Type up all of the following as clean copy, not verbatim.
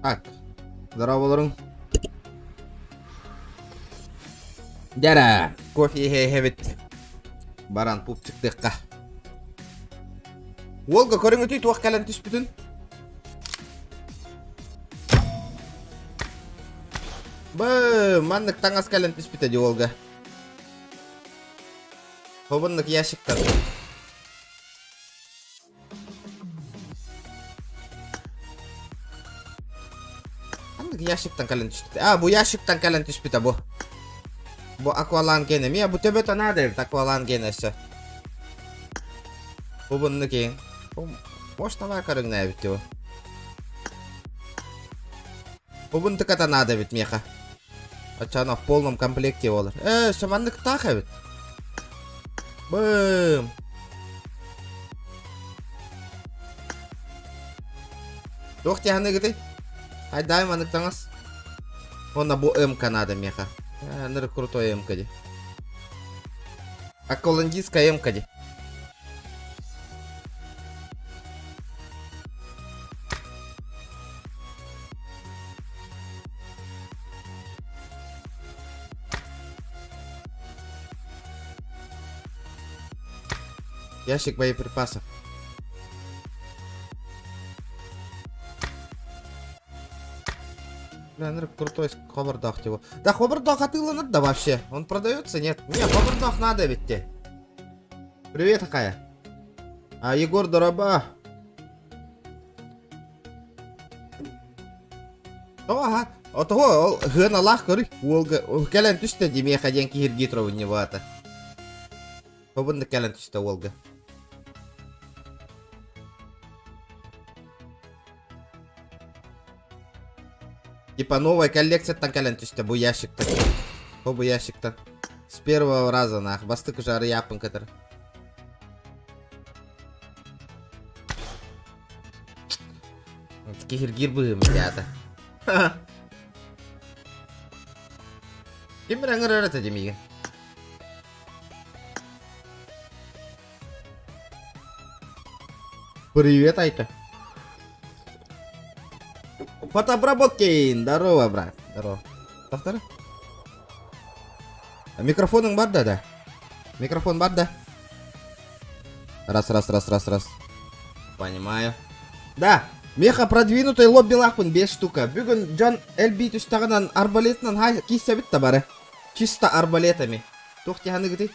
Так, здорово Дьара, кофе иһэ-иһэбит. Баран пупчиктыахха. Уолга көрүҥүтүй туох кэлэн түспүтүн? Бы, маннык таҥас кэлэн түспүтэ дии уолга. Хобуннук ящиктар. Ханнык ящиктан кэлэн түспүтэ? А, бу ящиктан кэлэн түспүтэ бу. Бу акваланг гене. Мия бу төбөтө наада эбит акваланг гене өссө. Бу bunны киин. Бу мощновай көрүҥнээбит бу. Бу бунтыката наада эбит миэхэ. Оччоно в полном комплекте буолар. Э, өссө манныктаах эбит. Бым. Туох тиһаныгыты? Айдай маннык таҥас. Онно бу МК надо миэхэ. Э, ныр крутой МК ди. Акколандийская МК ди. Ящик боеприпасов. Бля, крутой хобордоох типа. Да хобордоох атыыланар да вообще. Он продается? Нет. Не, хобордоох надо ведь те. Привет, Акая. А, Егор Дороба. Ага, отого ол хыаналаах көрүй уолга кэлэн түстэ дии миэхэ диэн киһиргии турабын небаата. Хобунна кэлэн түстэ уолга. Типа новая коллекцияттан кэлэн түстэ бу ящиктан. Бу бу ящиктан. С первого раза нах бастык жары япын кытыр. Киһиргиир быһыым итята. Ким бір аңырар ата демиге? Привет, Айка. Фотобработкин, здорово, брат. Здорово. Повтори. Микрофоның бар да, да? Микрофон бар да? Раз, раз, раз, раз, раз. Понимаю. Да, меха продвинутый лоббилаахпын 5 штука. Бүгүн дьон элбии түстэҕинэн арбалетынан хай кииссэбит да бары. Чисто арбалетами. Туох тиһаныгытый?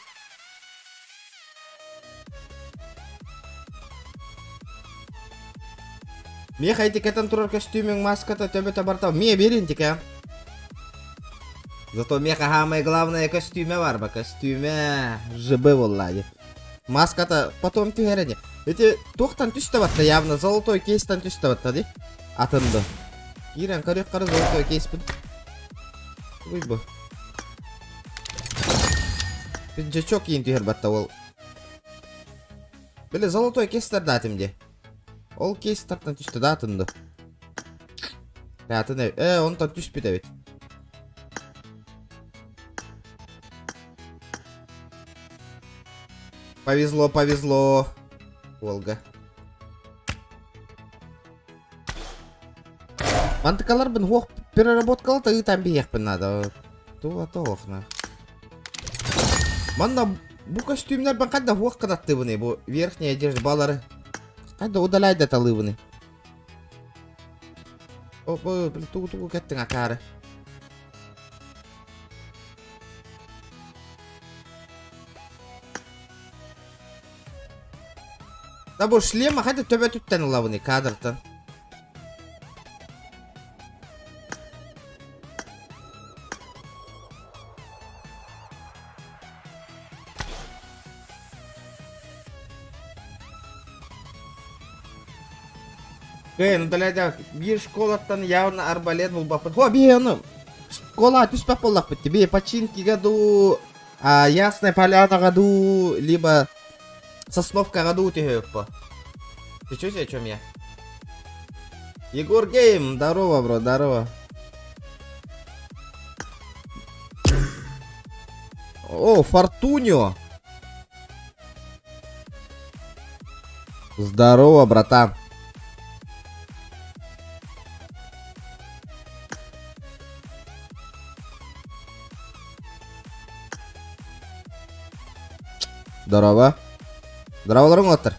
Меха ити кэтэн турар көстүүмүҥ маската төбөтө барта миэ биэрин тикэ. Зато меха самое главное көстүүмэ бар ба көстүүмэ ЖБ буолла Маската потом түһэрэ Эти туохтан түстэ батта явно золотой кейстан түстэ батта ди. Атынды. Киирэн көрүөх қара золотой кейспин. Уй бу. Пиджачок киин түһэр батта ол. Били золотой кейстер даатым ди. Ол кейстартан түстэ да атынды. Атын э, онтон түспүт эбит. Повезло, повезло. Волга. Мантыкаларбын хуох переработкалата ыытан биһиэхпин надо. Тула тоохна. Манна бу көстүүмнэрбин хайда хуох кынаттыбыный бу верхняя одежда балары. Хайда удаляйда талыыбыный. О, тугу тугу кеттиң акаары. Да бу шлема хайда төбөтүттэн ылабыный кадртан. Кыайан удаляйда биир школаттан явно арбалет булбаппыт. Хо, бии ону школа түспэт буоллахпыт дии. Бии починкига дуу, а, Ясная Полянаҕа дуу, либо Сосновкаҕа дуу түһүөппө. Ты чё себе, о чем я? Егор Гейм, здорово, бро, здорово. О, Фортунио. Здорово, братан. Дорообо. Дорооболоруҥ уолаттар.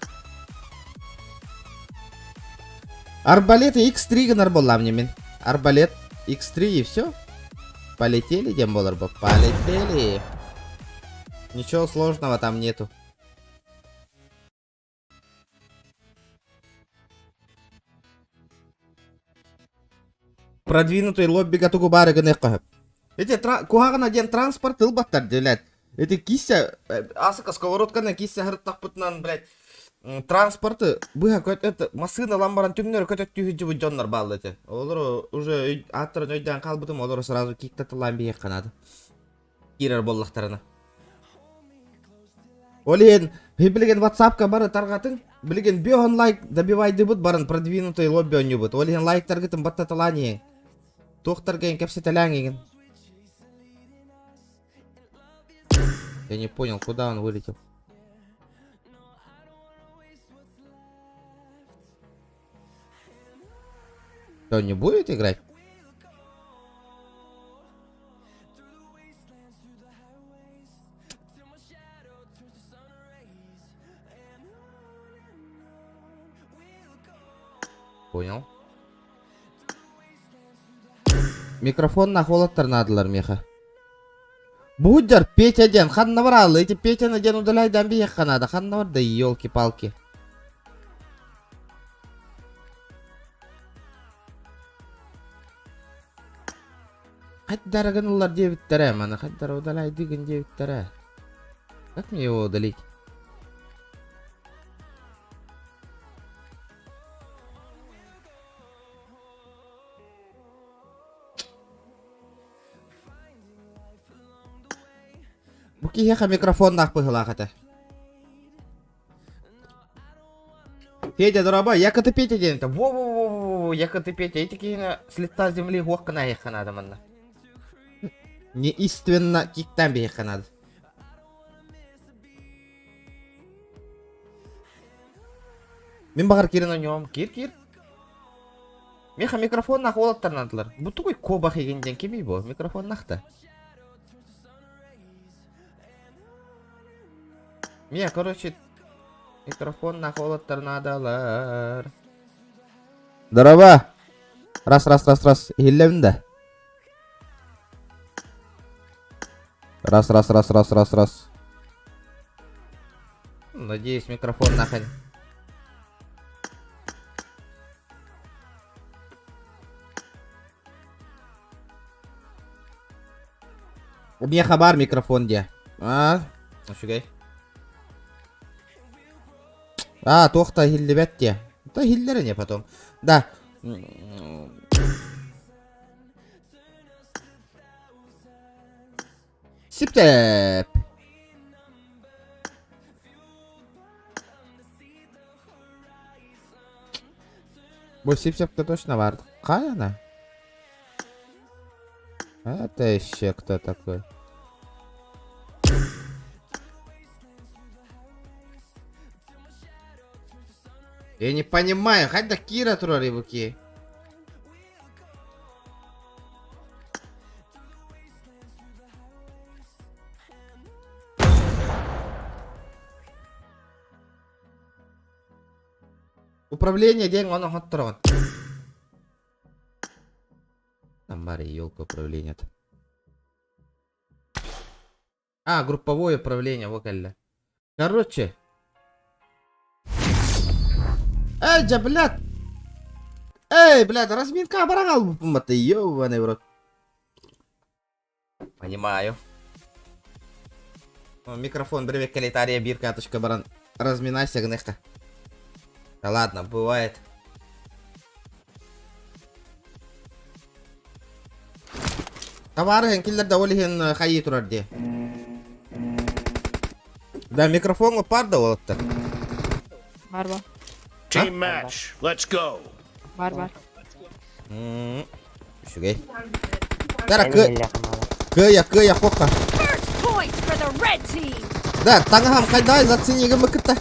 Арбалет X3 гынар буоллаам мин. Арбалет X3 и все. Полетели диэн буолар бу. Полетели. Ничего сложного там нету. Продвинутый лоббига тугу баары гыныахха сөп. Ити куһаҕана диэн транспорт ылбаттар блядь. Ити киссэ асыка сковородканан киссэ сырыттахпытынан блядь транспорты быһа көт это массыыналан баран түҥнөрү көтөттүү сылдьыбыт дьоннор баалла этэ. Олору уже ааттарын өйдөөн хаалбытым, олору сразу киктатылаан биһиэххэ наада. Киирэр буоллахтарына. Ол иһин билигин WhatsApp-ка бары тарҕатыҥ. Билигин биоһон лайк добивайдыбыт баран продвинутый лобби оонньуубут. Ол иһин лайктаргытын баттаталаан иһиҥ. Туохтарга иһин кэпсэтэлээҥ игин. Я не понял, куда он вылетел. Что, не будет играть? Понял. Микрофон на холодтар наадалар миэхэ. Буддер Петя диэн ханна барааллы? Ити Петяны диэн удаляйдан биһиэххэ наада. Ханна барда елки-палки. Хайдара гыналлар диэбиттэрэ, маны хайдара удаляйдыгын диэбиттэрэ. Как мне его удалить? Бу киһиэхэ микрофоннаах быһыылаах этэ. Петя, дорогой, я ты Петя диэн этэ. Во-во-во-во, я ты Петя. Ити киһини с лица земли хуох гына надо манна. Неиственно киктан биһиэххэ надо. Мин баҕар киирэн оонньуом. Киир, киир. Миэхэ микрофоннаах уолаттар наадалар. Бу тугуй куобах игин диэн кимий бу? Микрофоннаах да. Мия, короче, микрофоннаах уолаттар наадалар. Здорово! Раз, раз, раз, раз. Иһиллэбин да? Раз, раз, раз, раз, раз, раз. Надеюсь, микрофон нахрен. Миэхэ баар микрофон диэ. А, үчүгэй. А, туох да иһиллибэт диэ. Да иһиллэр ини потом. Да. Сиптеп. Бу сип-сепке точно бар. Какая она? Это еще кто такой? Я не понимаю, хайда Кира турар буки. Управление диэн ону оҥоттороҕун. Там бары елка управление. А, групповое управление, вот кэллэ. Короче. Эй, дьэ, блядь! Эй, блядь, разминка баран албыппын батта, ёбаный в рот. Понимаю. Микрофон бір калитария биир карточка баран разминайся гыныхта. Да ладно, бывает. Товары киллер да ол иһин хайыы турар дии. Да, микрофон пар да уолаттар. Бар бар. Team match. Let's go. Бар бар. Үчүгэй. Тара кыайа кыайа кокка. First point for the red team. Да, таҥаһам хайдай зацени гыммыккытта.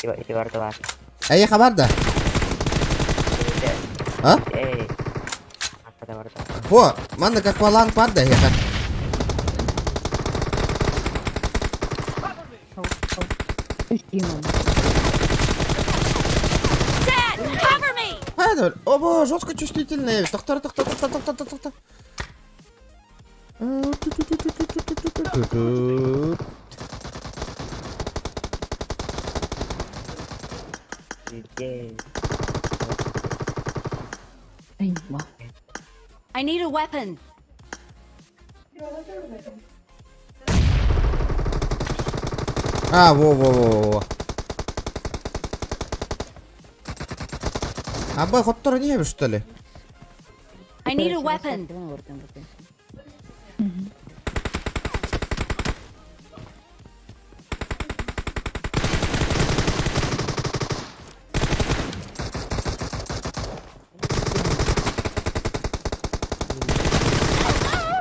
Ити барда бар. Эйиэхэ бар да? А? Эй. Аппада барда. Во, манна как акваланг бар да эйиэхэ. Dad, cover me! Хайда, оба, жестко чувствительные. Тохтор, тохтор, тохтор, тохтор, тохтор. I need a weapon. А, во-во-во-во. Аба, хотторо не что ли? I need a weapon.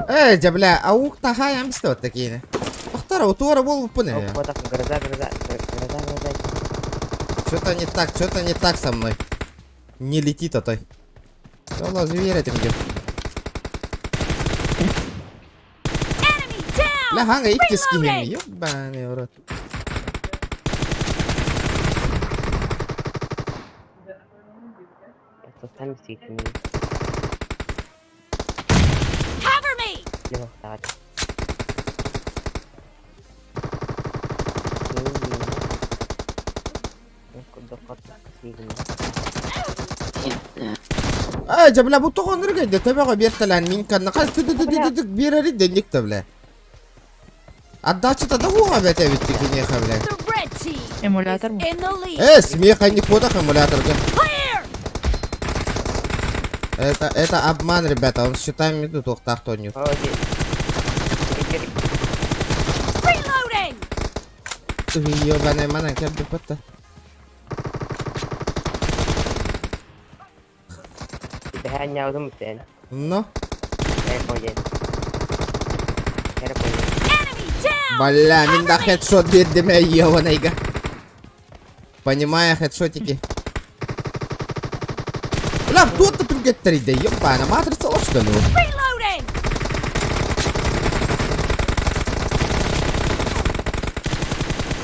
Э, дьэ, бля, аук таһаайан бистэ такие. Ахтара, утуора буолбуппун ээ. Вот так, гроза, гроза, гроза, гроза. Что-то не так, что-то не так со мной. Не летит а той. Ялла, зверь этим где. Enemy down! Бля, ханга иккис киһим. Reloading! Ёбаный в рот. Сами светили. Cover me! Легко Эй, дьэ, бля, бу тоҕо оннук өйдө, төбөҕө биэртэлээн мин канна хас тыды-тыды-тыды биэрэри дэнник да, бля. Отдача-то да уоҕа бэт эбит киниэхэ, бля. The red team Эмулятор is му. in the lead. Э, смеха не подах эмуляторга. Clear! Это обман, ребята, он считаем идут, охтах тонет. Reloading! Ёбаный манан, кем бы патта. Ну? Enemy down! Бля, мин да хедшот биэрдим ээ, ёбаныйга. Понимаю, хедшотики. Бля, туох да түргэттэрий ёбана, матрица что ли? Reloading!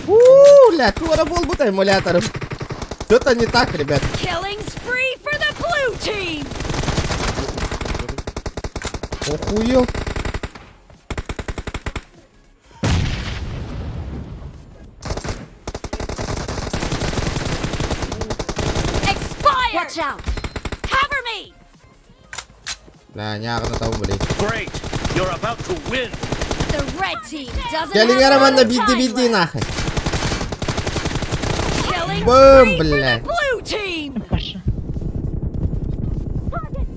У, бля, туора буолбут эмулятором. Что-то не так, ребят. Killing spree for the blue team! Охуел. Expired! Watch out! Cover me! Бля, ньааҕына табын блин. Great. You're about to win. The red team doesn't Кэлиҥ have эрэ a lot манна of биирдэ time биирдии left. нахуй. Killing Бум, spree for бля. the blue team! Паша.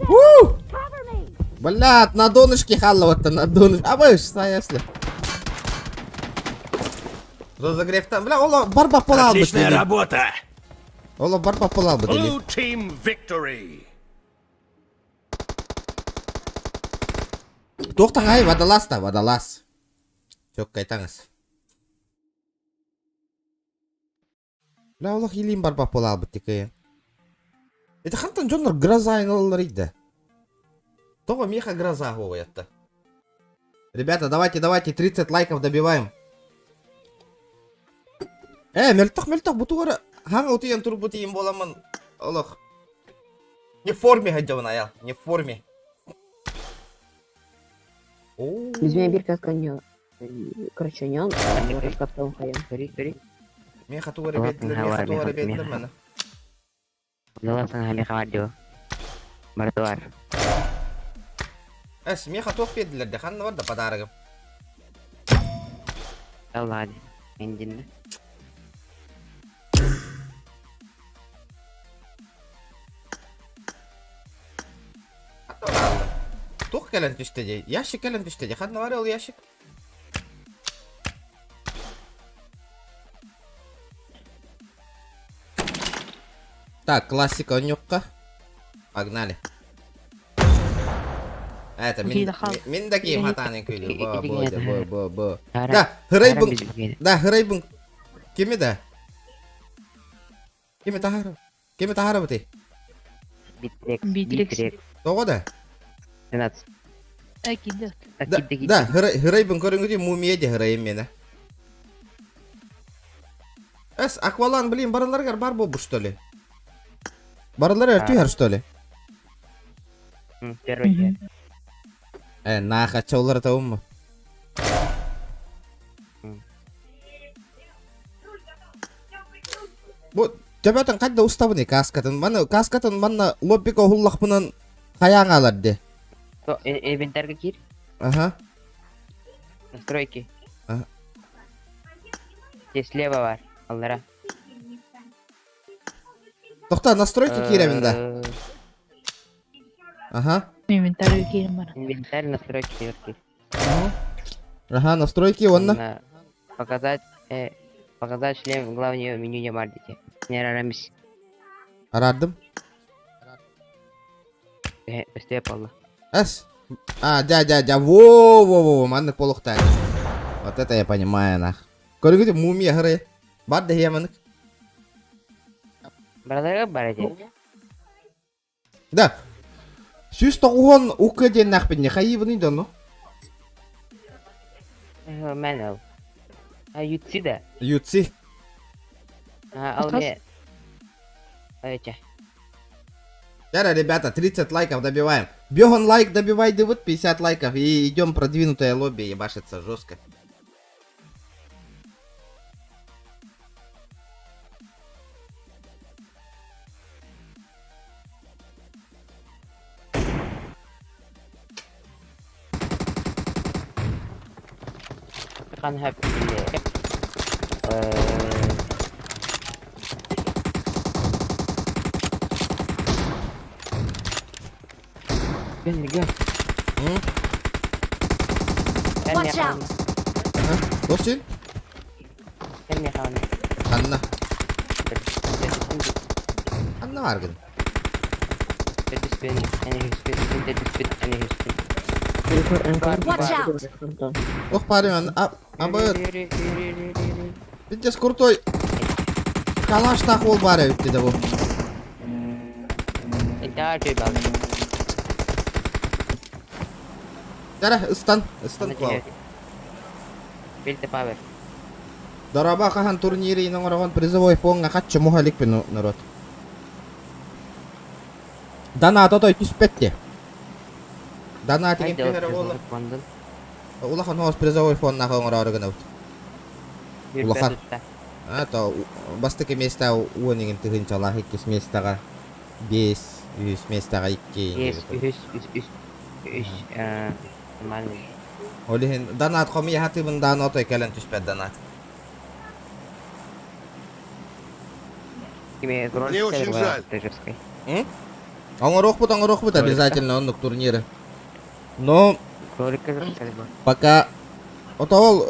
У! Cover me! Блядь, на донышке халловато, на донышке. А вы если. Разогрев там, бля, оло барба полал бы Отличная работа. Оло барба полал бы Blue team victory. Туохтан ай, водолаз та, водолаз. Чөккай таҥас. Бля, олох илиим барбах буолаабыт тикэйэн. Это хантан дьоннор гроза ылаллар да. Тоҕо миэхэ гроза хуойатта. Ребята, давайте, давайте, 30 лайков добиваем. Э, мөлтөх, мөлтөх, бу тугара хаҥ утуйан турбут иим буоламмын олох. Не в форме сылдьабын аял, не в форме. О, Bizimle bir kask Короче, не он, каптан хайа. Бери, бери. Миэхэ тугу эрэ биэрдилэр, миэхэ тугу эрэ биэрдилэр маны. Лаласан хали хавадио. Мартуар. Эс, миэхэ туох биэрдилэр да, ханна барда подарогым. Аллади. Индин. Туох кэлэн түстэ дии? Ящик кэлэн түстэ дии. Ханна бар ол ящик? Так, классика онньукка. Погнали. Это мин, Кида хал. мин да киим хатааны күлү. Бо, бо, бо, бо, бо. Ара. Да, хырайбын. Да, хырайбын. Кими да? Кими тахара? Кими тахара бути? Битрекс. Битрикс. Битрекс. Тоҕо да? 13. Э, кидет. Да, да, хырайбын көрүҥүтү мумия де хырайым мена. Эс, Аквалан, блин, барыларыгар бар буолбут, что ли? Барыларыгар түһэр, что ли? Первый дьиэ. Э, нахача уларытабын Бу төбөтүн хайда устабыный каскатын? Маны каскатын манна лоббика уһуллахпынан хайаан хаалар де. То инвентарьга киир. Ага. Настройки. Ага. Здесь слева бар. Аллара. Тохта, настройки киирэбин да. Ага. Инвентарь киирэн баран. Инвентарь, настройки киир. Ага, настройки онно. Показать, показать шлем главное меню не бардите. Не арамис. Араардым. Өстүө буолла. Эс. А, дя, дя, дя. Во, во, во, во, маннык буолуохтаах. Вот это я понимаю, нах. Көрүгүт мумия хыры. Бар да маннык. Бараларга бар эти. Да. 190 УК диэн нахпин хайыбыный дону. Мен ол. А ютси да. Ютси. А, ал ме. Эче. Яра, ребята, 30 лайков добиваем. Бегон лайк добивай, да вот 50 лайков и идем продвинутое лобби ебашиться жестко. Канхап или Gel gel. М? Sen Watch yakalanma. out! Досин? Sen yakalanma. Анна. Анна Аргын. Watch out! Ох, парень, а, а бы... Пиздец крутой. Калаш тах ол бар эбит да бу. Дара, ыстан, ыстан кылал. Дораба хахан турнири оҥорон призовой фонга хаччы муха иликпин народ. Дана той түспэтте. Дана тиген түһэрэ буолла. Улахан хоос призовой фоннаах оҥороору гынабыт. Улахан. А то бастакы место 10 тыһыынчалаах, иккис местоҕа 5, үһүс местоҕа 2. Есть, үһүс, үс, үс, үс, нормально. Ол иһин донат хомуйа сатыыбын даҕаны отой кэлэн түспэт донат. Мне очень жаль. Оҥоруохпут, оҥоруохпут обязательно оннук турниры. Но пока отол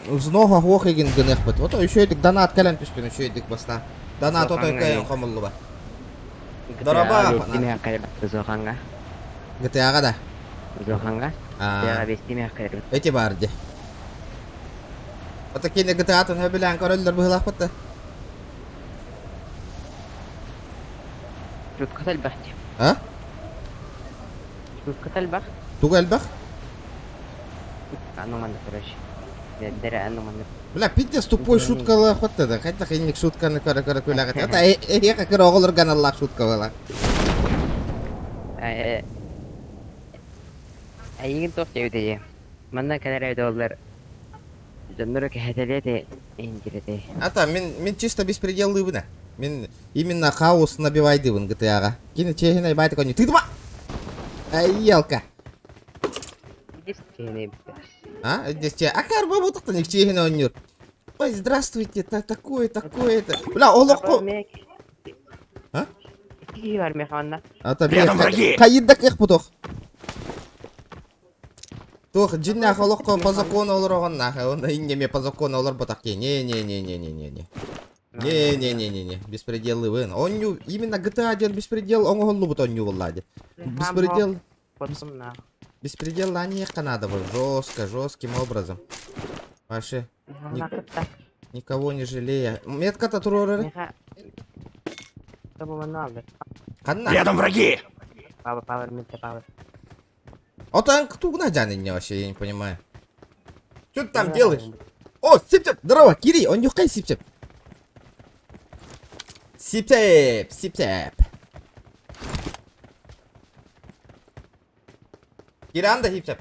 взноха хуох игин гыныахпыт. Ото үчүгэйдик донат кэлэн түстүн үчүгэйдик баста. Донат отой кыайан хомуллуба. Дороба. GTA-ҕа да. А, эти бар де. Ото кини GTA-тын хөбүлээн көрөллөр быһыылаахпыт да. А? Тугу элбэх? Бля, пиздец тупой шуткалаахпыт да. Хайдах инник шутканы көрө көрө күлэҕит. Это эһиэхэ кыра оҕолорго аналлаах шутка была. Эйигин туох диэбитэй? Манна кэлэр эбит буоллар дьоннору кэһэтэлиэ этэ иһин Ата, мин чисто беспределлыыбын. Мин именно хаос набивайдыыбын GTA-ҕа. Кини чиэһинэй баайдык оонньуу. Тыытыма! Ай, елка. А, здесь че? А карба бутықтан их чиэһинэй оонньуур. Ой, здравствуйте, та такое, такое это. Бля, олоххо. А? Ата, Рядом враги! Хайдак их путох. Туох, дьиҥнээх олоххо по закону олороҕун нахуй, он иннеме по закону олорботах Не-не-не-не-не-не-не. Не-не-не-не-не, беспределлыыбын. Оонньуу, именно GTA диэн беспредел оҥоһуллубут оонньуу буолла дии. Беспредел, беспредел надо было жестко, жестким образом. Вообще, никого не жалея. Метката туруору. Ханна. Рядом враги! Отан тугна жан вообще, я не понимаю. Что ты там делаешь? О, Сипсеп, здорово, Кири, он нюхай Сипсеп. Сипсеп, Сипсеп. Киранда Сипсеп.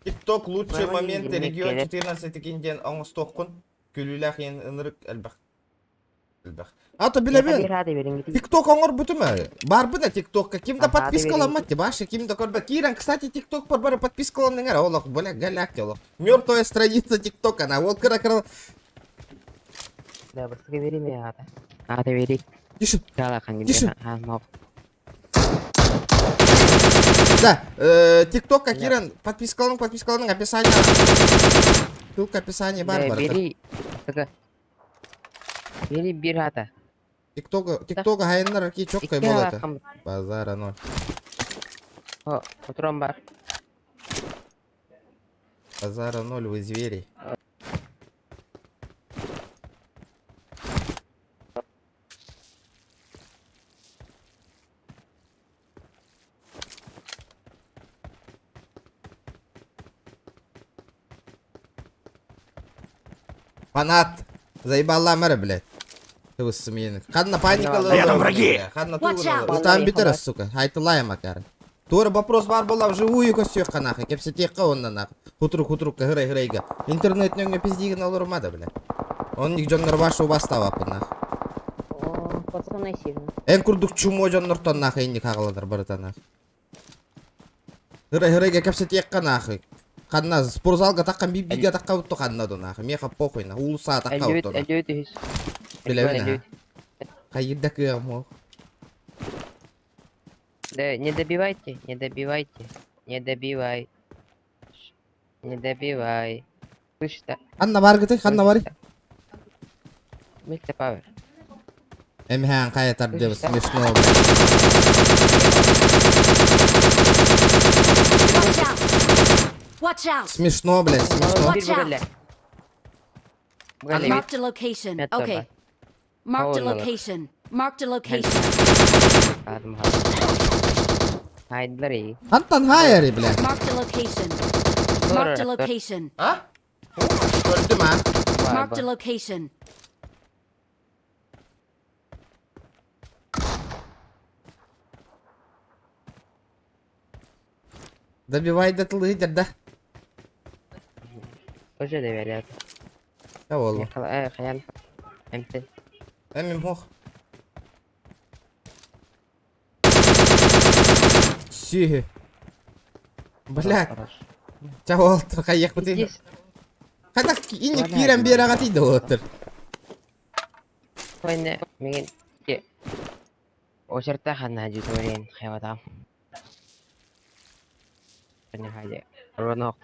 ТикТок лучшие моменты регион 14 кинден оҥостуоххун күлүүлээх иэн ынырык элбэх элбэх. А то билэбин. ТикТок оҥорбутум ээ. Барбын э ТикТокка. Ким да подпискаламмат баша ким да көрбөт. Киирэн, кстати, ТикТок бар бары подпискаланныҥ эрэ олох, бля, голяк олох. Мертвая страница ТикТока, она вот кыра-кыра. Да, быстро бери меня, ата. Ата бери. Тише. Тише. Да, ТикТокка киирэн подпискаланың, подпискаланың, описание. Ссылка описание бар бар. Бери. Бери бир ата. ТикТога, ТикТога хайыннар ки чоккай болот. Базара ноль. О, утром бар. Базара ноль, вы звери. Фанат! Заебала мэра, блядь. Ты смен. Ханна паника Рядом враги! Ханна Watch out! Там битера, сука. Айтылай макар. Тура вопрос бар була вживую костюх нахуй. Кепсетекка онна нахуй. Хутрук хутрук хырай хырайга. Интернет нөңө пиздигин олорумада, блядь. Он ник дьоннор башы убастабаппын нахуй. О, пацаны сильно. Эн курдук чумо дьоннортон нахуй инник хагаланар барыта нахуй. Хырай хырайга кэпсэтиэххэ нахуй. Ханна спортзалга таххан биир-бииргэ тахха бутту ханна ду нахуй. Миэхэ похуй нахуй. Уулусса тахха Эллүбүт, бутту нахуй. эллүбүт үһүс. Билэбин Эллүбүт. Хайырда кыам ол. Да, не добивайте, не добивайте, не добивай. Не добивай. Слышь, да. Ханна баргыты, ханна барый. Мистер Павер. Эмһээн хайа тардыбы смешно. Watch out! Watch out! Смешно, блядь, смешно. Watch out! Marked a location. Okay. Marked a location. Marked a location. Хайдары. Хантан хайари, блядь. Marked a location. Marked a location. А? Көрдүм, а? Marked a location. Добивай да тылы да. Уже доверяют. Я болу. Хаян. МТ. Эмим хох. Сиһи. Блядь, чаболтыр хайях бутый. Хата инни киирэн биэрэҕэ тиийдэ болоттор. Ойне мигин ке. Очерта ханна жуторин хайватам. Эне хайде. Ронок.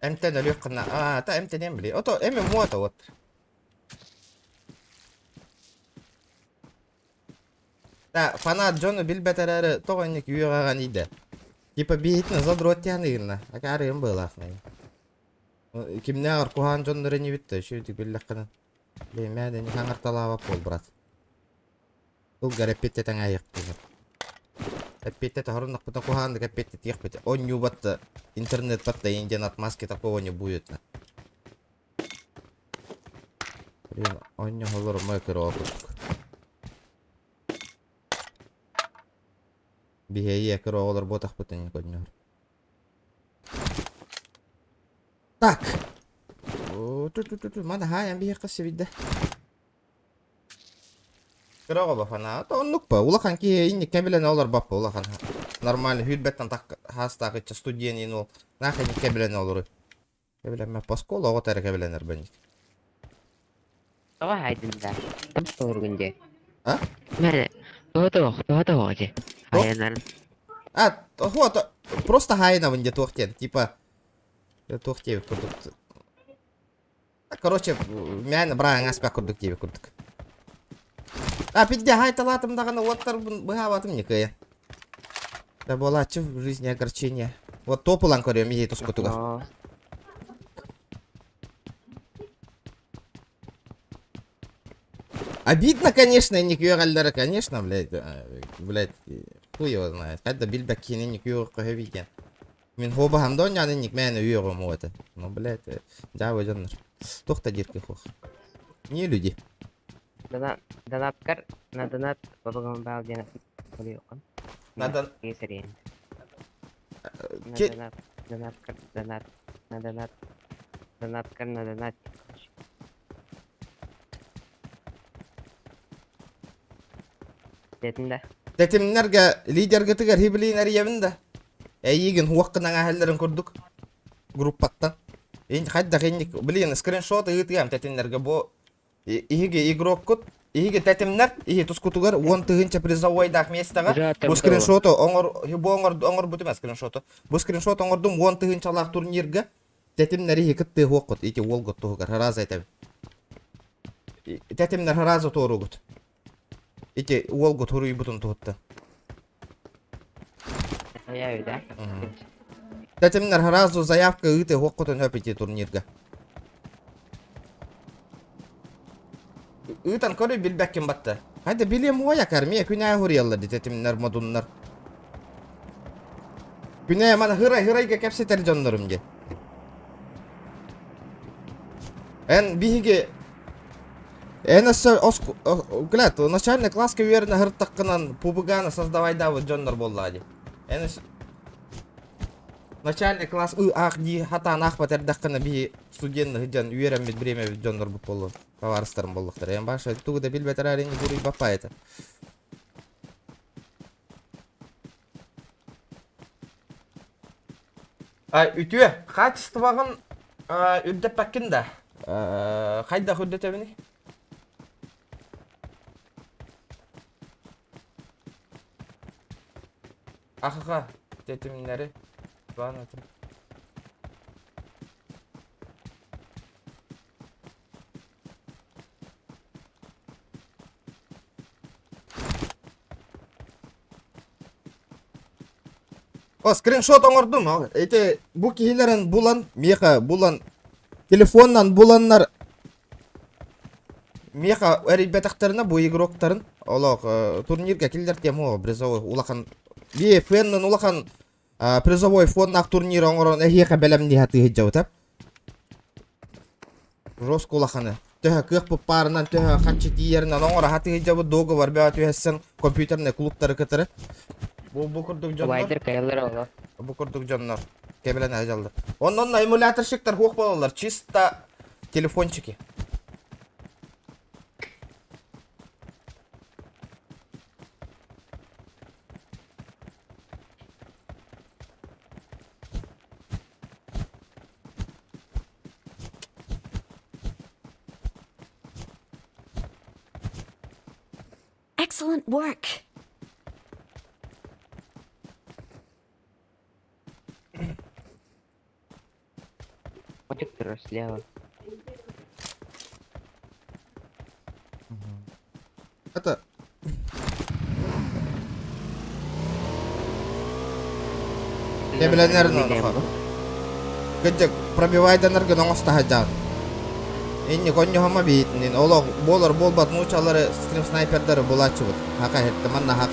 Эмтэн өлүөх гына. Аа, та эмтэнэн били. Ото эми муата вот. Та фанат дьону билбэт эрээри тоҕо инник үөҕэҕэн иийдэ. Типа биһитин задрот тиһаныгынна. Акаарыйым быылаах Кимнээҕэр куһаан дьоннор инибит да үчүгүйдүк биллэххинэ. Бэймээ да хаҥарталаабат буол брат. Тылгар эппиэттэтэн аайыахпытын. Эппиэттэтэ хоруннахпытына куһааннык эппиэттэтиэхпит. Онньуубат да интернет бат да индиан отмазки такого не будет. Блин, онньоһолор мой кыра курдук. Биһиэйиэ кыра оҕолор буотахпытын көрнөр. Так. Мана хаайан биһиэхэ сибидэ. Кыра оҕо фанат. Оннук па. Улахан киһи инник кэбилэн олорбаппа улахан. Нормально хүрбэттэн так хаастаах иччэ студиянин ол. Нах инник кэбилэн олору. Кэбилэммэ оскуола оҕото эрэ кэбилэнэр бэнник. Тоҕо хайдын да? Там тоҕургун дьэ. А? Мэ, тоҕо тоҕо, тоҕо тоҕо дьэ. Хайанар. А, вот, просто хайнабын дьэ туох диэн, типа туох диэбит курдук. Короче, мээнэ быраҕаҥ аспак курдук диэбит курдук. А, пидде хайталаатым даҕаны уоттарбын быһаабатым не кыайа. Да буолааччы в жизни огорчение. Вот топ ылан көрүөм иһи тускутугар. Обидно, конечно, не күөҕэллэрэ, конечно, блядь, блядь, хуй его знает. Хайда билбэккиини не күөҕ көһөбүйген. Мин хуобаһам да оонньоон инник мээнэ үөҕүм уота. Ну, блядь, дьаабы дьоннор. Туох да дииргэ суох. Не люди. Донат, донаткар на донат бабагамбаал диэн олуйуоххун. Надо... Кесарин. На Ке- донат, донаткар, донат, на донат, донаткар на донат, короче. Дэтин да. Тэтимнэргэ лидергытыгар хибилиин эрийэбин да. Эйиигин хуоххынан аһалларын курдук группаттан. Ин хайдах инник блин скриншот ыытыам тэтимнэргэ бу иһиги игроккут иһиги тэтимнэр иһи тускутугар уон тыһыынча призовойдаах миэстэҕэ бу скриншоту оҥор бу оҥор оҥорбутум скриншоту бу скриншот оҥордум уон тыһыынчалаах турнирга тэтимнэр иһи кыттыһуоххут ити уолгут туһугар сразу этэбин тэтимнэр сразу туоругут ити уолгут хуруйбутун туһуттан Я да? Тэтимнэр сразу заявка ыытыһуоххутун хөп ити турнирга Ыытан көрүй билбэккин батта. Хайда билиэм уойакар миэ күнээ хуруйаллар дии тэтимнэр модуннар. Күнээ мана хырай хырайга кэпсэтэр дьоннорум дии. Эн биһиги эн өссө глядь, начальный класска үөрэнэ сырыттаххынан пубуганы создавайдаабыт дьоннор буоллаҕа дии. Эн начальный класс ы аах дии хатаан аахпат эрдэххинэ биһи студенны сылдьан үөрэммит бириэмэбит дьоннорбут буоллун. Табаарыстарым буоллахтара. Эн баша тугу да билбэтэр эрээри буруйбаппа этэ. А, үтүө, качествоҕын үрдэппэккин да? Хайдах үрдэтэбиний? Ахаха, тэтимнэри баан этим. О, скриншот оҥордум. Ити бу киһилэрин булан, миэхэ булан, телефонунан буланнар миэхэ эрийбэтэхтэринэ бу игроктарын олох турнирга киллэртиэм о призовой улахан VFN-нан улахан призовой фоннаах турнир оҥорон эһиэхэ бэлэмнии сатыы сылдьабыта. Жестко улаханы. Төһө кыахпыт баарынан, төһө харчы тиийэринэн оҥоро сатыы сылдьабыт договор бөҕө түһэссэн компьютернай клубтары кытары. Бу бу курдук дьоннор. Убайдар каялар оҕо. Бу курдук дьоннор кэбилэн сылдьаллар. Оннонно эмуляторщиктар хуох буолаллар, чисто телефончики. Excellent work. Котик турар слева. Это Кэбилэнэр нонохо. Кыдьык пробивайданаргын оҥостаһадьаан. Инник онньоһомо биитинин олох буолар буолбат нуучалары стрим снайпердары булааччыбыт. Хака иһитте манна хак.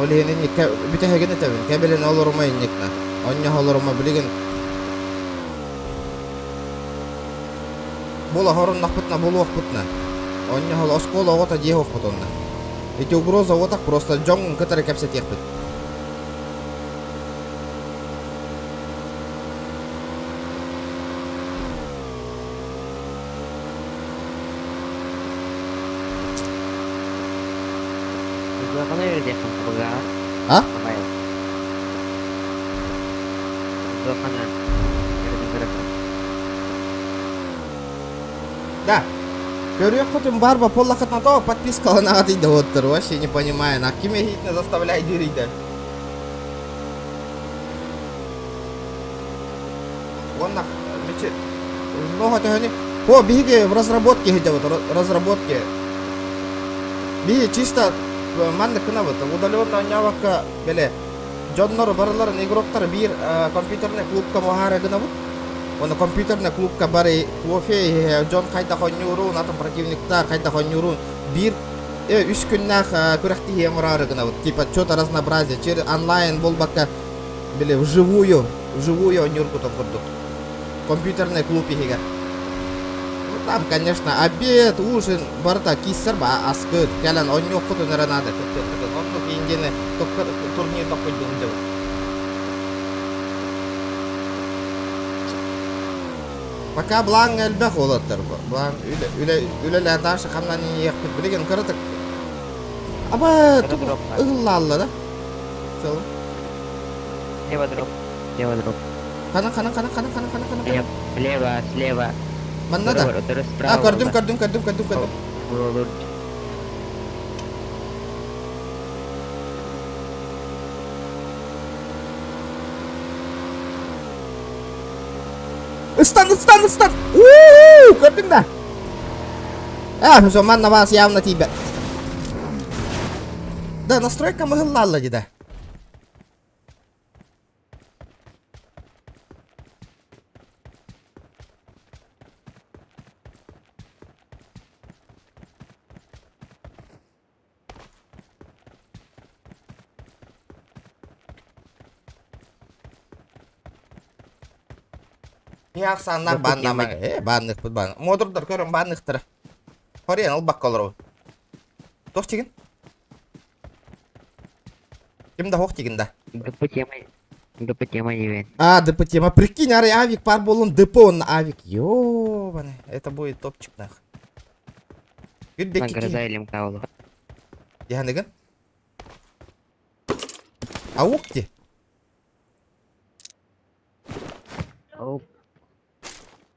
Ол иһин инник бүтэһигин этэбин. Кэбилэн олорума инникна. Онньоһо олорума билигин Була хоруннахпытына булуохпутуна. Онньоһол оскуола оҕото дьиэ уохпут онно. Ити угроза уотах просто дьоҥҥун кытары кэпсэтиэхпит. Зоохана үөрэтиэххин табыгаҕа. А? Мобайл. Зоохана үөрэтэн Да. Көрүөххүтүн баар буоллаххытына то подпискаланаҕыт да уоттар вообще не понимаю на ким эһиитинэ заставляй диирийдэр. Уонна мечи много төһөнү О, биһиги в разработке сылдьабыт, разработке. Биһи чисто маннык гынабыт, удаленно оонньообокко бele дьоннор барыларын игроктар биир компьютерный клубка муһаара гынабыт. Уонна компьютерный клубка бары кофе дьон хайдах оонньуурун, атын противниктар хайдах оонньуурун биир үс күннээх күрэхтэһии оҥороору гынабыт. Типа что-то разнообразие, через онлайн буолбакка, били вживую. Вживую оонньуургутун курдук. Компьютерный клуб иһигэр. Ну, там, конечно, обед, ужин, барыта кииссэр ба аскыт, кэлэн оонньуоххутун эрэ наада кыттыаххытын. Оннук индияны турнир токкуйдуум дьыбыт. Пока блаҥҥа элбэх уолаттар блан үлэ үлэ үлэлээн дальше хамнан иһиэхпит билигин кыратык аба Кыра дроп баар. ыһыллаалла да Сыл. Слева дроп. Слева дроп. Хана хана хана хана хана хана хана хана. Слева, слева. Манна да. Дұрыс, А справа көрдүм буолла. көрдүм көрдүм көрдүм көрдүм. Буолур. Ыстан ыстан ыстан. Уу көрдүң да. А, все, манна вас явно тиийбэт. Да, настройка мыһыллаалла дии да. Киһи ахсааннаах бааннаама э баанныхпыт баан муодурдар көрөн баанныхтара хориан ылбакка олоробут туох тигин ким да хоох тигин да ДП тема ДП тема диэн. А, ДП тема. Прикинь, арай авик пар буолун ДП он авик. Ёбаный. Это будет топчик нах. Гроза или МК Яныгын? Аук ти. Оп.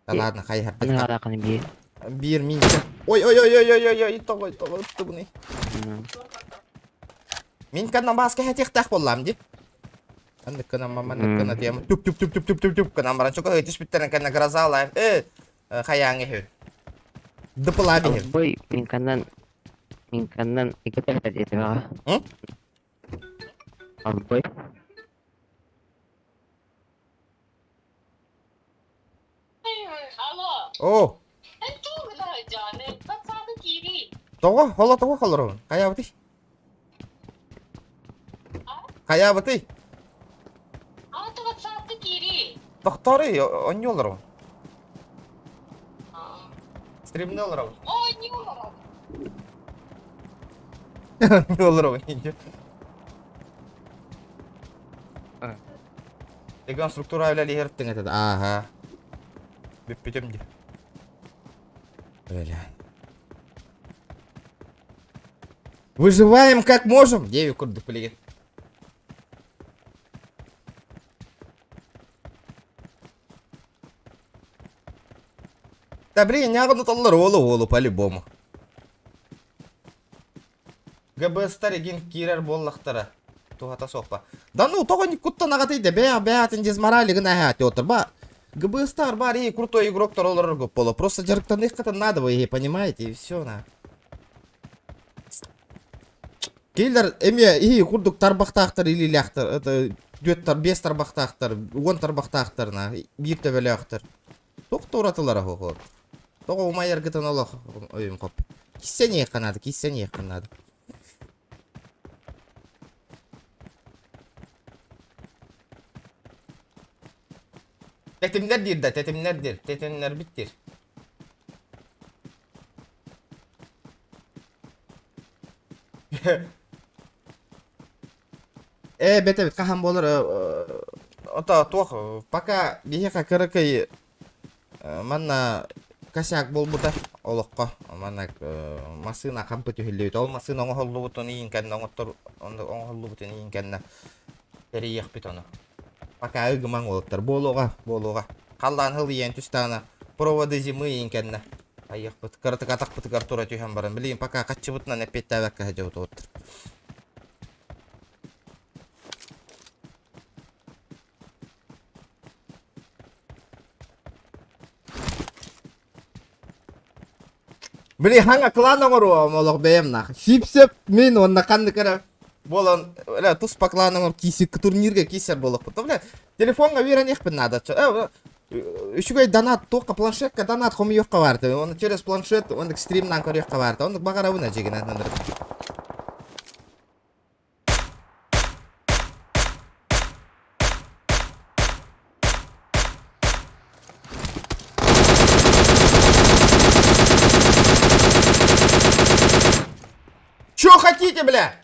Да ладно, хай Аны арааканы биир. Биир мин. Ой ой ой ой ой ой ой тоҕой тоҕой тугуный. Мин канна бааска хэтиэхтээх буоллаам дии. Маннык гынан маннык гына диэм түп түп түп түп түп түп түп гынан баран чука түспүттэрин кэннэ грозалаем. Э хайааҥ иһин. Дыпылаам иһин. Бой минканнан минканнан икки диэтэ М? Албой. Оо. Тоҕо? Холо тоҕо холоробун? Хайаабытый? Хайаабытый? Тохтооруй, оонньуу олоробун. Стримнэ олоробун. Оонньуу олоробун. Регион структура үлэлиһэр тыҥатыд. Ааха. Бүппүтүм дии. Бля. Выживаем как можем. Девять курдук билигин. Да блин, нягын уталлар уолу уолу по-любому. ГБСтар игин киирэр буоллахтара. Туһата суохпа. Да ну, тоҕо куттан аҕатый да бэйэ бэйэтин дизморали гына эһээти отыр. Ба ГБСтар бар и крутой игроктар олорор көп боло. Просто дьарыктаныаххытын надо вы, понимаете, и все на. Киллер эмиэ и курдук тарбахтаахтар илиилээхтэр, это түөрт биэс тарбахтаахтар, уон тарбахтаахтар на биир төбөлөөхтөр. Туох туратылара хоһуот. Тоҕо умайаргытын олох өйүм хоп. Киссэниэххэ наада, киссэниэххэ наада. Тэтимнэр диир да, тэтимнэр диир, тэтимнэрбит диир. Ээ, бэт эбит, хаһан буолар, ото туох, пока биһиэхэ кыракый манна косяк буолбута олоххо манна массыына хампы түһүллүбүт ол массыына оҥоһуллубутун иин кэннэ оҥоттор оҥоһуллубутун иин кэннэ тэрийиэхпит ону пока ыгымаҥ уолаттар буолуоҕа буолуоҕа халлаан хылыйан түстэҕинэ проводы зимы иин кэннэ айыахпыт кыратык атахпытыгар тура түһэн баран билигин пока хаччыбытынан эппиэттээбэккэ сылдьабыт уолаттар Били хаҥа клан оҥоруом олох бэйэм нах. Сипсеп мин уонна ханнык эрэ буолан бля туспа клан оҥор киисик турнирга киисэр буолуохпут. Бля телефоҥҥа үөрэниэхпин наада. Үчүгэй донат туохха планшетка донат хомуйуохха баар Оны через планшет оннук стримнан көрүөххэ баар Оннук баҕарабын эдьигинэн Помогите, бля!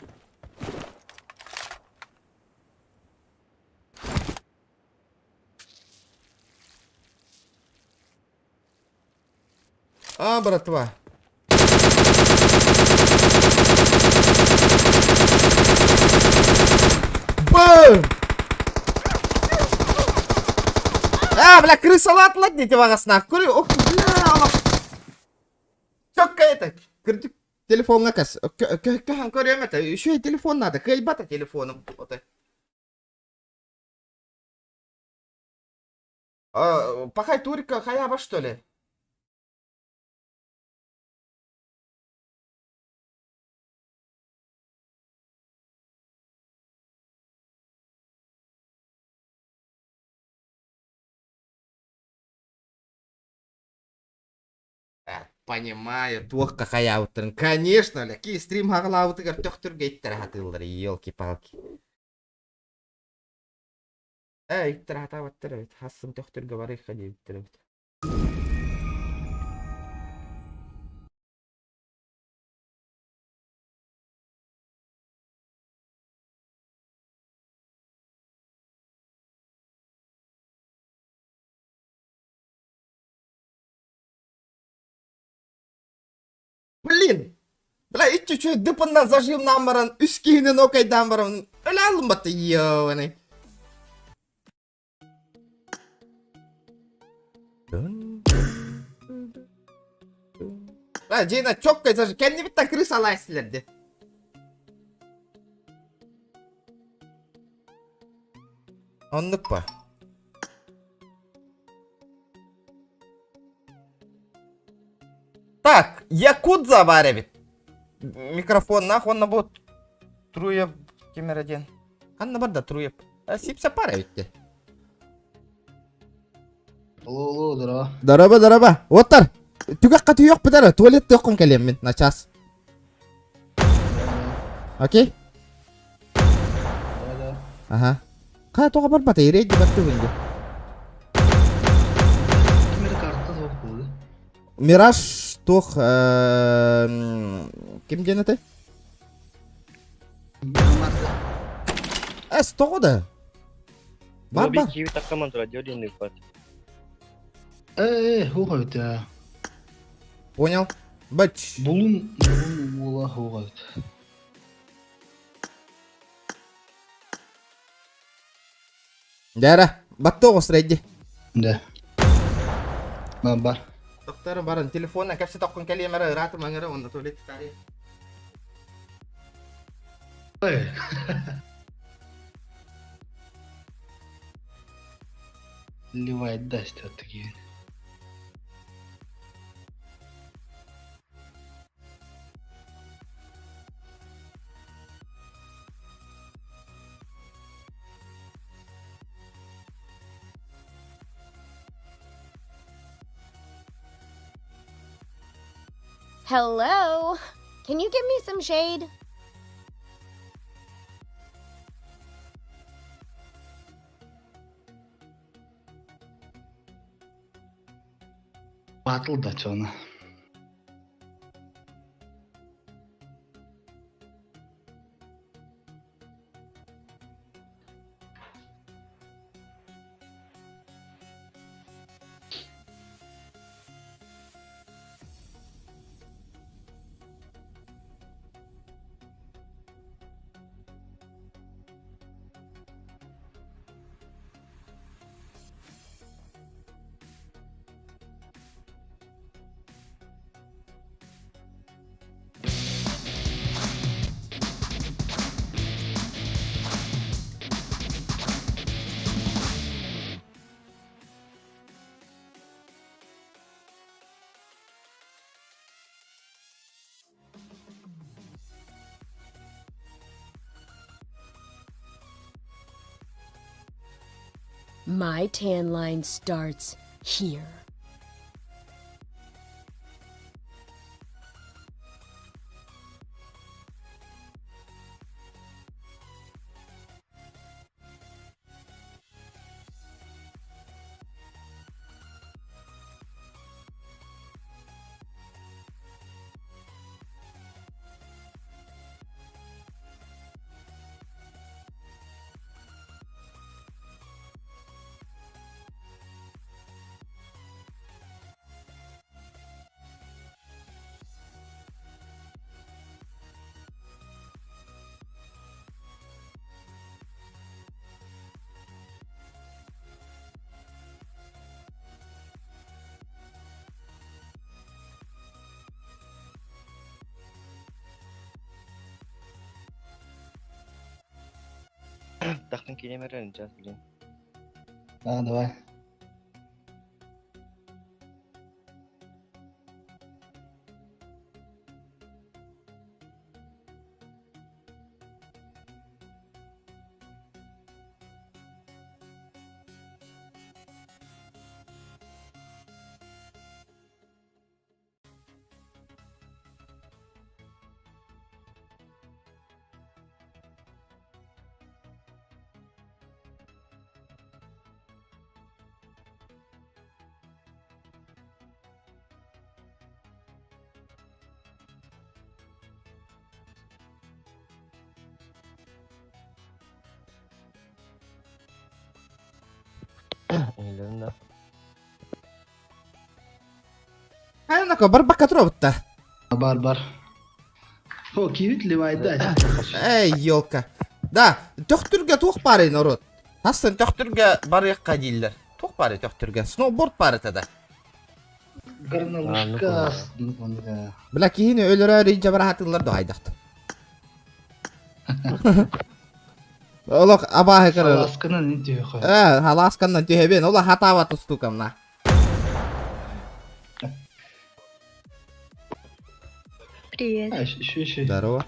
А, братва. Бум! А, бля, крысалаатылар дии баҕаснаах. Көрү, ох, бля, олох. Чокка это, кырдьык телефоҥҥа кэс. Көһөн көрүөм этэ. Үчүгэй телефон надо, кыайбата телефоным. Пахай турика хайаба что ли? Понимаю, туохха хайаабыттарын. Конечно, ки стрим хаҕалаабытыгар төхтүргэ иттэрэ хатыыллар, елки-палки. Ээ, иттэрэ хатаабаттар эбит. Хассым төхтүргэ барыахха диэбиттэр эбит. Блин! Бля, иччи үчүгэй дыпыннан зажимнаан баран, үс киһини нокайдаан баран, өлө алымбатта ёбаный. Бля, Джейна чоккай зажим, кэннибиттэн крыса алайсылар Оннук па. Так, Якудза баар эбит. Микрофоннаах уонна бу Труев ким эрэ диэн. Ханна барда Труев? Сипсэ баар эбит дии. Алло, алло, здорово. Здорово, здорово. Оттар, түгэххэ түһүөхпүт эрэ, туалет тыаххын кэлиэммин на час. Окей? Да, да. Ага. Ха, тоҕо барбата, рейди баттыбын дии. Ким это карта суох буолду? Мираж туох ким диэн этэй? Марса. Эс тоҕо да? Бар бар. Э, хугайт. Понял. Бач. Булун, булун уола хугайт. Дээрэ, батты оҕус рейди. Да. Бар бар. Докторым баран телефонна кэпсэ тоххун кэлиэм эрэ ыраатым аҥара уонна туалет тутаарый. Ой. Ливает даст вот такие. Hello? Can you give me some shade? Батл да чона. My tan line starts here. Ыттаххын киириэм эрэ, сейчас, блин. А, давай. Иһиллэрин да. Хайанако барбакка туробутта. Бар бар. О, кивит ливайда. Эй, елка. Да, Төхтүргэ туох баарый народ? Тастан Төхтүргэ барыахха дииллэр. Туох баарый Төхтүргэ? Сноуборд баар этэ да. Горнолыжка. Бля, киһини өлөрөөр илдьэ бараһатыллар да хайдахт. Олох абааһы көрөр. Халаасканан ин түһүөхө. Э, халаасканан түһэбин. Ола хатаабат устукамна. Привет. А, еще еще. Здорово.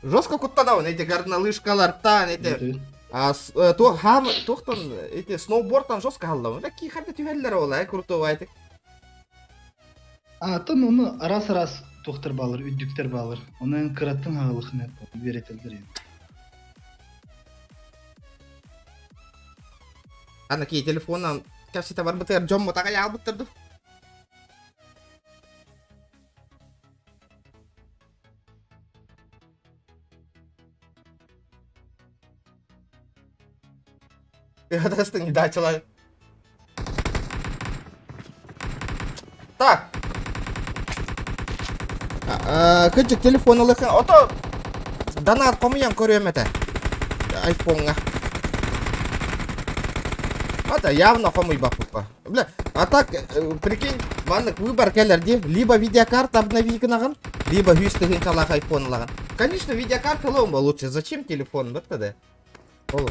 Жестко куттанабын эти горнолыжкалартан, эти а, то хам тохтон эти сноубордтан жестко халлабын. Такие харды түһэллэр ол, э, крутого эти. А, тон ону раз-раз тухтар балыр, үдүктер балыр. Онон кыраттын хаалыхын үөрэтэллэр. Ана ки телефонан кэпсэтэ барбытыгар дьоммут аҕай аалбыттар ду. Тыгатастың дачалар. Так. Кыдьык телефон ылыхын. Ото донат хомуйан көрүөм этэ. Айфонҥа. Это явно хомуйбаппыппа. Бля, а так, прикинь, маннык выбор кэлэр дии. Либо видеокарта обнови гынаҕын, либо үс тыһыынчалаах айфон ылаҕын. Конечно, видеокарта ылыам лучше. Зачем телефон? Вот тогда. Ол.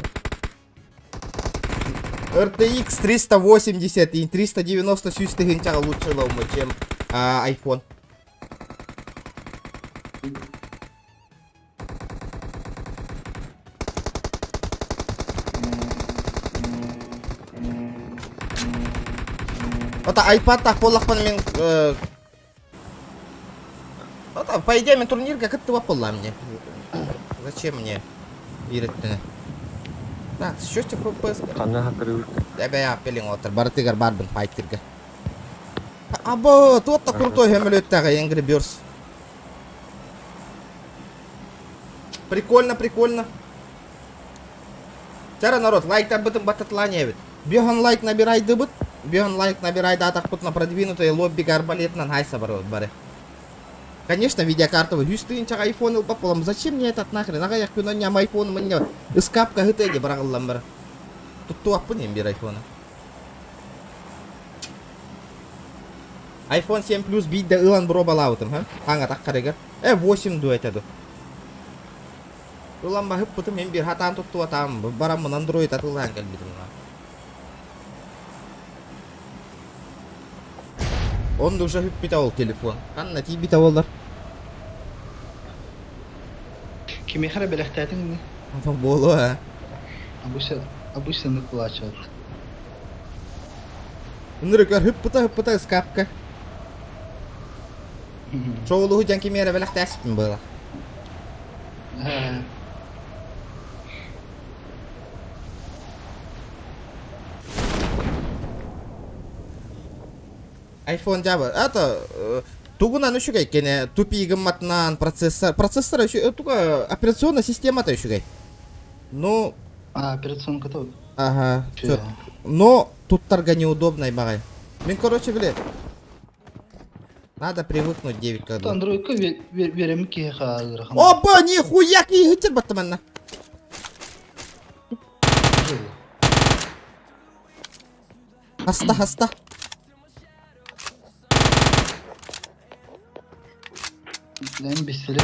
RTX 380 и 390 сүүс тыһыынчаҕа лучше ылыам, чем iPhone. Ото iPad так буоллахпына мин Ото, по идее, мин турнирга кыттыбат буолла мне. Зачем мне биирэттини? Так, счетчик FPS. Ханна хакырыыр? Эбэ пелиң отыр, барытыгар барбын файтерга. Або, туотта крутой хөмөлөттәгы Angry Birds. Прикольно, прикольно. Чара народ, лайктарбытын баттатылаан эбит. Биһон лайк набирайдыбыт. Биһон лайк набирайды атахпытына продвинутый лоббига арбалетынан хайса барыбыт бары. Конечно, видеокарта үс тыһыынчаҕа айфон ылбат буолам. Зачем мне этот нахрен? Аҕыйах күн онньам айфон мне ыскаапка ыта ди быраҕыллан бар. Туттубаппын им бир айфону. iPhone 7 Plus биирдэ ылан боруобалаабытым, ха? Хаҥа таххарыгар. 8 дуо этэ ду. Ылан баһыппытым, мин биир хатаан туттубатаам, бараммын Android атыылаан кэлбитим. Он уже бүппүтэ ол телефон. Ханна тиийбитэ буоллар? Кимиэхэ эрэ бэлэхтээтиҥ ини? Буолуо ээ. Обычно, обычно нык Ынырык хыппыта хыппыта ыскаапка. Шоулуһу дьан кими эрэ бэлэхтээспин буола. iPhone Java. Это тугунан үчүгэй кene тупи гымматынан процессор процессор үчү туга операционная системата үчүгэй. Ну, А, операционка то. ага, всё. Но туттарга неудобно баҕай. Мин, короче, били, надо привыкнуть 9 когда. Androidка берем киһиэхэ ыарахан. Опа, нихуя киһи баттаманна. Хаста, хаста. Лэн пистолет.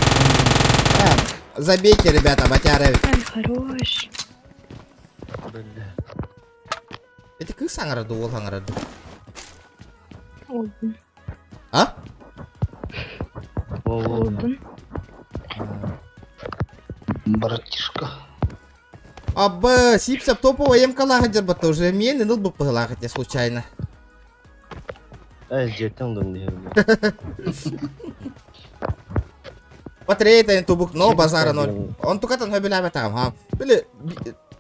А, забейте, ребята, батяры. Ай, хорош. Ити кыыс саҥарар дуу, уол саҥарар дуу? Уолбун. А? Уолбун. Братишка. Абба, Сипсап топовая емкалаах дьарбатта уже мен ыныл быппыһылаах этэ случайно. Эй, дьиэттэн ылдым диһэбин. Батарея тубук, но базара ноль. Он тукатан хөбүлээбэтэҕим ха. Били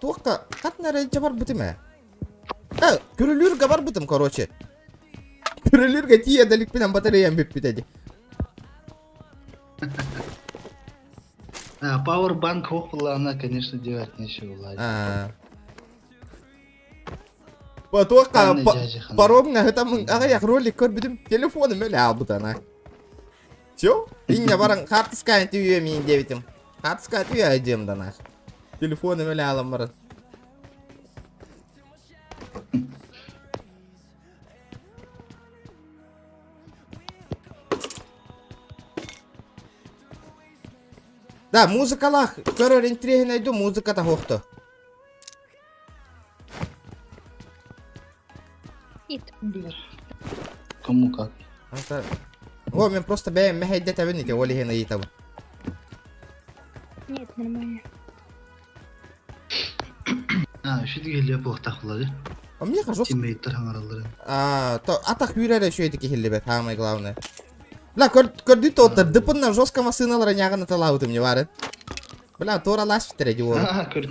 туохха хат нэрэ барбытым ээ. Э, күрүлүүргэ барбытым, короче. Күрүлүүргэ тиийэ да иликпинэн батареям бүппүт эди. А, Powerbank она, конечно, делать нечего, ладно. Туохха паромҥа хытам аҕыйах ролик көрбүтүм телефоным өлө аалбытана. Все, инне баран хаартыскаан түйүө миин диэбитим. Хаартыска түйүө дьиэм данах. Телефоным өлө аалан баран. Да, музыкалаах көрөр интириэһинэй ду музыката хуохто. Кому как. О, мен просто бэйэм мэһэйдэтэбин ити ол иһин ыйытабын. Нет, нормально. А, үчүгэй киһилиэ буолуохтаах буолла А мне кажется... Тиммейттер хаҥаралларын. А, то атах үүрэр үчүгэйдик иһиллибэт, самое главное. Бля, көрдүү тоттар, дыпынна жестко массыыналара ньааҕын аталаабытым не бары. Бля, туора ласпиттэр эди уолу. А, көр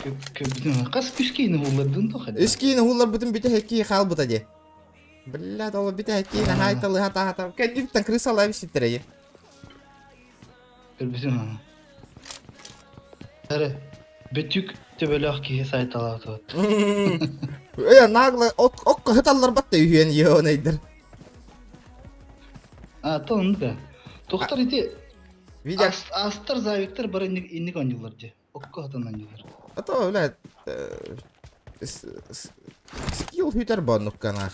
көрбүтүм. Хас үс киини ууллардын тоха. Үс киини уулларбытым бүтэ хекки хаалбыта ди. Бля, ол бүтэ хекки наһай талыха тахата. Кэнниттэн крысалай биситтэр эди. Көрбүтүм. Эрэ, бөтүк төбөлөөх киһи сайталаатыбыт. Э, нагло окко хыталлар батта үһүөн йоонайдар. А, то да. Тохтар ити Видя астар завиктар бары инник оонньуулар дии. Окко хатан оонньуулар. А то, бля, скилл хүтэр боннукканаах.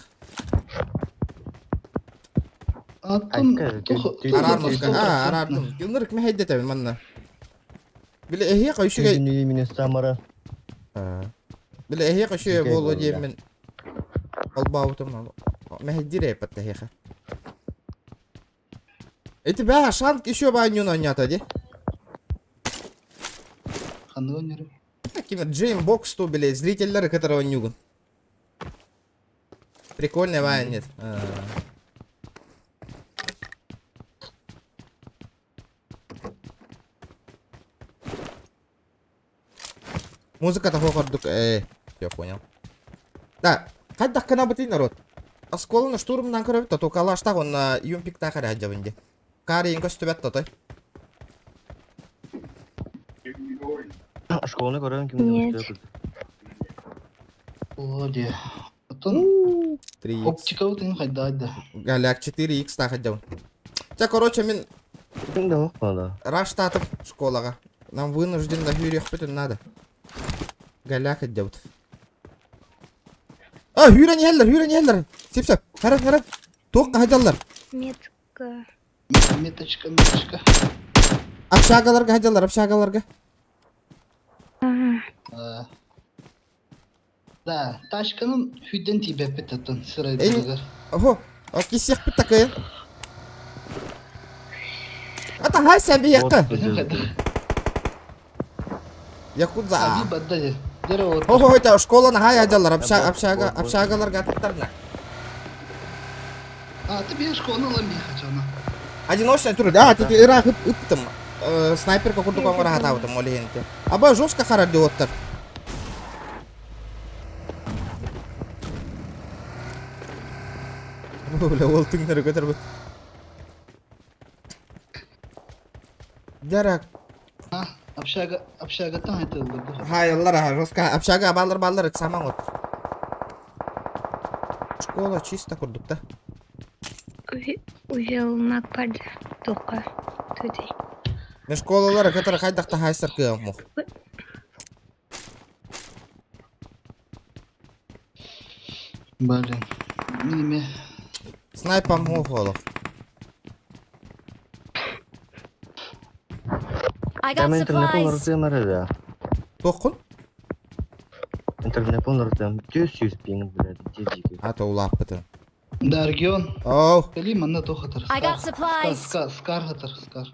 Аттан Араармыска, а, араардым. Килнырык мэһэйдэтэ манна. Биле эһиэхэ үчүгэй. Мине Самара. Биле эһиэхэ үчүгэй буолуо диэммин холбообутум. Мэһэйдиир эппэт эһиэхэ. Эти бää шанк еще баанньуун оонньоото дии. Ханнык оонньуур? Ким Джейм Бокс ту биле зрительлер кытары оонньуугун. Прикольный баан нет. Музыка того курдук, я понял. Да, хайдах гынабытый народ? Осколаны штурмнан көрөбүт, то калаштах он юмпиктах эрэ сылдьабын дии. Кариин көстүбэт тотой. Школаны көрөн ким Нет. О, дии. Оттон 3x. оптикабыт ин хайда да. Галяк 4x таах сылдьабын. Ча, короче, мин Да, да. раштатып школаҕа. Нам вынужден на надо. Голяк идет. А, сүүрэн иһэллэр, сүүрэн иһэллэр. Сипсеп, хара, хара. Туох хаһдаллар. Метка. Меточка, меточка. Общагаларга хаһдаллар, общагаларга. А, А, Да, тачканын хүден тиийбэппит оттон сырайдыгар. Ого, кисиэхпит такайын. Ата хай сәби якка. Якудза. Аби бадда дere вот. Хо хо это школа хай хаһдаллар, общага, общага, общагаларга аттарна. А, ты бешь школаны ылан бихачана. Одиночная тур, да, ты ыраах ыптым. Снайперка курдук оҥоро хатаабытым ол иһинти. Аба жестко харар диоттар. Бля, ол түҥнэри көтөрбүт. Дярак. А, общага, общагаттан айтылды. Хайаллар, аха, жестко. Общага баллар баллар, саман вот. Школа чисто курдук да. Увел Макпад только. Туди. Мен школалар кытары хайдахта хайсар кыам мух. Блин. Минеме. Снайпам мух олох. I got Там интернет supplies. олорсуймар да. Тохкун? Интернет там 400 пинг, блядь, дикий. А то улааппытын. Да, регион. Оу, Кэлии манна туох хатар. I got supplies. Скар, скар хатар, скар.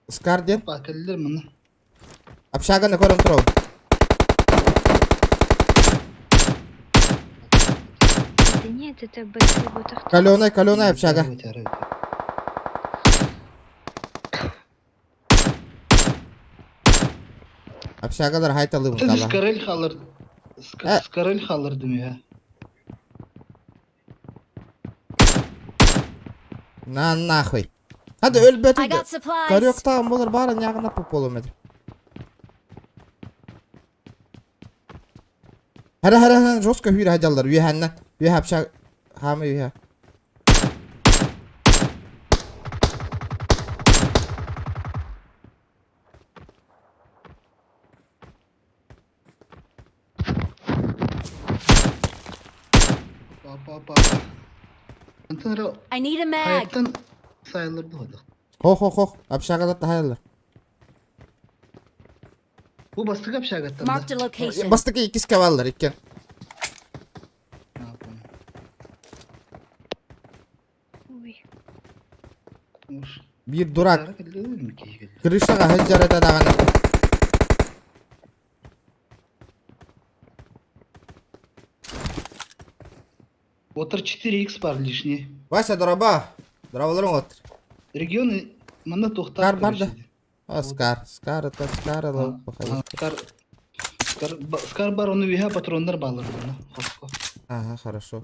Скар диэн. Па, кэллилэр манна. Общаганы көрөн турабын. Да нет, это бойцы ботах. Каленай, каленай общага. Общагалар хайталыбын Ты кала. скарель халыр. Э. Скарель халыр дымия. На нахуй. Hadi өлбөтү. I got supplies. Карёктаан болар баарын ягына пополум эди. Хара хара хара жестко hüyre hacallar. Üyehenlen. Üye hapşa. Hamı üye. Па, па, па. Антон I need a mag. Hayattan sayılırdı o da. Хох хох хох. Общагалар да hayallar. Bu bastık apşagattan da. Marked a location. Бастыки иккис каваллар иккен. Ne yapalım? Ой. Уж. Bir дурак. Кара Крышага ханжарата даганы. Отыр 4x бар лишний. Вася дораба. Дорабаларың отыр. Регионы мана тоқтар. Кар бар да. А, скар. Скар это скар. Скар, скар, скар бар onu виха патрондар балыр bunu. Хоско. Ага, хорошо.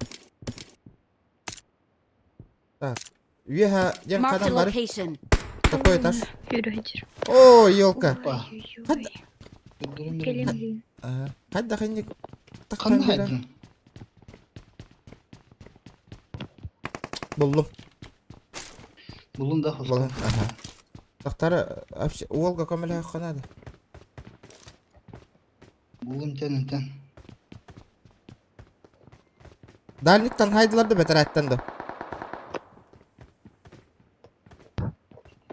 Так. Üyeha ден Marked a кадан бар. location. Какой этаж? Yürü О, елка. Ой-ой-ой. Кэлим. Ага. Кайда ханник? Қандай хайдын? Булдум. Булун да хоско. Булдум. Ага. Тактары вообще Волга көмөлө канады. Булун тен тен. Дальниктан хайдылар да бетер айттан да.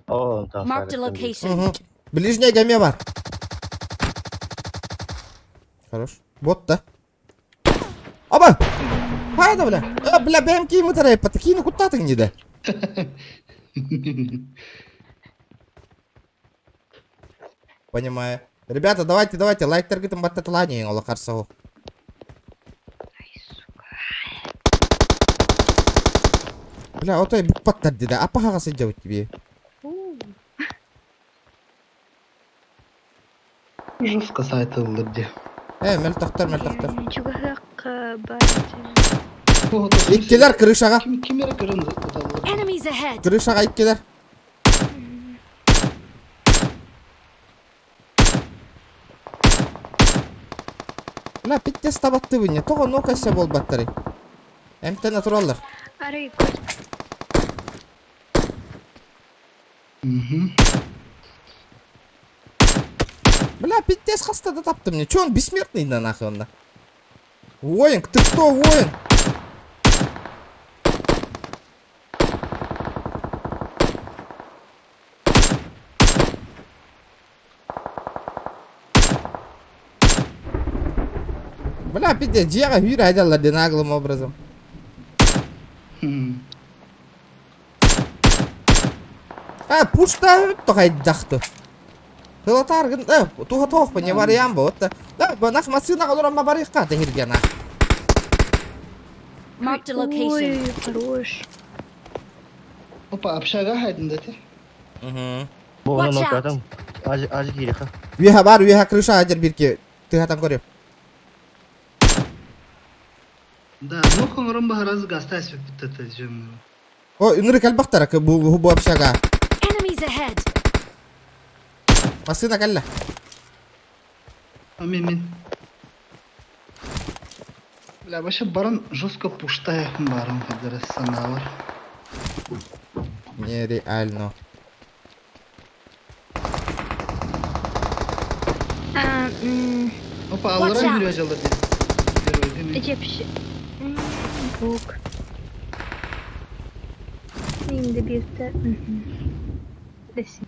О, да. Marked a location. Угу. Ближняя гаме бар. Хорош. Бот да. Аба! Хайда бля. А, бля, бэм кийим утарай пат. Кийини куттатың не да. Понимаю. Ребята, давайте, давайте, лайк таргетым баттатылани ола карсау. Ай, сука. Бля, отой букпаттар деди. Апа хагасы жабыт тебе. У. Жестко сайтылыр де. Э, мел тактар, мел тактар. Чугахак бар. Иккилер крышага. Ким кимere көрін оталыр. Enemies ahead. Крышага иккилер. Бля, питтес табатты бұне. Тоға нокася бол баттары. Эмтен натураллар. Арай кот. Мгм. Бля, пиздец хаста да тапты мне. Че он бессмертный да нахуй он да? Воин, ты кто, воин? Бля, пиздец, Джера Юра одел наглым образом. Хм. А, пушта тоқайддақты. Тылатаргын, э, туха тоқ не вариант вот. Да, нах машина олар ма барыққа тегірген ах. Marked a location. Ой, хорош. Опа, общага хайдын да те. Угу. Бу Watch onu out. noktadan. Acı acı кириха. Үйе бар, үйе крыша адер бирке. Тыгатан көрем. Да, ну хоңорон бахараз гаста эспек жем. О, үнүрі кәлбақтар, бу бу общага. Enemies ahead. Машина кәллә. Амин мин. Бля, вообще баран жестко пуштая баран хадыр саналар. Нереально. А, Опа, Watch аллара out. жүрө жалыр де. Эти Бук. Мен де бирді. Десин.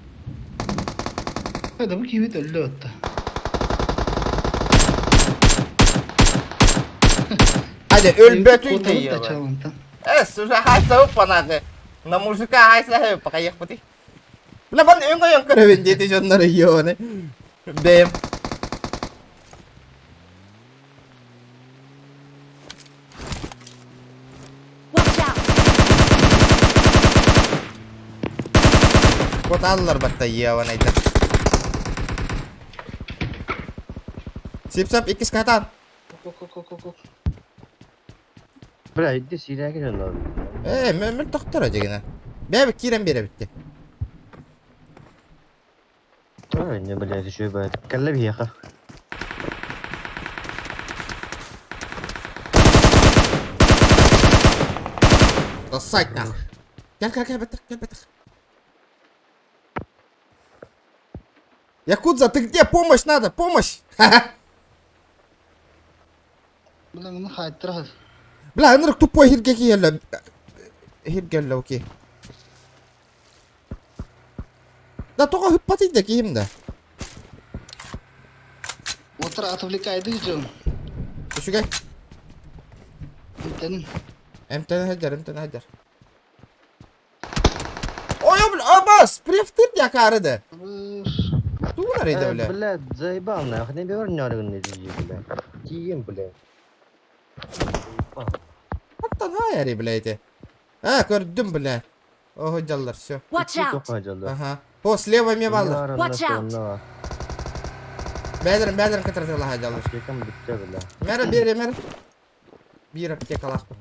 Хайда бу кибет өллө отта. Хайда өлбөтүй Куотабыт да дейева. чалантан. Э, слушай, хайса уппанагы. На мужика хайса пока ехпыты. Бля, бан өҥ өҥ көрөбүн диэти дьоннор ёны. Бэм. Watch out! Куоталлар батта ёванайда. Сип-сап иккис катан. Бля, иди сиирээки дьоннор. Ээ, мөл тохтор дьигинэ. Бэбэ киирэн биэрэбитти. Ой, не, блядь, еще бывает. Кэллэ биһиэхэ. Сосать нахуй. Кэл, кэл, кэл, бэтэх, кэл, бэтэх. Якудза, ты где? Помощь надо, помощь! Бля, ну хайттар. Бля, ынырык тупой хирге киелле. Хиргелле, окей. Да тоҕо ыппатый да киһим да. Отыр отвлекайды дьон. Үчүгэй. Эмтэнин. Эмтэн сылдьар, эмтэн сылдьар. Ой, бля, абас, префтыр дьакары да. Тугун арыйда, бля? Бля, заебал нахуй, не бер нөргүн бля. Тиийэн, бля. Хаттан хайари, бля, эти. А, көрдүм, бля. Ого, дьаллар, все. Watch out! Ага. О, слева ме баллар. Watch out. Бәдерин, бәдерин кытыртыла дьаллар. Мэра, бери, мэра. Биир аптекалаахпын.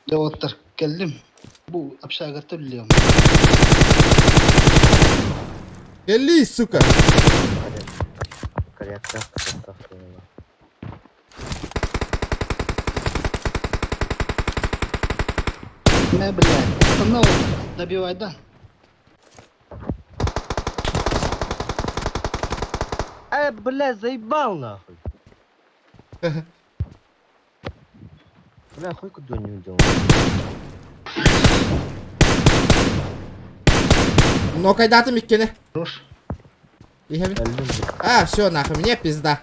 Дьэ, кэллим. Бу общагата үллиэм. Кэллии, сука. Мэ, блядь. Снова добивай, да? Э, бля, заебал нахуй. Бля, хуй куда не уйдем. Но кайдатым иккини. Хорош. А, все, нахуй, мне пизда.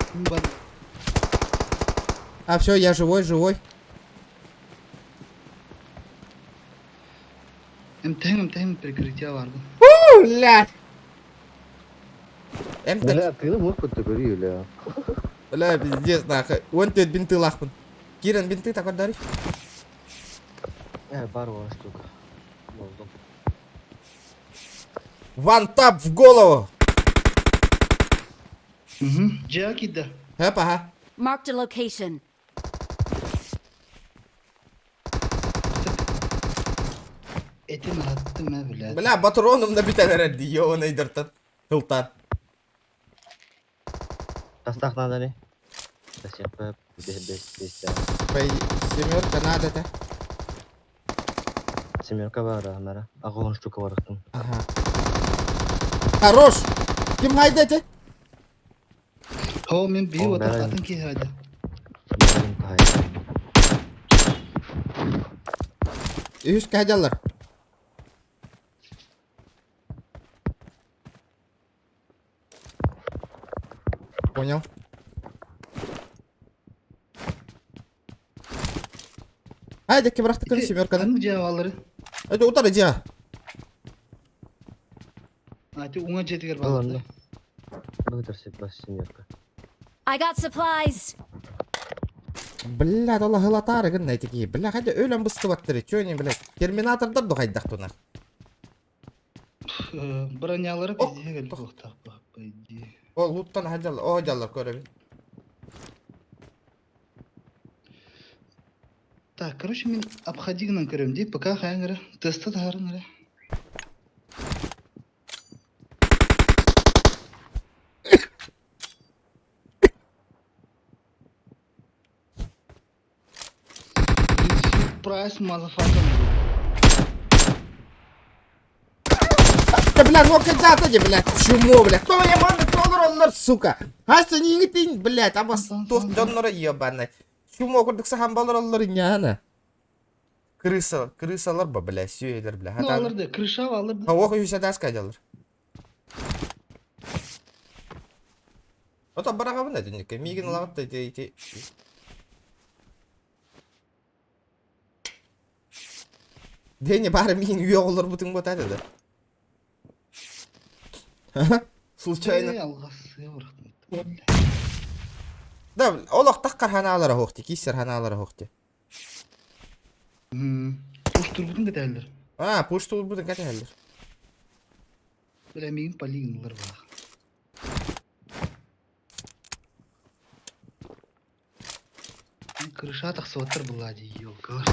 А, все, я живой, живой. Эмтэһин, эмтэһин прикрытие барды. Блядь. МТ. Бля, ты мог куда говори, бля. Бля, пиздец, нахуй. Вон ты бинты лахпын. Киран, бинты такой дари. Э, бар вон штука. One tap в голову. Угу. Дьиэ киирдэ. Хэп, ага. Marked a location. Этин аттым, э, блядь. Бля, батроном набитан эрэр ёбаный дыртан. Тылтан. Тастах надо ли? Спасибо. Без, без, без. Семерка надо да. Семерка бар, мара. Агон штука бар. Ага. Хорош! Ким хайда эти? О, мен бии О, отыр бәрін. атын ки хайда. Үс кайдалар. Понял. Айда кебрахты күн семерканы. Аны дьиэ алары. Это утары дьиэ. А, ти уҥа дьиэтигэр бааллар. Семерка. I got supplies. Бля, Аллах ылатаары гынна эти Бля, хайда өлөн быстыбаттыр. Чё они, блядь? Терминатордар ду хайдах туна. Бронялары Ох, пиздеге кэлбит буолуохтаах, по идее. О, луттан хайдалар. О, жаллар көрөбүн. Так, короче, мен обходигынан көрөм дии, пока хайан эрэ. Теста таһарын эрэ. Прайс, motherfucker. Да, бля, ну когда ты, блядь, чмо, бля? Кто я маны толор сука? Хаса не ты, блядь, а вас тост донора ебаный. Чмо курдук сахан балар оллар няна. Крыса, крысалар ба, бля, сүйелер, бля. Ну, алырды, крыша алырды. А ох, юся даска делар. Ото барагабын да дүнекке. Мигин лагат да ити. Дени бары миин үйэ олорбутуҥ буотаата да. Случайно. Эй, алҕас бырахтым. Да, олох таххар ханаалара хоохти, киссер ханаалара хоохти. Пуштурбутун кэтээллэр. А, пуштурбутун кэтээллэр. Бля, миигин полигнылар баах. Крыша тахсыбаттар была дии, елкалар.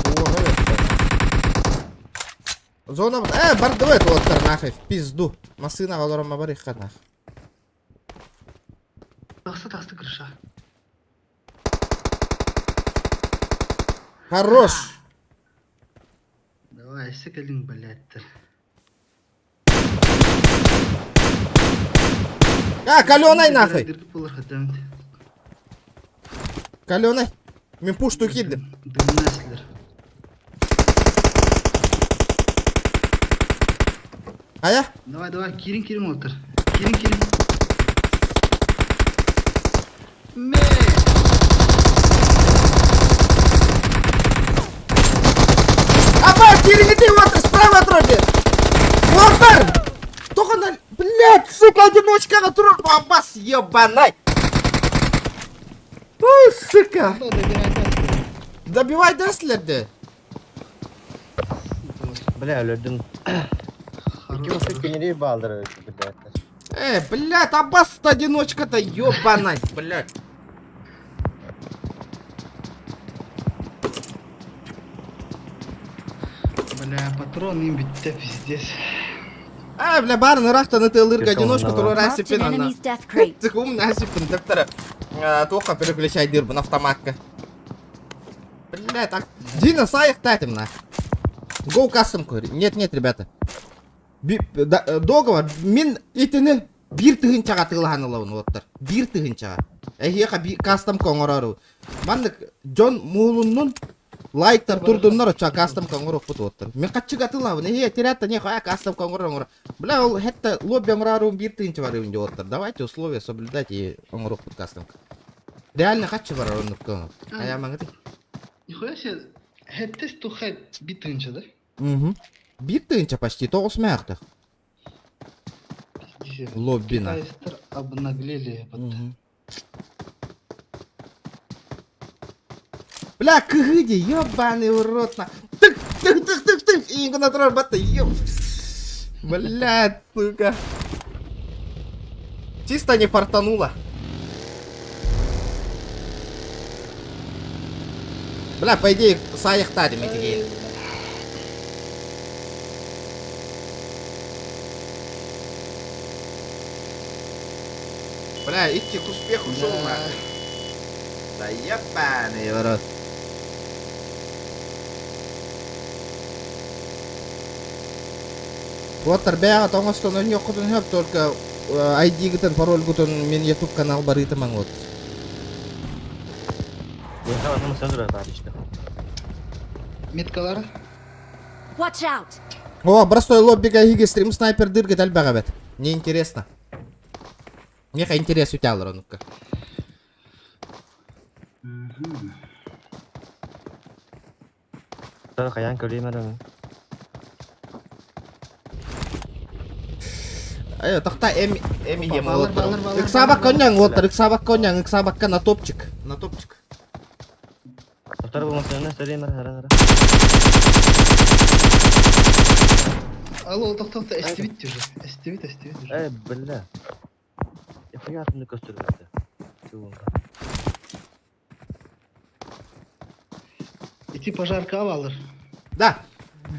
Зона... Э, бардыбыт уоттар нахуй, в пизду. Массыынаҕа олоромма барыахха нах. Тахса тахса крыша. Хорош! Давай, өссө кэлиҥ, блядь. А, каленай нахуй! Каленай. Мин пушту киирдим. Ая? Давай, давай, киирин, киирин уолаттар. Киирин, киирин. Мэ! Апа, киириҥ уолаттар, справа от Уолаттар! Только на... Блядь, сука, одиночкаҕа турар бабас, ебанай! Ой, сука! Добивай дэслерди. Бля, өлөрдүм. Икки кинери баалдыр, блядь. Э, блядь, Аббас-то одиночка-то, ебанай, блядь. Бля, патрон им бүттэ, пиздец. А, бля, барын ырахтан ытыалыырга одиночку туруора Marked an сиппин анна. enemy's death crate. Тык умна сиппин төптөрө. Туохха переключайдыырбын автоматка. Бля, так. Дина, саайыктаатым на. Go custom көр. Нет, нет, ребята. Би, да, договор. Мин итини биир тыһыынчаҕа атыылаһан ылабын уоттар. Биир тыһыынчаҕа. Эһиэхэ би кастом оҥороору. Маннык дьон муулуннун лайктар турдуннар оччо кастом оҥоруохпут уоттар. Мин хаччыга атыылаабын. Эһиэ терятта не а кастом оҥорор оҥоро. Бля, ол хетта лобби оҥороорум биир тыһыынча барыым дии уоттар. Давайте условия соблюдать и оҥоруохпут кастом. Реально хаччы барар оннукка. Хайаамаҥыты. Нихуя себе, хэттес тухай биир тыһыынча, да? Угу. Биир тыһыынча почти тоҕус мээхтэх. Пиздец. Лоббина. Китайцтар обнаглели. Мгм. Бля, кыһыы ебаный в рот на. Тык, тык, тык, тык, тык. И на турар батта, еб. Блядь, сука. Чисто не фартануло. Бля, по идее, саайыктаатым этигейн. Бля, идти к успеху шел нахуй. Да ебаный в рот. Уоттар бэйэҕит оҥостон өнньүөххүтүн сөп, только ID-гытын, парольгутун мин YouTube канал барыытымаҥ вот. Меткалара? Watch out! О, простой лоббига эһиги стрим снайпердыыргыт элбэх эбит. Мне интересно. Миэхэ интерес үтээлэр онукка. Хайаан көрүөм эрэ. Айо, тахта эм эм иһиэм Балар, уолаттар. балар, балар, Ыксаабакка балар. онньоҥ уолаттар, ыксаабакка онньоҥ, ыксаабакка на топчик. На топчик. Тоқтар болмаса сөйлейм ара ара. Алло, тоқта, эстибит уже. Эстибит, эстибит уже. Э, бля. Нихуя атымды көстөрбөтү. Ити пожарка алыр. Да.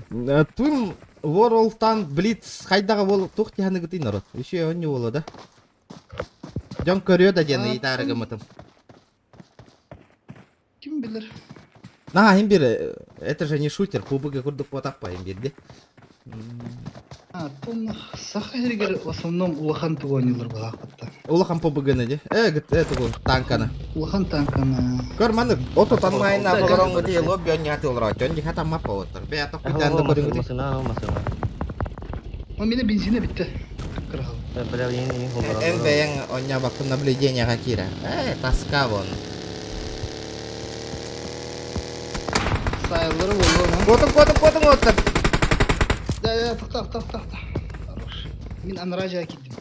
Twin World Tank Blitz хайдаҕа буол туох тиһаныгытый народ. Еще онньу буолуо да. Дьон көрүө да диэн ыйытаары гыммытым. Ким билэр? На, им бир, это же не шутер, PUBG курдук буотахпа им бирди. А, тон саха сиригэр в основном улахан тугу оонньуулар балаахпатта. Улахан PUBG-ны ди. Э, это танканы. Улахан танканы. Көр маны отут онлайна Да, олороҥҥу дии лобби онньааты олорооччу. Онди хата маппа оттор. Бэйэ токуйдаан да көрүҥҥүтүй. Масына, масына. О, мене бензина битте. Кырахал. Бля, ең ең Эн бэйэҥ онньаабаккын наблюдениеҕа киирэ. Э, тоска вон. Сайлары болуо ма? Куотуҥ, куотуҥ, куотуҥ оттор. Да, да, тохтоо, тохтоо, тохтоо. Хорош. Мин анараа дьаа киирдим.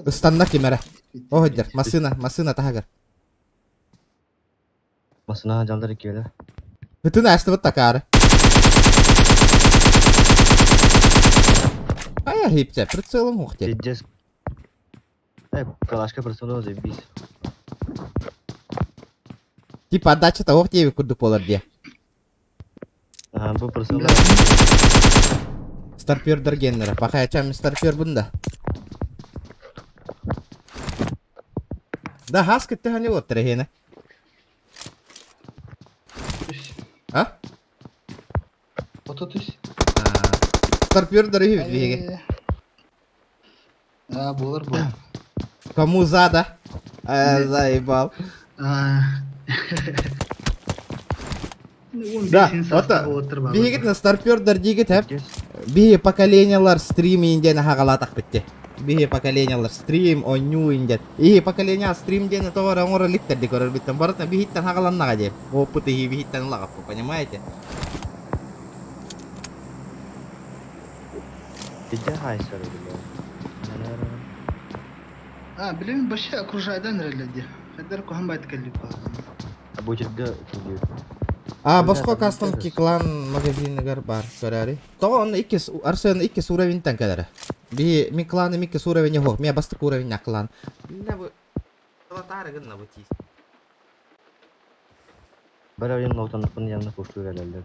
Ыстанна ким эрэ. Оһоддер, массыына, массыына таһыгар. Массыына дьаллар иккиэлэр. Ытын астыбыт такаары. Ая хипте, прицелом ухте. Пиздец. Э, калашка прицелом заебись. Типа отдача ох диэбит курдук буолар диэ. Ага, бу прицел. Старпердар геннere. Пахаячам старпер бunda. Да хас кытты хани оттар хене. А? 33. Старпердар үһү биһиги. А, буолар буолар. Кому за, да? А, заебал. Да, ото биһигит на старпердар диигит хэп. Биһи поколениялар стрим инден хагалатах битте. Биһи поколениялар стрим онньуу инден. Иһи поколения стрим диэн тоҕо оҥоро иликтэр көрөр биттен барыта биһиттэн хагаланнаҕа диэн. Опыт иһи биһиттэн ылаҕаппы, понимаете? Пиздец хайсар, бля. А, билим башы окружайдан эрэллэр Хайдар куһан байт кэллик Бу жерге киирдибит. А, босхо кастомки клан магазиныгар бар көрөри. Тоҕо онно иккис Арсен иккис уровеньтан кэлэрэ. Би ми кланым иккис уровень хоох, ми бастык уровень клан. Бля бу Золотары гынна бу тиис. Бары ойын нолтаныкпын янына куштуу кэлэллэр.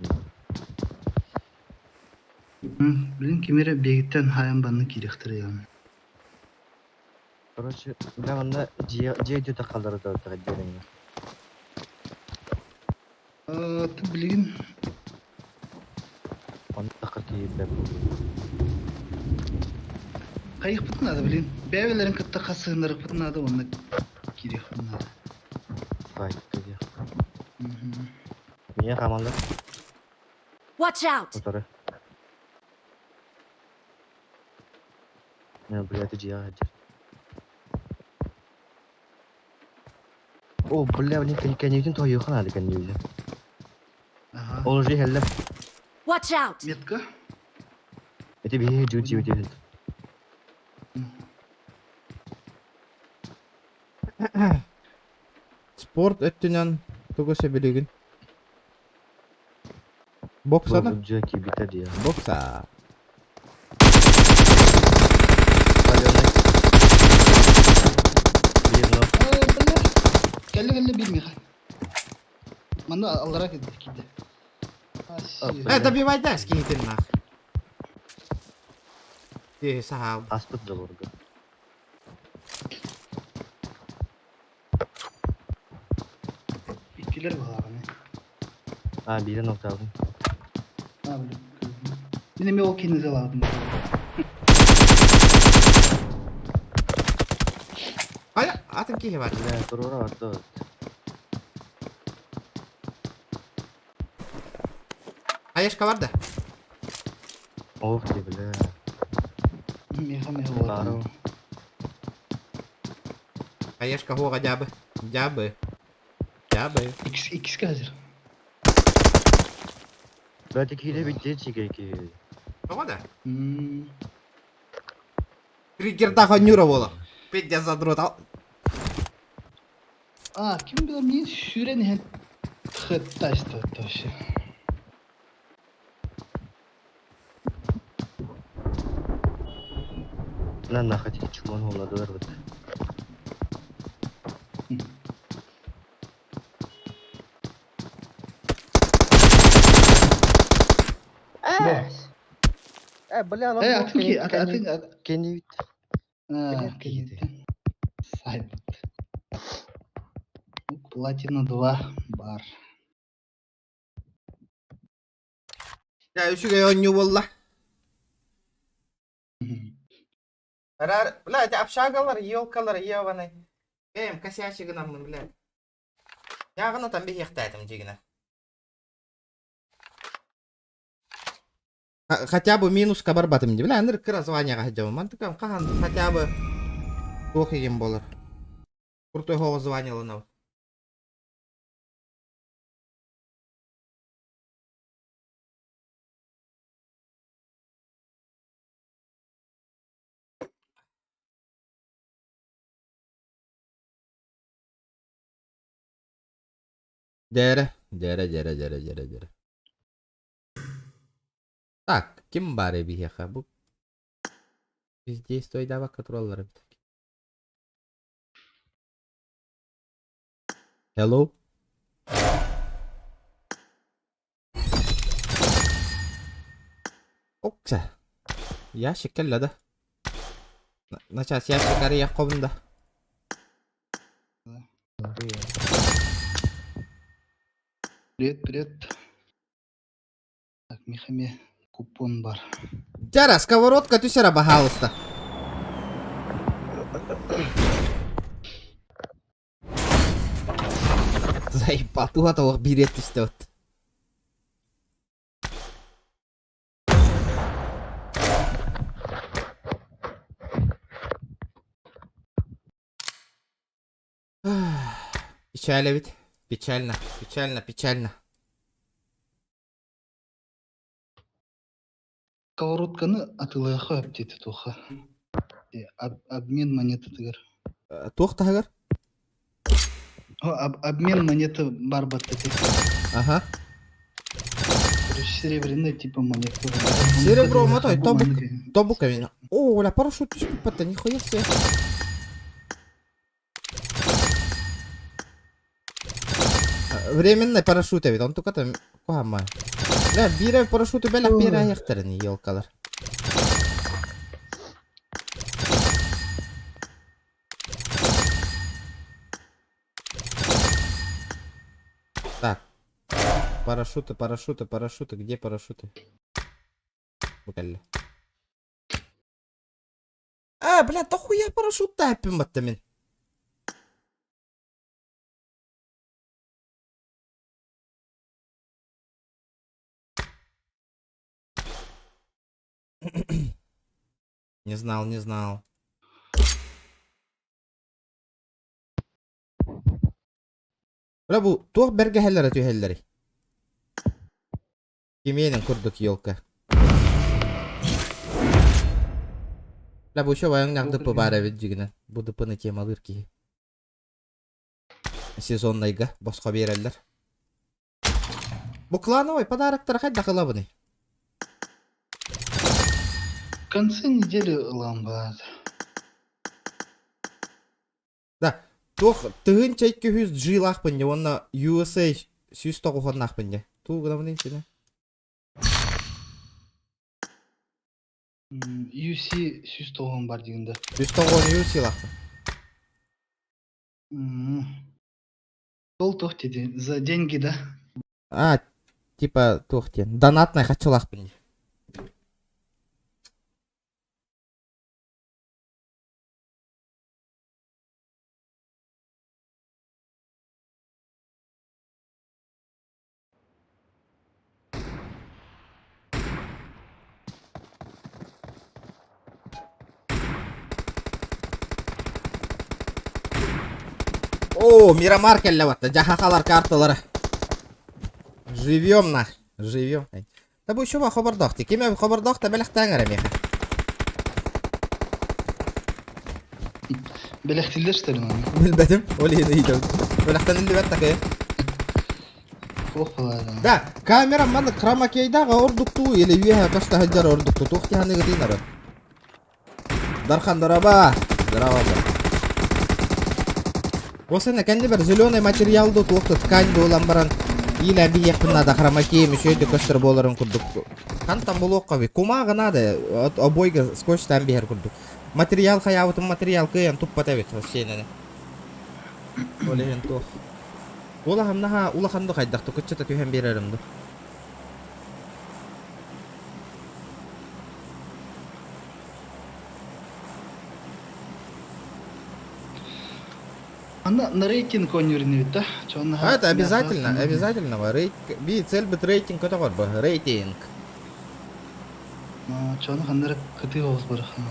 Билин кимире бегиттен хайан банны киирехтер яны. Короче, бля, манна дьиэ дьиэ дьиэ тахаллары тахаллары диэриҥҥэ. Ты билигин Онно тахар киирбэт. Хайыхпытын надо, блин. Бэйэлэрин кытта хасыһыннарыхпытын надо, онно киириэхпитин надо. Бай, киириэх. Миэ хаамаллар. Watch out! Утары. Мен блядь, дьиэҕэ сылдьар. О, бля, блин, кэннибитин тоһуйуохха наада кэннибитин. Ага. Ол уже иһэллэр. Watch out! Метка? Ити биһиги дьуу дьиэбит иһит. Спорт өттүнэн тугу сөбүлүүгүн? Бокса да? Бу дьиэ киирбитэ дии. Бокса. Паленый. Биир ног. Бля. Кэллэ кэллэ биир миэхэ. Манна аллара киирдэ киирдэ. Э, добивай да, скиньте нах. Ты сахал. Аспыт заборга. Иккилэр баҕаҕаны. А, биирэ ноктаабын. А, бля. Мин эмиэ ол киһини залаабытым. Ая, атын киһи бар. Бля, туруора барда. Аяшка бар да. Ох ты, бля. Миэхэ миэхэ Бары. буолар. Аяшка хоға дябы. Дябы. Дябы. Икс икске хазыр. Бля, ти киирэ битте чиге ки. Тоҕо да? М. Триггерда хонюра буола. Петя задрот. Ал- А, ким билэр мин сүүрэн иһэн хыттаста вообще. На нахать чумон холладылар бит. Бо. Э, бля, Э, атын ки, атын атын. Кенни А, кэнниттэн. Сайбыт. Платина 2 бар. Я үчүгэй оонньуу буолла. Рар, блядь, общагалар, елкалар, ебаный. Эм, косячий гынаммын, блядь. Ягына там биһиэхтээтим дьигинэ. Хотя бы минус барбатым дии. Бля, аныр кыра званияҕа сылдьабын. Мантыкам хаһан хотя бы туох игин буолар. Крутой хоҕо званияланабын. Дээрэ, дээрэ, дээрэ, дээрэ, дээрэ, дээрэ. Так, ким баар эбиһиэхэ? Бу бездействуйдаабакка тураллар эбит. Hello? Окса. Ящик кэллэ да. Начаас ящик арыйах хобун да. Привет, привет. Так, михаме купон бар. Дьара, сковородка түсэрэ, баһаалыста. Заебал, туха тоҕох биириэт түстэ от. Печаль эбит. Печально, печально, печально. Сковородканы атыылыахха сөп диэтэ туохха. Обмен монетатыгар. Туох таһыгар? Обмен монеты бар баттати. Ага. Короче, серебряный типа монета. Серебро мотой, тобук, тобук О, оля, парашют түспүт нихуя себе. Временный парашют эбит, он только там куһаама. Да, биирэ парашюту бэлэх биэрэ айахтарын елкалар. Так. Парашюты, парашюты, парашюты. Где парашюты? Бу А, бля, дохуя парашют таппин батта мин. Не знал, не знал. Бля, бу туох бэргэһэллэрэ түһэллэрий? Кимиэнин курдук елка. Бля, бу еще байаҥ дыппы баар эбит дьигинэн. Бу дыппыны темалыыр киһи. Сезоннайга босхо биэрэллэр. Бу клановай подароктара хайдах ылабыный? В конце недели ылан баар. Да, туох тыһыынча 200 G-лаахпын дьэ уонна USA 190-наахпын дьэ. Туу гынабыный синэ? UC 190 бар дигин да. 190 UC-лаахпын. Ол туох диди? За деньги, да? А, типа туох диэн. Донатнай хаччылаахпын дии. О, Мирамар кэллэ батта. Дьахахалар карталара. Живем на. Живем. Та бу еще хобордох. Киме хобордох та бэлэхтээн эрэ миэхэ. Бэлэхтиллэр что ли оны? Билбэтим. Ол иһин ыйытабын. Бэлэхтэниллибэт такая. Туох балаада. Да, камера маннык хромакейдаҕа ордуктуу или үөһэ көстө сылдьар ордуктуу туох тиһаныгытыын ары. Дархан дороба. Здорово. Осена кэннибэр зеленый материал ду туох да ткань буолан баран иилээн биһиэхпин наада хромакейым үчүгэй көстөр буоларын курдук. Хантан булуохха би кумааҕы наада обойга скотчтаан биһэр курдук. Материал хайаабытын материал кыайан туппат эбит вообще Ол иһин туох. Улахан наһаа улахан ду хайдах тукуччата түһэн биэрэрим ду. Аны на рейтинг оонньуур да? А это обязательно, обязательно. Рейт, би цель бит рейтинг көтөҕөр бу, рейтинг. Чону ханнара кытыы оҕус барахан.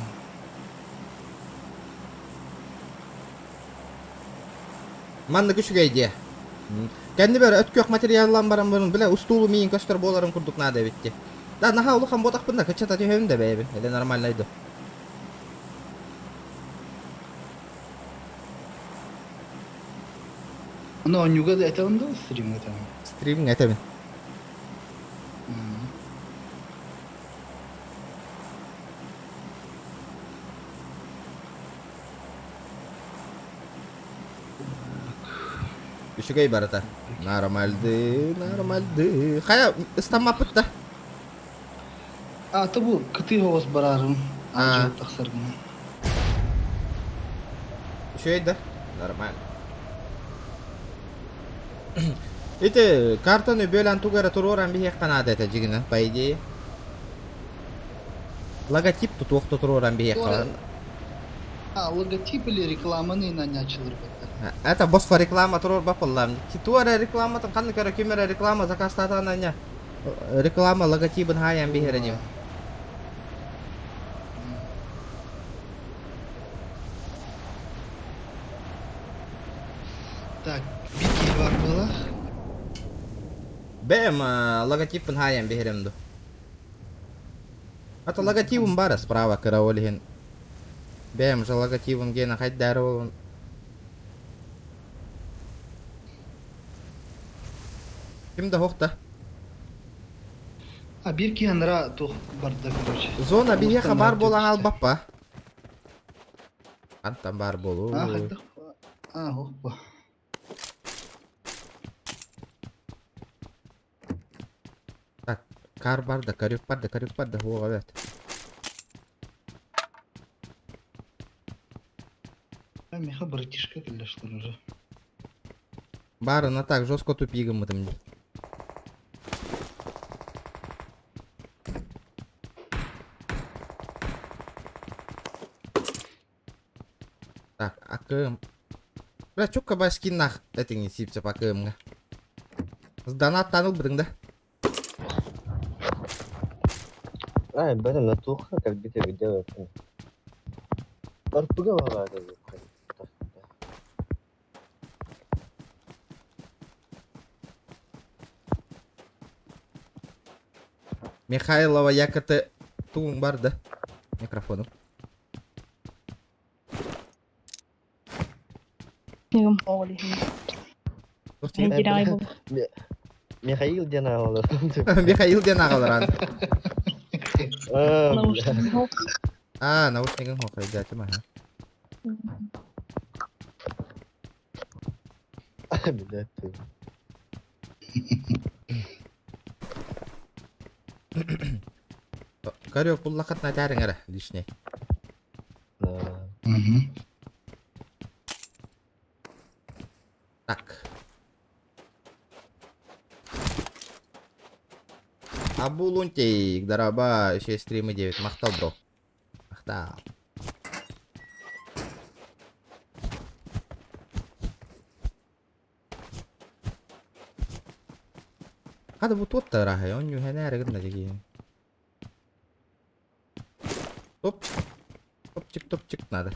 Маннык үчүгэй диэ. Кэннибэр өт күөх материаллаан баран баран бile устуулу миин көстөр буоларын курдук наада эбит дии. Да, наһаа улахан буотахпын да, кыччата түһэбин да бэйэбин. Или нормально иду. Аны оонньууга да этэҕин да стримҥэ этэҕин? Стримҥэ этэбин. Үчүгэй барыта. Нормальды, нормальды. Хайа, ыстаммаппыт да? Аата бу кытыы оҕус бараарым аадьуо тахсар гына. Үчүгэй да? Нормально. Ити картаны бөлөн тугу эрэ туруоран биһиэххэ наада этэ дьигинэн, по идее. Логотип тутуох туруоран биһиэххэ. А, логотип или рекламаны нанячылар баттар. Это босхо реклама туруорбаппыллаам. Туора рекламатын ханнык эрэ ким эрэ реклама заказтаатаҕына реклама логотибын хаайан биһэрэним. Так, бики бар буолар. Бэм логотиппын хаайан биһэрем ду. Ата логотибым бара справа кыра ол иһин. Бэм же логотибым гена хайдары болун. Ким да хохта. А биир киһи анара туох барда короче. Зона биһиэхэ баар буолан албаппа. Антан баар буолуу. А хайдах А, хоппа. Так, кар бар да, карюк бар да, карюк бар да, хуоҕа эбээт. Миха братишка кэллэштэр уже. Баарына так жестко тупи гыммытым дии. Так, акым. Бля, чукка башкиннах этиҥи сиипсэп акымҥа. Донаттан ылбытыҥ да? А, бары натуха кэлбит эбит делать. Арпыга баҕаата Михайлова якоты тугуҥ бар да? Микрофону. Михаил диэн аҕалар. Михаил диэн аҕаларан. А, наушнигын хохайдаатым аха. Блядь. Карёк буллахат натаарыҥ эрэ лишний. Так. Абулунтик, дараба, еще стримы 9. Махтал, бро. Махтал. Хада бу туот тараһай, он юһэнээр гынна дигин. Топчик. Топчик, топчик надо.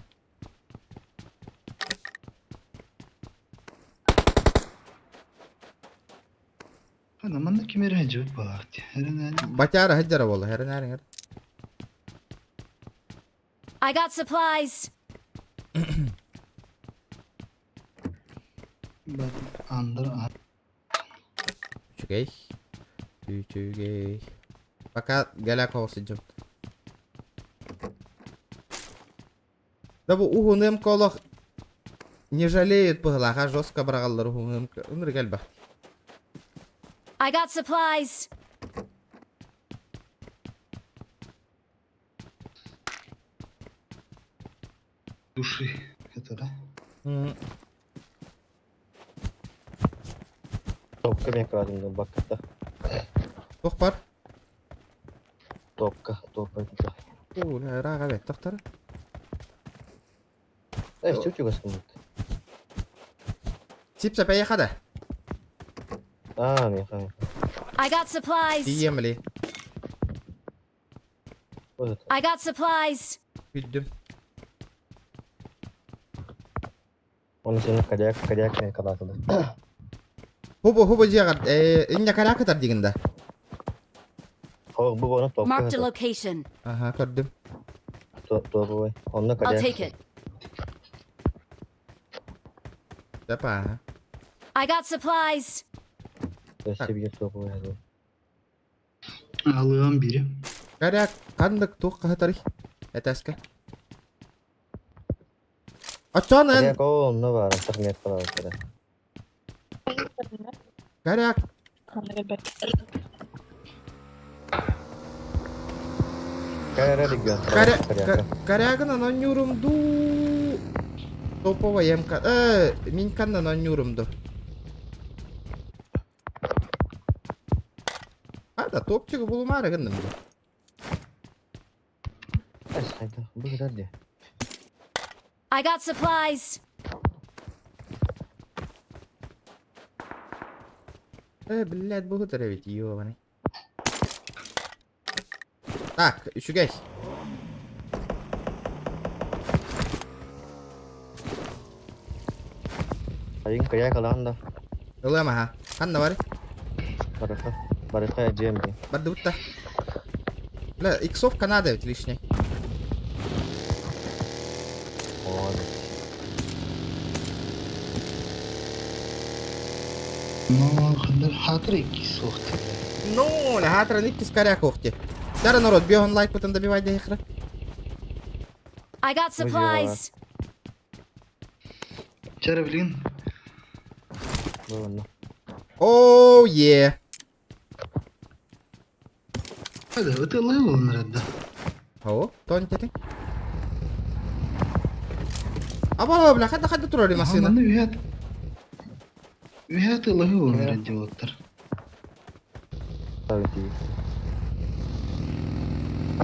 Ана манна ким эрэ сылдьыбыт буолаах дии. Эрэнээни. Батяра сылдьара буолла, эрэнээриҥэр. I got supplies. Андыр Үчүгэй. Үчүгэй. Пока галяк сылдьым. Да бу уһуным колох не жалеют быһылаха жестко быраҕаллар уһуным ынырык элбэх. I got supplies. Души. Это да? Топка мен кладым бакката. Туох бар? Топка, топка. Уу, ыраах эбит тохтор. Эй, чуть-чуть гасымыт. Сипса поехала да? А, меха. I got supplies. Тиийэмли. I got supplies. Бүддүм. Оны сені коряк, коряк мен калатылы. Хубу хубу дьиэҕэр инньэ корякытар дигин да? Хог бу оны топка. Marked a location. Аха, көрдүм. Топовой. Онно I'll коряк. take it. Жапа. I got supplies. Өссө биир суох буолуо. Алыам бири. Коряк, ханнык туох хаһытарый? Этээскэ. Оччоон эн Коряк ол онно баар, антах метка баар. Коряк Корягын анонньуурум дуу топовая МК Миньканнан онньуурум дуу А да топчигы булумаары гынным дуу. Бу кытар дии. I got supplies. Блядь, бу кытар эбит, ёбаный. Так, үчүгэй. Айын кыйа калаан да. Ылыам аха. Ханна бар? Барыха. Барыха дьиэм дии. Бардыбыт да. Бля, иксов Канада ведь лишний. Ну, хатыр икки суох Ну, хатыр икки скоряк ухти. Дара народ, бегон лайк потом добивай до ихра. I got supplies. Чара, блин. Оу, е. Это левел надо. О, тон тети. Аба, бля, хадда хадда турар машина. Маны үһәт. Үһәт левел надо делаттар.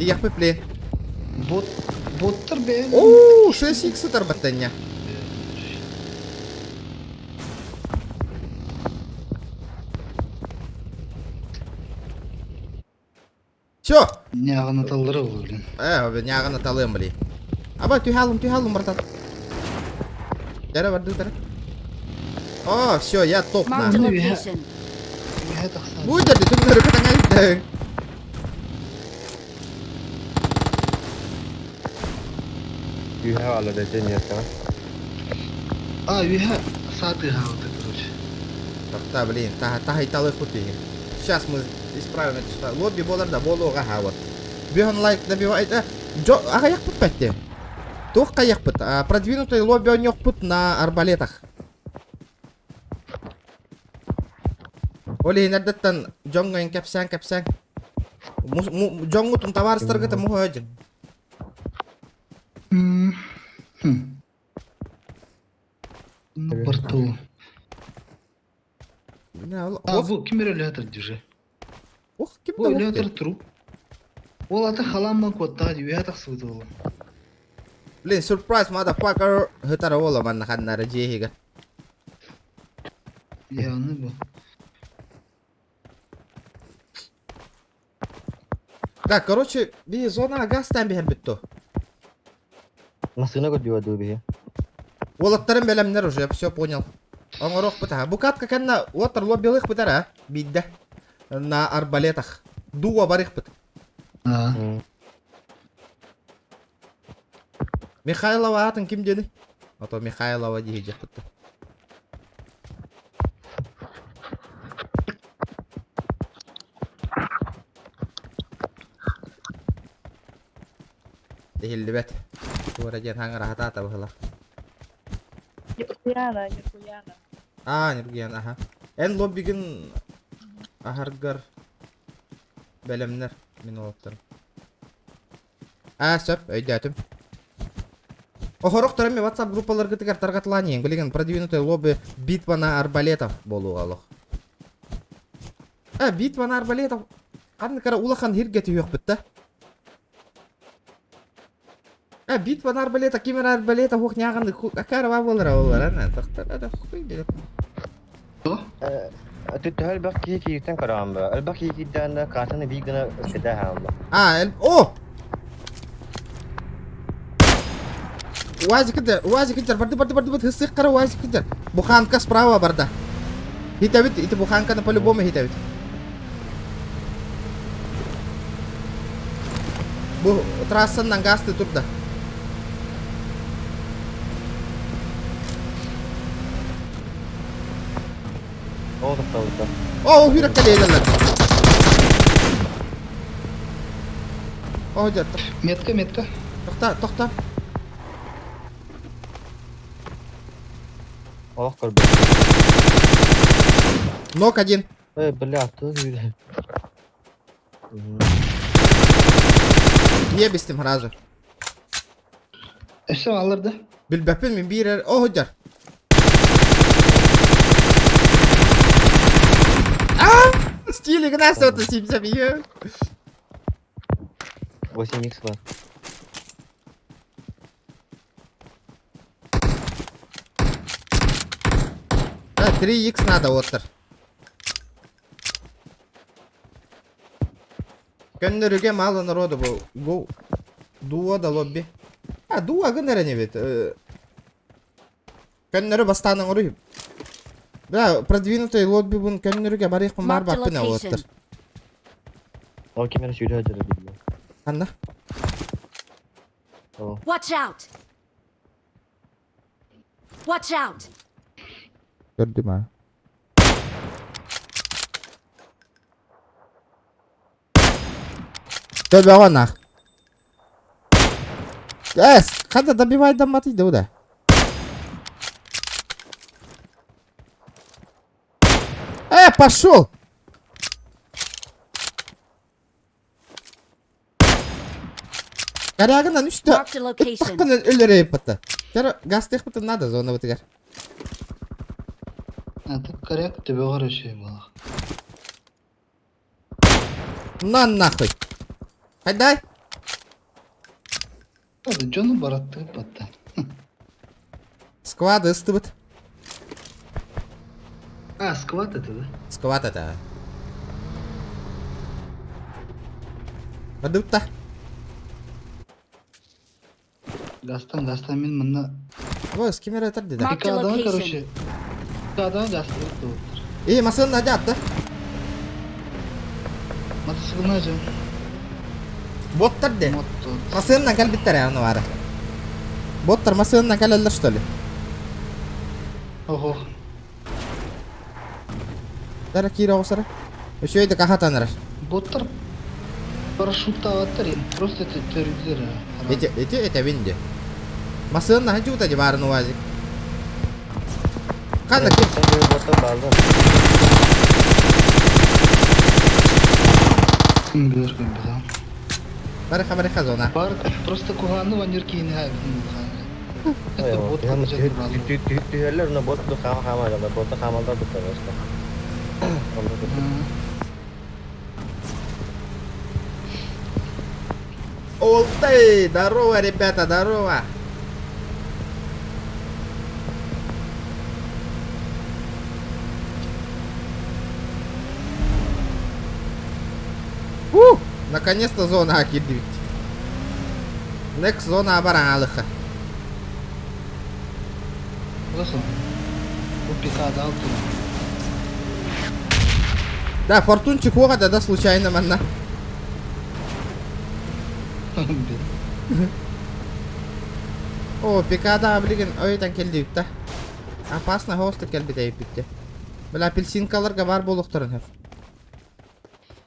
Ияхпы пле. Бот боттар бе. Оу, 6х тарбаттанья. Все. Няганы талдыра ол, блин. Няганы талым, блин. Аба, түхалым, түхалым, братан. Дара барды, дара. О, все, я топ на. Будет, ты мне рукотангай. Үһэ алла дэтен ертеме. А, үһэ саты хауты, короче. Тахта, блин, та та италы купи. Сейчас мы исправим это что. Лобби болар да болуға ха вот. Бехон лайк добивает. Джо, ага як пытпәтте. Тух каяк пыт. Продвинутый лобби он пыт на арбалетах. Оли нердеттен жоңгын кепсән кепсән. Жоңгутун товарыстаргыта мухожин. На порту. А, бу ким эле держи. Ох, ким Бу эле труп. Ол ата халамман куоттаа дии, тахсыбыт ол. Блин, surprise, motherfucker. Хытара ола манна ханнара жиэһигэ. Яны бу. Так, короче, би зона газ тан биһэр бүттү. Масына көдүө дуу биһи. Уолаттарым бэлэмнэр уже, я все понял. Оҥоруох бытаха. Бу катка кэннэ уоттар лоббилых бытара, бидде. На арбалетах. Дуо барых быт. Михайлова атын ким дени? А то Михайлова дии бытты. Дехиллибет. Туара диэн хаҥара хатаата быһыла. Ньургуяна, Ньургуяна. А, Ньургуяна, аха. Эн лоббигин аһаргар бэлэмнэр мин олоттарым. А, сөп, өйдөөтүм. Охорох ми WhatsApp группаларгытыгар таргатылаан билигин продвинутый лобби битва на арбалетов болуға олох. А, битва на арбалетов қанны кара улахан хирге түйөк бітті. А, битва на арбалета, кимер арбалета, хух няганы, акара болар олар, ана, тақтар, ада, хуй, билет. Түттө элбэх киһи кииртэн көрөҕүн бу. Элбэх киһи киирдэҕинэ картаны биир гына өскөтө хаалла. А, о! УАЗик кидер, УАЗик кидер, барды, барды, барды, барды, хысык кара УАЗик кидер. Буханка справа барда. Хитавит, ити буханка на по-любому хитавит. Бу трассанан гасты турда. Ол тохтообута. О, хүрек кэлиэлэр. О, дьэ, Метка, метка. тохта, тохта. Олох көрбөт. Нок один. Эй, бля, ты үйде. Не бистим сразу. Өссө алыр да. Билбэппин мин биир о сылдьар. А! Стиль Игнасова 75. 8 х бар. Да, 3х надо оттар. Көннөрүгэ мало народу был. Гу. Дуо да лобби. А, дуо гыннар не бит. Көннөрү бастаан оҥоруй. Да, продвинутый лобби бун көннөрүгэ барыахпын Marked a баар баппын location. оттар. Ол ким эрэ сүүрэ сылдьара биллэ. Ханна? Ол. Watch out! Watch out! Көрдүм а. Төбөҕө нах. Эс, ханна добивайдамматый да? Э, пошел! Корягынан үстө Marked a location. ыттахпын өлөрөйппата. Тер газ техпытын надо зона бытыгар. А так коряк төбөҕөр өсөй буолах. На нахуй. Хайдай. Hadi дьону бараттыгы батта. Сквады ыстыбыт. А, скват это, да? Сквад это. Бадытта. Гастан, гастан мин мында Ой, с кем это да? Marked a Икки адам, location. короче. Икки адам гастан туруптар. И масын надят, да? Мотоциклына жан. Боттар де. Мото. Масынна кэлбиттэр аны бары. Боттар масынна кэлэллэр что ли? Ого. Дара киирэ оҕусара. Үчүгэй да кахатанарар. Боттар парашюттаабаттар им. Просто это төрүллэр. Эти эти этэбин де. Масынна ханчута де барын уазик. Ханна ким? Боттар баалар. Ким билер ким билер. Барыха барыха зона. Бар просто куханы ванир кийини хайбын. Это бот Түһэллэр, но бот хама хама да, ботта хамалдар бутта просто. Олтай, здорово, ребята, здорово. Фу, наконец-то зона кирдибит. Next зона бараалыха. Nasıl? Bu пикада алты. Да, фортунчик уға да, да, случайно манна. О, пикада билигин өйтен келдибит да. Опасно хоста келбит эйпитте. Бля, апельсинкаларга бар болуктарын хеп.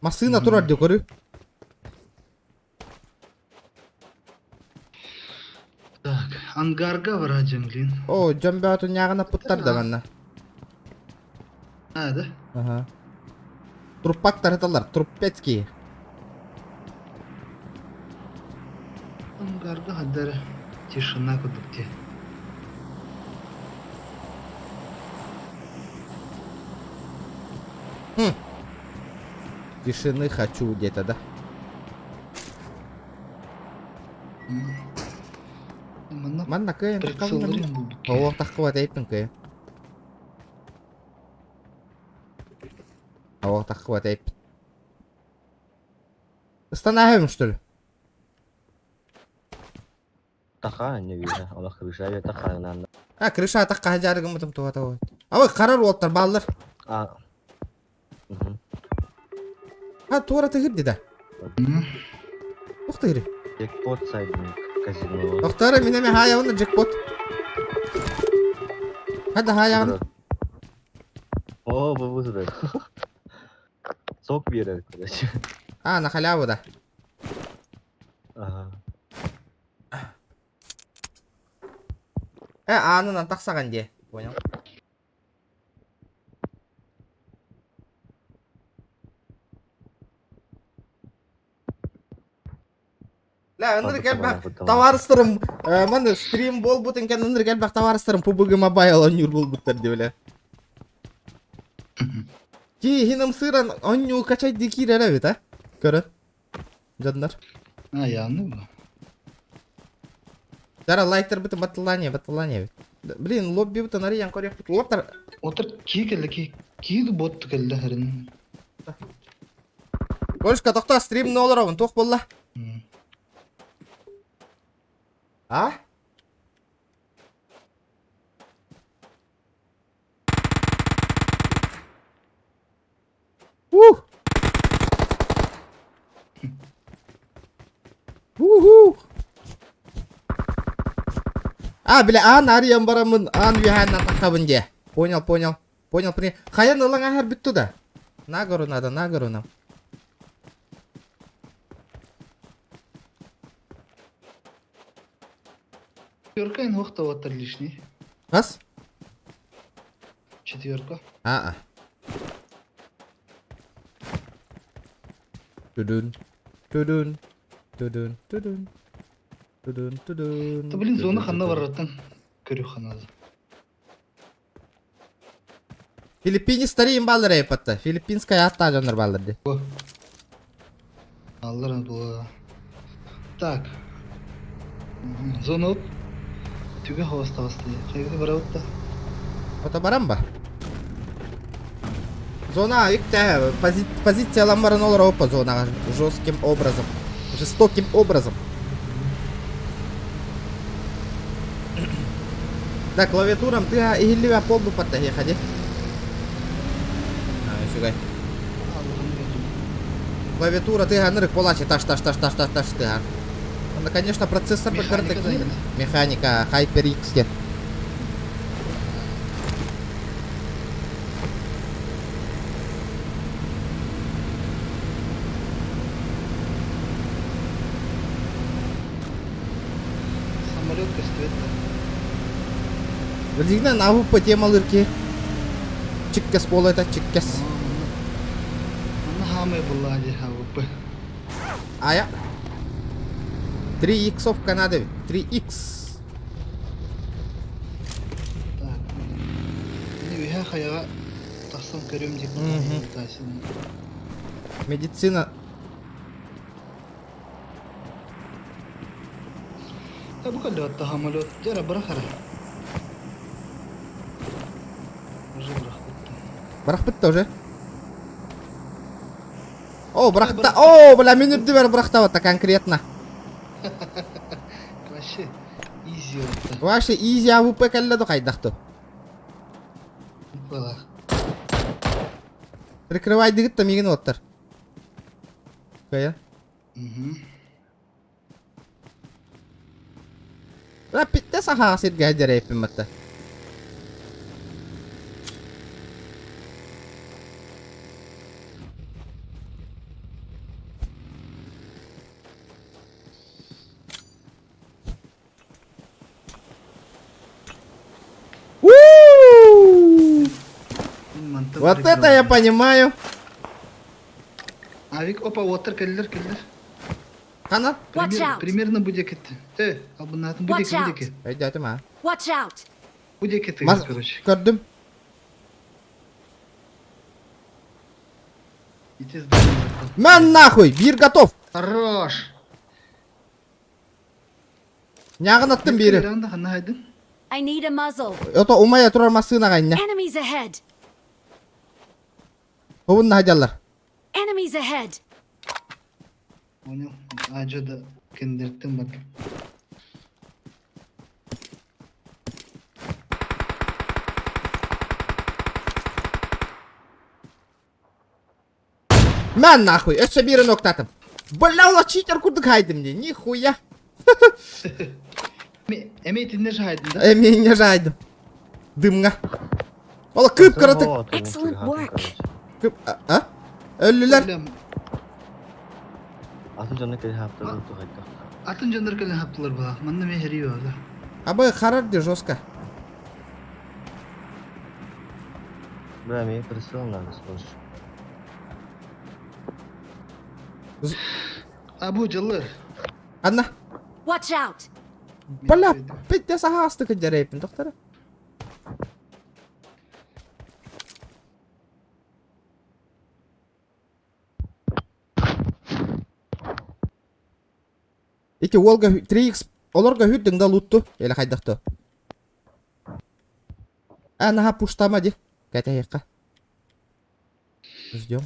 Масына турар деп көрү. Так, ангарга вараджым блин. О, жомбөтүн нягына путтар да манна. А, да? Ага. Труппак тараталар, труппецкий. Ангарга хаддара тишина кудукте. Хм. Тишины хочу где-то, да? Манна Манна кыйын прицелларин булдук. О, тахкыва тейппин кыйын. О, тахкыва тейппин. Останавливаем, что ли? Таха не видно. Она крыша, я таха на. А, крыша атаққа жарыгым бытым туға тауы. Абы қарар оттар баллар. А. Мгм. А, тура тыгыр да. Ух ты, Джекпот сайдинг казино. Доктора, минеме хаяуна джекпот. Хада хаяуна. Оо, бу бу сытар. Сок биэрэр, короче. А, на халяву, да. Ага. Э, аанынан тахсаҕын дии. Понял. Ля, ынырык элбэх табаарыстарым, э, маны стрим буолбутун кэннэ ынырык элбэх табаарыстарым PUBG Mobile оонньуур буолбуттар дии бile. Киһин ымсыыран оонньуу качайдыы киирэр эбит, а? Көрөн. Дьоннор. А, яны бу. Дара лайктарбытын баттылаан баттылаан эбит. Блин, лоббибытын арыйан көрүөхпүт. Лоптар Отыр кии кэллэ ки кии бот кэллэ хэрин. Колюшка, тохтоо, стримни олоробун, туох буолла? А? Ух! Уху! А, бля, аан арыйан бараммын, аан үөһээннэн таххабын дии. Понял, понял. Понял, при... Хайан ылан аһар бүттү да. На гору надо, на гору нам. Четверка инвахта вот лишний. Хас? Четверка. А-а. Тудун. Тудун. Тудун. Тудун. Тудун. Тудун. Да блин, зона ханна барартан көрү ханады. Филиппинец стариин баалар эпатта. Филиппинская аттаа дьоннор баалар ди. Аллар була. Так. Зона түгэ хавастаҕасты. Хайгы барабыт да. Ото баран ба. Зона үктэ позициялан баран олор опа зонаҕа жестким образом. Жестоким образом. Да, клавиатурам тыа иһиллибэ пол буппатта ходи. А, үчүгэй. Клавиатура тыа нырык полачы таш таш таш таш таш таш тыа. Онно, конечно, процессор Механика да, Механика HyperX диэн. Самолет көстүбэт да. Билигинэн АВП темалырки. Чиккес буолуо чиккес. Манна хаамай булла дии АВП. Ая. 3 иксовка надо ведь. 3 икс. Так. Мин үһэ хайаҕа тахсан көрүм дип Медицина. Та бу кэллэ самолет. Дьэ бырах эрэ. Уже бырахпыт. Бырахпыт уже. О, бырахта. О, бля, мин үрдүбэр бырахтабатта конкретно. Вообще изи отта. Вообще изи АВП кэллэ ду хайдахту. Была. Прикрывай дигит мигин оттар. Кая? Угу. Бля, питте саха сиргэ дьэрэйпин матта. У! Вот это я понимаю. Авик, опа, уоттар кэллэр, кэллэр. Хана? Watch out. Примерно бу диэки. Э, албыннаатын бу Watch диэки, бу out. диэки. Өйдөөтүм а. Watch out! Бу диэки тыгар, Мас короче. көрдүм. Ити здание. Мэн нахуй, бир готов. Хорош. Нягын аттым бири. Анда ханна хайдын? I need a muzzle. Ото умая турар массыына гайна. Enemies ahead! Хобун хадялар. Enemies ahead! Понял. А, жада кендерттен бар. Мэн нахуй, өссө бири ноктатым. Бля, ула читер курдук хайдым ди. Нихуя. Эме итинне жайдын да? Эми не жайдым. Дымга. Ола кып кыратык. Excellent work. Кып а? Өллүлэр. Атын дьонно кэлэн хаптылар тухайда. Атын дьоннор кэлэн хаптылар была. Манна мен хери бар. Абы харар де жестко. Бля, мне присыл надо, слушай. А бу дьыллар. Анна. Watch out! Бля, пиздец аһаастык дьэрэйпин доктора. Ити уолга 3x олорго хүрдүҥ да лутту эле хайдахты. А наха пуштама ди. Кэтэһиэххэ. Ждем.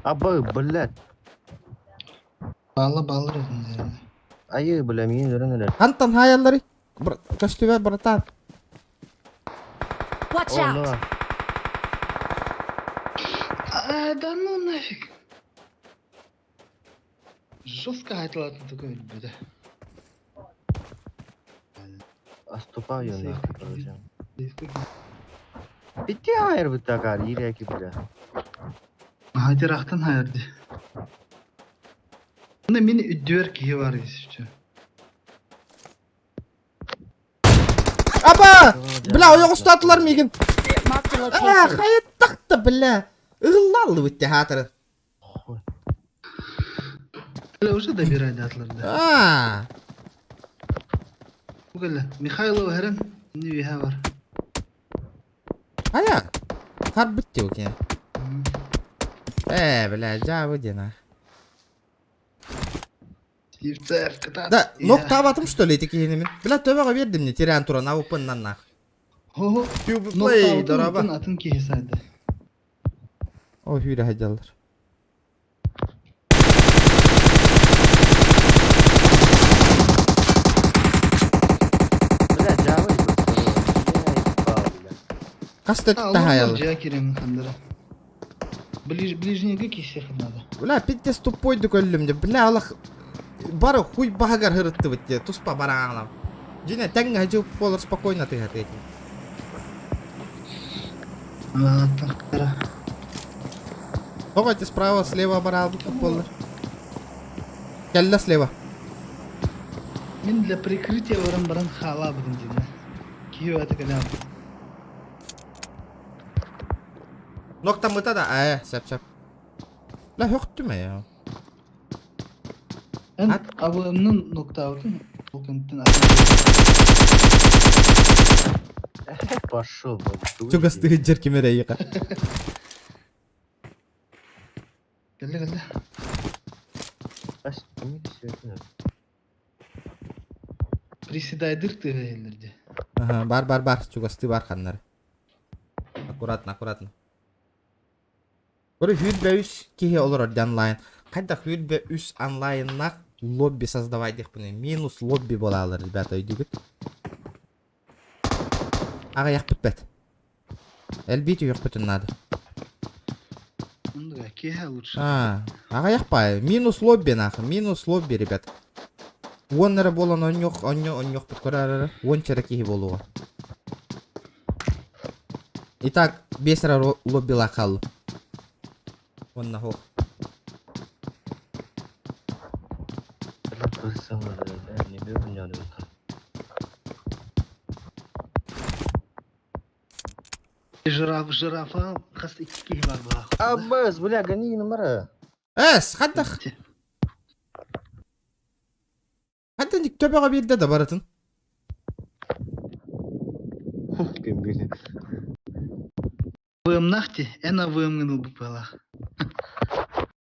Абы, блядь. Баалла бааллар этин. Айы, бля, миин өрөн эрэр. Хантан хаайаллары? Көстүбэ братан. Watch О, out! ну. А, да ну нафиг. Жестко айтылатын такой беда. Оступаю нахуй, короче. Ити хайыр бутакар, иреки, бля. Хатирахтан хайырды. Мына мени үддүөр киһи бар еще. Аба! Бля, ойоҕустаатылар миигин. Marked a А, location. хайыттахта, бля. Ыгыллааллыбыт театры. Хуй. Бля, уже добирай датларда. А, Бугеле, Михайлов херен не виха бар. Ая. Харбыт диэки. Э, бля, жабы дена. Сивцев, кытат. Да, ноктаабатым что ли ити киһини мин? Бля, төбөҕө биэрдим не тирээн туран абыппыннан нах. Хо-хо. Плей, дороба. Атын киһи сайды. О, хүрэ хадьаллар. Бля, жабы, бля, ебал, бля. Хаста хаялар. Жа кирем хандара. Ближ, ближнего киһи надо. Бля, пиздец тупой өллүм де. Бля, Аллах бары хуй баһагар хырыттыбыт де. Туспа бараҥалам. Дьиҥэ тэҥҥэ хадьы болар спокойно ты этим. Аттан Тоҕо справа, слева бараалбыт болар. Кэллэ слева. Мен для прикрытия баран баран хала будем дедим. Киһи аты кэлэн. Ноктаммыта да, э, сөп сөп. Бля, хөктүм я. Эн Ат. абымнын ноктаутын ол кэнтен Пошел, блядь. Чугастыы жер кимере йыка. Кэллэ кэллэ. Ас, эмиэ Приседайдыр тыгайлерде. Ага, бар бар бар, чугастыы бар ханнар. Аккуратно, аккуратно. Көрө хүрбэ үс киһи олорор онлайн. Хайда хүрбэ үс онлайннах лобби создавай диэхпиний. Минус лобби буолалар, ребята, өйдүүгүт. Аҕыйахпыт бэт. Элбии түһүөхпүтүн надо. Ну да, киһи лучше. А, аҕыйах Минус лобби нахуй, минус лобби, ребят. Уон эрэ буолан онньох, онньо, онньохпут көрөр уон чара киһи буолуоҕа. Итак, биэс эрэ лоббилаах хаалла. Онна хох. Бля, бля, не беру, не надо. Жираф, жирафа хас икки киһи бар була. Аббас, бля, гони номера. Эс, хайдах. Хайда ник төбөҕө биэрдэ да барытын. Ким гини. Вымнахти, эна вымгыныл бупала.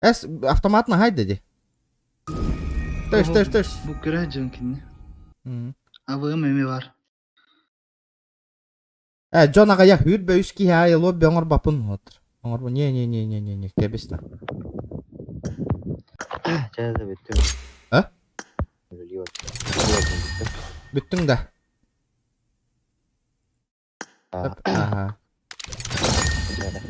Эс, автоматна хайда ди. Төш, төш, төш. Бу көрө жонкинни. А вым эми бар. Э, дьон аҕыйах хүрбэ үс киһи аайы лобби оҥорбаппын отыр. Оҥорбо, не не не не не не, кэбис на. Чэ, да бүттүм. А? Үлэлии Бүттүҥ да. А, Ага. чэ, да.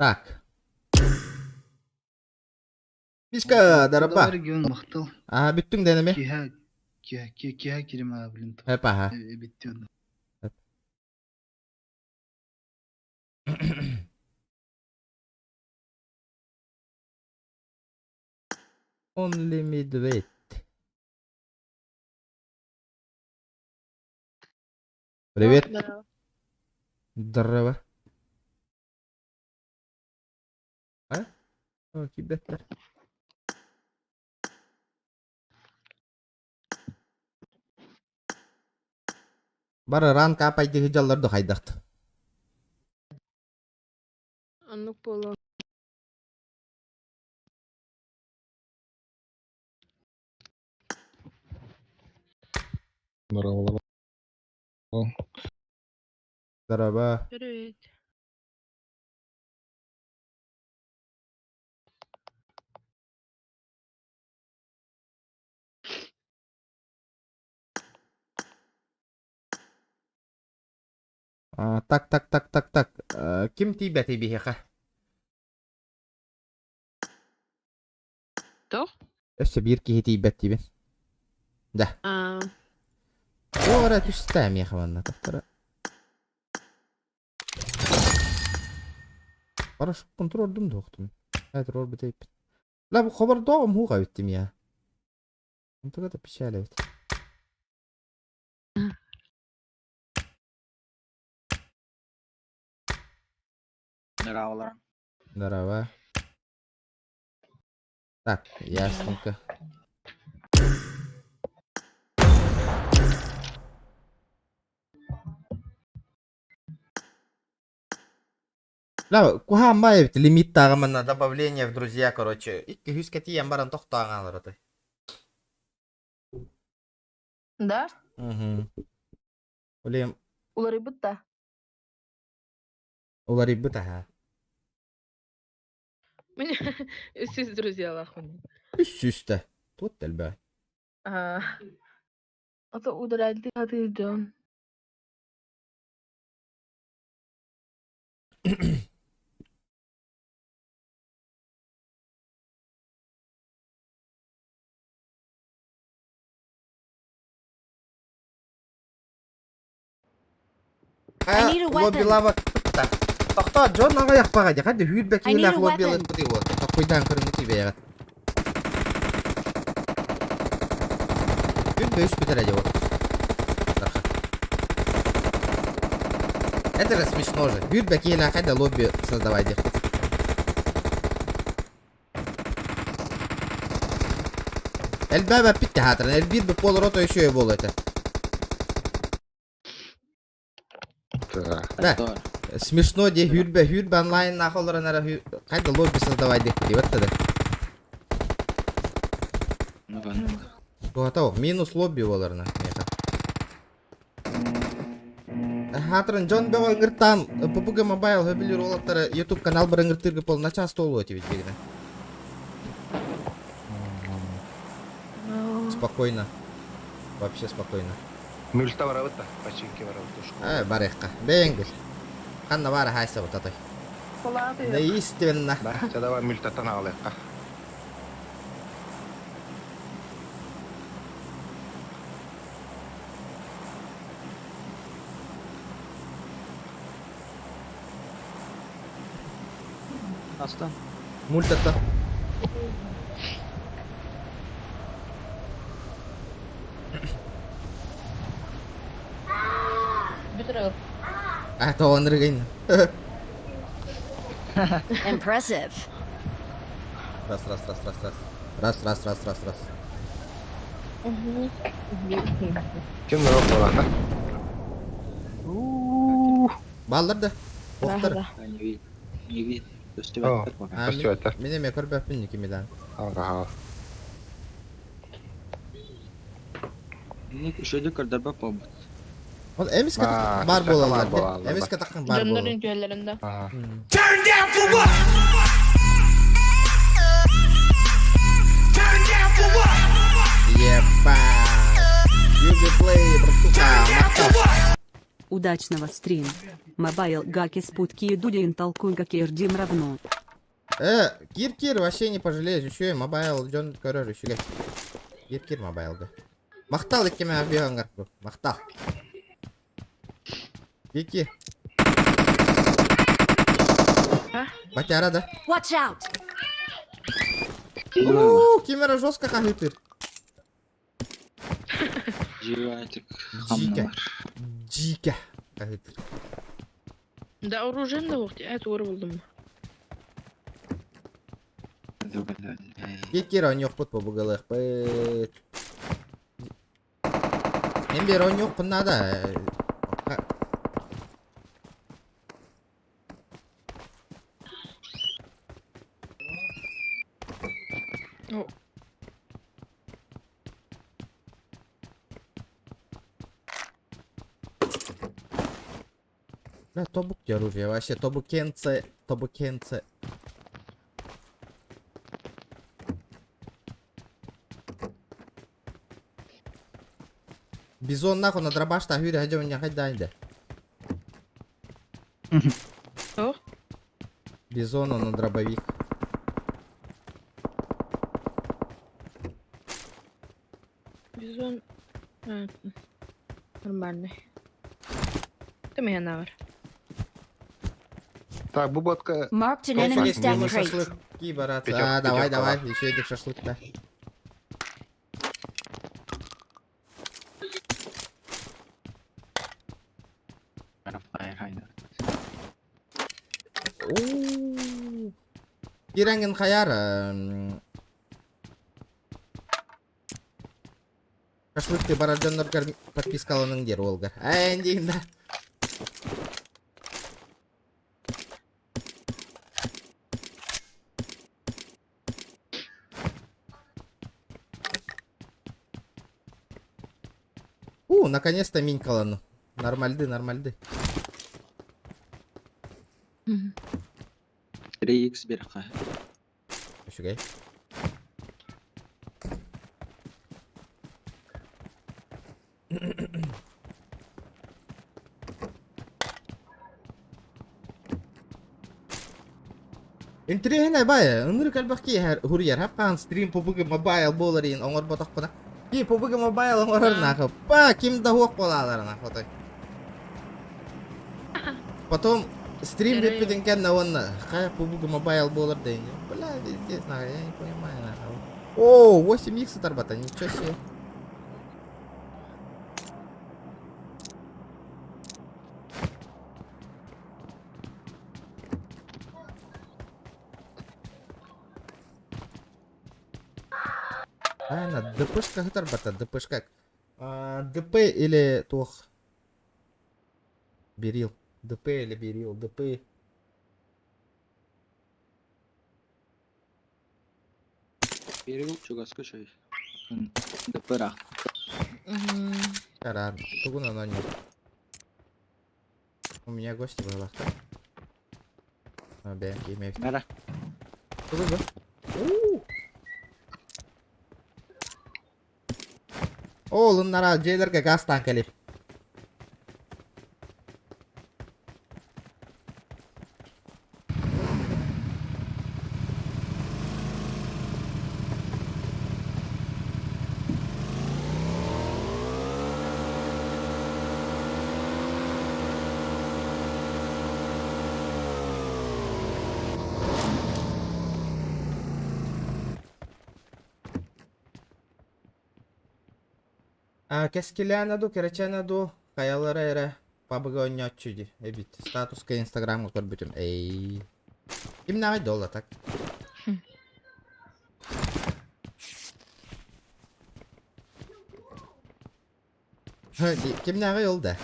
Так. Мишка, дараба. Регион махтал. Аа, бүттүҥ дэнэме. Киһа киһа киһа кирима блин. Хэп аха. Битти онно. Only midweight. Привет. Здорово. А? О, кибеттер. Бары ран капайды жаллар да хайдахт. Оннук буолуо. Здорово. Привет. А, так, так, так, так, так. Э, Ким тиийбэтий биһиэхэ? Туох? Өссө биир киһи тиийбэт диибин. Да. А, Туора түстэ миэхэ манна тахтара. Парашюппун туруордум да охтум. Ээ туруорбут эбиппин. Ла бу хобордооҕум һууха эбиттим я. Онтуга да печаль эбит. Здорово. Так, ясненько. Ла куһаан баай эбит лимиттааҕы манна добавление в друзья короче икки үс кэтиэн баран тохтоон хаалар отой. Да? Мгм. Блин, Уларыйбыт да. уларыйбыт аһа. Мин үс друзьялаахпын. Үс сүүстэ. Туот элбэх. Аа. Ото ударайды хатыыр дьон. I need a weapon. Лоббилава кытта. Тохтоо дьон аҕыйах баҕайы хадды сүүрбэ I need киһилээх a лоббилык weapon. бытыы буолла. Токкуйдаан көрүҥҥүт бэйэҕит. Күн бөс бүтэр дьэ вот. Это же смешно же. Сүүрбэ киһилээх хайда лобби создавай диэхпит. Элбээбэппит театрын, элбиир бы полрота еще и буолуо этэ. Да. Смешно дии сүүрбэ сүүрбэ онлайн олорон эрэ хайда лобби создавай диэхпит диэбэт да. Туһата минус лобби буоларына миэхэ. Хаатырын дьон бөҕө ыҥыртаан PUBG Mobile сөбүлүүр уолаттары YouTube канал бар ыҥыртыырга пол начаас туолуо этибит бииринэ. Спокойно. Вообще спокойно. Мульта барабыт да, починки барабыт ушку. Э, барыахха. Бэйэҥ бил. Ханна баара хаайсабыт атай. Неистинно. Да, ча давай мультаттан аҕалыахха. Мультаттан. А, тоҕоннырыгын. Impressive. Раз, раз, раз, раз, раз. Раз, раз, раз, раз, раз. Ким нырок буолата? Бааллар да. Охтар. О, А, көстүбэттэр. Мин эмиэ көрбөппүн кимидан. Аха. Ол эмискэ Аа, баар баар буолаллар. буолаллар. Эмискэ таххан баар Дьоннор буолаллар. үтүөлэрин да. Аха. Turn down for what? Turn down for what? Ебать. You play, братуха. Turn down for Махтал. what? Удачного стрим. Мобайл гаки спутки дудин толкуйга кердим равно. Э, киир киир, вообще не пожалеешь, еще и мобайл дьон көрөр үчүгэй. Киир киир мобайлга. Махтал иккиме абиһангар. Махтал. Киир. А? Батяра да. Watch out! Уу, ким эрэ жестко хаһыытыыр. Живатик. Дьиикэ. Дьиикэ. Хаһыытыыр. Да, оружием да вот, я это булдум. Киир киир оонньуохпут бу бугалыахпыт. Эн биэр оонньуохпун наада. Ну. Бля, тобук оружие вообще, тобукенце, тобукенце. Бизон нахуй на дробаш та хүрэ хадьа уня хайда инде. О? Бизон он на дробовик. Бизон. А, нормальный. Ты меня навар. Так, бу ботка... Marked an enemy's death crate. Шашлыки, братцы. Пятёрка, А, давай, пятёрка, давай, да. еще этих шашлык-то. Уу. Кирэҥҥин хайаар шашлыкты барар дьонноргор подпискаланыҥ диэр уолгар. Эн диин да. У, наконец-то минькалану. Нормальды, нормальды. 3x берха. Үчүгэй. Интэриэһинэй баҕайы, ынырык элбэх киһи суруйар, хапкаан стрим PUBG Mobile буолар иин оҥорботохпуна. Ки PUBG Mobile оҥорор нахуй. Па, ким да суох буолаалар нахуй. Потом стрим бүппүтүн кэннэ уонна хайа PUBG Mobile буолар да ини. Бля, везде нахуй, я не понимаю нахуй. О, 8х тарбата, ничего себе. Правильно, ДПшка тарбата, ДПшка. А, ДП или туох. Берил. ДП или Берил, ДП. Берил чугаска чай. ДП Карар. Тугуна но нет. У меня гости было. А, БМК имеет. Бара. Тугу бу. О, луннара дьиэлэргэ газтаан кэлип. А, кэскилээнэ дуу, кэрэчээнэ дуу, хайалара эрэ PUBG оонньооччу дии эбит. Статуска инстаграмҥа көрбүтүм. Эй. Кимнээҕий долла так? Кимнээҕий ол да?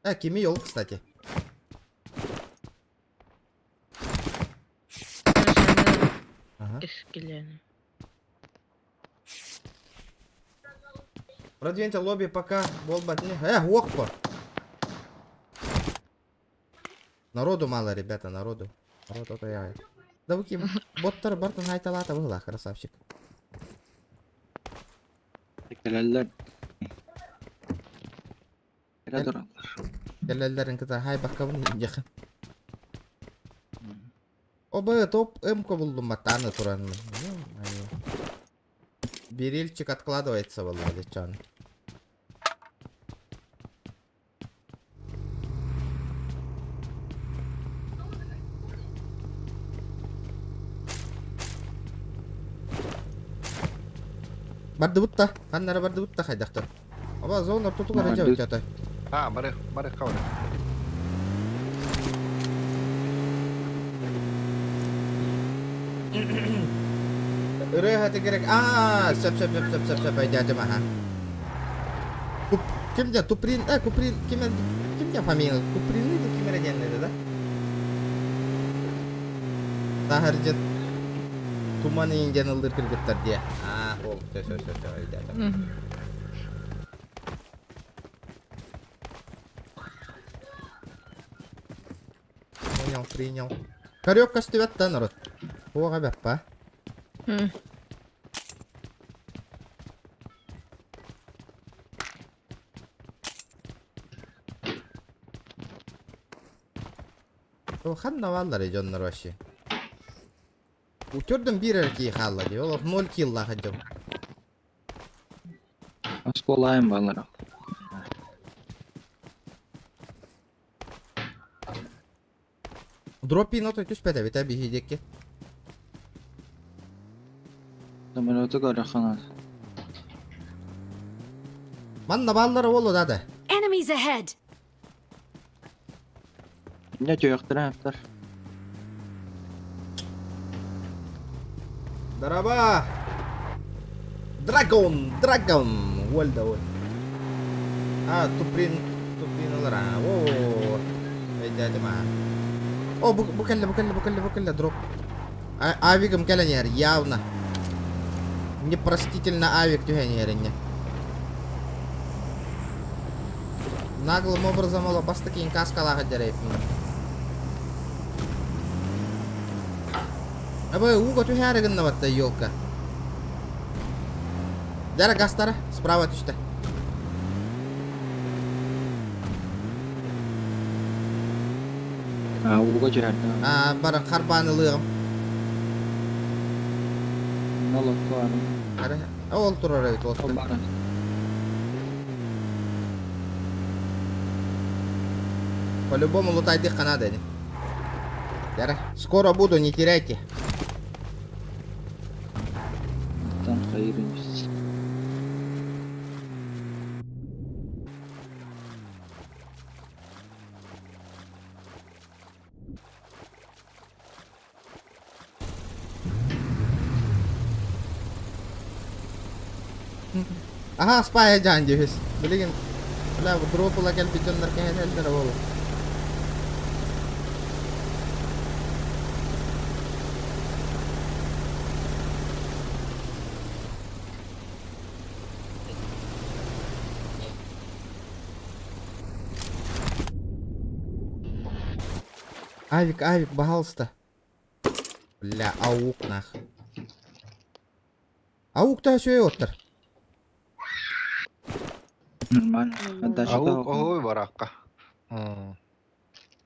А, кимий ол, кстати? Ага. Кэскилээнэ. Продвиньте лобби пока буолбат. Э, опа! Народу мало, ребята, народу. Народ это я. Да вы ким? Боттар бартын айталата была, красавчик. Кэлэллэр. Кэлэ тураллар. Кэлэллэрин кытта хайбаккабын диэхэ. Обы топ МК булдум баттааны туран. Берильчик откладывается была дечан. Бардыбыт да. Ханнара бардыбыт да хайдахтар. Оба зона ортотугар Бардыбыт. дьэ А, бары, бары хабары. Ырыа керек. А, сөп сөп сөп сөп сөп сөп айдадым аха. Куп ким де Туприн, Куприн, ким ким де фамилия? Куприн или ким эрэ да? Таһырдьыт туман иҥден ыллыр кыргыттар диэ. А, ол, все, все, все, все, айдадым. Понял, принял. Хорек көстүбэт да народ. Хуаға бәппа. Ханна баллар дьоннор вообще. Утердім бір әрки халла деп. Ол 0 килла хадым. Осколайым баллар. Дроппин отой түспәді бит әбі хидекке. Самолеты көрөхханат. Манна баллары болу дады. Enemies ahead! Не түйөктөрө аптар. Дараба! Драгон! Драгон! Уоль да уоль. А, туприн... Туприналар, а. О, Өйдәдім, а. О, бу, бу кәлле, бу кәлле, бу кәлле, бу кәлле, дроп. А, авигым кәләнер, явно. Непростительно авик түһәнеринне. Наглым образом ола басты кейін каскалаға дәрейпін. Абы уга түһәрігін батта елка. Дәрі гастары справа түсті. А, уга жәрді. А, баран харбанылығым. Налокко Ары, ол турар эбит ол. Ол барын. По-любому лутайды канада. Дәрі, скоро буду, не теряйте. Тан хайырын. Ага, спая жан дебес. Билеген, бля, дропула келбит дьоннор кэһэлэллэр ол. Авик, авик, пожалуйста. Бля, аук нах. Аук-то все оттар. Нормально. Отдача Аук, ой, баракка.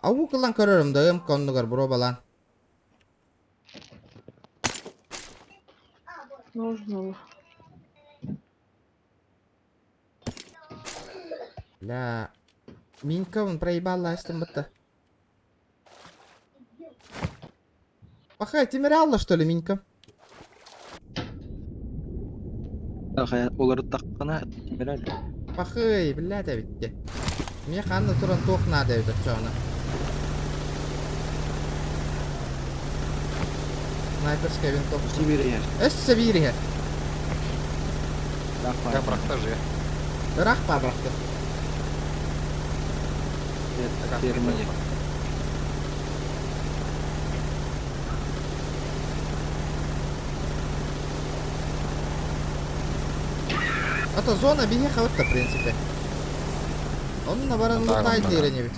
Аук ылан көрөрүм да ым коннугар буробалан. Нужно. Бля. Минька он проебала астым бытта. Пахай, Тимиралла, что ли, Минька? Олары таққана берәлі. Пахай, блядь, битте. Мне ханна туран туох надо это чона. Снайперская винтовка. Сибирия. Эссе бириһе. Я бракта же. Ыраах па бракты. Ферма. А то зона биһи хабытта, в принципе. Он на баран Так, лутает да. дерени ведь.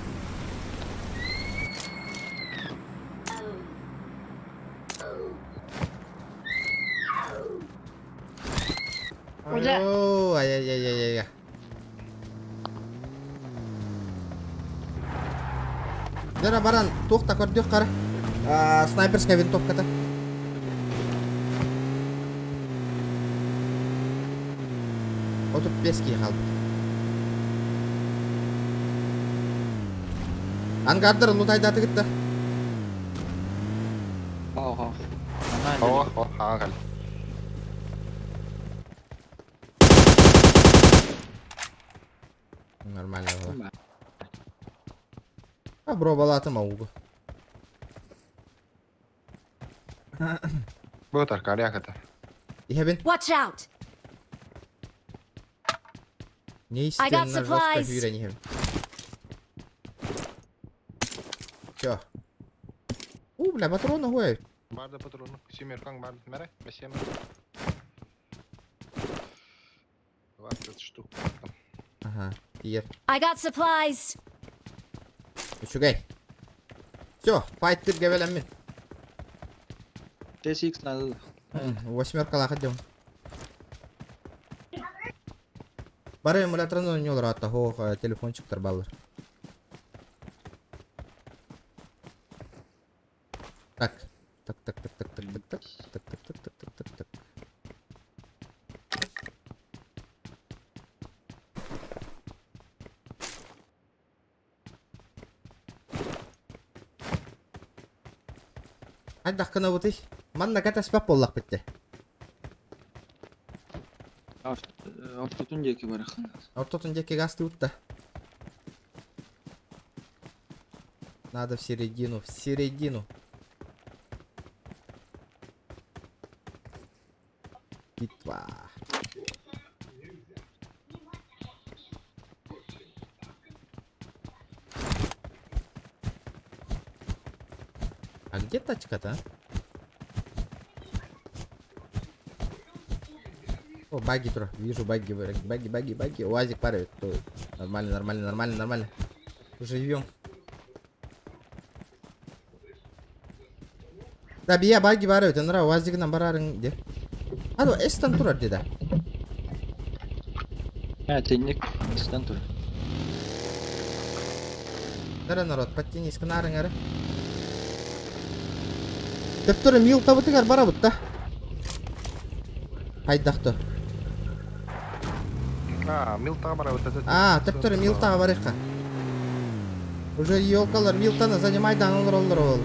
Куда? Ай-яй-яй-яй-яй. Дьара баран туох да көрдүөх хара. Снайперская винтовката. 35 киһи хаалбыт. Ангардар лутайдаатыгыт да? Ого. О, о, ага. Нормально было. А бробалатым аугу. Бу таркария ката. Иһэбин. Watch out! I got Неистинно жестко supplies. күүрэн иһэбин. Все. У, бля, патроны хуй. Барда патрону. Семеркаң бар. Мәре, бесем. 20 штук. Ага, тиер. I got supplies. Үчүгэй. Все, файттыр кэлэммин. TSX надо. Восьмеркалаах дем. Бары эмуляторын ойнолор атта хоох телефончиктар баллар. Так. Так, так, так, так, так, так, так, так, так, так, так, так, так, так. Хайдах гынабытый? Манна кэтэспэт буоллахпыт дии. Ортотун диэки барахын. Ортотун диэки гастыбыт да. Надо в середину, в середину. Битва. А где тачка-то? а? О, багги тур. Вижу багги, багги, багги, багги. УАЗик парит. Нормально, нормально, нормально, нормально. Живем. Да, бия багги барып, нра УАЗигынан барарың де. Ado эстен турар деди. Ә, тенник истен тур. Дара народ, подтянись к нарың ары. Төптөрө мил табытыгар барабыт да. Хайдахты. А, милтага барабыт. А, төптөрө милтага барыйкка. Уже елкалар милтаны занимайдан олор олор ол.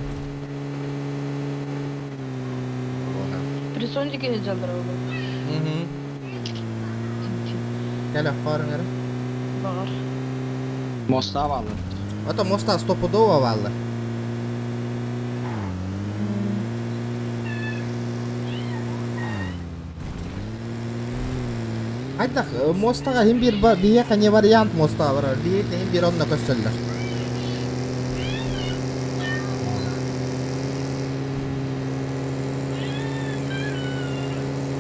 Присондике жалдыр ол. Угу. Кэлэ хорың ары. Багар. Моста балы. Ото моста стопудово валлы. Хайдах мостага хим бир биһиэхэ не вариант мостага барар. Биһиэхэ хим бир онно көссөллөр.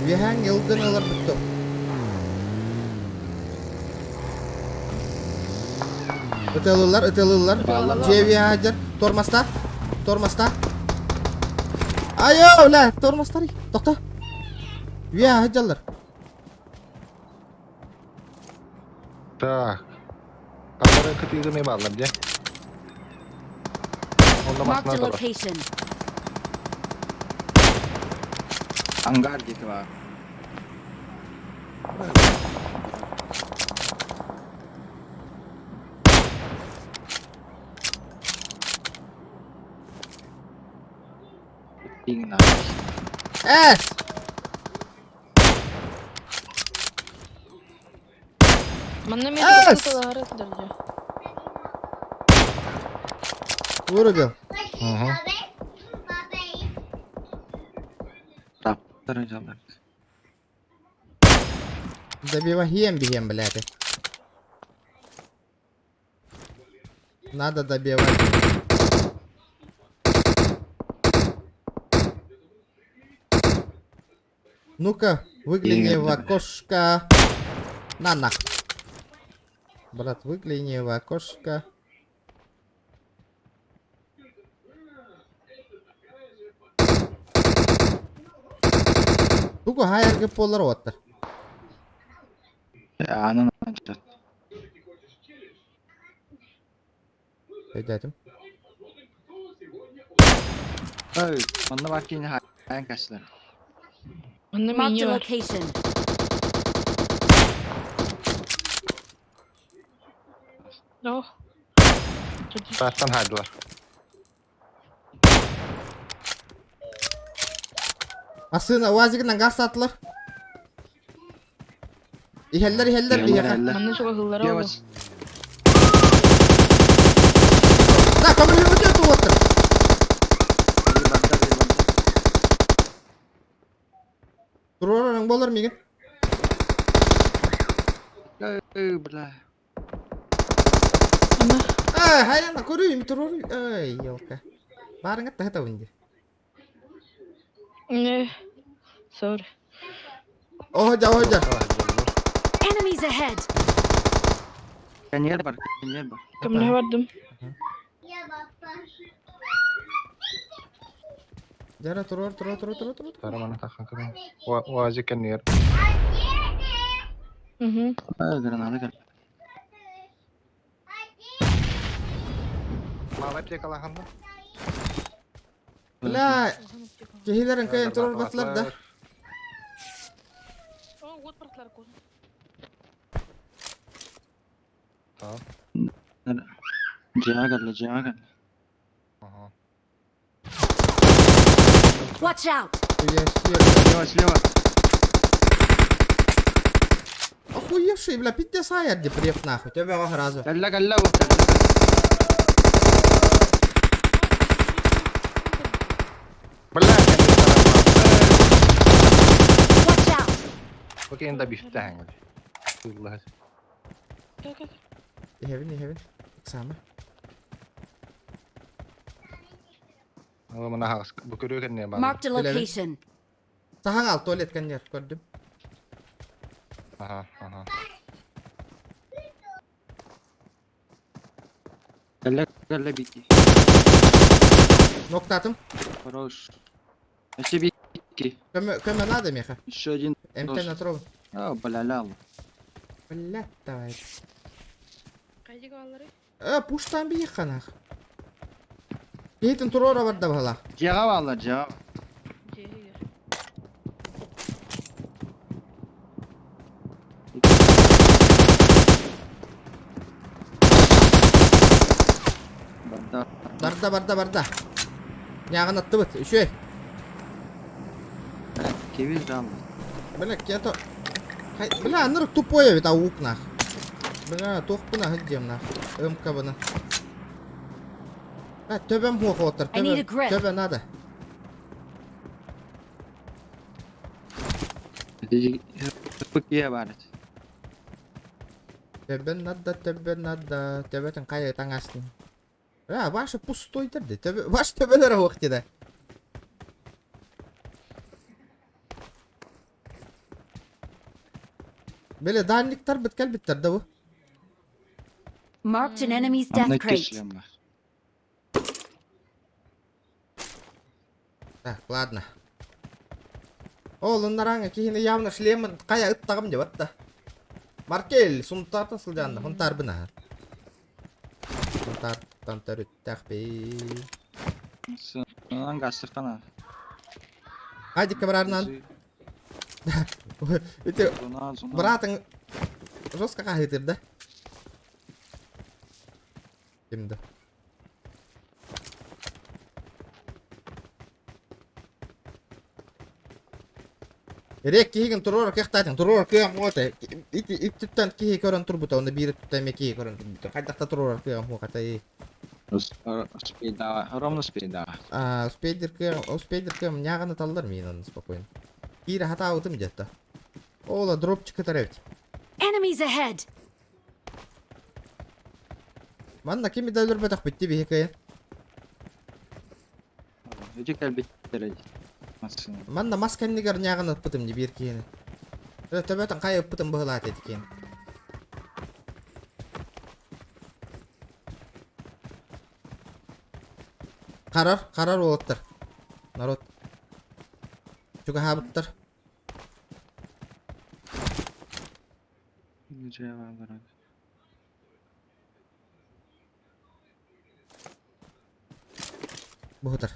Үөһээҥ ылгын ылар бүттү. Ытылылар, ытылылар. Дьиэ Тормоста. Тормоста. Айо, бля, тормостар. Тохто. Үөһэ дьаллар. Так. Камера кытыгы ме баллар, де. Онда Marked a машина бар. location. Ангар диэки бар. Игна. Эс! Манна мен Эс! Вырубил. Угу. Так, жалдар. Добиваем, бегем, блядь. Надо добивать. Ну-ка, выгляни в окошко. На нах. Брат, выгляни в окошко. Тугу хайаргы полар оттар. Анан анчат. Өйдәтим. Ой, онно бар кини хайан кастылар. Манна Marked мииньэ a бар. location. Оо. Тааттан хаайдылар. Массыына УАЗигынан газ саатылар. Иһэллэр, иһэллэр биһиэхэ. Манна чугаһыыллара Лево. буолуо. Да, көмөлөһүбүт туоттар. Туруорарың болар мигин. Эй, бля. Ана. Эй, хайана көрүйүм туруор. Эй, елка. Барыңа тахта үнди. Не. Sorry. Ожа, ожа. Enemies ahead. Коньер бар, коньер бар. Көмөлөһө бардым. Жара туруор, туруор, туруор, туруор, туруор. Тараманы тахан кырын. УАЗик кэннигэр. Угу. Ай, граната кел. Мала аптекалахан да? Бля, киһилэрин кыйын туруор батлар да. О, вот бартлар козун. Tamam. Дьиэҕэ кэллэ, дьиэҕэ кэллэ. Ага. Watch out. Слева, слева. Охуевший, бля, пиздец аяр депрев нахуй. Тебя сразу. Кэллэ, кэллэ, бу, кэллэ. Бля, Watch out. Окей, да бифтәң. Аллах. Кел, кел. Иһэбин, иһэбин. Самы. Ала мына хагыс. Бу көрүө кэнне бар. Marked a location. Саһаң ал туалет кэннер көрдүм. Ага, ага. Кэллэ, кэллэ бики. Ноктатым. Хорош. Еще бики. Көмө, көмө надо меха. Еще один. МТ на трогу. А, бля, лял. Бля, давай. Кайдыга баллары? Э, пуштан бии ханах. Киһитин туруора барда баһала. Дьиэҕэ бааллар, дьиэҕэ. Дьиэһигэр. Барда. Барда, барда, барда. Ньааҕын аттыбыт. Үчүгэй. Кебис дам. Бля, кето. Хай, бля, нырк тупой эбит аук нах. Бля, туохпуна сылдьыам нах. МК-бына. А, төбөм хуох оттар. I need a Төбө, grip. төбө надо. Пыкия бар. Төбө надо, төбө надо. Төбөтүн кайа таҥастын. А, ваша пустой дерди. Төбө, ваш төбөлөр уох диде. Бele дальниктар бит кэлбиттэр да бу. Marked an enemy's death Анна crate. кишлем бар. Так, ладно. Ол ыннараҥа киһини явно шлемын кая ыттаҕым деп атта. Маркел, сунтаартан сылдьаанна, хунтаарбына. Хунтаартан төрүттэхпи. Сынан гастыркана. Адикка барарынан. Ити Зона, зона. братың жестко хаһыытыр да. Кимді? Рек киһигин туруор кыахтаатыҥ, туруор кыам уота. Ити иттүттэн киһи көрөн турбута, онно биир өттүттэн эмиэ киһи көрөн турбута. Хайдахта туруорар кыам хуохатай. Успейда, ровно успейда. А, успейдер кыам, успейдер кыам ньааҕаны таллар миин онно спокойно. Киирэ хатаабытым дьэтта. Ола дропчик кытар эбит. Enemies ahead. Манна кими да өлөрбөтөх битти биһи кыйын. Эти кэлбиттэр Массына. Манна мас кэннигэр ньааҕын ыппытым дии биир киһини. Төбөтөн хайа ыппытым быһылаат эти киһини. Харар, харар уолаттар. Народ. Чугаһаабыттар. Дьиэ бааллар. Буһутар.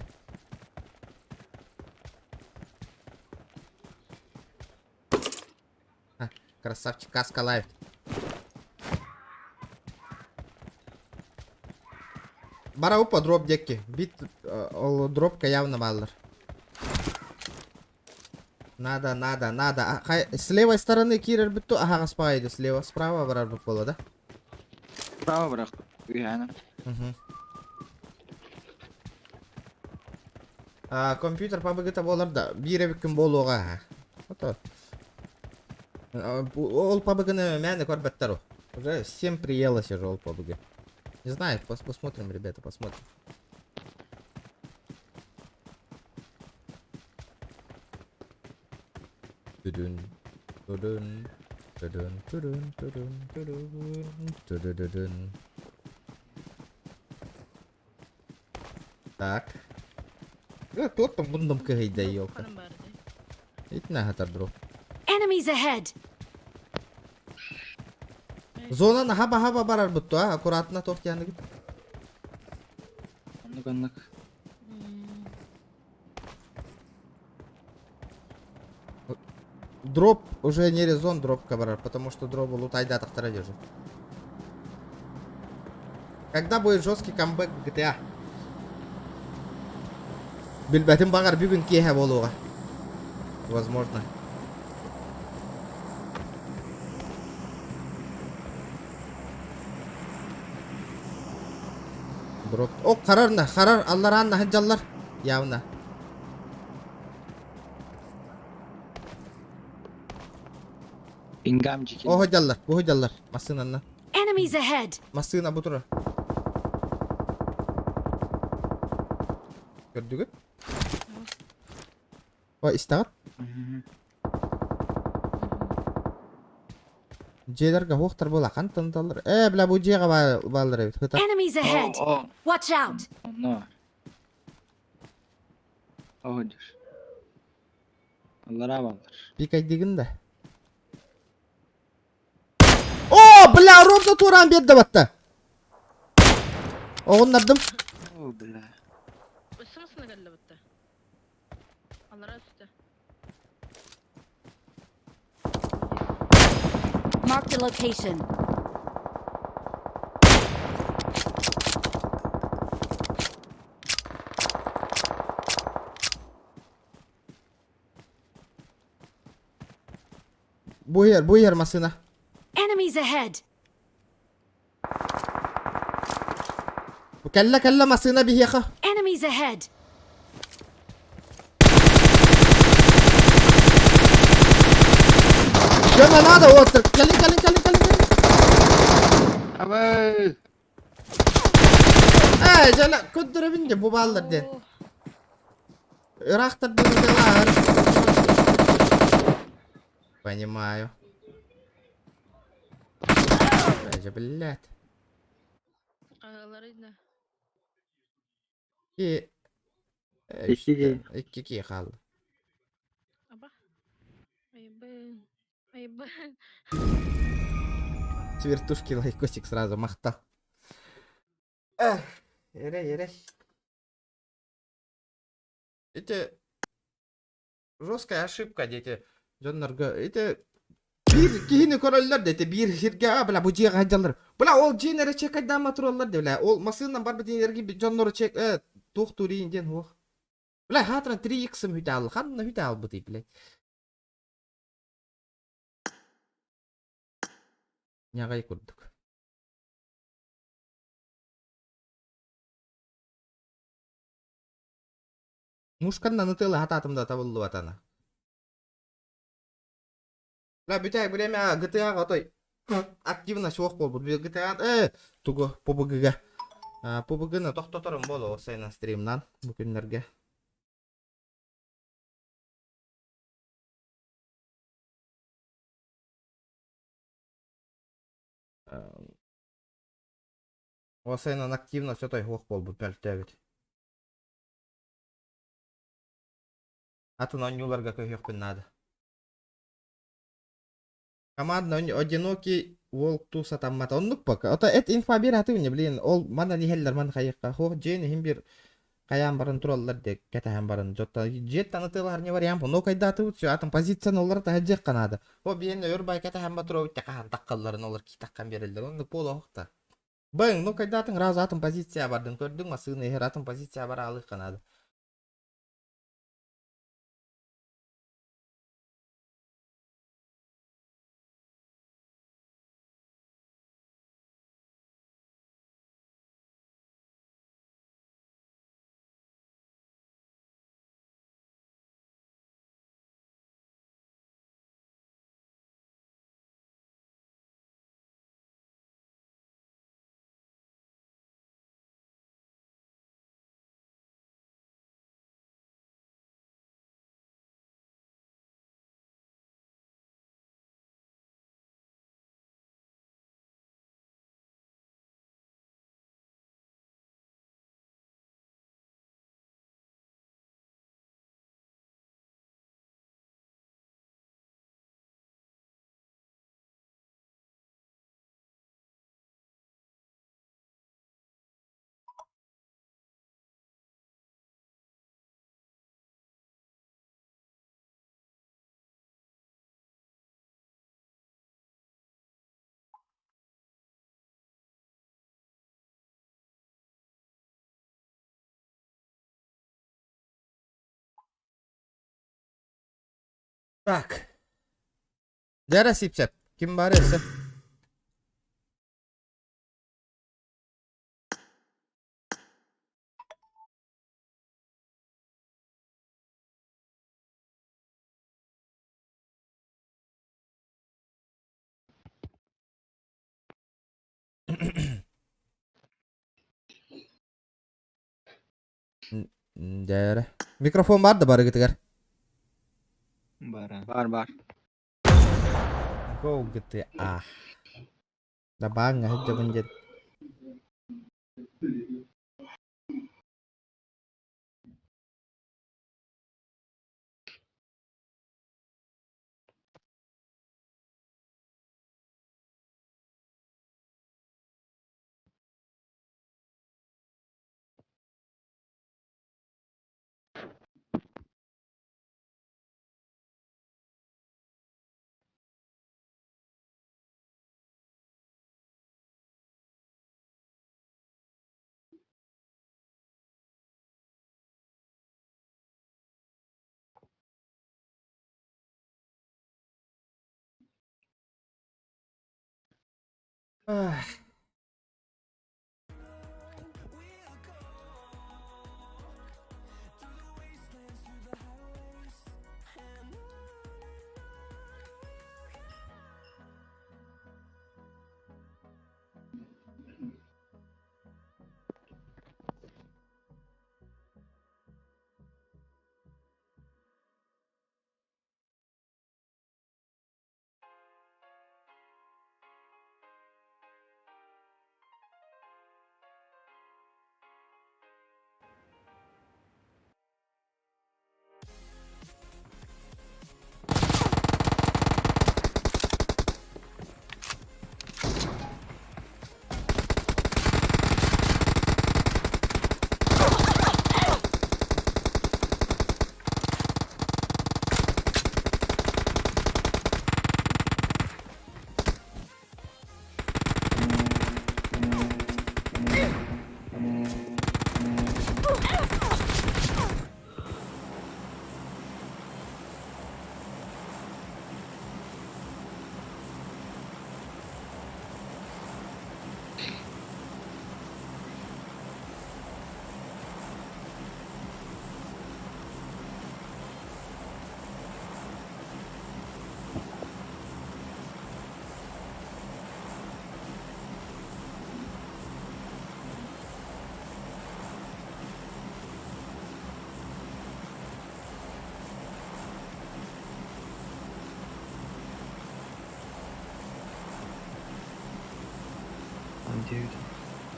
Красавчик, каска лайв. Бара упа дроп декки. Бит ол дропка явно баллар. Надо, надо, надо. А, хай, с левой стороны кирер бүттү, аһаҕас баҕайы слева, справа барар буолла да? Справа барах. Үйәні. Угу. А, компьютер пабыгыта буолар да, биир эбиккин буолуоҕа. Ото. Ол пабыгыны мээнэ көрбөттөр ол. Уже всем приелось уже ол пабыгы. Не знаю, пос посмотрим, ребята, посмотрим. Түдүн, түдүн, түдүн, түдүн, түдүн, түдүн, түдүдүдүн. Так. Э, туох там мундум кыһыйда, елка. Итинэ хатар дроп. Enemies ahead! Зона хаба-хаба барар бутту, а? Аккуратно туох дианыгыт. Оннук оннук. Дроп уже не резон дропка барар, потому что дробу лутайда тахтара держит. Когда будет жесткий камбэк в GTA? Билбэтим баҕар бүгүн киэһэ буолуоҕа. Возможно. Дроп. О, харар на, харар, аллараан наһыдьаллар. Явно. Ингам жики. Оһо дьаллар, буһу дьаллар. Массыынанна. Enemies ahead! Массыына бу турар. Көрдүгүт? О, истэҕит? Дьиэлэргэ хуохтар буола хантан таллар? Ээ, бля, бу дьиэҕэ бааллар эбит. Хыта. Enemies ahead! Watch out! Онно. Оһодьур. Аллараа бааллар. Пикайдыгын да. О, бля, ровно туораан биэрдэ батта. Оҕуннардым. О, бля. Ысымысына кэллэ батта. Аллараа үстэ. Marked a location. Бу иһэр, бу иһэр массыына. Enemies ahead! Кэллэ, кэллэ массыына биһиэхэ. Enemies ahead! Көмө надо, уоттар. Кэлин, кэлин, кэлин, кэлин, кэлин. Абай! Ээ, дьэ, көрдөрөбүн дьэ, бу бааллар диэн. Ыраахтар диэн дьалаар. Понимаю. Дьэ, блядь. И... Икки Икки киһи хаалла. Аба. Айбын. Айбын. С вертушки лайкосик сразу махтал. Эх, эрэй, эрэй. Это жесткая ошибка, дети. Дьоннорго ити биир киһини көрөллөр да ити биир сиргэ а бля бу дьиэҕэ сылдьаллар. Бля ол дьиэни эрэ чекайдаама тураллар да бля ол массыынан барбыт энергии дьоннору чек э туох туриин диэн суох. Бля хаатыран 3x-ым хүтэ аалла ханна хүтэ аалбытый блядь. Ньаҕай курдук. Мушканнан ытыалаһа атаатым да табыллыбатана. Бля, бүтэй время GTA-га отой активно суох буолбут. GTA э тугу PUBG-га. PUBG-ны тохтоторум буолуо сайынан стримнан бу күннэргэ. Осайынан активно все той хуох буолбут мөлтөөбүт. Атын оонньууларга көһүөхпүн наада. Командно одинокий волк туу сатаммата. Оннук пока. Ото эт инфа биэр атыгын блин. Ол манан иһэллэр ман хайыкка. Хуох дьиэн иһин биир. Хайаан баран тураллар де кэтэһэн баран дьоттан дьиэттэн ытыалаһар не вариант но кайдаатыбыт все атын позицияны олар таһа канада. О биэн өр бай кэтэһэн батыробут тахахан таккалларын олар китаккан береллер онну полоохта. Бэҥ, ну кайдаатыҥ раз атын позиция бардын көрдүҥ массыына иһэр атын позиция бар аалыахха наада. Так. Дьэ Сипсеп. Ким баар өссө? Дьэ Микрофон бар да барыгытыгар? Бар. Бар бар. Go GTA. Да бааҥҥа сылдьабын диэн. Ах.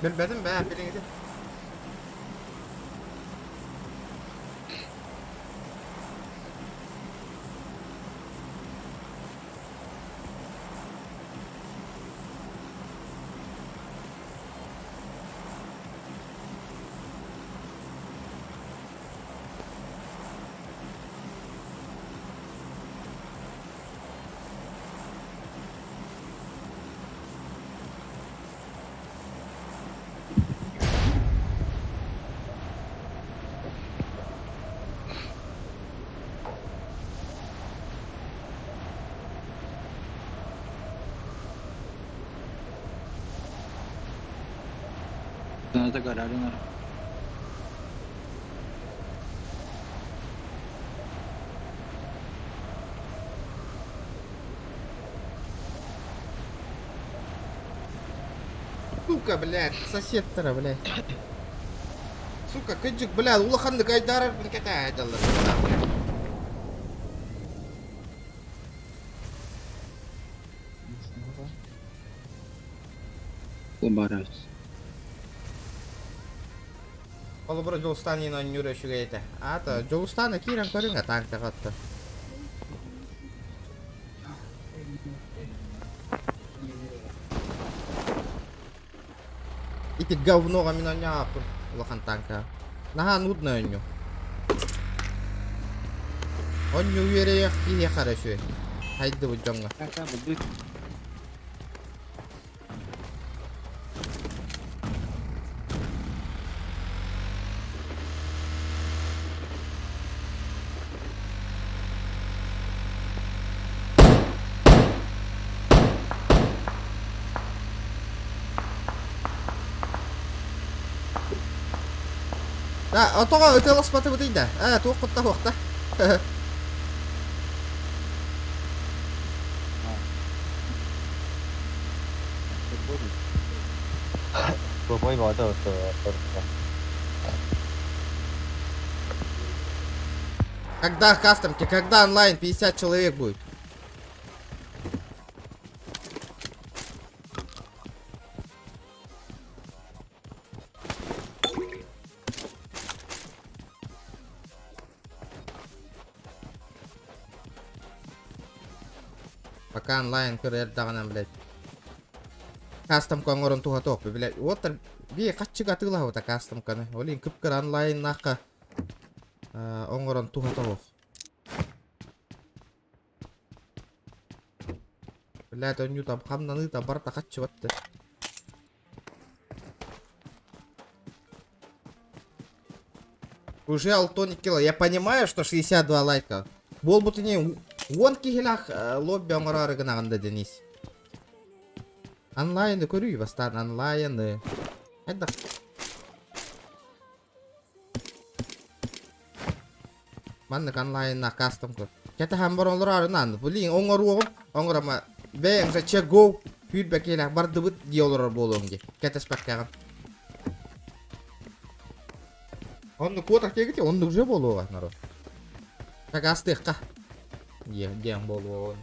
Билбэтим бээ, билиҥҥитин. Сыаната көрөөрү наар. Сука, блядь, соседтара, блядь. Сука, кыдьык, блядь, улаханнык айдаарарбын кэтэһэ блядь. Барабыз. Холобура Дьулустаан оонньуур үчүгэй этэ. Аата Дьулустааны киирэн көрүҥ танкаҕа отто. Ити говноҕа мин оонньообуппун улахан танка. Наһаа нудно оонньуу. Оонньуу үөрэйэх киһиэхэ эрэ үчүгэй. Хайдыбыт дьоҥҥо. Да, отоҕо ытыаласпатыбытый да. Ээ, туох кутта хуохта. Тупой баҕата Когда кастомки, когда онлайн 50 человек будет? Пока онлайн көрөр даҕаны, блядь. Кастом оҥорон туһа туох, блядь. Вот бии хаччыга атыылаһабыта кастомканы. Олин кып-кыра онлайннаахха оҥорон туһа туох. Блядь, онньуу там хамнаныыта барыта хаччыбатты. Уже алтоник кило. Я понимаю, что 62 лайка. Буолбутуни уон киһилээх лобби оҥороору гынаҕын да Денис. Онлайны көрүй бастаан онлайны. Хайдах? Маннык онлайнна кастом көр. Кэтэһэн баран олороору Блин, оҥоруоҕум, оҥорома. Бэйэҥ же го сүүрбэ киһилээх бардыбыт дии олорор буолуоҥ дии. Кэтэспэккэҕин. Оннук куотах диэгити, оннук же буолуоҕа народ. Так астыахха. Диэн буолуоҕун.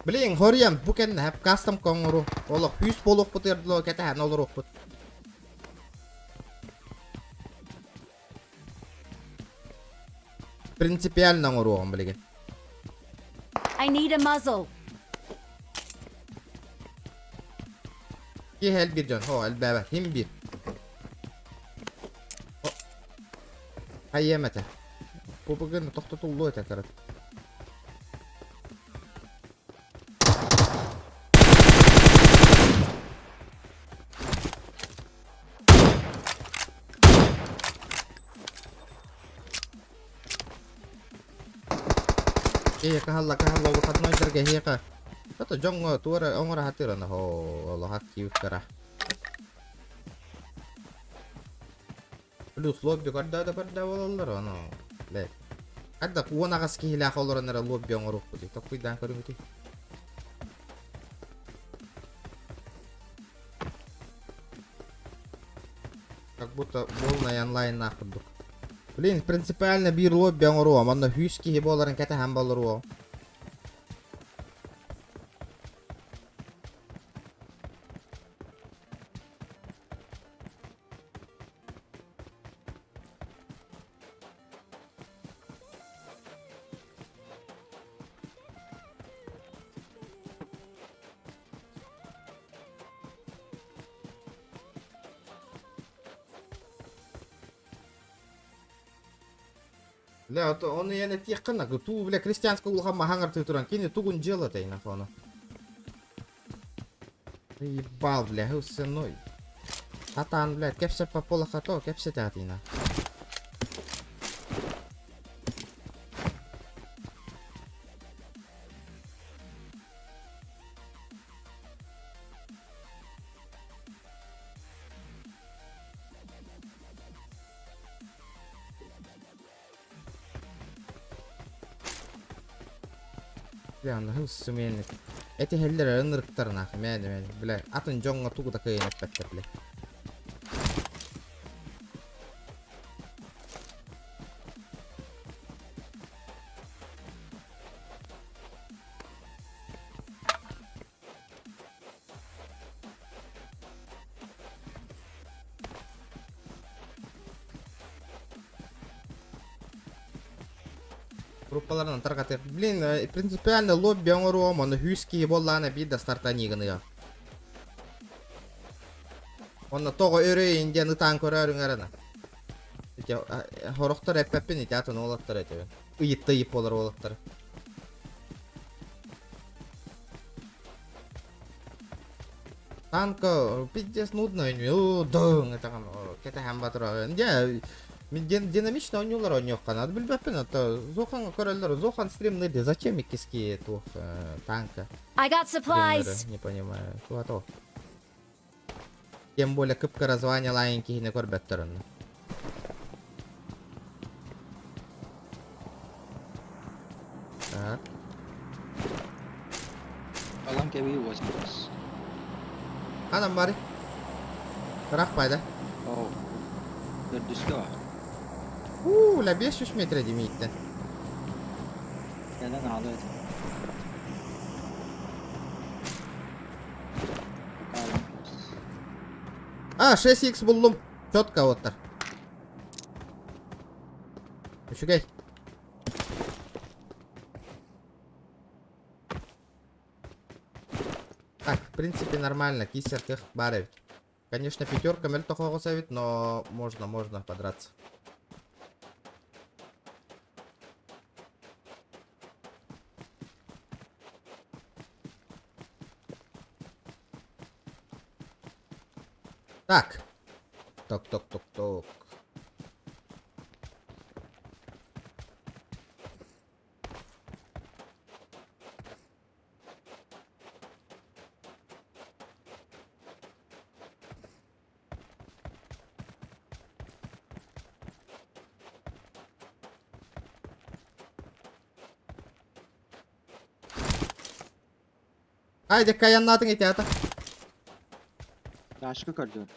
Блин, хоруйан бу кэннэ хэп кастом оҥору. Олох күүс буолуохпутугар дылы кэтэһэн олоруохпут. Принципиально оҥоруоҕум билигин. I need a muzzle. Киһи элбир дьон, хо элбээбэт, хим биир. Хайыам этэ. Пупугын тохтотуллуо этэ карат. Киһи каһалла каһалла выходнойдарга эһиэхэ это дьоҥҥо туора оҥоро сатыыр аны хоо олох активтара. Плюс лобби көрдөө да көрдөө буолаллар ону блядь. Хайдах уон аҕыс киһилээх олорон эрэ лобби оҥоруохпутуй токкуйдаан көрүҥүтүй. Как будто полный онлайннаах курдук. Блин, принципиально биир лобби оҥоруом, онно сүүс киһи буоларын кэтэһэн болоруом. Бля, ото ону эн этиэххин туу, бля, крестьянскай улахан маһаҥар туран кини тугун дьыалатай на фону. Ебал, бля, сыной. Атаан, блядь, кэпсэппэт буоллахха то кэпсэтээтина. Бля, онно сымыйан этиһэллэр эрэ ынырыктарына мээнэ мээнэ бля атын дьоҥҥо тугу да кыайан эппэттэр бля. Группаларынан тарҕатыах. Блин, принципиально лобби оҥоруом, ону үс киһи буоллаҕына биир да стартаныы гыныа. Онно тоҕо өрөйүн диэн ытаан көрөөрүҥ эрэ. Ити хорохтор эппэппин ити атын уолаттар этэбин. Ыйытта ыйып буолар уолаттар. Танка пиздец нудно, дың это кэтэһэн батыра. Дьэ, динамично оонньуулар оонньуохха наада билбэппин, это Зохан көрөллөр, Зохан стримный зачем иккиски туох танка? I got supplies. Не понимаю. Туа Тем более кып-кыра званиялаайын киһини көрбөттөр онно. Так. Алан кэбии 80. Анам бары. Ыраах пайда. Оо. Төрдүскэ бар. Уу, ла 500 метр димииттен. Кэлэн аалы этим. Алан кэбис. А, 6х буллум. Четко оттар. Үчүгэй. Так, в принципе, нормально. Кисер кых баар эбит. Конечно, пятерка мөлтөх эбит, но можно, можно подраться. Так. Ток, ток, ток, ток. Haydi kayanın eti ata. Ташка көрдүм.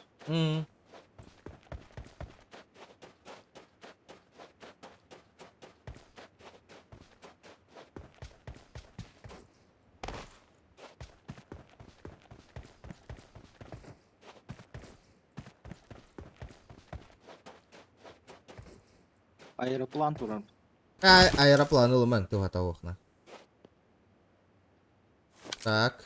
Аэроплан турар. А, аэроплан ылымаҥ туһата уохна. Так.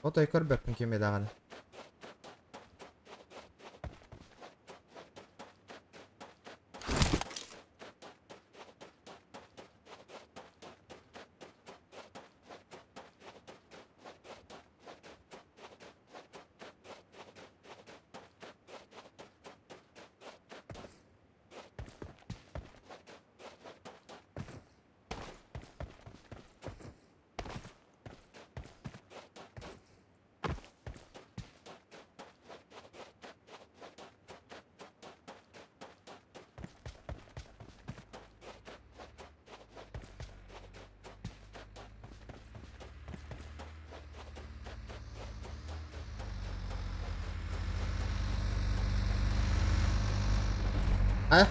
Отой көрбөппүн кими даҕаны. А?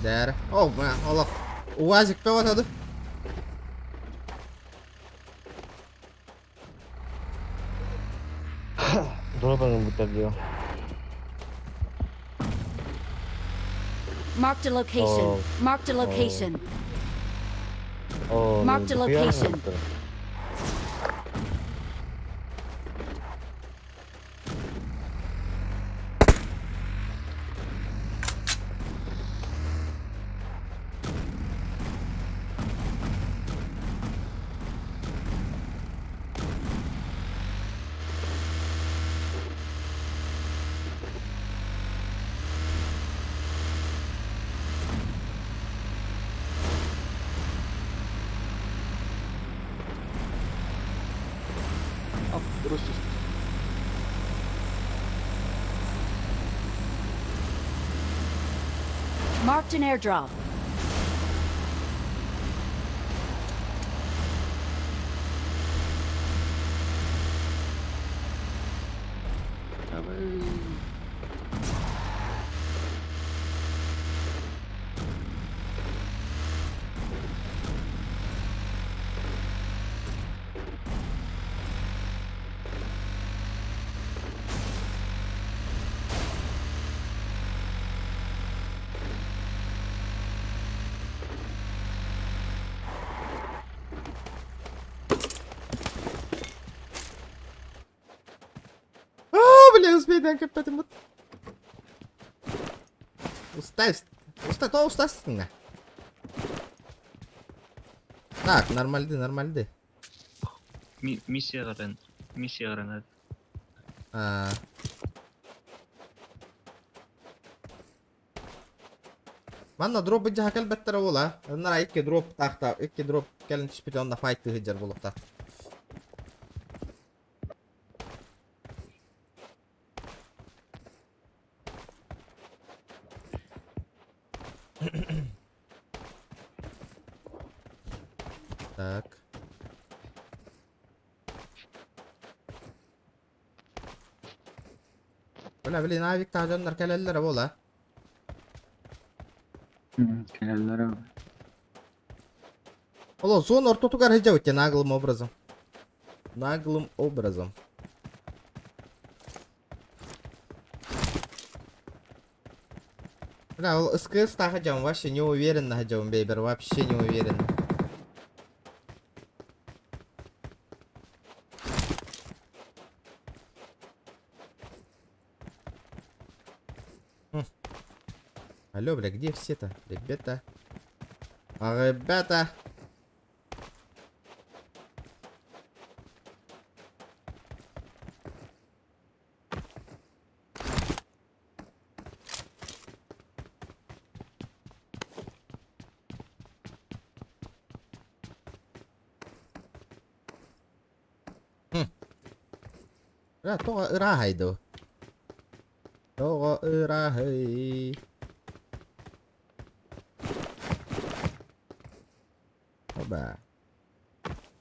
Där. Oh, man, Allah. УАЗик певатады. Дробан бутер Marked a location. Oh. Marked a location. Oh. Marked a location. Оп, просто. Marked an airdrop. Өйдөн көппөтүм бут. Устай, уста, то устастың. Так, нормальды, нормальды. Миссия гаран. Миссия гаранат. А. Манна дроп быдьаһа кэлбэттэрэ буола. Ыннара икки дроп таахта, икки дроп кэлин түспүтэ онно файт тыһыдьар буолуохтаах. Так. Бля, блин, авик дьоннор кэлэллэрэ буола. Кэлэллэрэ. Оло, зона ортотугар сылдьабыт наглым образом. Наглым образом. Бля, ол СКС тахадьам вообще не уверен находям, бейбер, вообще не уверен. Хм. Алло, бля, где все-то? Ребята. А, ребята. Хм. Бля, тоҕо ырааһай дуу? Тоҕо ырааһай? Оба.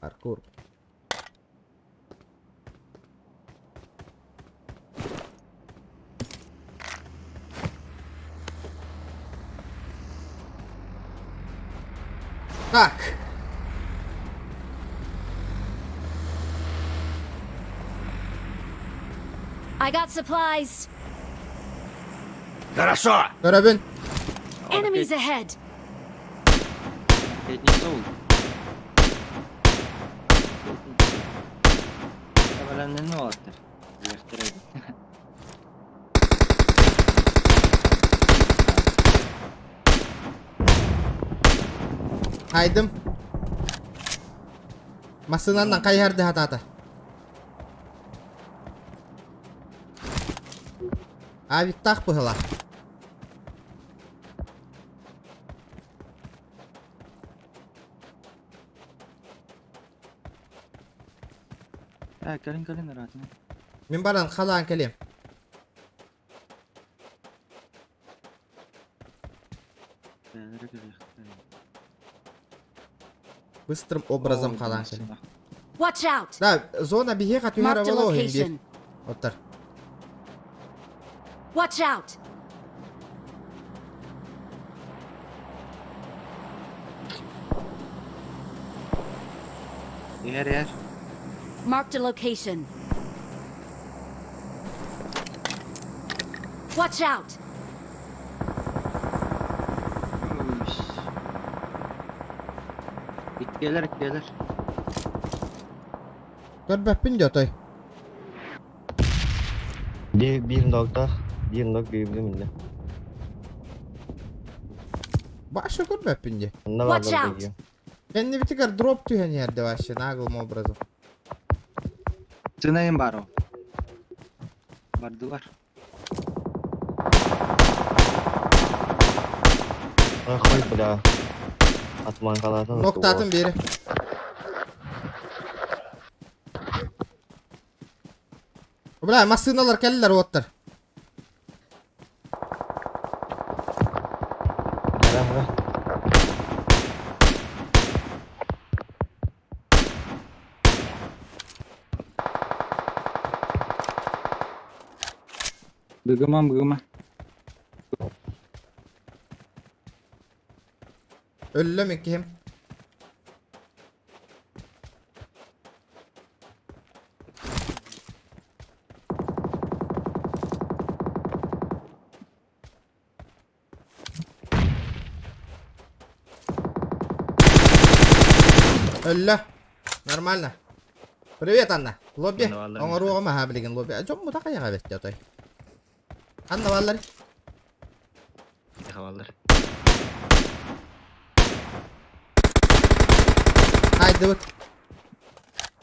Паркур. Так. I got supplies. Хорошо! Көрөбүн. Enemies ahead. Пятница ол. Табаланнан уолаттар. Үөхтэр эбит. Хайдым. Массыынанан хайыһарды хатаата. Авиктаах быһылаах. Э, кэлин кэлин ыраатына. Мин баран халаан кэлиэм. Бээлэрэ кэлиэхтэрэ. Быстрым образом халаан кэлиэм. Watch out! Да, зона биһиэхэ түһэр Marked a оболоо иһин биир. location. Оттар. Watch out! Иһэр иһэр. Marked a location. Watch out! Иккиэлэр иккиэлэр. Көрбөппүн дьэ отой. Биир биир ногтаах, биир ног бииргэ миннэ. Вообще көрбөппүн дьэ. Онно Watch бааллар out. биһиги. Кэннибитигэр дроп түһэн иһэрдэ вообще наглым образом. Сынайым баар ол. Бардылар. Ах, бля. Атман халатын. Ноктатын бири. Бля, массыыналар кэллилэр уоттар. Быгыма быгыма. Өллөм иккиһим. Өллө. Нормально. Привет, Анна. Лобби. Оҥоруоҕум аһаа билигин лобби. Дьон мута хайаҕа бэттэ отой. Ханна бааллар? Хабаллар. Хайдыбыт.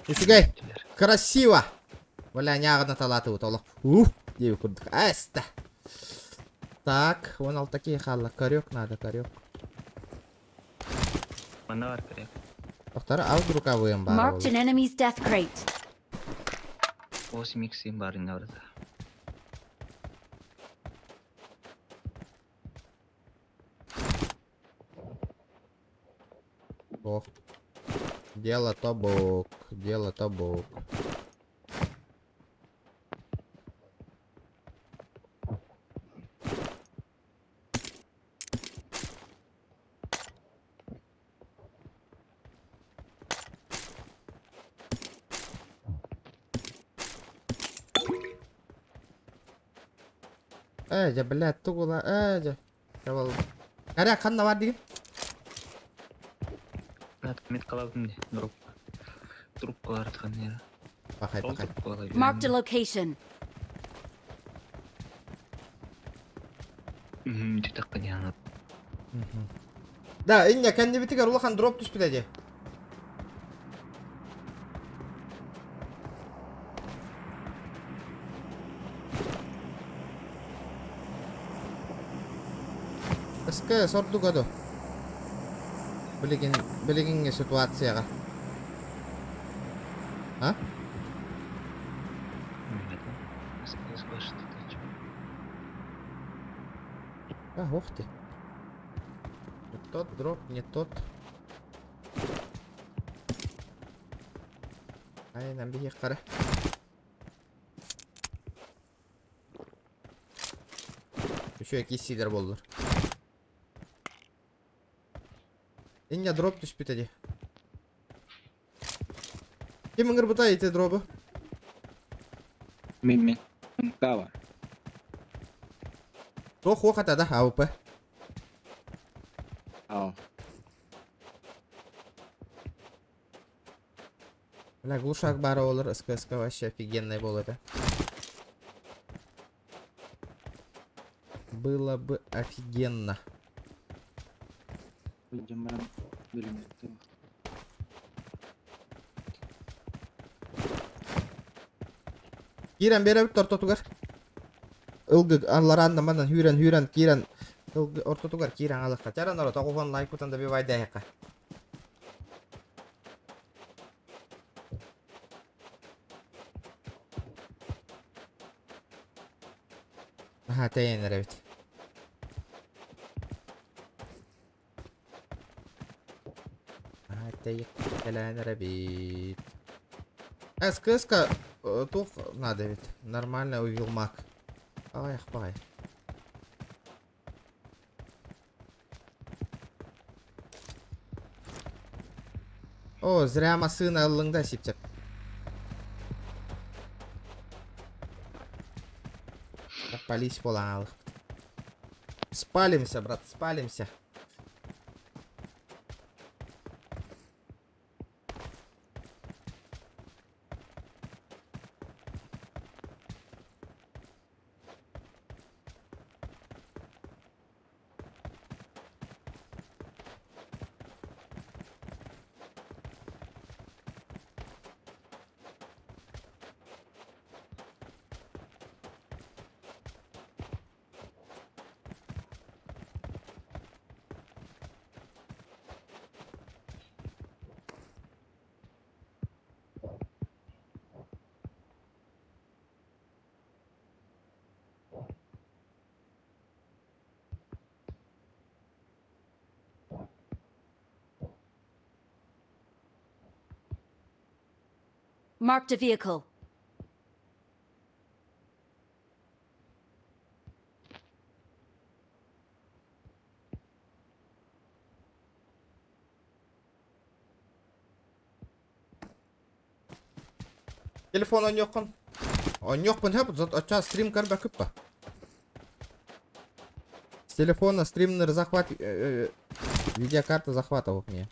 Үчүгэй. Красиво. Бля, ньааҕына талаатыбыт олох. Ух, диэби курдук. Аста. Так, вон ал такие хаалла. Корек надо, корек. Манна бар корек. Тохтар, ал рукавыйым баар Marked an болар. enemy's death crate. Ос миксим бар инне барыта. Ох. Дело тобок, дело тобок. Ээ, дьэ, блядь, тугула, ээ, дьэ. Чабал. Аря, ханна бар дигин? Мет калабым де, дроп. Трубкалар ткан Пахай, пахай. Marked a location. Да, инне кэннибитигэр улахан дроп түспүтэ дии. СК сордуга до. Билигин билигиҥҥи ситуацияҕа. А? А, ух ты. Не тот дроп, не тот. Ай, нам биһиэххэ Үчүгэй кииссиилэр буоллар. Инньэ дроп түспүтэ дии. Ким ыҥырбыта ити дробу? Мин мин. Кава. Туох хуох этэ да АВП? Ау. Бля, глушак баара буолар СКСК вообще офигенная буолуо этэ. Было бы офигенно. Сылдьан баран бөлүмүттэ. Киирэн биэрэбит ортотугар. Ылгы аллараанна манан хүүрэн хүүрэн киирэн ылгы ортотугар киирэн алыкка. Чаран оро тоҕуһуон лайкутан добивайдайыхха. Наһаа тэйэн эрэбит. Наһаа тэйиккэлээн эрэбит. СКС-ка туох надо эбит? Нормально увилмак. Аҕайах баҕай. О, зря массыына ыллыҥ да сипсэп. Полись буолан Спалимся, брат, спалимся. Marked a vehicle. Телефон онньуоххун. Онньуохпун хөп, оччоҕо стрим көрбөккүт С телефона стримнер захват... видеокарта захватывал мне.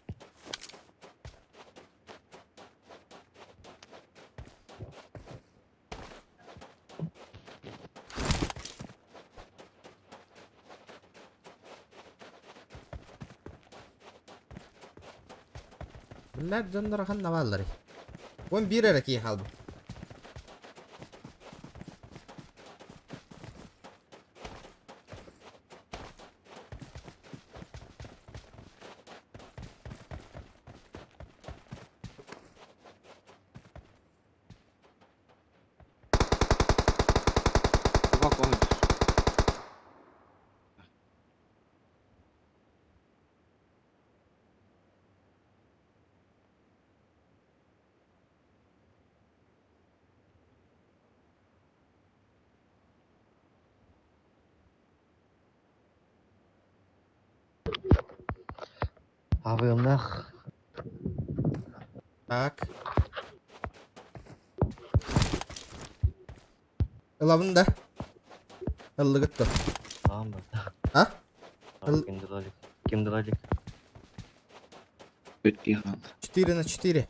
Лэр дьонноро ханна баалларый? Уон биир эрэ киһи хаалбыт. Кубак оһуйдур. Абыымнах. Так. Ылабын да. Ыллыгыт то. Аам да. А? Ыл- Ким дылалик? Ким дылалик? Бүт киһи хаалла. 4 на 4.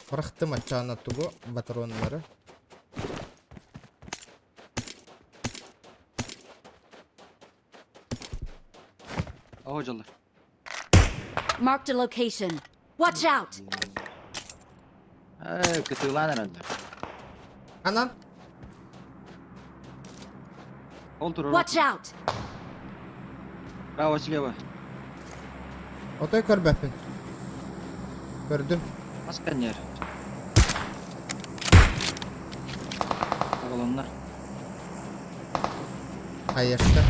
Бырахтым аччаана тугу батроннары. Оһо дьоллор. Marked a location. Watch out! Ээ, кытыылаан эрэллэр. Анан Ол турар. Watch out! Право слева. Отой көрбөппүн. Көрдүм. Мас кэннэр. Оҕолоннор. Хаешка.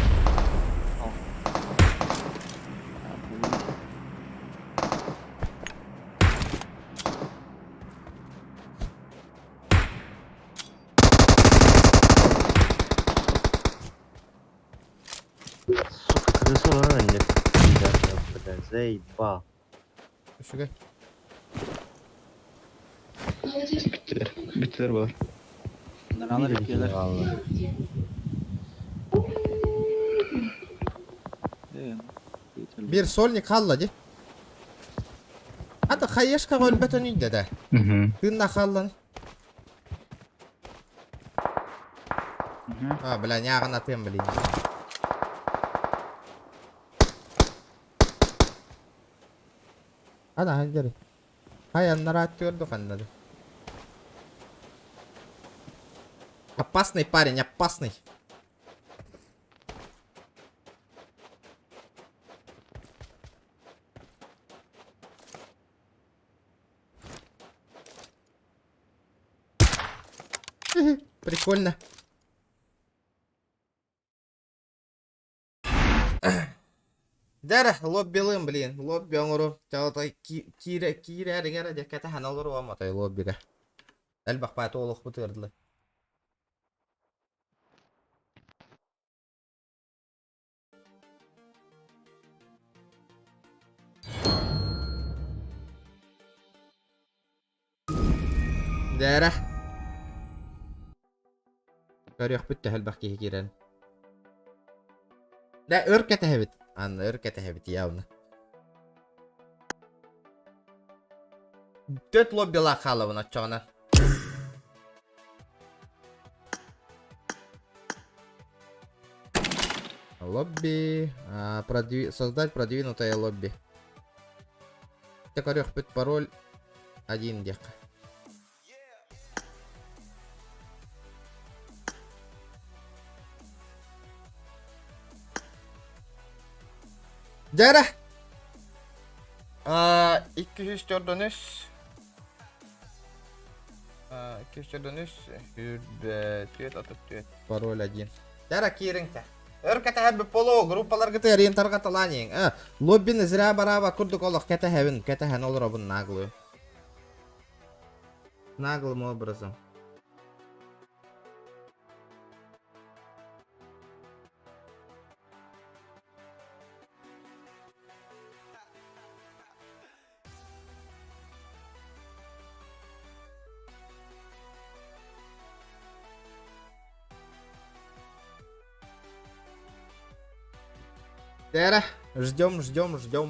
Сука, крыса олорон инде. Бля, заебал. Үчүгэй. Бүттүлэр. Бүттүлэр булар. Наналар Биир иккиэлэр. хаалла. Ээ, Бир сольник хаалла дии. Ата хаешкаҕа өлбөтөн үйдэ да. Тыынна хааллан. А, бля, ньааҕын атыам блин. Ана ханжары. Хай аннара түөрдү ханнады. Опасный парень, опасный. Прикольно. Дәрэ, лоббилым, блин, лобби оҥору. Чаҕатай киирэ киирээригэр дьэ кэтэһэн олоруом отой лоббига. Элбэх баата олохпут ыардылар. Дээрэ. Көрүөхпүт төһө элбэх киһи киирэн. Да өр кэтэһэбит. Анна өр кэтэһэбит явно. Төрт лоббилаах хаалабын оччоҕуна. Лобби. А, продви... Создать продвинутое лобби. Дьэ көрүөхпүт пароль один диэххэ. Дьэ эрэ. А, 243 243 24 34 пароль один. Дьэ эрэ киириҥ тэ. Өр кэтэһэрбит болоо, группаларгытыгар иин тарҕаталаан иһиҥ. А, лоббины зря бараба курдук олох кэтэһэбин, кэтэһэн олоробун наглую. Наглым образом. Тера, ждем, ждем, ждем.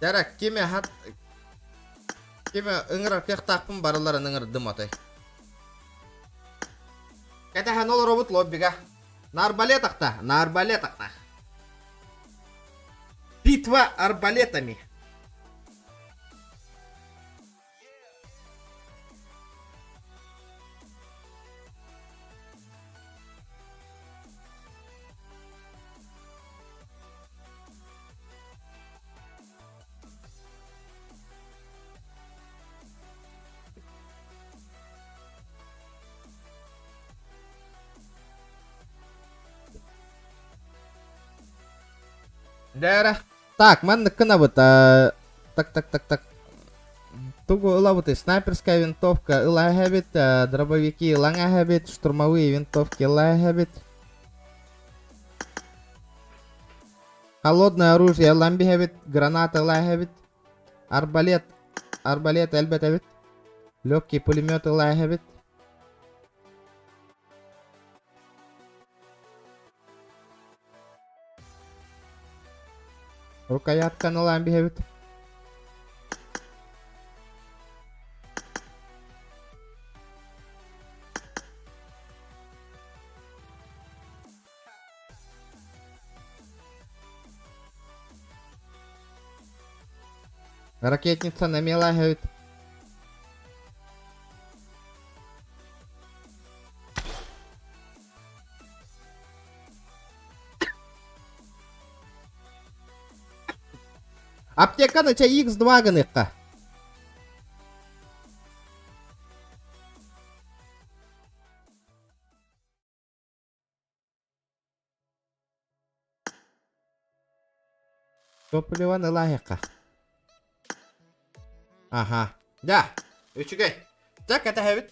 Тера, кими хат... Кими ыҥырар кыахтаахпын барыларын ыҥырдым отой. Кэтэһэн олоробут лоббига. На арбалетах-та, на арбалетах-та. Битва арбалетами. Дээрэ. Так, маннык гынабыт. Так, так, так, так. Тугу ылабыт? Снайперская винтовка ыла эһэбит, дробовики ылаҥ эһэбит, штурмовые винтовки ыла эһэбит. Холодное оружие ылан биһэбит, граната ыла эһэбит. Арбалет, арбалет элбэтэбит. Легкий пулемет ыла эһэбит. Рукоятканы ылан биһэбит. Ракетница намела эһэбит. Аптеканы чэ X2 гыныхха. Топливан ылаһыахха. Аха. Да, үчүгэй. Дьэ, кэтэһэбит.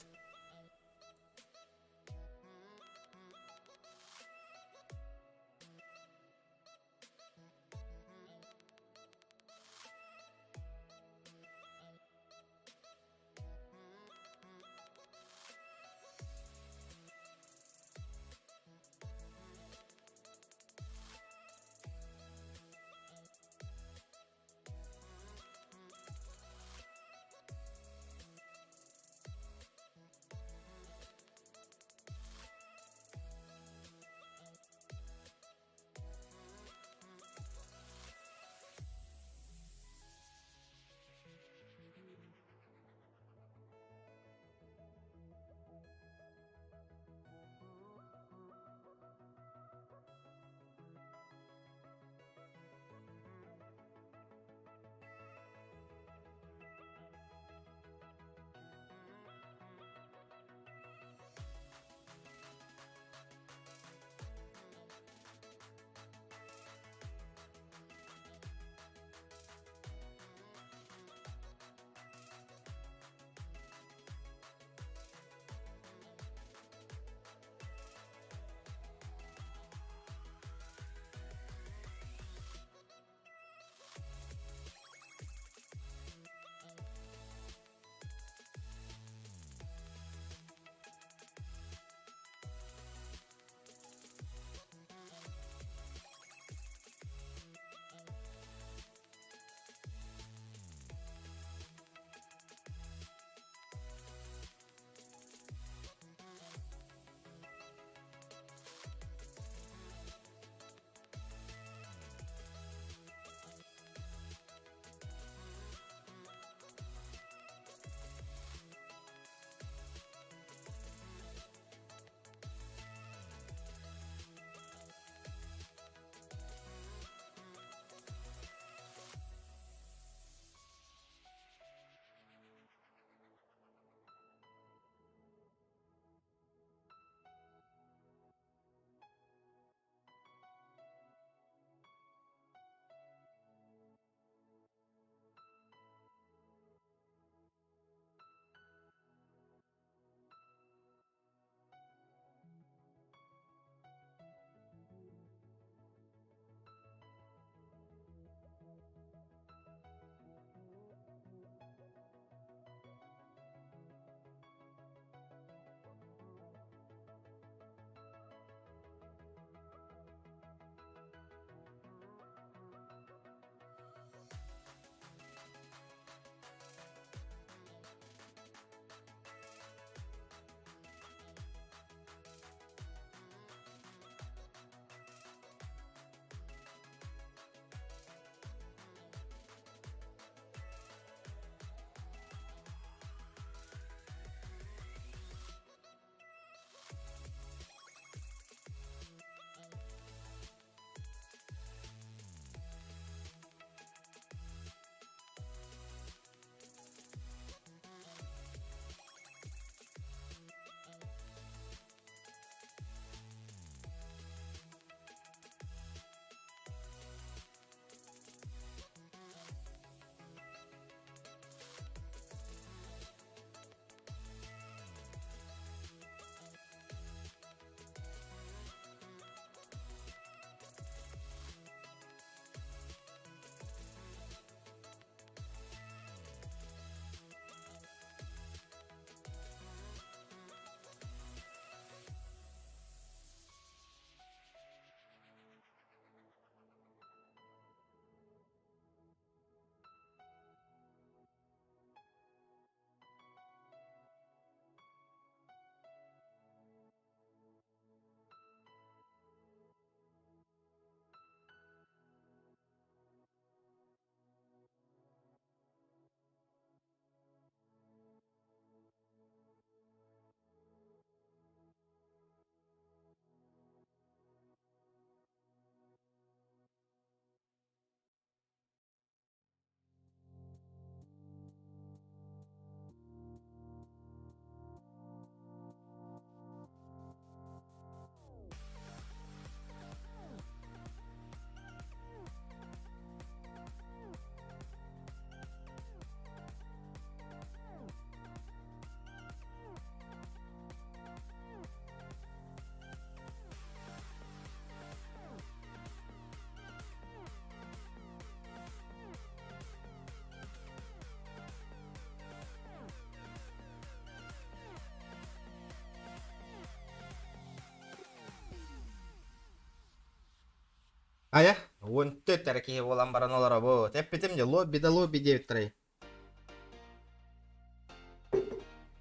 Айа, 14 эрэ киһи буолан баран олоробут. Эппитим дьэ, лобби да лобби диэбиттэрэй.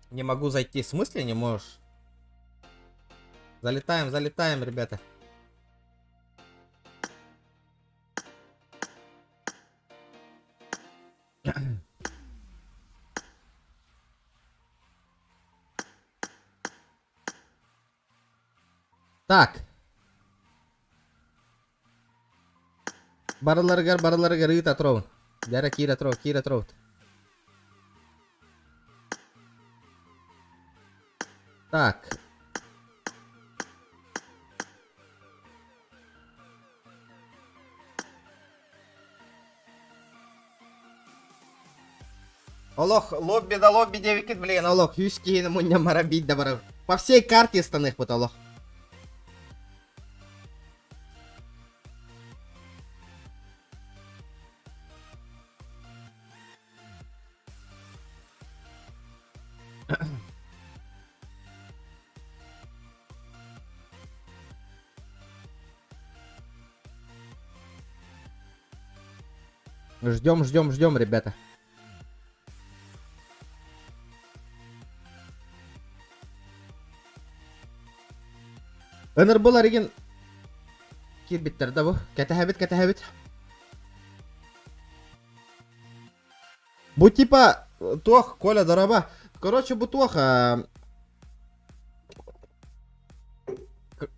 Не могу зайти. В смысле не можешь? Залетаем, залетаем, ребята. Так. Барыларыгар, барыларыгар ыыта туробун. Дьара киирэ туробут, киирэ туробут. Так. Олох, лобби да лобби диэбиккит, блин, олох, үс киһини мунньан баран биирдэ барабыт. По всей карте ыстаныахпыт олох. Ждем, ждем, ждем, ребята. Ынырбылар игин киирбиттэр да бу. Кэтэһэбит, кэтэһэбит. Бу типа туох, Коля, дороба. Короче, бу туох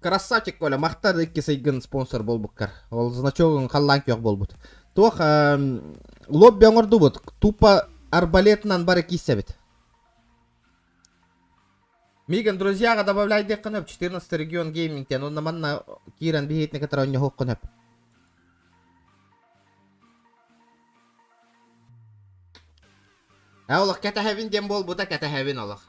Красавчик, Коля, махтар икки сайгын спонсор буолбуккар. Ол значогун халлаан күөх буолбут. Туох лобби оҥордубут, тупо арбалетынан бары кииссэбит. Миган, друзьяға добавляй диэххин сөп, 14 регион гейминг диэн, онно манна киирэн биһиэтини кытары оонньоһуоххун сөп. Ээ олох кэтэһэбин диэн буолбута, кэтэһэбин олох.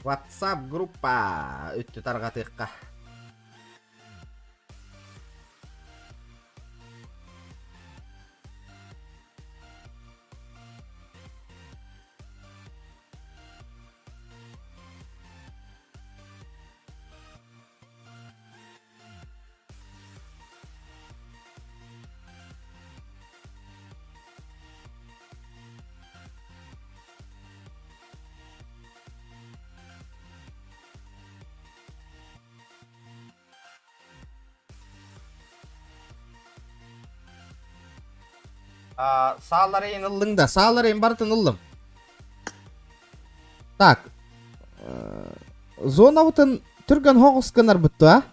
WhatsApp группа өттү тарҕатыахха. Сааларайын ыллыҥ да, сааларайын барытын ыллым. Так, зонабытын түргэн хоҕус гынарбыт дуо?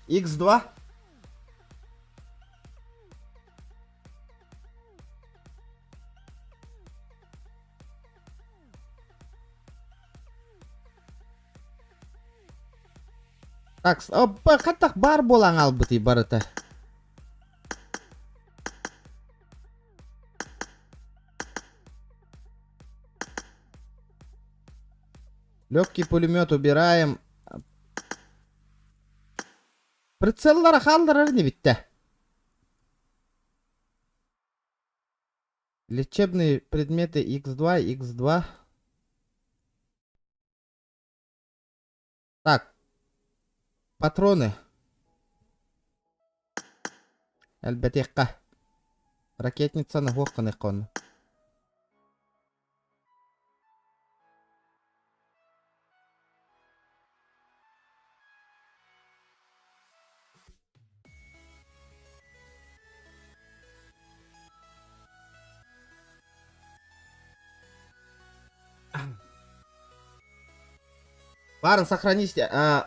X2. Так, опа, хаттах бар буолан албытый барыта. Легкий пулемет убираем. Прицеллара хаалларар не битте. Лечебные предметы X2, X2. Так. Патроны. Элбэтиэххэ. Ракетницаны суох гыныахха онно. Баарын сохранить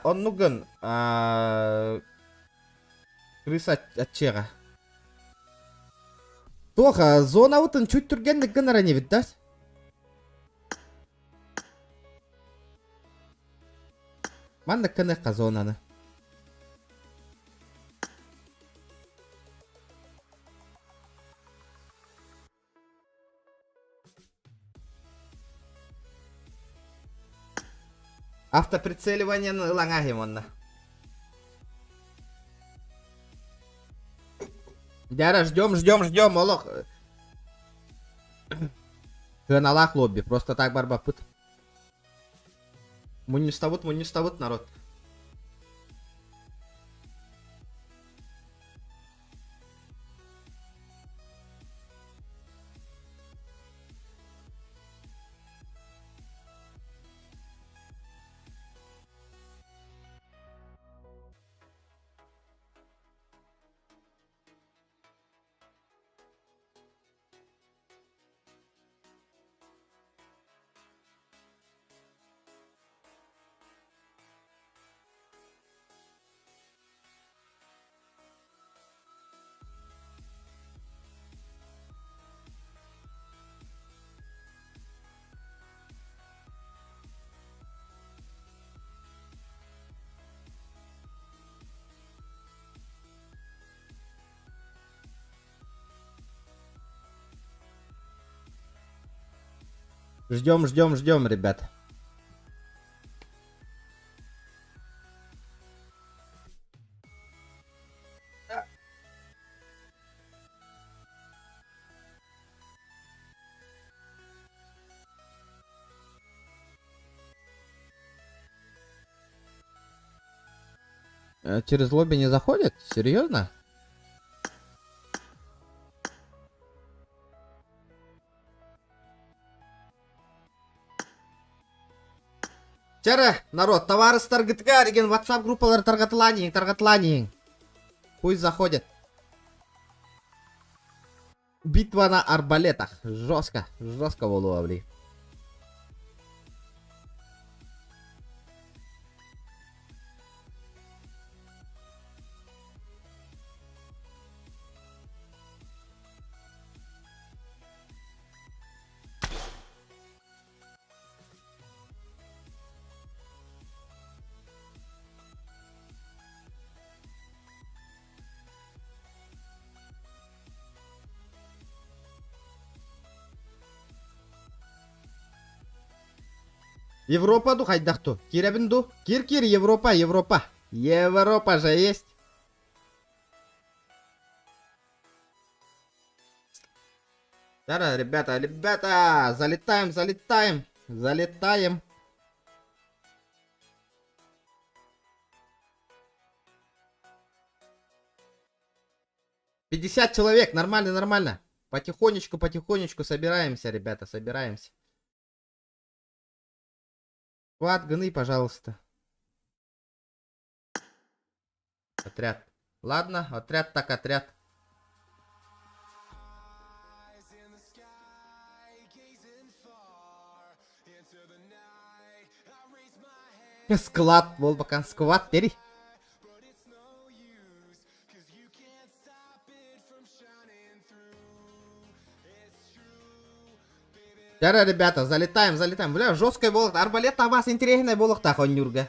оннугун крыса аччыаҕа. Туох зонабытын чуть түргэнник гынар инибит да? Маннык гыныахха зонаны. Автоприцеливаниены ылаҥаһым онно. Дяра, ждем, ждем, ждем, олох. Кыаналаах лобби, просто так барбаппыт. Мунньустабыт, мунньустабыт народ. Ждем, ждем, ждем, ребят. Через лобби не заходит? Серьезно? Чара, народ, товарыстаргытыгар деген WhatsApp группалар таргатыланиң, таргатыланиң. Пусть заходят. Битва на арбалетах. Жестко, жестко буолуо били. Европа ду хайдах ту? Кирэбин ду? Кир-кир, Европа, Европа. Европа же есть. Да, ребята, ребята, залетаем, залетаем, залетаем. 50 человек, нормально, нормально. Потихонечку, потихонечку собираемся, ребята, собираемся. Хват, гны, пожалуйста. Отряд. Ладно, отряд так отряд. Склад, буолбакан сквад дери. Дара, ребята, залетаем, залетаем. Бля, жесткая буолуох. Арбалет вас интересная буолуохтаах оонньуурга.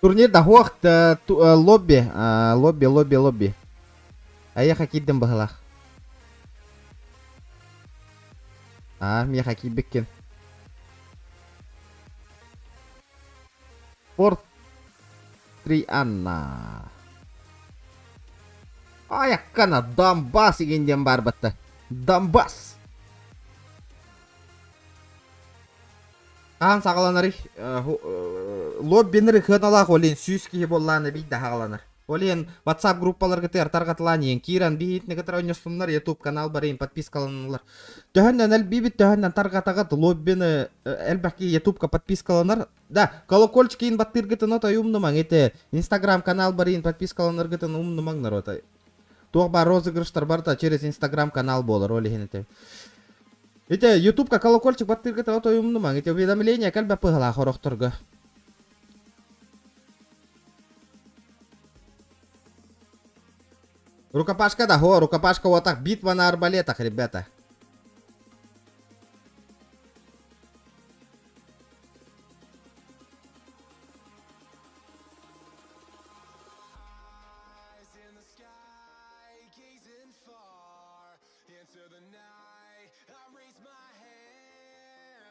Турнир да хуох лобби, лобби, лобби, лобби. Айаха киирдим быһылах. Аа, миэхэ киирбиккин. Порт Трианна. Айаккана Донбасс игин диэн баар батта. Донбасс. Хаан саҕаланарый лоббиныр кыаналаах олин сүүс киһи буоллаана биир да хаҕаланар. Ол иһин WhatsApp группаларгытыгар тарҕатылаан иһин киирэн биһиитини кытары ойносуннар YouTube канал барыйын подпискаланаллар. Төһөннөн элбиибит төһөннөн тарҕатаҕыт лоббины элбэх киһи YouTubeка подпискаланар. Да, колокольчикин баттыыргытын отой умнумаҥ ити Instagram канал барыйын подпискаланаргытын умнумаҥ народ. Туох баар розыгрыштар барыта через Instagram канал буолар ол иһин ити. Ити ютубка колокольчик баттыырга отойумнумаҥ. Ити уведомление кэлбэт быһалаах орохторго. Рукопашка да, о, рукопашка вот так, битва на арбалетах, ребята.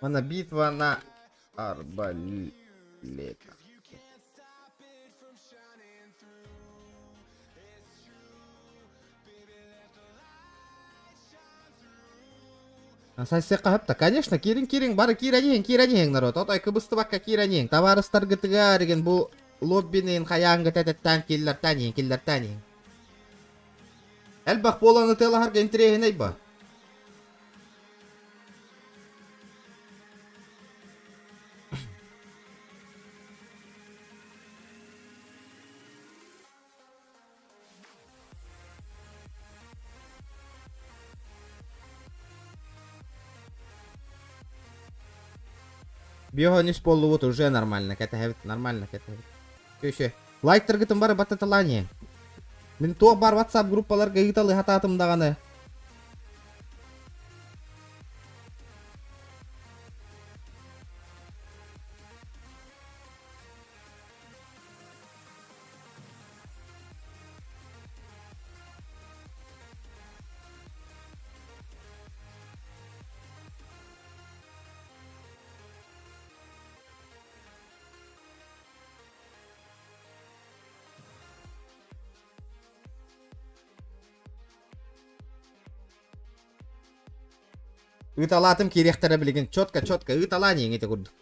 Она битва на арбалетах. Сайсыахха сөп да, конечно, киириҥ киириҥ, бары киирэн иһиҥ, киирэн иһиҥ народ. Отой кыбыстыбакка киирэн иһиҥ. Табаарыстаргытыгар игин бу лоббинын хайаан гыта киллэртээн иһиҥ, киллэртээн иһиҥ. Элбэх буолан ытыалаһарга интэриэһинэй ба. Биоһон үс буоллубут уже нормально кэтэһэбит, нормально кэтэһэбит. Көшө. Лайктаргытын бары баттаталаан Мин туох бар WhatsApp группаларга ыыталы хатаатым даҕаны. Ыыталаатым киириэхтэрэ билигин четко четко ыыталаан иҥите курдук.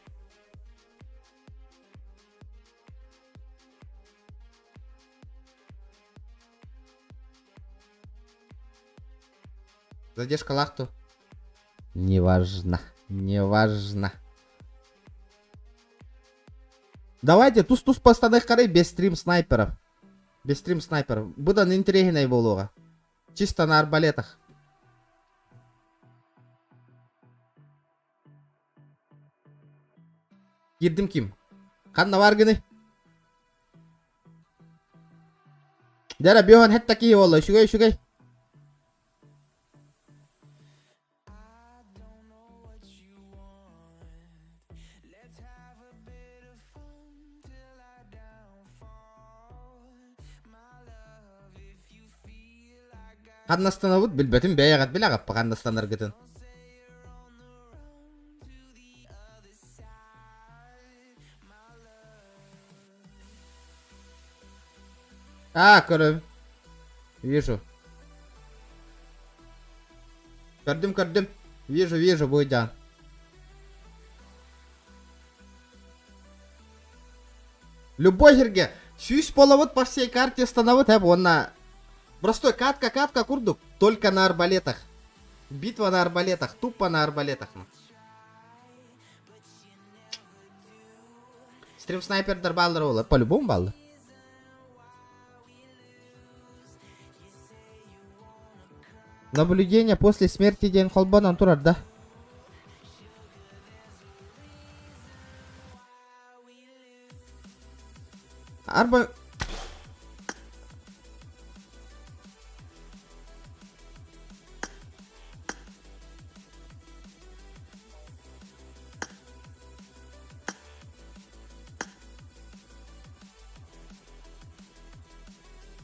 Задержка лахту. Неважно, неважно. Давайте тус-тус постаных карай без стрим снайперов. Без стрим снайперов. Быдан интэриэһинэй буолуоҕа. Чисто на арбалетах. Киирдим ким? Ханна бааргыный? Дьэ биоһон хэт такие буолла үчүгэй үчүгэй. Ханнастанабыт билбэтим бэйэҕит билэҕит ханнастанаргытын. А, көрөм. Вижу. Көрдүм, көрдүм. Вижу, вижу, буйдан. Любой жерге сүүс половод по всей карте становыт эп уонна простой катка катка курдук только на арбалетах. Битва на арбалетах, тупо на арбалетах. Стрим снайпердар бааллар буолар, по-любому бааллар. Наблюдение после смерти диэн холбонон турар да? Арба...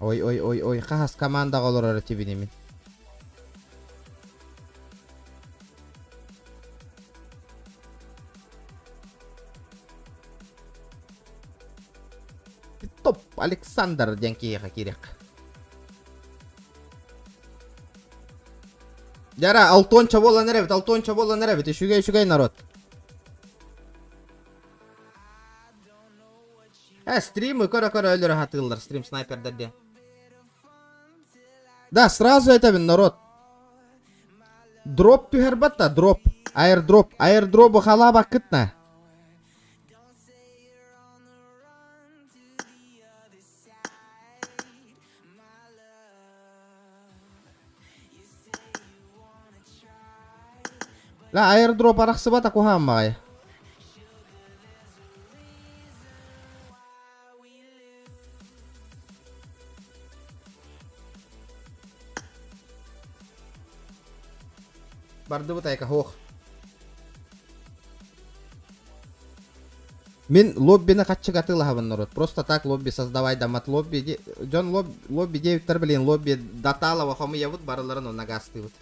Ой, ой, ой, ой, хаһас командаҕа олорор этибин мин. Топ Александр диэн киһиэхэ киириэххэ. Дьара, алтонча буолан эрэбит, алтонча буолан эрэбит, үчүгэй үчүгэй народ. Э, стримы көрө-көрө өлөрө хатыыллар стрим снайпердар диэн. Да, сразу этэбин, народ. Дроп түһэрбэт да, дроп. Аирдроп. Аирдробу халаабаккыт на. Ла аирдроп арахсыбата куһаан баҕайы. Бардыбыт айка хоох. Мин лоббины хаччык атыылаһабын народ. Просто так лобби создавай дамат лобби. Дьон лоб, лобби диэбиттэр блин лобби даталова хомуйабыт барыларын онно гастыыбыт.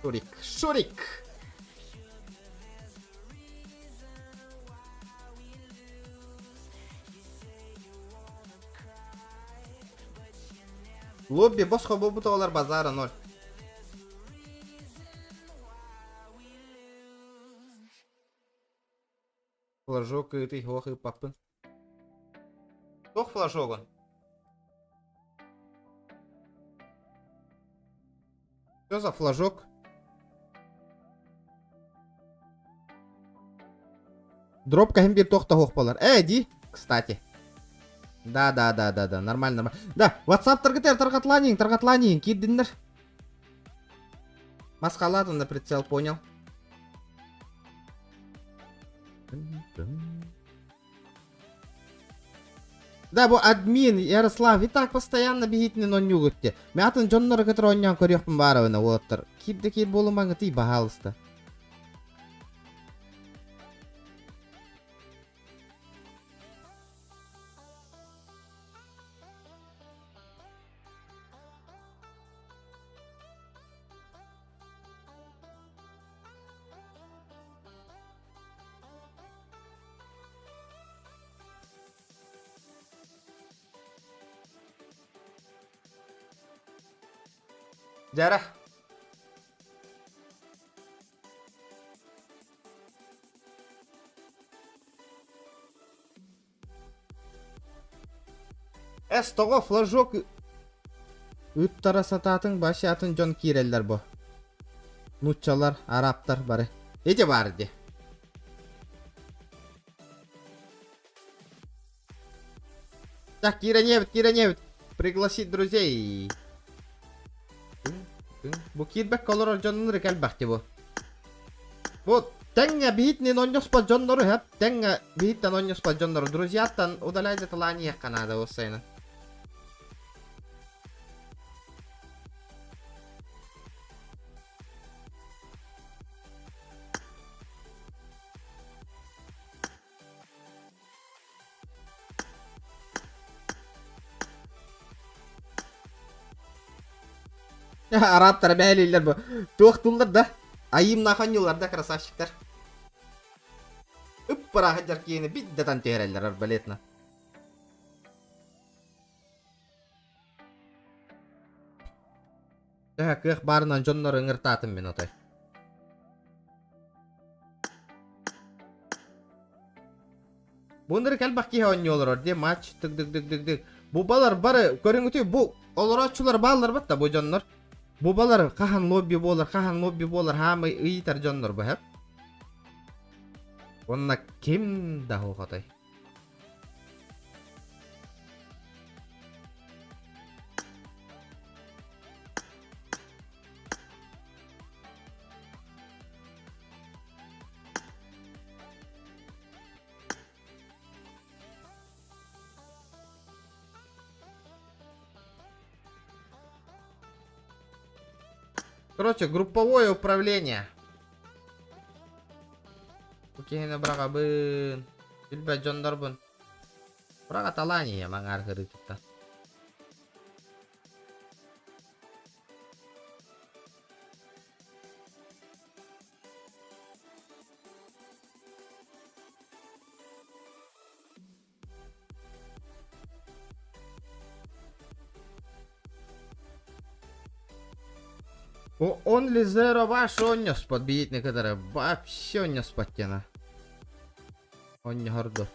Шурик, Шурик! Лобби босхо буолбут оҕолор базара ноль. Флажок ыытый суох ыыппаппын. Туох флажогун? Что за флажок? Дропка хим бир туох да суох буолар. Э, ди, кстати. Да, да, да, да, да, нормально, нормально. Да, WhatsApp таргытер, таргатланин, таргатланин, киирдиннер. Масхалат на прицел, понял. Да, бу админ Ярослав и так постоянно биһитинэн онньуугут те. Мен атын дьоннору кытары онньоон көрүөхпүн баарабына уолаттар. Киир да киир буолумаҥытый, баһаалыста. Дьара. Эс тоҕо флажок ыттара сатаатыҥ башы атын дьон киирэллэр бо. Нууччалар, арабтар бары. Ити баар ди. Так, киирэнебит, киирэнебит. Пригласить друзей. Бу киирбэккэ олорор дьоннору кэлбэхти бу. Бу тэҥҥэ биһитинин онньоспот дьоннору хэп тэҥҥэ биһиттэн онньоспот дьоннору друзьяттан удаляй да таланиехха наада уоссайынан. Арабтар бээлилер бу. Туох туллар да? Айым наханьылар да красавчиктар. Ып-ыраах дьар киһини биддатан түһэрэллэр арбалетна. Төһө кыах баарынан дьоннору ыҥыртаатым мин отой. Бу элбэх киһи оонньуу олорор дии матч тык дык дык дык дык. Бу балар бары көрүҥүтүй бу олорооччулар бааллар батта бу дьоннор. Бу балар хаһан лобби буолар, хаһан лобби буолар хаамай ыйытар дьоннор бу хэп. Онна ким да хотой. Короче, групповое управление. Бу киһини быраҕабын. Билбэт дьоннорбун. Быраҕаталаан ийэм аҥаар кырыытыттан. О, Only Zero ваш онньоспот биитни кытары вообще онньоспот диэна. Онньоһорду.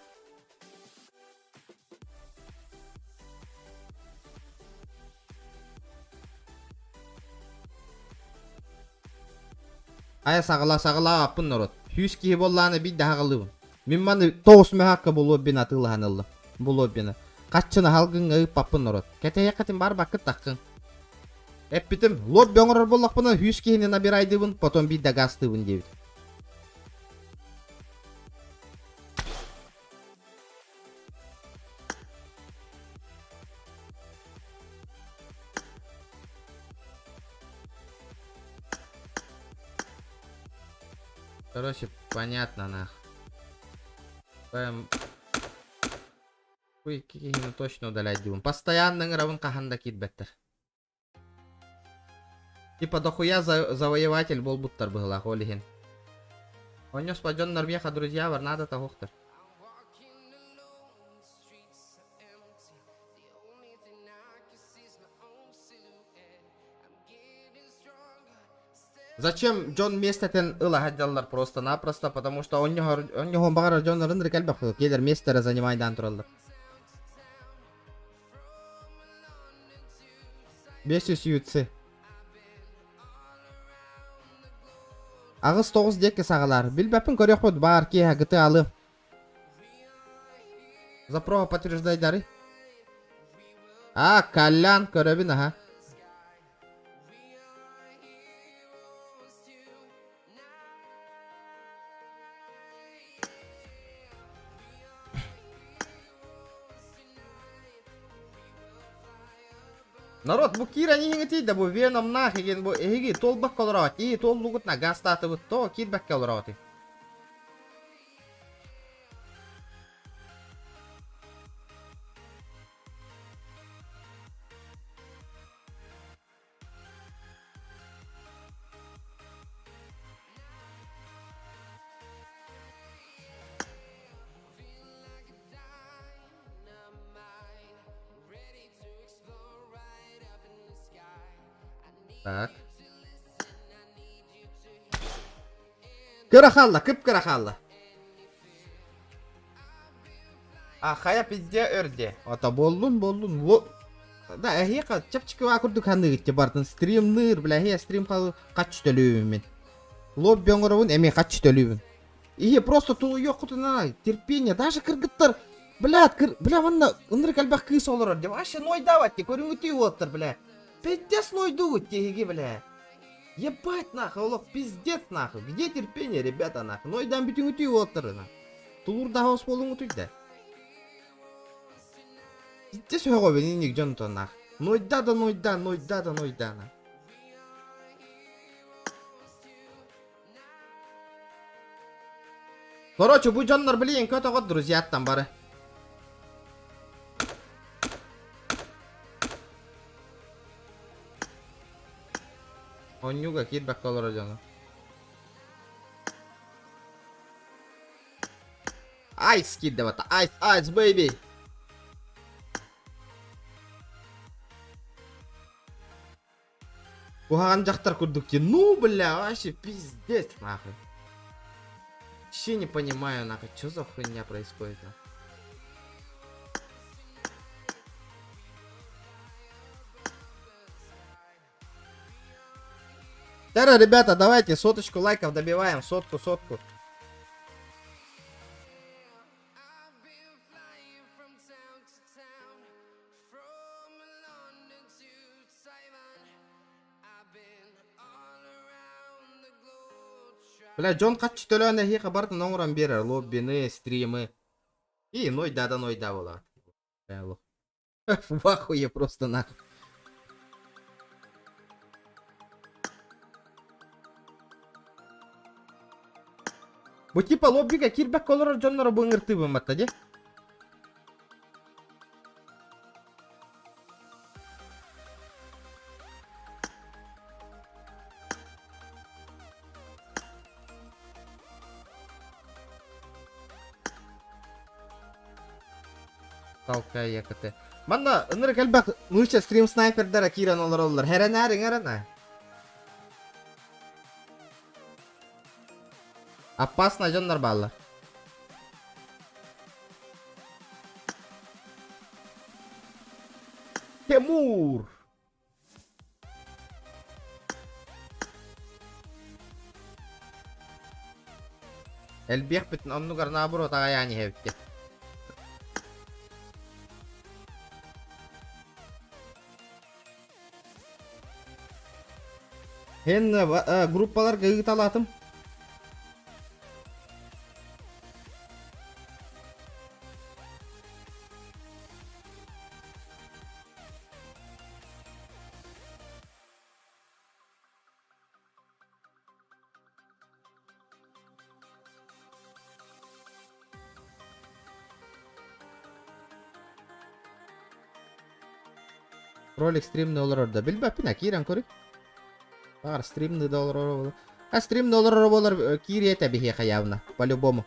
Айа саҕала саҕалаа аппын норуот. Сүүс киһи буоллаҕына биир да аҕалыыбын. Мин маны тоҕус мөһаакка бу лоббины атыылаһан ыллым. Бу лоббины. Хаччыны халгыҥҥа ыыппаппын норуот. Кэтэһиэххитин барбаккыт таххыҥ. Эппитим, лобби оҥорор буоллахпына 100 киһини набирайдыыбын, потом биирдэ газтыыбын диэбит. Короче, понятно нах. Прям Бу икки киһини точно удалять диибин. Постоянно ыҥырабын хаһан да киирбэттэр. Типа дохуя за завоеватель буолбуттар быһылаах ол иһин. Онньос дьоннор миэхэ друзья бар наада таһуохтар. Зачем дьон миэстэтин ыла сылдьаллар просто-напросто, потому что онньоһор онньоһон баҕарар дьоннорун эрэ элбэх киэлэр миэстэрэ занимайдаан тураллар. 500 ЮЦ. Аҕыс тоҕус диэки саҕалаар. Билбэппин көрүөхпүт баар киэһэ гыты алым. Запрога подтверждай дары. А, Колян көрөбүн аха. Народ, бу киирэн иһиҥитий да бу Веномнаах игин бу эһиги туолбакка олороот, ии туоллугутна газтаатыбыт то киирбэккэ олороотуй. Так. Кыра хаалла, кып-кыра хаалла. А хайа пизде өрде. Ата боллун боллун. Во Да, эһиэхэ чэпчэки курдук ханыгытте бартын стримныыр, бля, эһиэ стрим хач төлүүбүн мин. Лобби оҥоробун, эмиэ хач төлүүбүн. Иһи просто тулуйуоххутуна терпение, даже кыргыттар, блядь, кыр, бля, манна ынырык элбэх кыыс олорор деп, вообще нойдаабат ти, көрүҥүтүй уоттар, бля. Пиздец нойдугут тиһиги, бля. Ебать нахуй, олох пиздец нахуй. Где терпение, ребята, нахуй? Нойдан бүтүҥүтүй уоттар, нахуй. Тулуурдаах ос буолуҥутуй да. Пиздец өҕөбүн инник дьонтон нах. Нойда да нойда, нойда да нойда на. Короче, бу дьоннор билигин көтөҕөт друзьяттан бары. Онньуга киирбэккэ олорор дьону. Айс киирдэ бата. Айс, айс, baby. Куһаҕан дьахтар курдук дии. Ну, бля, вообще пиздец, нахуй. Вообще не понимаю, нахуй, что за хуйня происходит, нахуй. Тара, ребята, давайте соточку лайков добиваем, сотку, сотку. Бля, дьон хаччы төлөөн эһиэхэ барытын оҥорон биэрэр лоббины, стримы. И нойда да нойда буолаат. В ахуе просто нахуй. Бу типа лоббига киирбэккэ олорор дьонноро бу ыҥыртыыбын батта дии. Толкай якты. Манна ынырык элбэх нууча стрим снайпердара киирэн олороллор. Хэрэнээр иҥэрэнэ. Опасно дьоннор бааллар. Тимур! Элбиэхпитин оннугар наоборот аҕайаан иһэбит Эн группаларга ыыталаатым. Ролик стримни олорор да билбэппин а киирэн көрүй. Баар стримни да олорор А стримни олорор буолар киириэ этэ биһиэхэ явно, по-любому.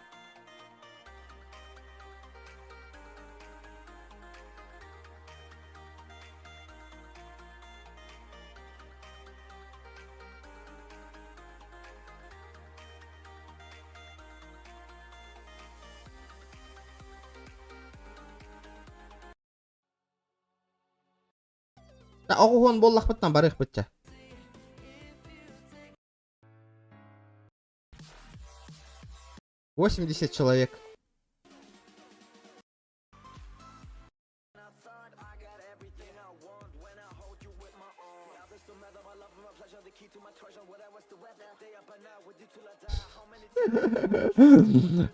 Оҕуһуон буоллахпыттан барыахпытча. 80 человек.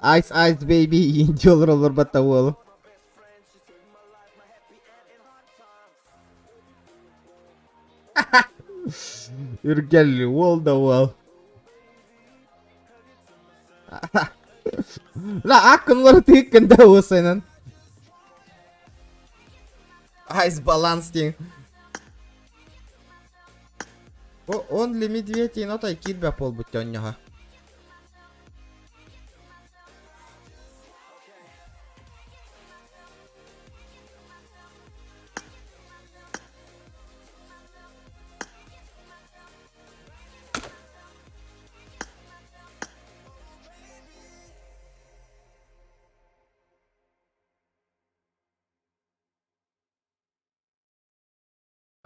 Ice Ice Baby инди олор олорбатта уолу. Үргэл уол да уол. Ла аккын тыыккын да уосайнан. Айс баланс диэн. О, он ли медведь отой киирбэт буолбут дьонньоһо.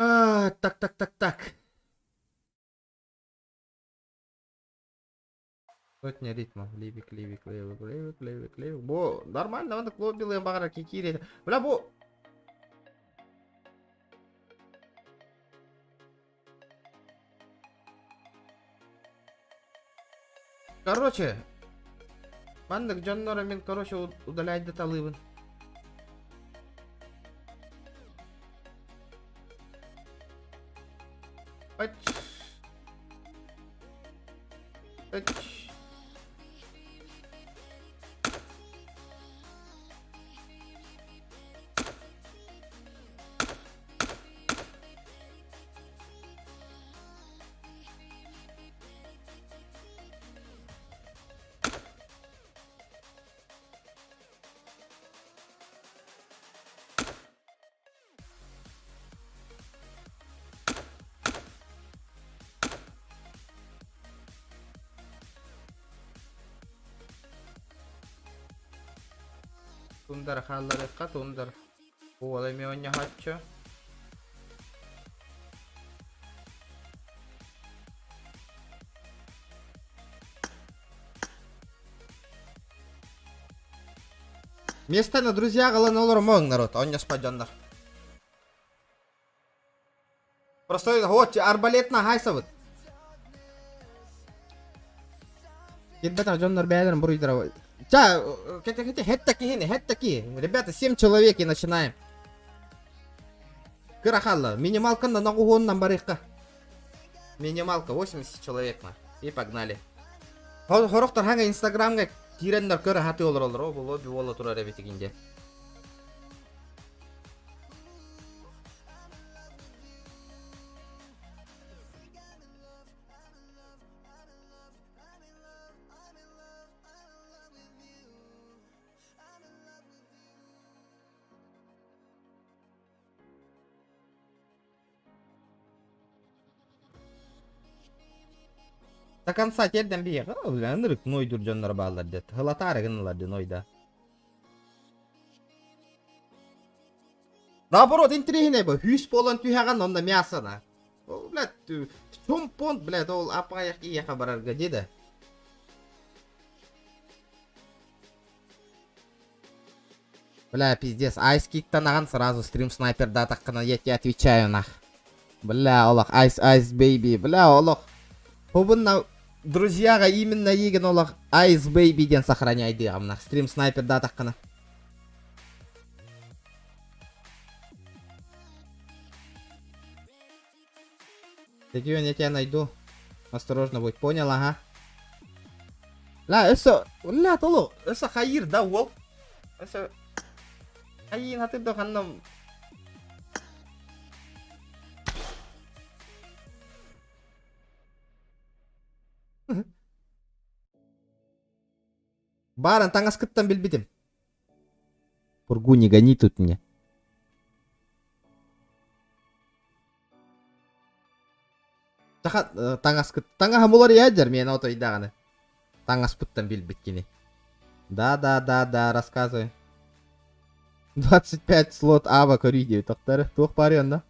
А, так, так, так, так. Сотня ритмов. Ливик, ливик, ливик, ливик, ливик, ливик. Бу нормально, онда клубилы баҕара киирэ. Бля, бу Короче, маннык дьонноро мин, короче, удаляйды талыыбын. Ач. Ач. Тундар хаалларыахха тундар. Уол эмиэ оонньоһооччу. Место на друзья галан олоромоҥ народ, оонньоспот дьоннор. Простой вот арбалет на хайсабыт. Ребята, дьоннор бэйэлэрин буруйдара. Ча, кете кете хетта киһини, хетта ки. Ребята, 7 человек и начинаем. Кыра халла, минималка на ногу нам барыхка. Минималка 80 человек на. И погнали. Хорохтор ханга инстаграмга киирэннэр көрө хаты олороллор. О, бу лобби буола турар эбитигинде. До конца терден биһиэхэ ынырык нойдур дьоннор бааллар дет. Хылатаары гыннылар ден ойда. Наоборот, интириэһинэй бу. Хүүс буолан түһэҕин, онно мясо Ол, блядь, в чем понт, блядь, ол апаях киһиэхэ барарга дии да. Бля, пиздец, Айс Киктан аҕан сразу стрим снайпердаатаххына, я тебе отвечаю нах. Бля, олох, Айс Айс Бэйби, бля, олох. Хобунна друзьяга именно еген олох Ice Baby диэн сохраняйдыаҕым стрим снайпер даатаххына. Регион, я тебя найду. Осторожно будь, понял, ага. Ла, өссө, ла, толу, өссө хайыр да, уол. Өссө, хайын хатыр да ханна. Баран таҥаскыттан билбитим. Пургу не гони тут мне. Таха таҥаскыт таҥаһым уларыйа дьэр миэнэ отойдаҕаны. Таҥаспыттан билбит кини. Да, да, да, да, рассказывай. 25 слот Ава көрүй диэбит тохтор. Туох баарый онно?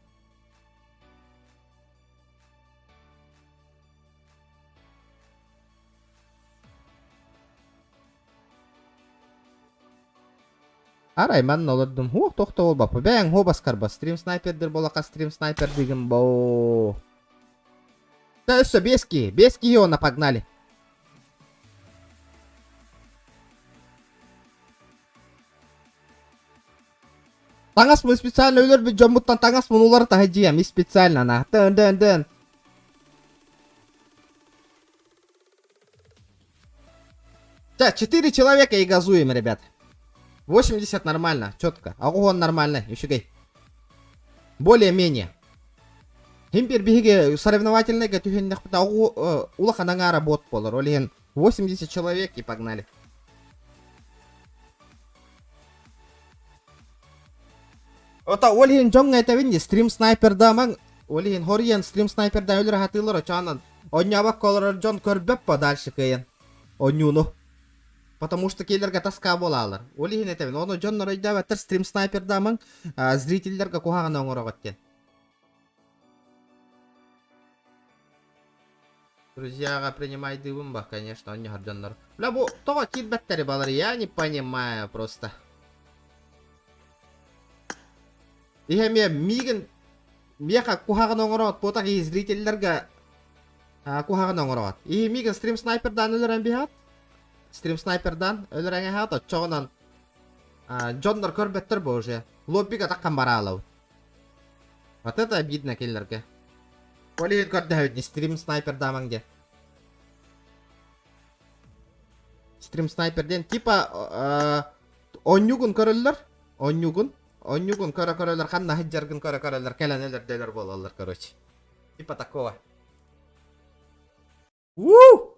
Арай манна олордум. Хуох тохто буолбаппа. Бэйэҥ хуо баскарба. Стрим снайпердер буолаха стрим снайпер дигин боо. Да өссө биэс киһи. Биэс киһи уонна погнали. Таҥас мы специально өлөрбүт дьоммуттан таҥас мунулары таһыдьыйам и специально на. Дын дын дын. Так, 4 человека и газуем, ребят. 80 нормально, четко. А он нормально, үчүгэй. Более-менее. Химпер биһиги соревновательныйга түһүннэхпит улахан аҥаара бот болар. Ол иһин 80 человек и погнали. Ота ол иһин дьоҥҥо этэбин дии, стрим снайпердаамаҥ, ол иһин хоруйан стрим снайперда өлөр хатыылар очоонон Онньообокко олорор дьон көрбөт по дальше кыайан. Онньууну. Потому что кинилэргэ тоска буолаалар. Ол иһин этэбин, ону дьоннор өйдөөбөттөр стрим снайпердаамаҥ, зрителлэргэ куһаҕаны оҥороҕут диэн. Друзьяға принимайдыыбын ба, конечно, онньоһор дьоннор. Бля, бу тоҕо киирбэттэри балар, я не понимаю просто. Иһэ эмиэ миигин миэхэ куһаҕан оҥороот буотах и зрителлэргэ куһаҕан оҥороот. И миигин стрим снайпердаан өлөрөн биһаат. Стрим снайпердаан өлөрөн эһаат оччоҕунан дьоннор көрбөттөр бу уже. Лоббига таххан бараалабыт. Вот это обидно кинилэргэ. Ол иһин көрдөһөбүт стрим снайпердаамаҥ диэн. Стрим снайпер диэн типа онньугун көрөллөр Онньугун, онньугун көрө-көрөлөр, ханна сылдьаргын көрө-көрөлөр, кэлэн өлөрдөлөр буолаллар, короче. Типа такого. Уу!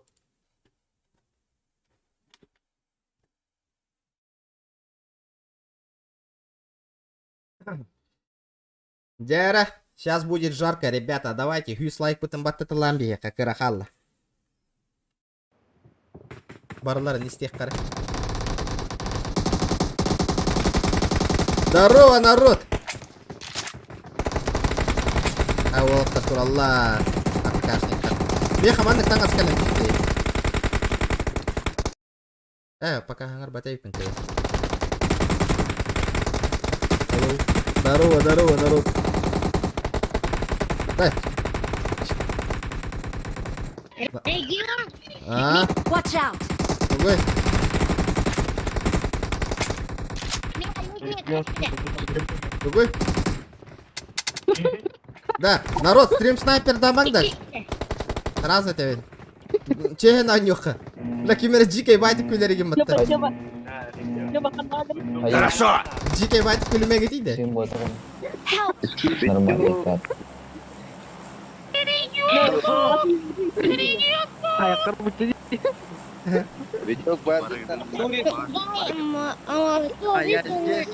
Дьэ, сейчас будет жарко, ребята, давайте, хүйс лайкпытын баттатылаан биһиэхэ, кыра хаалла. Барыларын истиэххэ Здорово, народ! А уолаттар тураллар. АПКшниктар. Меха маннык таҥас кэлэн түстэ. Э, пока хаҥар батайыппын кэлэн. Hello. Здорово, здорово, народ. Дай. А? Watch out! Ой. Другой? Да, народ, стрим снайпер дамаңдар. Сразу этэбин. Чэһэн анньуха. Бля, ким эрэ дьиикэй баайтык күлэригин батта. Хорошо! Дьиикэй баайтык күлүмэгэ тиийдэ. Help!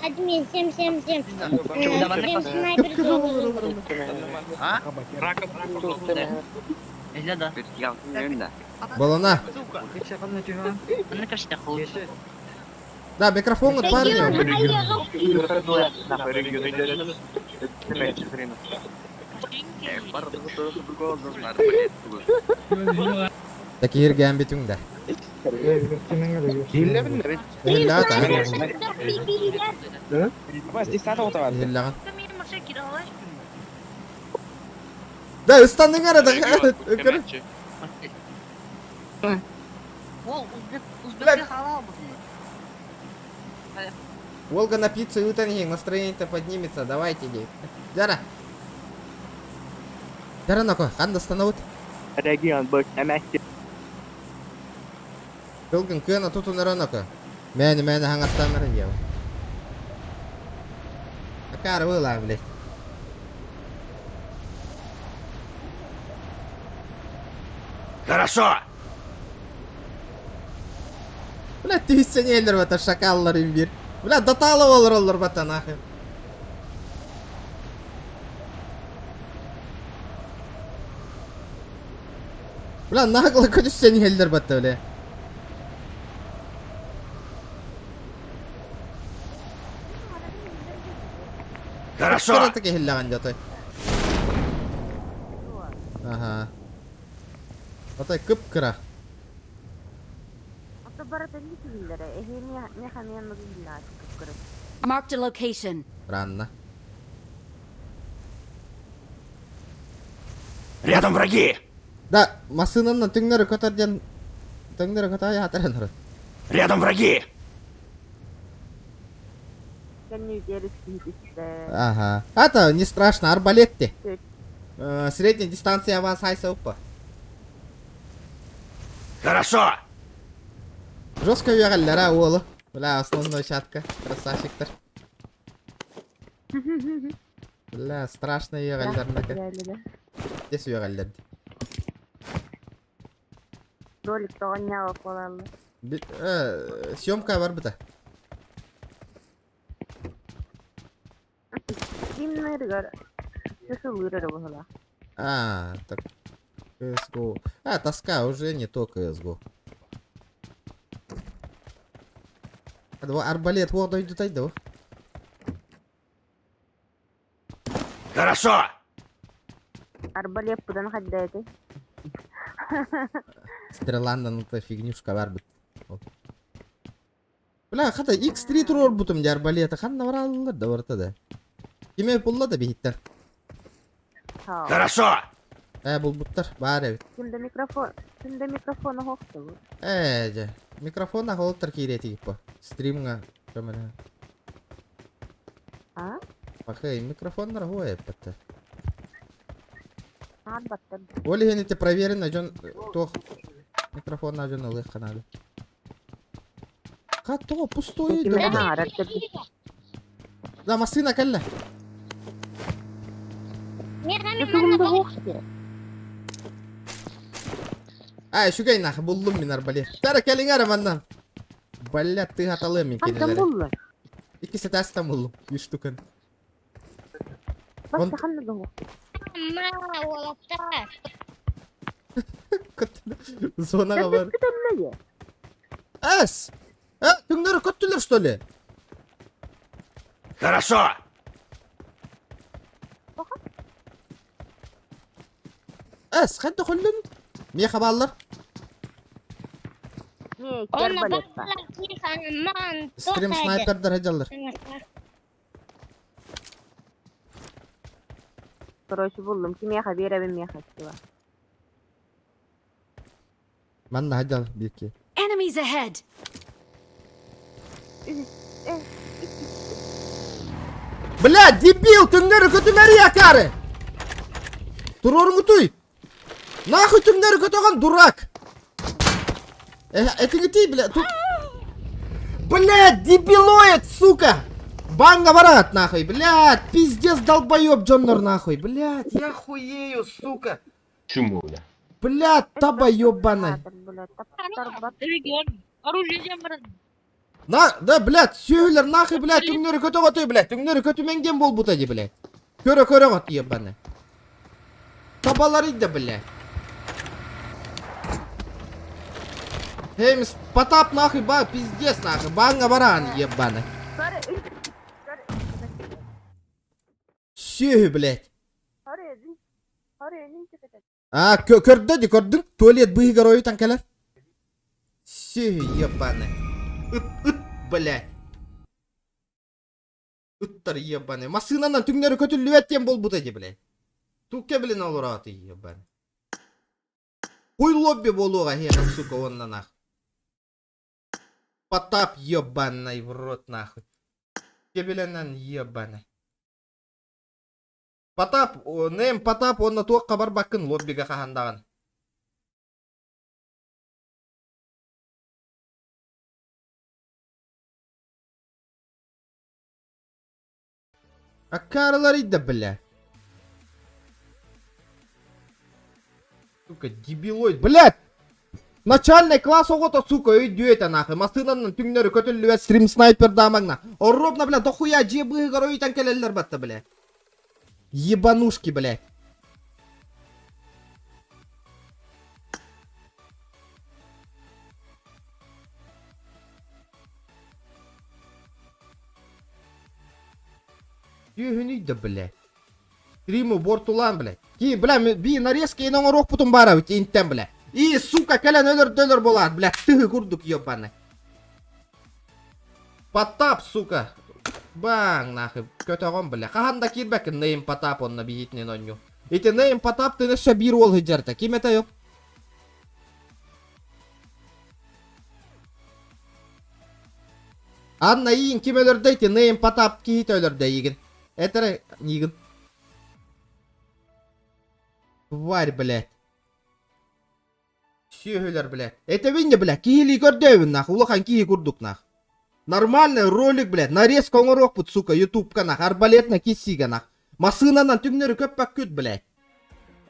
Админ 777. Балана. Да, микрофон вот парню. Так иргэн бүтүҥ да. Иһиллэҕит аа? Иһиллэҕин. Да, ыстанныҥ эрэ да. Ол узбек узбекке халал бу. Волга на пиццу и утоньи, настроение-то поднимется, давайте, дей. Дара. Дара нако, хан достанут. Регион быт эмэсти. Тылгын кыана тутун нако. Мэни мэни хаңаттанар ева. Акара была, блядь. Хорошо! Бля, түйсенелер бата шакаллар имбир. Бля, дотало олар олар бата нахуй. Бля, нагло көтүссенелер бата, бля. Хорошо! Кыра таки хилляган жатой. Ага. Отой кып-кыра. Marked a location. Странно. Рядом враги! Да, масынанна түңнөрү көтөр диэн түҥнөрү көтө аятарын урут. Рядом враги! Ага. Это не страшно, арбалет те. Средняя дистанция аванс хайса уппа. Хорошо! Жестко үөҕэллэр а уолу. Бля, основной чатка. Красавчиктар. Бля, страшно үөҕэллэр нака. Здесь үөҕэллэр. Ролик тоҕонньаҕа буолаллар. Съемка бар быта. Кимнэригэр сысылыыр эрэ буолла. А, так. CSGO. А, тоска уже не то CSGO. Два арбалет, вот дойду тайду. Хорошо! Арбалет будан хадда эти. Стреландан это фигнюшка бар бит. Бля, хата X3 турор бутум дя арбалета. Хан навраллар да барта да. Киме пулла да бихиттер. Хорошо! Э, булбуттар, бар эбит. Кимде микрофон, кимде микрофон хохту. Э, же. Микрофон ахолтар кирети по. Стримга. Камера. А? Пахай, микрофон дорогой, патта. Аар баттар. Оли хените проверено, жон тох микрофон на жон ылых каналы. Като пустой Кимде да. хаарар Да, машина калла. Кимде хохту. Ай, шугай нах, буллум мин арбалет. Тара кэлиңара маннан. Бля, ты хаталы мин Хантан кинилери. булла. Икки сетастан буллум. Bir штукан. Он Баста ханна да хохту. Зонага бар. Күтәлләге. Эс! Э, түңнөрү көттүлөр, что ли? Хорошо! Эс, ханта холлун? Меха баллар. Не, арбалет бар. Стрим снайпердер хажаллар. Короче, буллум. Кимеха беребин меха сила. Манна хажал бирки. Enemies ahead. Бля, дебил, түңнөрү көтүмәри акары. Турорун туй. Нахуй түңнөрү көтөгөн дурак. Э, это не ты, бля, тут... Бля, дебилоид, сука! Банга барат, нахуй, блядь, пиздец долбоеб, Джоннор, нахуй, блядь, я хуею, сука. Чуму, бля. Блядь, таба ебаная. Регион. Оружие жемрын. На, да, блядь, сүйелер нахуй, блядь, түңнөрү көтө көтөй, блядь, түңнөрү көтүмеңген бол бутади, блядь. Көрө көрө гот ебаная. Табалар иди, блядь. Эй, Потап нахуй, ба, пиздец нахуй, банга баран, ебаный. Сүйі, блядь. А, көрді де көрдің? Туалет быйгар ойтан кәлер. Сүйі, ебаный. Ыт, ыт, блядь. Ыттар ебаный. Масынанан түңнері көтүлүбэт тем бол бутади, блядь. Туке, блин, олураты, ебаный. Хуй лобби буолуоҕа эһиэхэ, сука, уонна нах. Потап ебаный в рот нахуй. Кебеленен ебаный. Потап, нэм Потап уонна туохха барбаккын лоббига хаһан даҕаны. Аккаарыларый да, бля. Сука, дебилоид, блядь! Начальный класс оҕото, сука, өйдүө этэ нахуй. Массыынанан түҥнэри көтүллүбэт стрим снайпер даамаҥна. Оруобна, бля, дохуя дьиэ быыһыгар ойутан кэлэллэр батта, бля. Ебанушки, блядь. Түөһүнүй да, блядь. Стриму бортулаан, блядь. Ки, бля, би нарезка ин оҥоруохпутун баарабыт интэн, бля. И, сука, кэлэн өлөр-дөлөр буолаат, бля, тыһы курдук ебаный. Потап, сука. Баҥ, нахуй, көтөҕөн, бля. Хаһан да киирбэккин, Нейм Потап онно биһитинэн онньу. Ити Нейм Потап тын өссө биир уол сылдьарта. Ким это ёп? Анна иин ким өлөрдө ити Нейм Потап киһитэ өлөрдө эйигин. Этэрэ миигин. Тварь, блядь. Сүөһүлэр, блядь. Этэбин де, блядь, киһилии көрдөөбүн, нах, улахан киһи курдук, нах. Нормальный ролик, блядь, нарезка оҥоруохпут, сука, ютубка, нах, арбалетна киссигэ, нах. Массыынанан түҥнэри көппөккүт, блядь.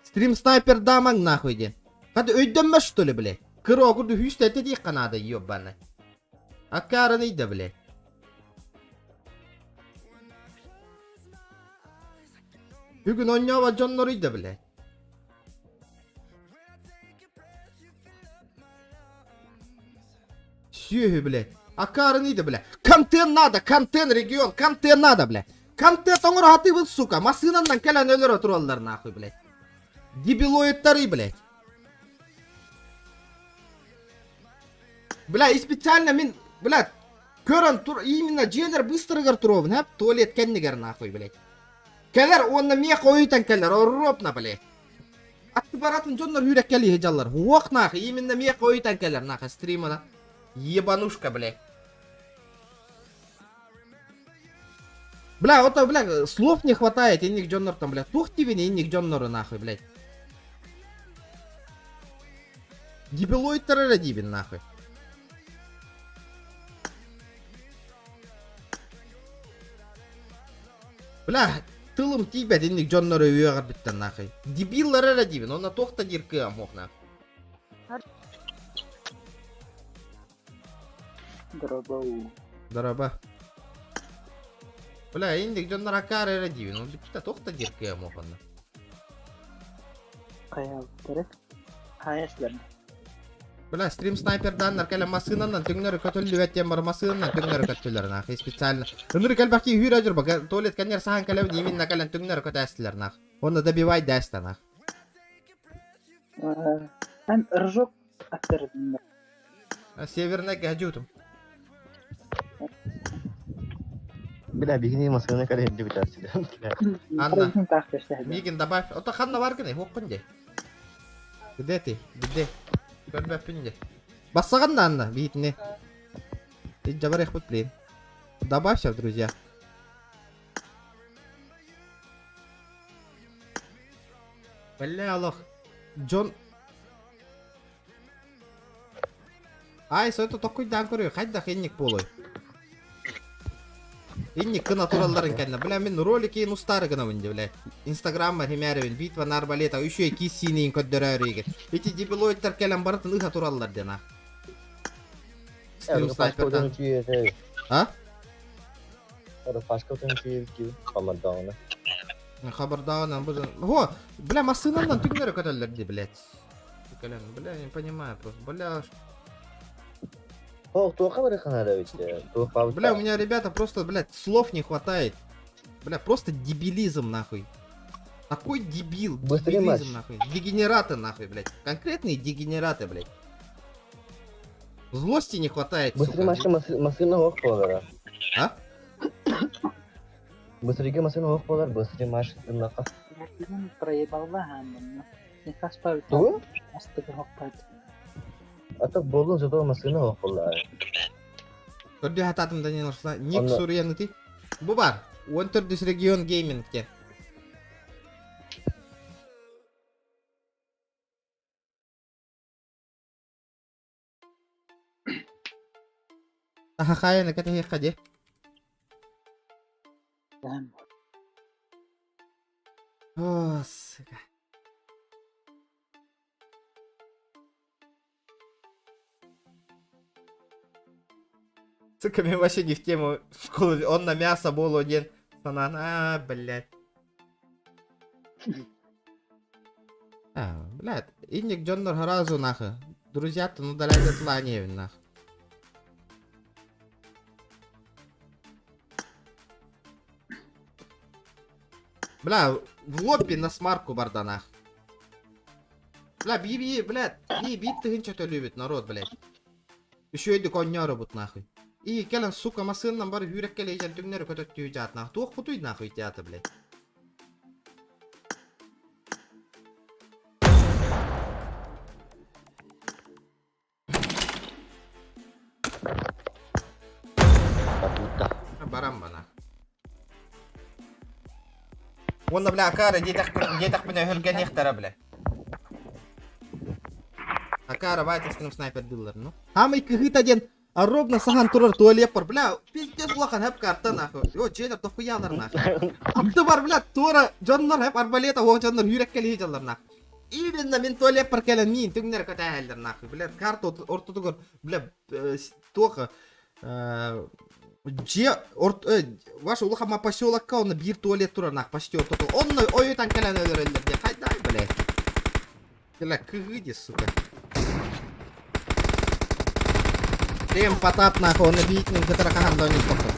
Стрим снайпер даамаҥ, нахуй диэн. Хата өйдөммөт, что ли, блядь? Кыра окурду хүүстэ этэ наада, ёбаный. Аккаарыный да, блядь. Бүгүн онньообот дьонноруй да, блядь. Сүөһү, блядь. Акаарыный да, блядь. Контент надо, контент, регион, контент надо, блядь. Контент оҥоро сатыыбын, сука. Массыынанан кэлэн өлөрө тураллар, нахуй, блядь. Дебилоидтары, блядь. Бля, и специально мин, блядь, көрөн тур, именно дьиэлэр быстарыгар туруобун, хэп, туалет кэннигэр, нахуй, блядь. Кэлэр уонна миэх ойутан кэлэр, оруобна, блядь. Атты баратын дьоннор үүрек кэлиһи дьаллар. Уох, нахуй, именно миэх ойутан кэлэр, нахуй, стримана. Ебанушка, блядь. Бля, вот, бля, слов не хватает, инник дьоннор там, бля, туох тибини инник дьоннору, нахуй, блядь. Дебилоидтар эрэ диибин, нахуй. Бля, тылым тиийбэт инник дьоннору үөҕэрбиттэн, нахуй. Дебиллар эрэ диибин, онно туох да диир кыам суох, нахуй. Дороба. Бля, инник дьоннор акаар эрэ диибин, ол бүттэ туох да диир кыам суох онно. Бля, стрим снайпердааннар кэлэн массыынанан түҥнэри көтөллүбэт диэн бар массыынанан түҥнэри көттүлэр нах специально. Ынырык элбэх киһи үүрэ дьурба туалет кэннер саһан кэлэбин именно кэлэн түҥнэри көтөөстүлэр нах. Онно добивай дээстэ нах. Эн рожок аттардын. Северная гадютум. Бля, бигини массыына кэлэ бүтээсилэр. Анна, миигин добавь. Ото ханна бар гыный, хуоххун дии. Где ты? Где? Көрбөппүн дии. Бассаҕын да Анна, биитини. Илдьэ барыахпыт, блин. Добавься, друзья. Бля, олох. Дьон... Ай, сойто токкуйдаан көрүө, хайдах инник буолуой? Инник гына туралларын кэннэ, бля, мин ролики устаары гынабын дии, бля. Инстаграммар химээрибин, битва на арбалета, үчүгэй киссиинийин көрдөрөөрү Ити дебилоидтар кэлэн барытын ыһа тураллар диэн ах. Стрим снайпердан. А? Хабардаҕына бу О, бля, массыынанан түҥнэри көтөллөр дии, блядь. Кэлэн, бля, не понимаю просто, бля. Бля, у меня, ребята, просто, блядь, слов не хватает. Бля, просто дебилизм, нахуй. Такой дебил, Быстрее дебилизм, матч. нахуй. Дегенераты, нахуй, блядь. Конкретные дегенераты, блядь. Злости не хватает, Быстрее сука. матчка массыына суох буолара. А? Быстрее массыына суох буолар, быстрее матч ыннаха. Проебалла ханна. Тугу? Астыгы хоппайт. А так буоллун зато массыына суох буолла. Көрдүү хатаатым Данил Руслан. Ник Онно- суруйан ытый. Бу бар. 14 регион гейминг диэн. Хахайаны кэтэһиэххэ дии. О, сука. Сука, мен вообще не в тему школы. Он на мясо был один. Санан, а, блядь. А, блядь, инник дьоннор сразу нахуй. Друзья-то ну удаляют лани нахуй. Бля, в лобби на смарку барданах. Бля, би би, бля, би би тыгынча любит народ, блядь. Еще иди конняру бут нахуй. И кэлэн, сука, массыыннан бар хүреккелейден түҥнэри көтөттүү дьаат нах. Туох кутуй нахуй театр, блядь. Барам бана. Уонна, бля, акара, диэтэх бина өһүргэниэхтэрэ, бля. Акара, байтастым снайпер дыллар, ну. Хамай кыһыта диэн, а ровно сахан турар туалет бар, бля, пиздец улахан хэп карта нахуй. Йо, чейлер дохуялар нахуй. Апты бар, бля, туора, дьоннор хэп арбалета, о, дьоннор хүреккелии дьаллар нахуй. Именно мин туалет бар кэлэн миин түҥнэр көтээһэллэр нахуй, бля, карта ортотугар, бля, туоха, дьиэ орт ваша улахан поселокка онно биир туалет турар нах почти ортото онно ойутан кэлэн өлөрөллөр диэн хайдай блядь бля кыһыы ди сука Тем Потап нахуй онно биитинин кытара хаһан да ойноспоккун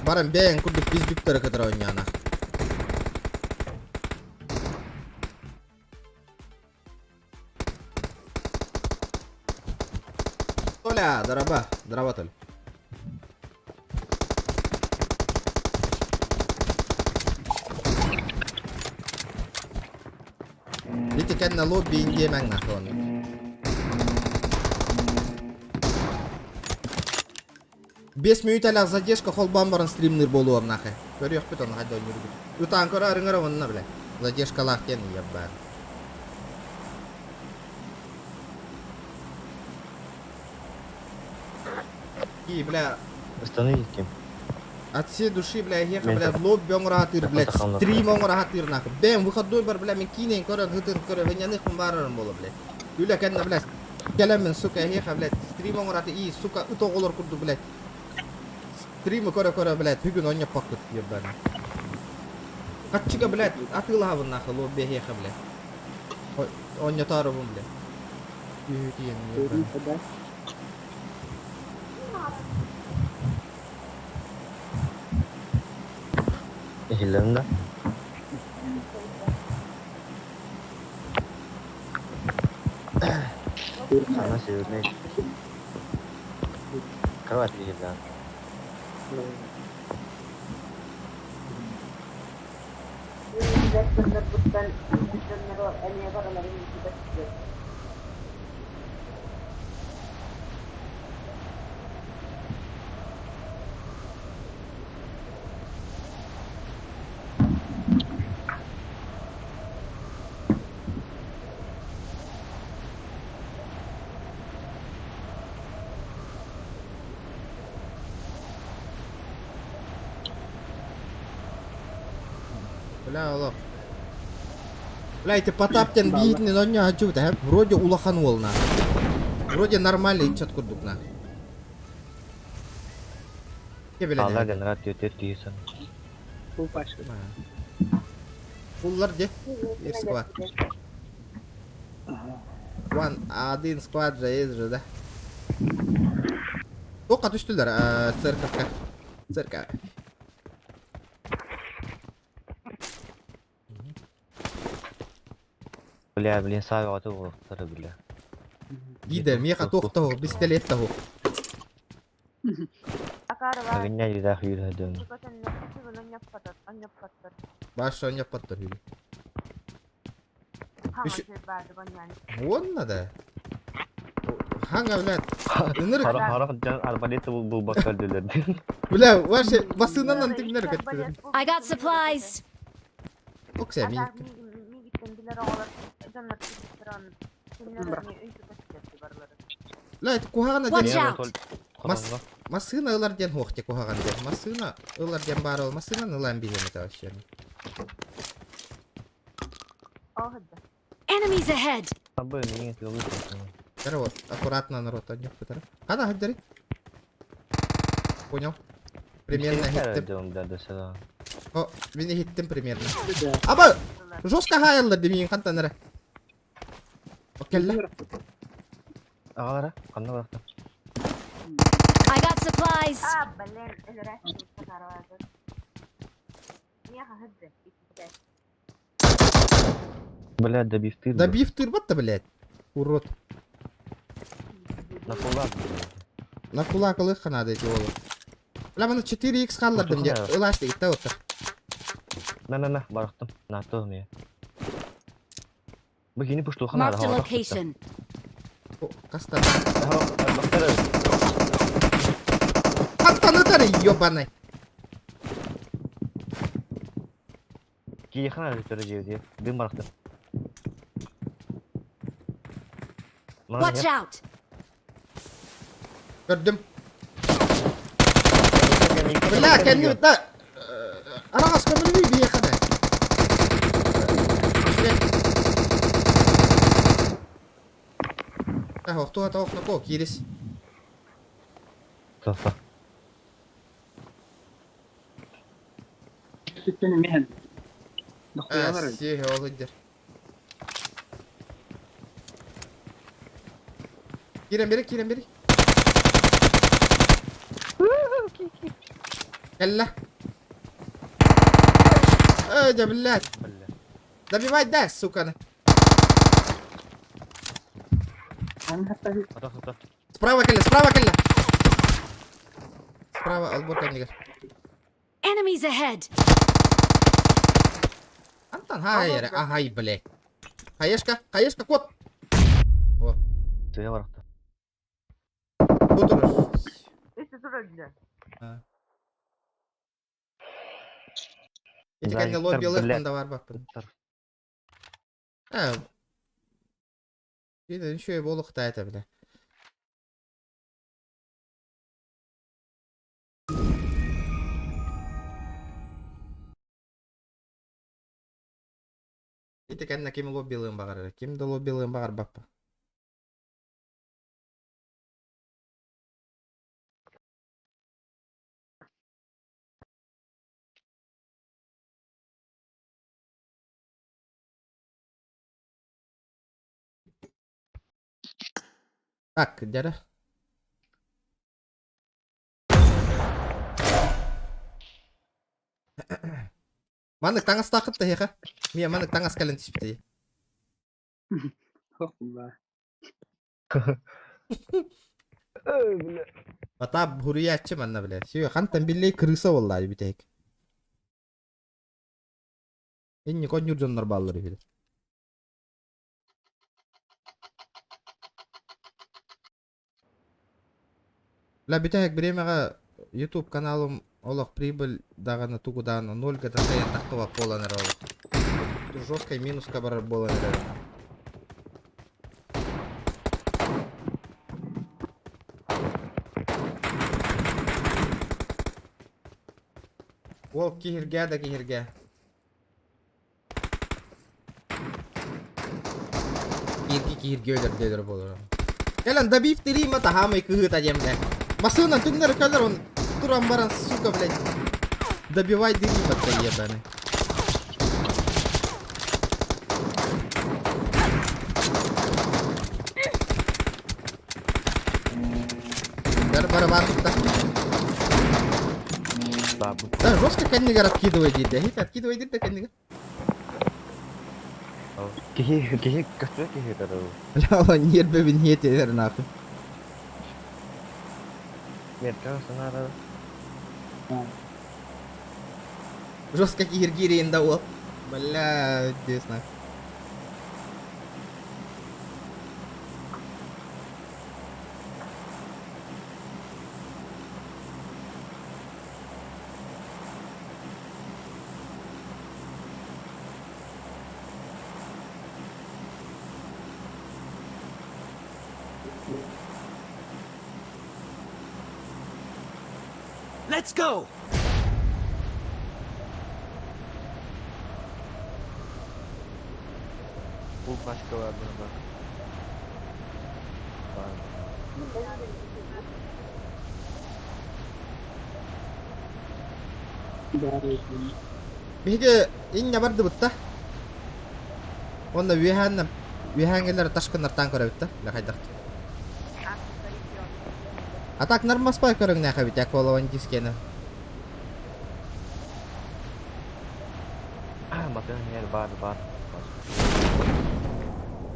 Баран бэйэҥ курдук пиздюктары кытары оонньоона. Толя, дороба, здорово, Толь. Ити кэннэ лобби диэмэҥ нахуй 5 мүнүүтэлээх задержка холбоон баран стримныр буолуом нахуй. Көрүөхпүт ону хайда ойнуургут. Ытаан көрө арыҥара онно бля. Задержкалаах диэн ебать. И, бля, Останови ким. От всей души, бля, ехал, бля, в лобби оҥоратыр, блядь, стрим оҥоратыр, нахуй. Бэм, выходной бар, бля, мин киинэн көрөн, хытын көрө, веняных барарым бола, блядь. Үлэ кэннэ, блядь, кэлэммин, сука, ехал, блядь, стрим оҥораты, и, сука, ыт оҕолор курдук, блядь. Стримы көрө-көрө, блядь, бүгүн онньоппоккут, ебаный. Хаччыга, блядь, атыылаһабын, нахуй, лобби ехал, блядь. Онньотоорубун, блядь. Үһүтүйэн, ебаный. Иһиллэрин да? Сана северный. Кровать иһиллэн. Бля, олох. Бля, эти Потап диэн биитинэн онньо хаччыбыт, вроде улахан уол на. Вроде нормальный ичат курдук на. Кебеле. Алла генерат түөтөр тиисэн. Буллар де. Бир склад. Ван, один склад же есть же, да? Тоққа түстілер, церковка. Церковь. Бля, блин, сави аты буолуохтара бля. Диде, меха тоқтау, пистолет таху. Агыння юда хүйрэ дөн. Баш онньоппоттор үһү. Үс... Уонна да. Хаҥа, блядь. Ынырык. Харах харах дьон арбалет булбакка өлдүлэр. Бля, вообще басынан тигнер көттүлэр. I got supplies. Окся, мин. Бля, это куһаҕана Watch диэн. out. Мас массыына ылар диэн хуох те куһаҕан диэн. Массыына ылар диэн баар ол массыынан ылан биһиэн это вообще. Enemies ahead. Абы миҥ тылы. Кара вот, аккуратно народ онньоппутара. Хана хаддары. Понял. Примерно хиттим. О, мин иһиттим примерно. Аба! Жестко хаайаллар димиин хантан эрэ. Окелле. Аҕалара ханна барахта? I got supplies. Бля, добивтыр. Добив тырбат блядь. Урод. На кулак. На кулак ылыхха надо эти олы. Бля, маны 4x халлардым де. Ыласты итте отта. На на на, барахтым. На то мне. Бу кини пуштуха надо. Marked a location. Каста. Хантан ытар, ёбаный. Киехана өтөрө жеди. Дым барахтым. Watch out. Көрдүм. Бля, кэнни да. Араҕас көмүлү биэхэнэ. Охтуа тоохноко киирис. Тофа. Сиэ, ол идер. Киирэн бери, киирэн бери. Кэллэ. Эй, да, блядь. Добивай, да, сука. Справа кэллэ, справа кэллэ. Справа, олбуор кэннигэр. Enemies ahead. Антон, хай, ай, блядь. Хаешка, хаешка, кот. О. Тыа барахта. Бу турар. Ити кэннэ лоббилыахпын да барбаппын. А. Биир үчүгэй буолуохтаа этэ бile. Ити кэннэ ким лоббилыан баҕарар? Ким да лоббилыан баҕарбаппын. Так, дьэрэ. Маннык таҥастааххыт да эһиэхэ? Миэ маннык таҥас кэлэн түспүтэ. Потап буруйааччы манна бile. Сүйө хантан биллей крыса буоллаа бүтэһик. Инник онньуур дьоннор бааллар үһүлэр. Бля бүтэһик бириэмэҕэ YouTube каналым олох прибыль даҕаны тугу даҕаны нольга да сайан таххыбат буолан эрэ олох. Жесткай минуска барар буолан эрэр. Уол киһиргээ да киһиргээ. Киирги киирги өлөрдө буолар. Кэлэн добив тирима таһаамай кыһыта диэм блядь. Массыынан түҥнэри кэлэр он туран баран сука блядь. Добивай дирима ебаный. Бары бары бар да. Да, жестко кэннигэр откидывай диир. Хит откидывай диир да кэннигэр. Киһи киһи көстүбэт киһи көрөр. Бля, ньиэрбэбин хиэтилэр нахуй. Мерка санаара. Жестко киһиргиирин да уол. Бля, интересно. Let's go! Бу пачка бар bunu bak. Бар. Биһиги инньэ бардыбыт да. Уонна үөһээннэ үөһээҥҥилэр ташкыннартаан көрөбүт да. Бля хайдах. А так нормаспай көрүҥнээх эбит Аколован дискені. Батын yer бар бар.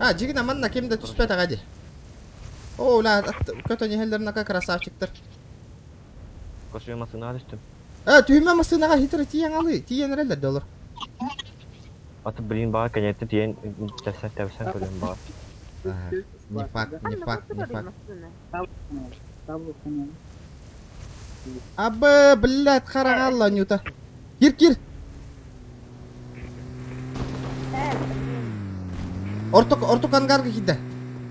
А, дьигинэ манна ким да түспэтэҕэ дии. Оо, ла, көтөн иһэллэр нака красавчиктар. Koşuyor masına düştüm. Э, түһүмэ массыынаҕа хитро тиийэн алыы, тиийэн эрэллэр доллар. Аты блин баа кэнетти тиэн тэпсэн тэпсэн көрүм баа. Ага, не факт, не факт, не факт. Абы, блядь, хараҥалла Нюта. Кир, кир. Орток, орток ангарга киирдэ.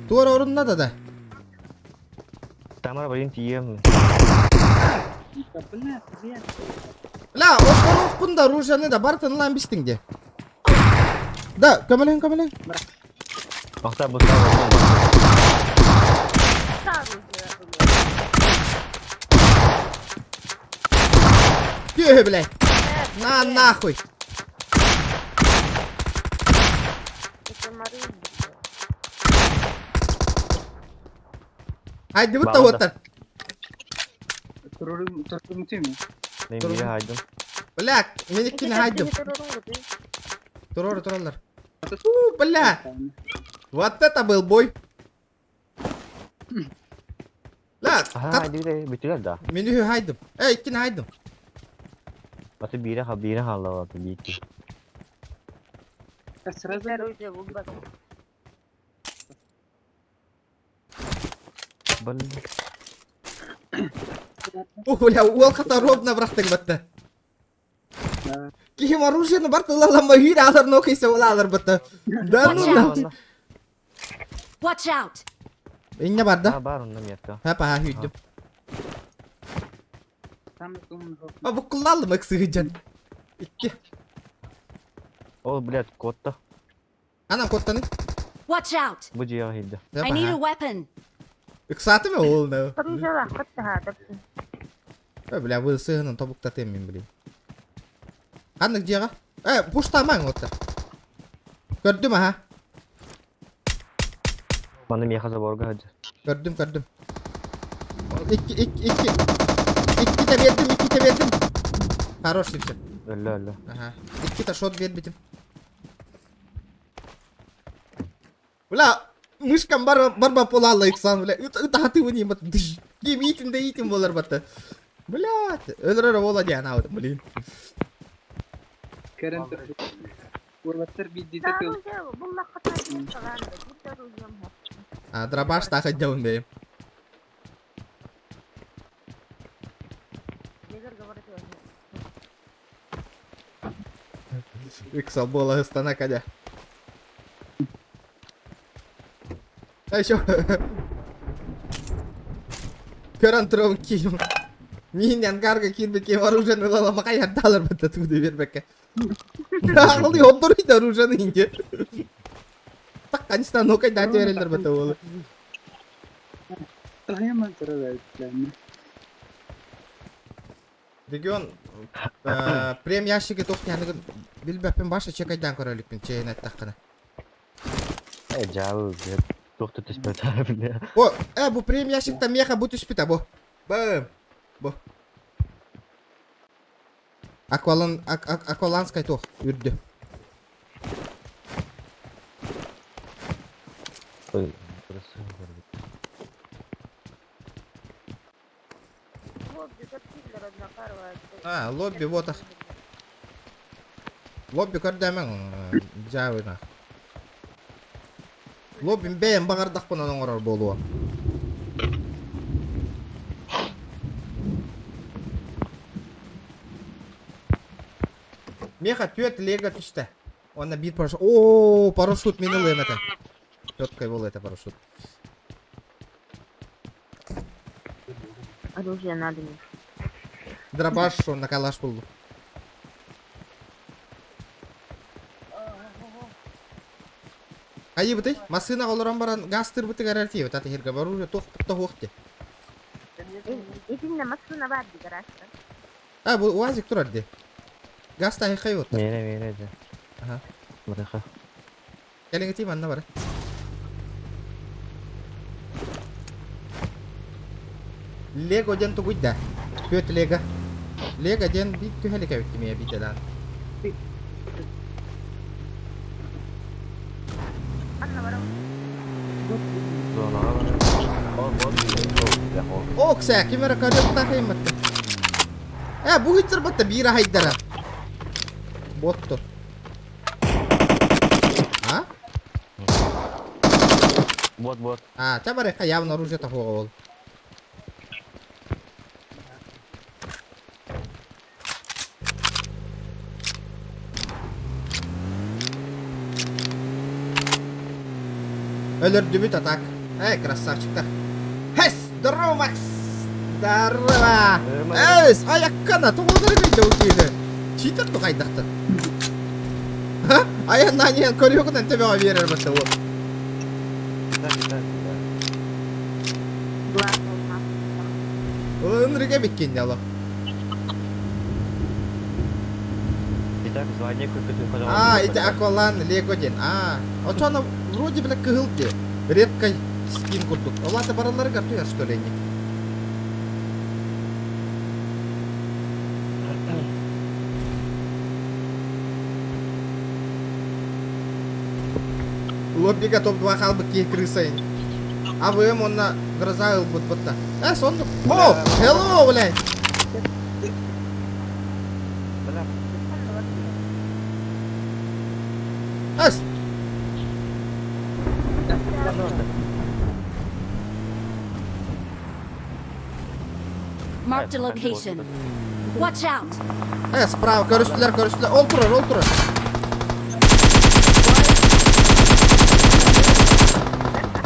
Туора орунна да да. Тамара блин тием. Ла, охпун да оружиены да барытын ылан бистиҥ дии. Да, көмөлөһүн, көмөлөһүн. Ахта бу саа Түөһү, блядь. На нахуй. Хайдыбыт да уоттар. Мен бире хайдым. Бля, мен иккини хайдым. Турор, тураллар. У, бля. Вот это был бой. Ла, Аха хайды бүтүлэр да. Мен үһү хайдым. Эй, иккини хайдым. Аты бире ха бире халла аты бити. Блин. О, бля, уол хата ровно бырахтыҥ батта. Киһим оружиены бар тылалама үйір алар нокейсе ол алар батта. Да ну Watch нахуй. out! Watch out! Инне бар да? Бар онна метка. Хапа ха үйдүм. А бу куллалым ыксыгыжан. Икки. Ол, блядь, котта. Анам коттаны. Watch out! Бу жига хидде. I need a weapon. Ыксаты ме ол на. Э, бля, вы сыгынан тобуктатым мен, блин. Ханнык дьиэҕэ? Э, пуштамаҥ оттар. Көрдүм аха. Маны меха заборга хаджы. Көрдүм, көрдүм. Икки, икки, икки. Иккитэ биэрдим, иккитэ биэрдим. Хорош сипсеп. Өллө, өллө. Аха. Иккитэ шот биэрбитим. Бля, мышкам бар барба полала иксан, бля. Ытахаты не бат. Ким итин да итин болар батта. Бля, өлөрөр бола диэн аабыт, блин. А, дробаш тахы дьон бэйм. Иксал буола ыстана кадя. А еще... Көрөн турабын киим. Миин ангарга киирбит киим оружиены ылаламака ярдаалар бытта тууду бербекке. Ағылды отдуруйда оружиены инге. Так, конечно, ну-ка, дать берелер бытта болу. Регион прем ящиги тохтяныгын билбэппин баша чекайдан көрөлүкпүн чейин аттахкына. Э, жабы, блядь. Доктор түспөт, бля. О, э, бу прем ящикта меха бу түспүт, бу. Бэм. Бу. Аквалан, ак, ак, акваланскай тох, үрдү. Ой, А, лобби вот ах. Лобби көрдөмөҥ дьаабына. Лоббим бэйэм баҕардахпына оҥорор буолуо. Меха түөрт лего түстэ. Уонна биир парашют. Оо, парашют мин ылыам этэ. Четкой был это парашют. Оружие надо мне. Дробаш, он на калаш был. Хайыбытый? Массыына олорон баран газ тырбытыгар эртиэбит аты хиргэ баруу туох туох ти. Итиннэ массыына баар дии гаражка. А, бу УАЗик турар дии. Газ таһы хайыт. Миэнэ миэнэ дьэ. Аха. Барыха. Кэлиҥ манна бар. Лего диэн тугуй да? Түөрт Лего. Лего диэн биир түһэлик эбит кимиэ биитэлээн. Зонаҕа барар. Ол ол ол. Окса, ким эрэ көрүөх тахыймытты. Э, бу хитер батта биир ахайдара. Ботту. А? Вот вот. А, ча барыха явно оружие такого бол. Өлөрдүбүт атак. Эй, красавчиктар. Хэс! Здорово, Макс! Здорово! Эс, аяккана, тугулары бейді ол кейді. Читер туғайдақтыр. Ха? Аяннан ең көріогынан төбеға берер бітті ол. Ынырыга биккен ялы. А, эти аквалан Лего ден. А, а что она вроде бля кыһыл де. Редкой скин курдук. Олата баралары гартуя что ли не? Лоббига топ-2 халбы ки крысайын. АВМ онна гроза ылбыт бытта. Э, сонду. О, hello, блядь. Эс. Marked a location. Watch out! Э, справа, көрүстүлэр, көрүстүлэр. Ол турар, ол турар.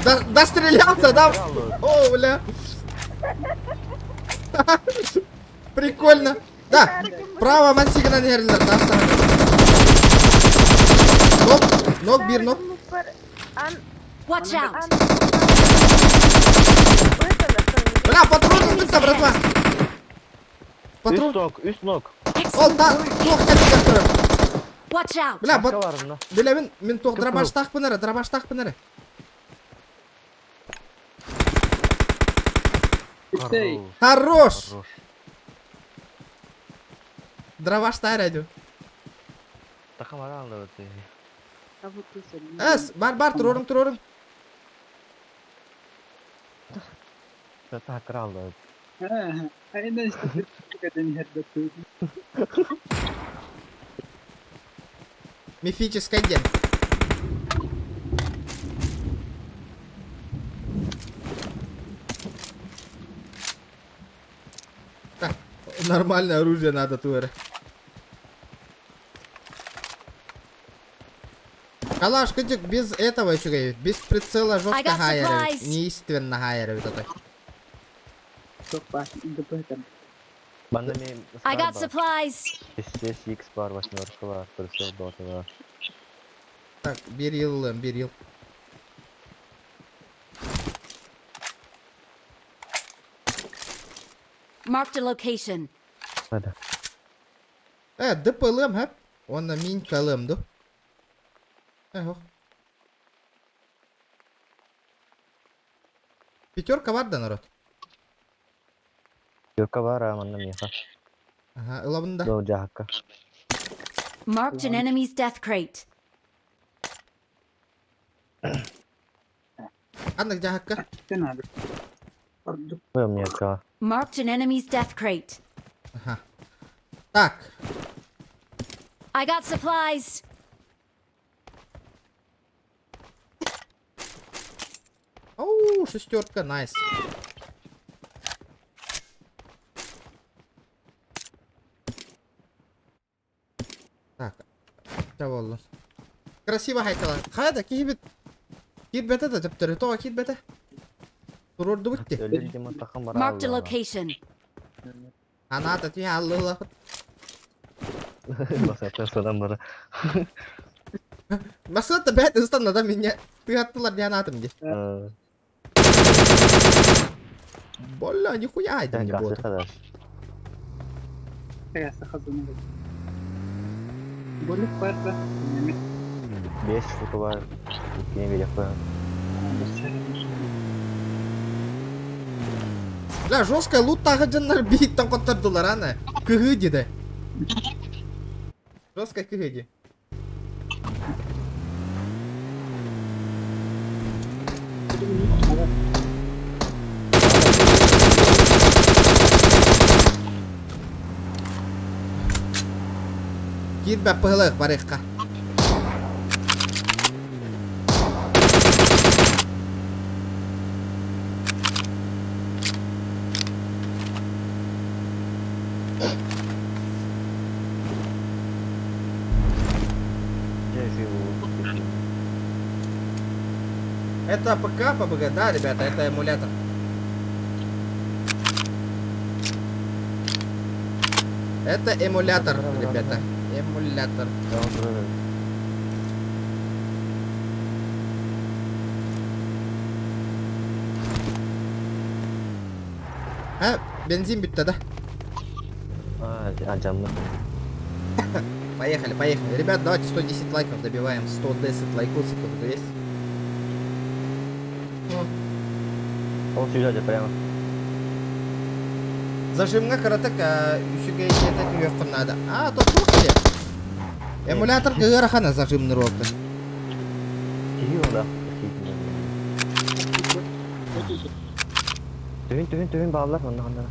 Да, дострелялся, да? О, бля. Прикольно. Да, право мансигынан ерлер, да, Нок, нок, бир, нок. Watch out! Бля, патрон бітті, братва. Патрон. Үс ног, үс ног. Ол та, тоқ кәтігер тұрыр. Watch out! Бля, бат... Бля, мен, мен тоқ дробаш тақпын әрі, дробаш тақпын әрі. Хорош! Дробаш тар әдю. Такамара алды. Эс, бар, бар, турорың, турорың. Такыр алды. Мифический день. Так, нормальное оружие надо, туэры. Калаш, кыдык, без этого еще, говорит, без прицела жестко хайерит. Неистинно хайерит это. I got supplies. SSX бар, восьмерка бар, прицел дота бар. Так, берил, берил. Marked a location. Hadi. Э, ДПЛМ, хэп. Он на мин КЛМ, да? Эх. Пятерка бар да, народ? Пятерка бар, а манна меха. Ага, ылабында. До жахакка. Marked an enemy's death crate. Аннык жахакка. Мека. Marked an enemy's death crate. Ага. Так. I got supplies. Оу, шестерка, найс. Так. Ча боллун. Красиво хайкала. Хайа да киһибит. Киирбэтэ да төптөрү. Тоҕо киирбэтэ? Туруордубут ти. Өлөр дема тахам бара Marked a аллаҕа. location. Анаата түһэ аллыылахыт. Басата садан бара. Масыта бэт ыстанна да минне тыаттылар диэн аатым ди. Болла нихуя айдым не Гасы буолту. хадар. Бес штука бар. Иккини берек қойған. Бля, жесткая лут тағы дьоннор бииттен хоттордулар аны. Кыһыы диде. Жесткая кыһыы ди. Киирбэ пыһылык барыхха. Это ПК, ПБГ, да, ребята, это эмулятор. Это эмулятор, ребята. Эмулятор. А, бензин бүттэ, да? А, жаммы. Поехали, поехали. Ребят, давайте 110 лайков добиваем. 110 лайкосиков уже есть. Ол сюжете прямо. Зажимҥа кыратык үчүгэй это түһүөххүн надо. А, то туох те. Эмулятор ыарахана зажимный рота. Киһи онда. Түһүн түһүн түһүн бааллар онна ханна.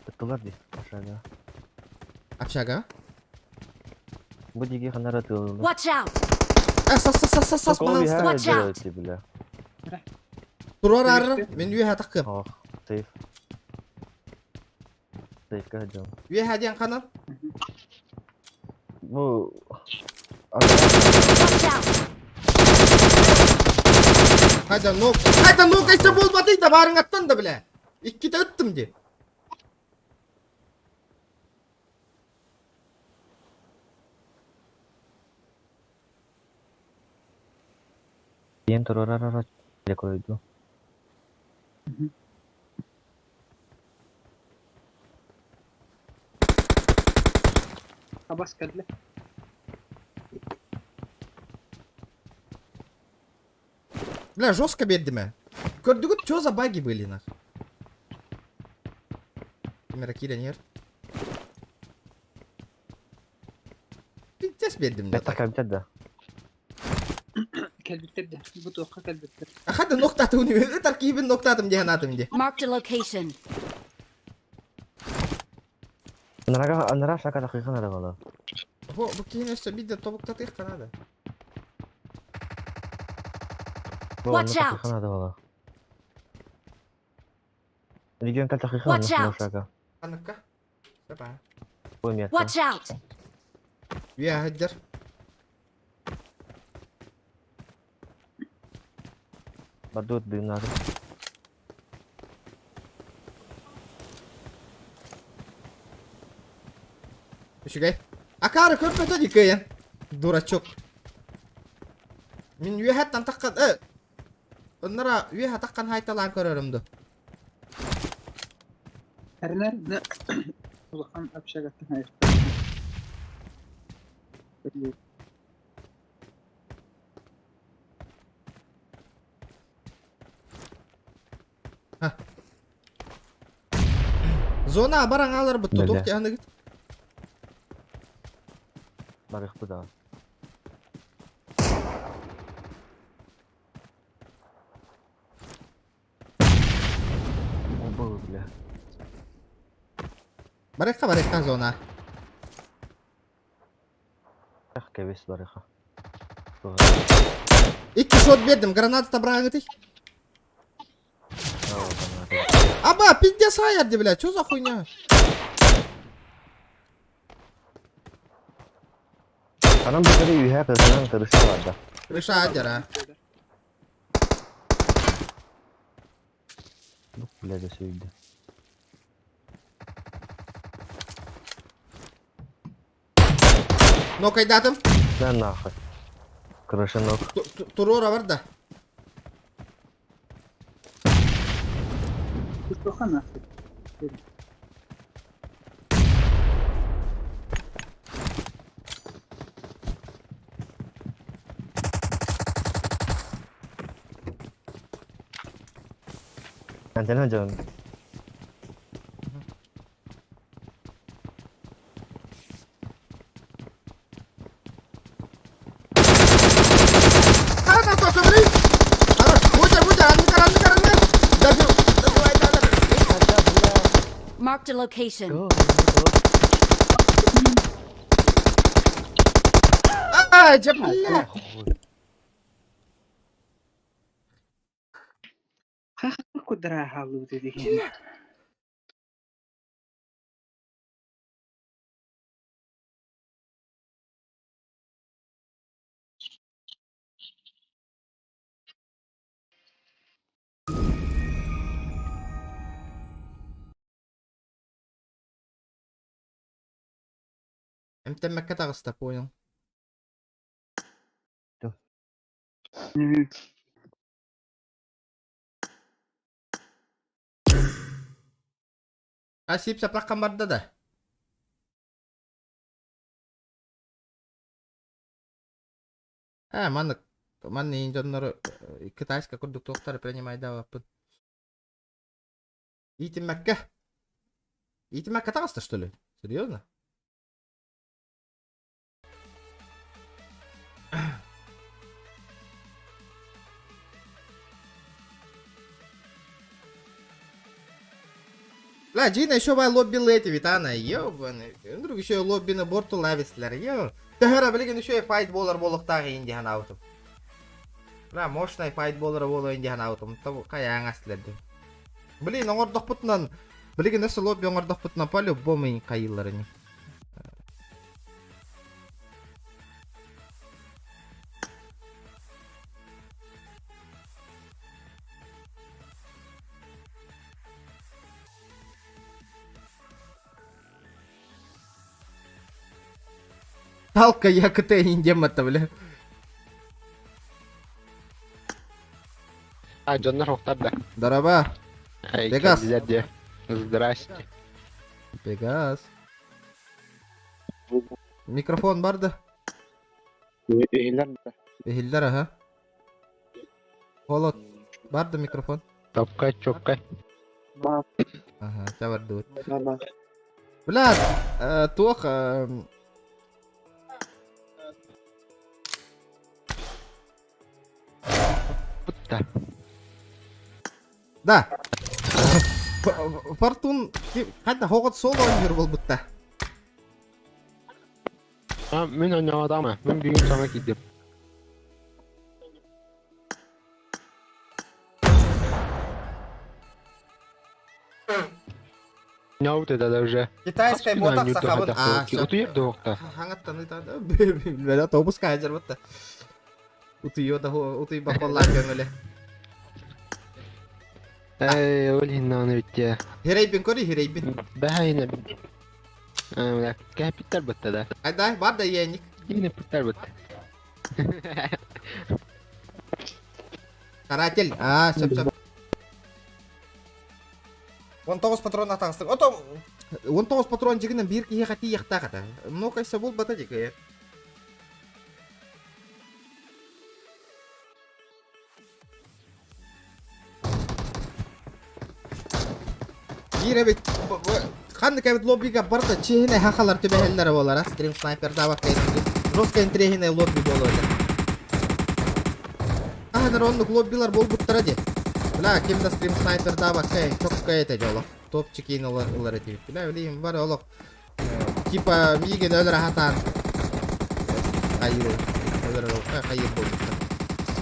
Тыттылар ди. Aşağıda. Общага. Бу диги ханара тылылы. Watch out! Э, сас сас сас сас сас пожалуйста. Watch out! Бля. Турар ар, мен үйе таққым. Ох, сейф. Сейфка жон. Үйе хаден қанан. Бу Watch out! Хайда нок. Хайда нок эссе болбады да барың аттан да бля. Икките ыттым ди. Диэн турар койду. Абас кэллэ. Бля, жестко бердиме. Көрдүгүт, что за баги были нах? Камера киля нет. Пиздец бердим да. Это кабитет да. Кэлбиттэр да. Бу туохха кэлбиттэр. Ахада ноктаты уни. Ытар киибин ноктатым диэн атым ди. Marked a location. Анарага анара шака дакыйка нара бала. Бу бу кийин өссө бидде тобуктатык надо. Бу Watch out. дакыйка надо бала. Регион кал дакыйка Watch out. шака. Аныкка. Сапа. Бу место. Watch out! Үйе хаджар. Бадут дынары. Үчүгэй. Акары көрбөтө дикейен. Дурачок. Мин үйе хаттан таккан э. Оннара үйе таккан хайталаан көрөрүмдү. Эрнер да улахан общагаттан хайыр. Зона бараң алар бу Да-да. тутук яныгыт. Барых бу да. Бля. Барыахха барыахха зона. Эх, кэбис барыха. Икки шот бердим, граната табрагытый. Аба, пиздец аярди, блядь, что за хуйня? Анам бүтері үйе кызынан кырыша барда. Крыша адера. Бу бля сүйді. Но кайдатым? Да нахуй. Крыша ног. Турора бар да. Антена жон. Ана, только блин! Хорош, будер, будер, анныкар, анныкар, анныкар! Добил, добивай, да, да. Marked a location. А, дя, бля! Эмтэммэккэ таҕыста, понял. А сип сапраккан барда да. Э, маннык манны иин дьоннору китайская курдук туохтары принимайдаабаппын. Иитиммэккэ. Иитиммэккэ таҕыста, что ли? Серьезно? Бля, Джина еще бай лобби лети витана, ёбаный. Друг еще лобби на борту лавислер, ё. Төһөрө билигин еще файт болар болуктагы инди ханаутум. Бля, мощный файт болар болу инди ханаутум. Табу каяң аслерди. Блин, оңордохпутунан, билигин өссө лобби оңордохпутунан по-любому кайыллар ини. Талка я КТ индемата, бля. А, дьоннор охтар да. Дороба. Эй, Пегас. кэллилэр диэ. Здрасте. Пегас. Микрофон бар да? Иһиллэр да. Иһиллэр, аха. Холод. Бар да микрофон? Топка, чопка. Ага, чабардыбыт. Бля, туох... Путта. Да. Фортун... Ханта хоғыт сол ойныр бол бұтта. А, мин ойнаватама. Мин бүгүн саҥа киирдим. Няут это уже. Китайская ботах сахабын. А, всё. Утуйар дуохта. Хаңаттан ытады. Бля, тобуска ажар бұтта. Утуйо да утуй бақоллар көңілі. Эй, ол хиннаны битте. Херейбин көри, херейбин. Бәһәйне. Бля, кәпиттер битте да. Айдай, бар да еник. Yine pitter битте. Каратель. А, сөп сөп. 19 патрон атаңыстың. Ото 19 патрон жигинен бир киһиэхэ тиийэхтээх этэ. Ну кайса булбата дикэ. Биир эбит ханнык эбит лоббига барда чиһинэ хахалар түбэһэллэрэ буолара. Стрим снайпердаабакка жестко интриэһинэй лобби буолуо этэ. Аһанар оннук лоббилар буолбуттара дии. Бля, ким да стрим снайпердаабакка чокко этэ дьоло. Топчик иин ылар этибит. Бля, билигин бары олох типа миигин өлөр аһатаан хайыр өлөр хайыр буолбуттар.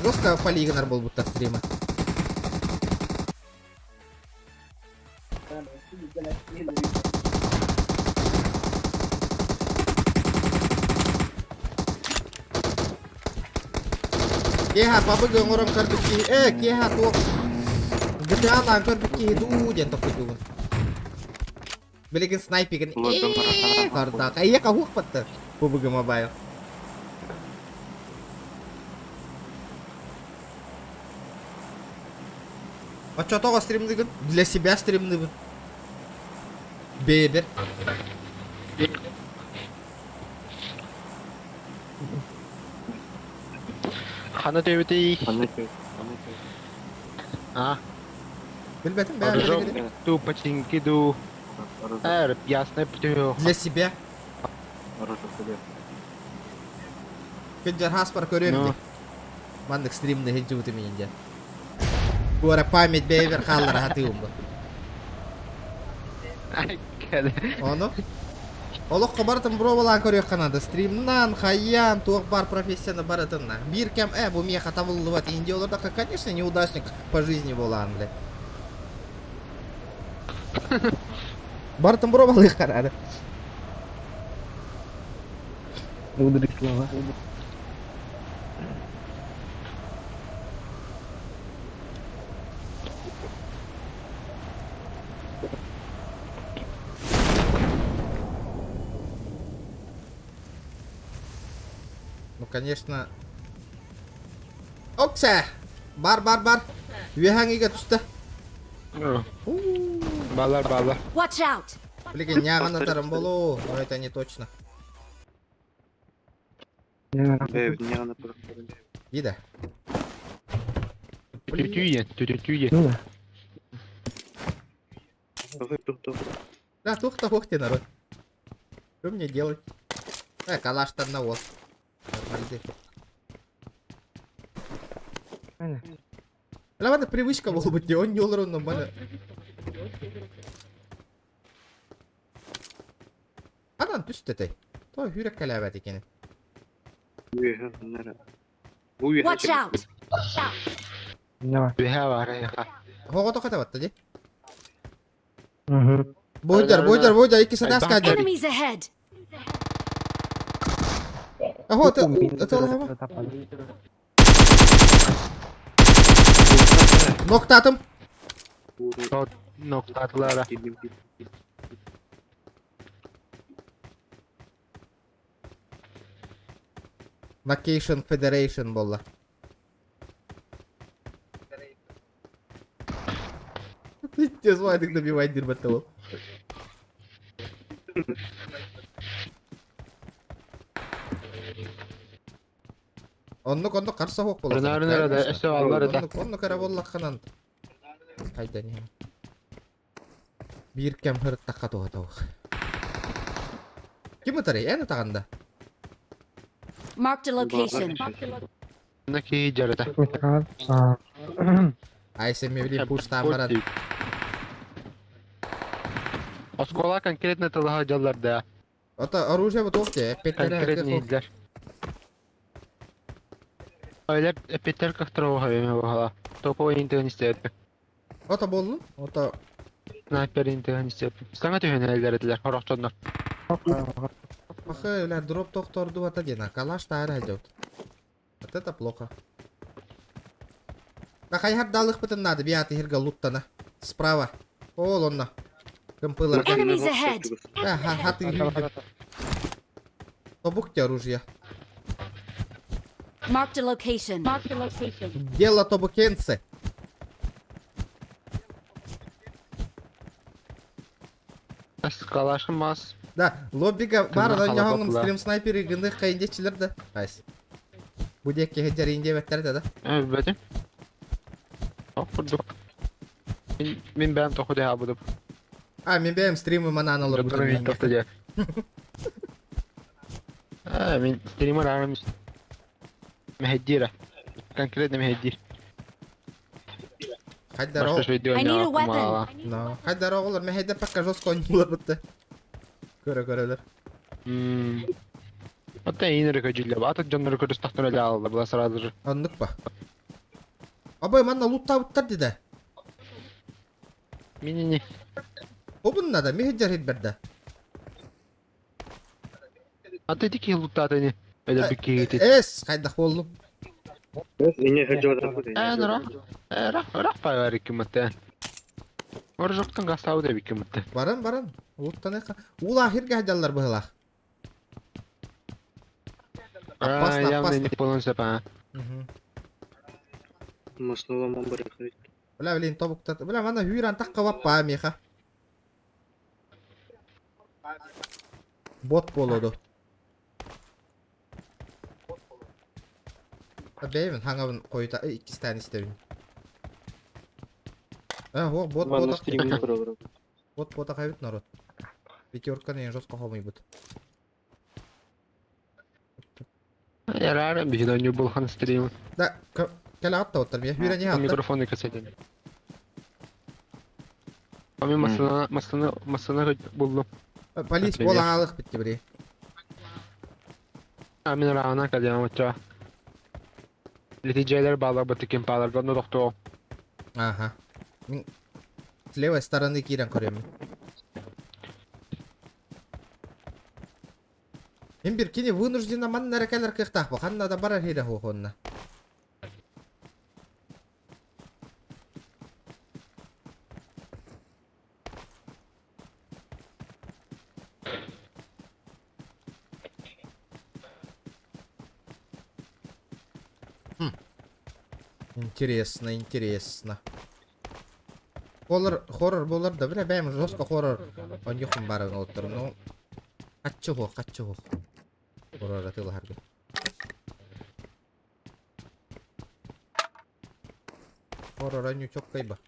Жестко полигонар буолбуттар стрима. Киэһэ пабыгы оҥорон көрбүт киһи, э, киэһэ туох GTA-лаан көрбүт киһи дуу диэн тохтуйдубун. Билигин снайпигин кардаах. Эйиэхэ уох батта PUBG Mobile. Оччотоҕо стримныгын? Для себя стримныбын. Бэйэбэр. Хана төбөтүй? А? Билбэтим бэйэм Оружок билигин. ду починки ду. Эр, ясно птю. Для себя. Күндер хаспар көрүөм Ну. дии. Маннык стримны хиджубутум иин диэн. Куора память бэйэбэр хааллара хатыым бу. Ону Олоххо барытын бробалаан көрүөххэ наада. Стримнан, хайаан, туох бар профессияны барытынна. Биир кэм, э, бу миэхэ табыллыбат Индия олордоххо, конечно, неудачник по жизни буолаан, бля. Барытын бробалыахха наада. Мудрые слова. Ну, конечно... Оксе! Бар, бар, бар! Үөһээҥигэ түстэ. Балар, балар. Watch out! Билигин ньааҕын атарым болоо, но это не точно. Ида. Түтүйен, түтүйен. Ну да. Да, тух та ты народ. Что мне делать? Э, калаш одного. Ладно, привычка была быть, он не олорон нормально. Анан түстэ То хүрек калябат екен. Watch out! Түһэ бар, эха. Хого тоқата ди. Угу. Бойдар, бойдар, бойдар, икки садас кадер. Enemies ahead! Ахо, это это лама. Ноктатым. Ноктатлара. Location Federation болла. Пиздец, Вадик добивай дирбатты ол. Оннук оннук қарса хоқ болла. Рына, да, өссө аллар да. Оннук оннук ара боллаққанан. Хайда не. Бир кем хырыттаққа туға тауық. Ким ытары? Әні тағанда? Marked a location. Наки жарыта. Ай, сен мебели пуштан баран. Оскола конкретно тылыға жалларда. Ата оружие вот охте, Конкретно излер. Öyle Peter кахтырого эме баhala. Топовый интернет истеп. Ата болду? Ата Снайпер интернет истеп. Саңа түһөн элдер хорохчоннор. Пахы, бля, дроп тохторду ата дена. Калаш тары идет. Вот это плохо. Да хайхар далых бытын надо, биаты хирга луттана. Справа. Ол онна. Кымпылар. Enemies ahead! Да, хаты. Тобукте оружие. Marked a location. Дело тобукенцы. Калашым мас. Да, лоббига бар Тына да яңын халабапла. стрим снайпери гындык кайындечилер да. Айс. Будекке хеджер инде беттер да. Бәтем. Окурдук. Мин бәм тоху дә абудып. А, мен бәм стримы манан алыр Мин тохты дә. А, мин стример арам. Мехеддира. Конкретно мехеддир. Хайдар Башка I need a weapon. No. Хайдар оҕолор мэһэйдэ пока жестко ойнулар бытты. Көрө көрөлөр. Оттон иинere көдьүллэ баатык дьоннору көрүстахтара дьаалла была сразу же. Оннук ба. Абай манна луттаабыттар диде. Мини-ни. Обунна да миһиджер хидберде. Аты ити киһи луттаата ини. Өлөрбүт киһигитин. Эс хайдах буоллум. Эн ырах. Ырах, ырах пайар икки мытты. Оржоктан гастабы да икки мытты. Баран баран. Луттаныха. Улаах хирге хадьаллар быһылаах. Опасно, Явно опасно. не полон сөп, а. Бля, блин, тобуктат. Бля, мана хүйран таққа баппа меха. Бот болоду. Бэйбин хаңабын қойта иккистен истебин. А, о, бот бот. Бот бота кайбыт народ. Пятерка не жестко хомый бут. Ярар, биһиде не булхан стрим. Да, кәлә атта оттар мия. Хүйран не атта. Микрофоны кесетен. Ами масына, масына, масына булдum. Полис Например. бол аңалық бітті біре. Амин рана калям отча. Летиджелер балар бытыкин палар, но доктор. Ага. Мин с левой стороны кирен көремін. Мен бір кини вынуждена ман нәрекелер кыхтах бу. Ханна да барар хире хохонна. Хм. Интересно, интересно. Хоррор, хоррор болар да, бля, бәм жестко хоррор. Онюхум барын олтыр, ну. Катчы хох, катчы хох. Хоррор атылы харгы. Хоррор оню чок кайба.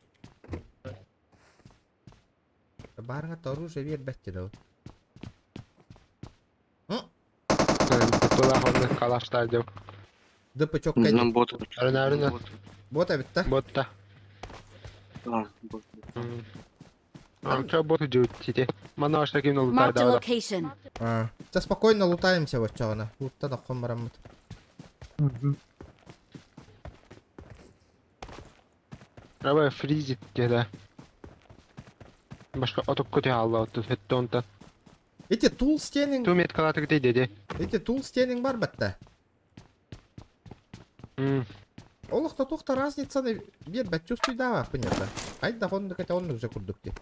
Барыңа оружие бер бәтті да. Тула хонны калаштар деп. ДП чок кайда. Арына арына. Бота бітті. Ботта. Амча бот жеут Мана ашта ким Marked a лутар да. location. Сейчас спокойно лутаемся вот чағына. Луттан аққан барамыт. Раба фризит деді. Башка оток көте алла отты хетте онта. Эти тул стенин, Ту меткалаты где деди. эти тул стенин бар бітті. Олықта тоқта разницаны бер бәт чувствуй да понятно. Айда хонды кете онны уже курдук де.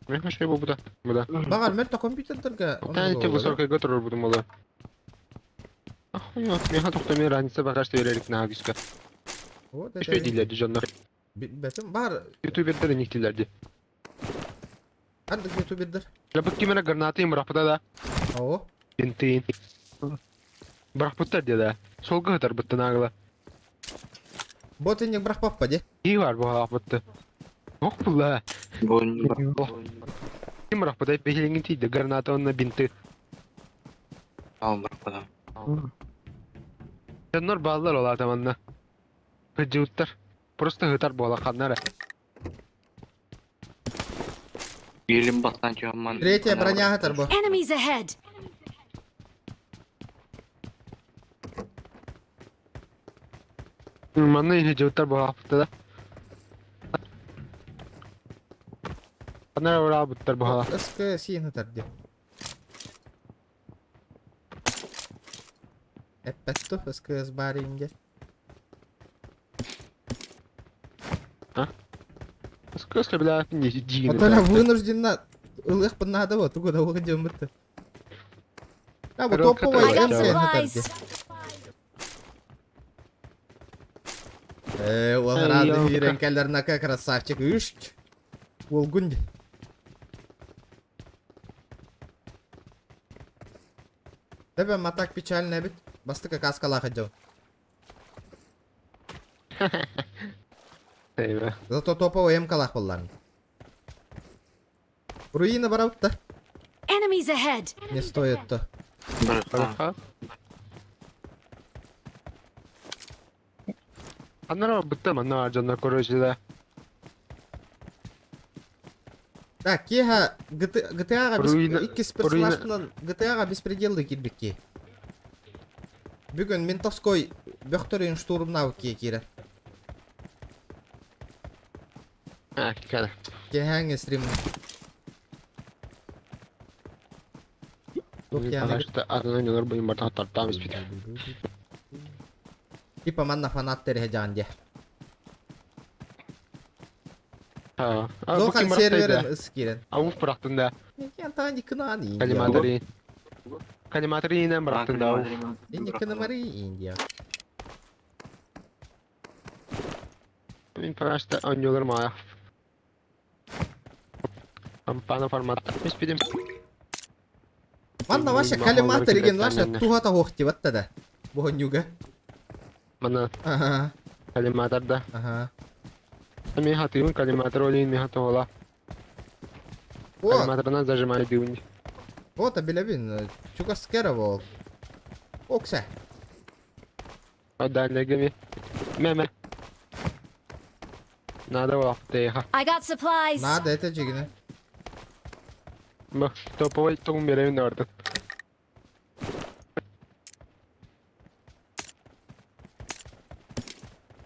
Мен шой бу буда. Буда. Бағар мәрті компьютердерге. Тән те высокая готор буду мала. Ахуя, мен тоқта мен разница бағаш берелік на гүскә. Вот Шой дилерди жаннар. Бәтім бар. Ютубердер никтилерди. Андык ютубердер. Лабык кимена гранаты им рапада да. О. Бинтин. Бірақ бұттар деді. Сол гытар бұтты нағыла. Бот инек бірақ паппа де. И бар бұл бұтты. Ох бұла. Ким бірақ бұтай бехеліңін тиді. Граната онна бинты. Жаннар балалар ола атаманна. Хыджуттар. Просто хытар бола қаннары. Третья броня хатар бу. Enemies ahead. Манна хыджуттар бола бұтты да. Қаннары ола бұттар бола. СК сиен хатар де. Эппетту СКС бар инде. Скөслі білә не дигін. Отона вынуждена ылых надо вот тугуда уходим бытты. А вот топовый I got МК хатар де. supplies. Э, ол рады үйренкелернака красавчик. Үш. Ол күнде. Тебе матак печально бит. Бастыка каскала ходил. Зато топовый МК-лах болларын. Руина барабытта. Enemies ahead. Не стоит то. Аннара барбыттар манна баар дьоннор короче да. Так, киэһэ GTA-ҕа Руина- иккис руина- персонажпынан GTA-ҕа беспределлыы киирбикки. Бүгүн ментовской бөхтөрүн штурмнаабыт киһи киирэр. А, кикада. Киэһээҥҥи стрим. Туох диэҕин Что атын ойнолор буйун барта тартаам испит. Типа манна фанат тереһэ дьаан диэ. А, Зохан серверин ыс киирэн. Ауф бырахтын да. Антан дикынан Индия. Калиматори. Калиматори инен бырахтын да. ауф. Индиканамари Индия. Мин пока что ойнолор маа. Ампана формат. Испидим. Манна ваша коллиматор деген ваша туха хоох да. Бохонюга. Мана Ага. коллиматор да. Ага. Мен хатыйын коллиматор олейин мен хатыола. О, Коллиматорынан зажимаю дыуни. вот билебин. Чугаскера бол. Окса. Отдальный Меме. Надо лаптеха. I got supplies. Надо это жигине. Б, топовой туң беремин ордун.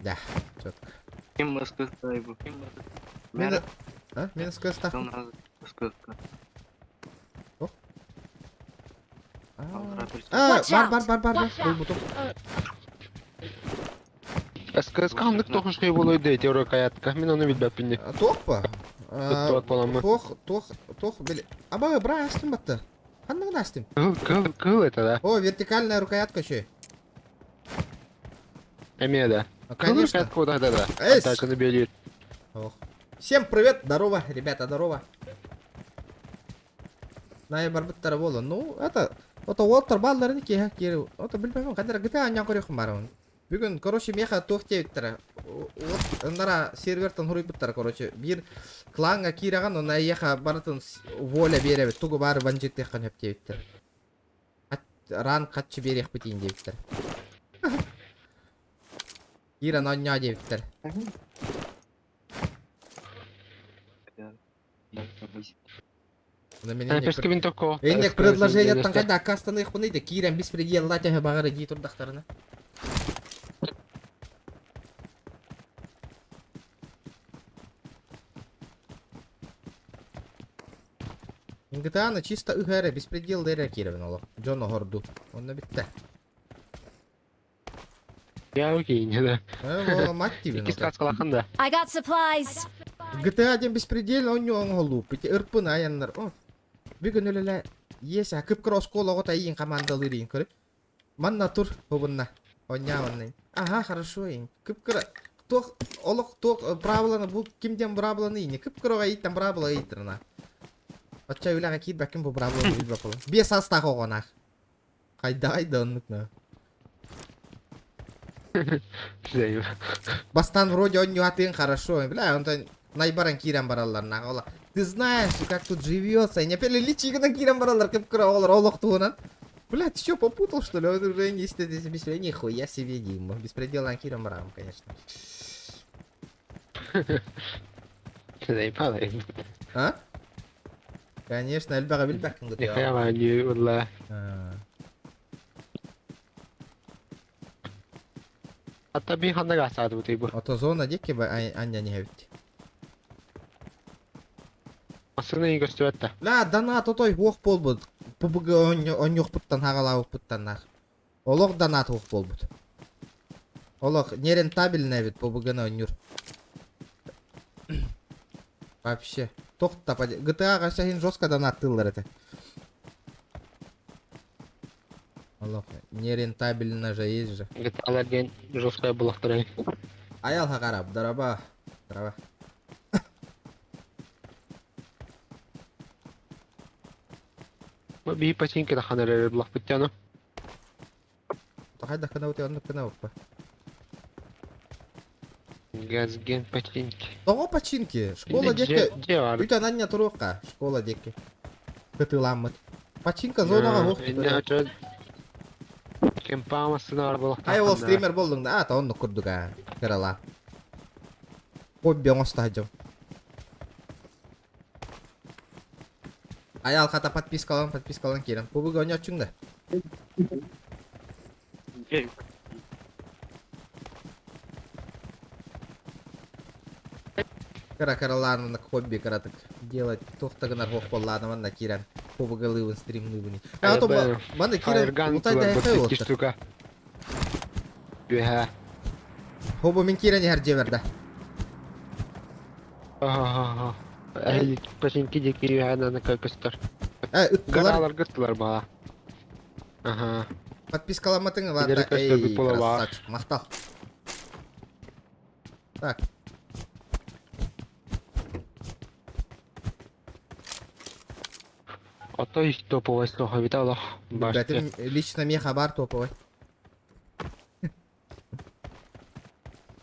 Да, четко. Ким СКС бу? Мен А, мен СКС А, бар бар бар бар бар. Бул бутум. СКС кандык тохушкай болой дейт рукоятка. Мен аны билбеппин. Тох па? Туттуат боламы. Тох, тох, тох, били. Аба, бра, астым батты. Ханныгын астым? Кыл, кыл, кыл это да. О, вертикальная рукоятка еще. Эме да. Ну, Кыл конечно. рукоятка да да да. Эс. Атаканы белит. Ох. Всем привет, здорово, ребята, здорово. Най барбыттара боло. Ну, это, это уоттар балларын ки кири. Это билбейм, кадыр GTA анян көрөхүм бар Бүгүн, короче, меха туох диэбиттара. Вот, ынара сервертан хуруйбуттар, короче. Бир кланга кираган, она еха барытын воля беребит. Тугу бары банжиттехан хөп диэбиттер. Ран катчы берех битин диэбиттер. Киран оння диэбиттер. На меня не Пешки мен токо. Энек предложение кайда кастаны их пыныйды кирен беспредел латяхы багары дей турдахтарына. GTA-ны чисто ыһара беспредел дэрэ кирен оло. Джон Горду. Онно битте. Я окей, не да. Э, мать тебе. Икки сказкалахан да. I got supplies. GTA ден беспредел он оңолу. Пити ырпын аяннар. О. Бүгүн өлеле есе кыпкыр оскол ого тайын командалырын көрүп. Манна тур хобунна. Оння онны. Ага, хорошо ин. Кыпкыр тох олох тох правиланы бу кимден правиланы ини. Кыпкыр ога иттен правила иттирна. Отча үләгә кит бәкин бу правиланы билбеп була. Бес астах огонах. Кайда айда оннукна. Бастан вроде он атын хорошо. Бля, он то найбаран кирен бараллар нага Ты знаешь, как тут живется. Не пели личигынан кирен бараллар кыпкыр оголор олох туунан. Бля, ты что, попутал, что ли? Он уже не здесь беспредел. Нихуя себе, Дима. Беспределан кирен барам, конечно. Заебало. А? Конечно, элбага билбәккин гыт. Нихуя не урла. Hatta bir ханна гасады бу тибу. Ото зона дикки ба анья не хевит. Асыны и көстүбәттә. Ла донат отой хуох болбут. ПБГ оньох путтан хагалаук путтан нах. Олох донат хуох болбут. Олох нерентабельный бит ПБГ на оньюр. Вообще. Тохта GTA га жестко донат тыллар это. Олох нерентабельно же есть же. GTA ден жесткая булактырай. Аял хагараб, дараба. Дараба. Би починки да ханар булак биттяну. Хайда кына өте онны кына оппа. Газген починки. Того починки. Школа декке. Үтә нанья туруққа. Школа декке. Кытыламмыт. Починка зонага хоқ. Кемпамасына бар булак. Ай ол стример болдың да. А, та онны курдук а. Кыралаан. Хобби оҥосто сылдьабын. Айаал хата подпискалан подпискалан киирэн. Кубуга оонньооччуҥ да? Кыра кыралаан уонна хобби кыратык делать туох да гынар суох буоллаҕына манна киирэн кубугалыыбын стримныыбын. А то манна киирэн утай да Икки штука. Үөһээ. Хобу мин киирэн иһэр дьиэбэр да. Аха. Починки диэки үөһээ наны көстөр. Э, ыттылар. Гараларга ыттылар баа. Аха. Подпискаламматыҥ ладно. Эй, красавчик, махтал. Так. Ото ис топовай суох эбит олох. Бэтим лично меха бар топовай.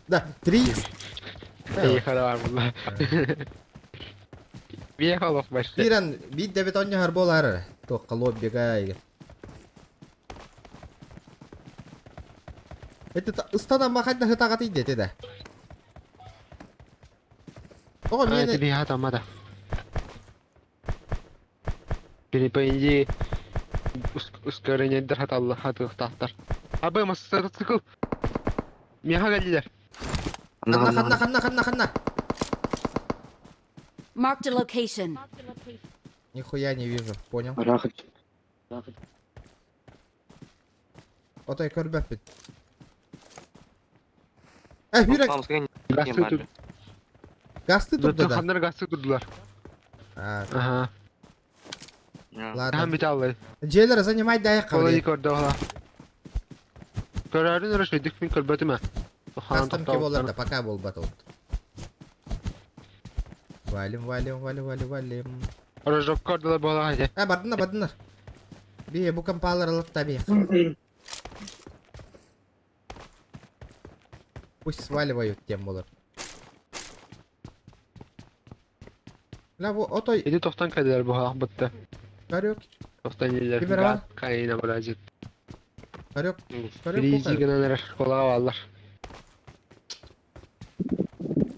Да, 3 Ехала бар Биэхэ олох башты. Киран биир да бит онньоһор буолаар туохха лоббига игин. Это ыстанан хайда хытаҕатый диэти да. Тоҕо миэнэ... Биһа тамада. Перепойди ускорениедер хаталла хатыахтаахтар. Абы мотоцикл. Миэхэ кэллилэр. Ханна ханна ханна ханна ханна. Marked a location. Нихуя не вижу, понял. Отой көрбөппүн. Э, хүрек. Гасты Гасты турду да. Ханнар гасты турдулар. Ага. Ладно. Хан бит аллай. Дьиэлэр занимай да Колай көрдө ола. Көрөрүн өрө шөйдүк мин көрбөтүм э. Кастом ки болар да пока болбат ол. Валим, валим, валим, валим, валим. Рожок көрдүлөр бола хайде. Э, бардынар, бардынар. Би бу компалар алып таби. Пусть сваливают тем болар. Ла бу отой. Иди тохтан кэлэр бу хаах бытта. Карек. Тохтан илер. Кимер Кайна бразит. Карек. Карек. Призи гынан эрэ школаҕа бааллар.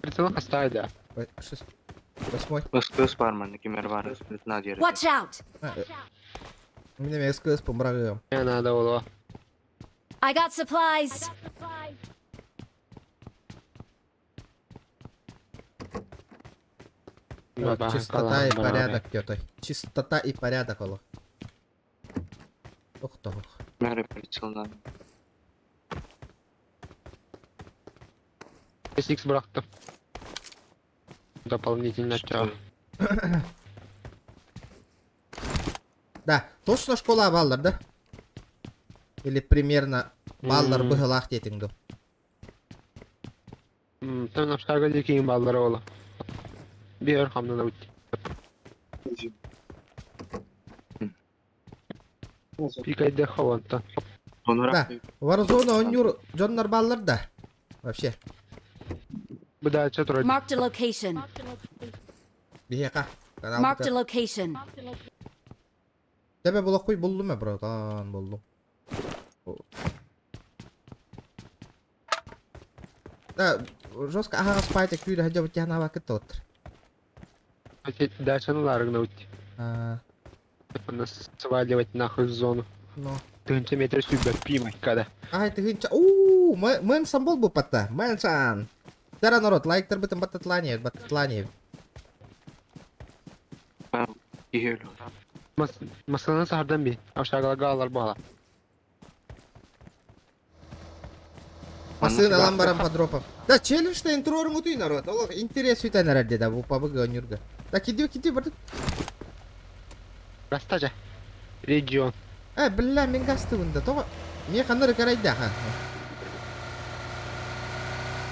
Прицелы хастаайда. Восьмой. СКС бар манна кимер бар. На диэри. Watch out! Мин эмиэ СКС бырагыам. Я надо было. I got supplies. Чистота и порядок, тётой. Чистота и порядок, олох. Ох, тох. Мэрэ прицелдан. SX бырахтым. Дополнительно чё. Да, точно школа баллар, да? Или примерно баллар быһылаах диэтиҥ дуу? Там общага дикийн баллара ола. Биэр хамнана бут. Пикайда хаванта. Да, Warzone оонньуур дьоннор баллар да. Вообще. Быдаача турар. Marked a location. Биһиэхэ. Marked a location. Тебе булаккуй буллум э, братан, буллум. Да, жестко аһаҕас паайта күүрэ сылдьабыт диэн кытта оттор. Дачаны ларыгна ут. Сваливать нахуй в зону. Но. Тыһынча метр сүүрбэт пиимай када. Ай, тыһынча. Уу, мэн сан бол патта. Мэн сан. Тара народ, лайктар бытын баттатлани, баттатлани. Масаны сахардан би. Ашагалага алар бала. Масын алан баран по дропам. Да, челлендж интрорун утуй народ. Ол интерес үтен әрәдде да, бу пабыгы онюрга. Да, киди, киди, барды. Растажа. Регион. Э, бля, мен гасты бында. Тоға, мен ханнары карайда, ха.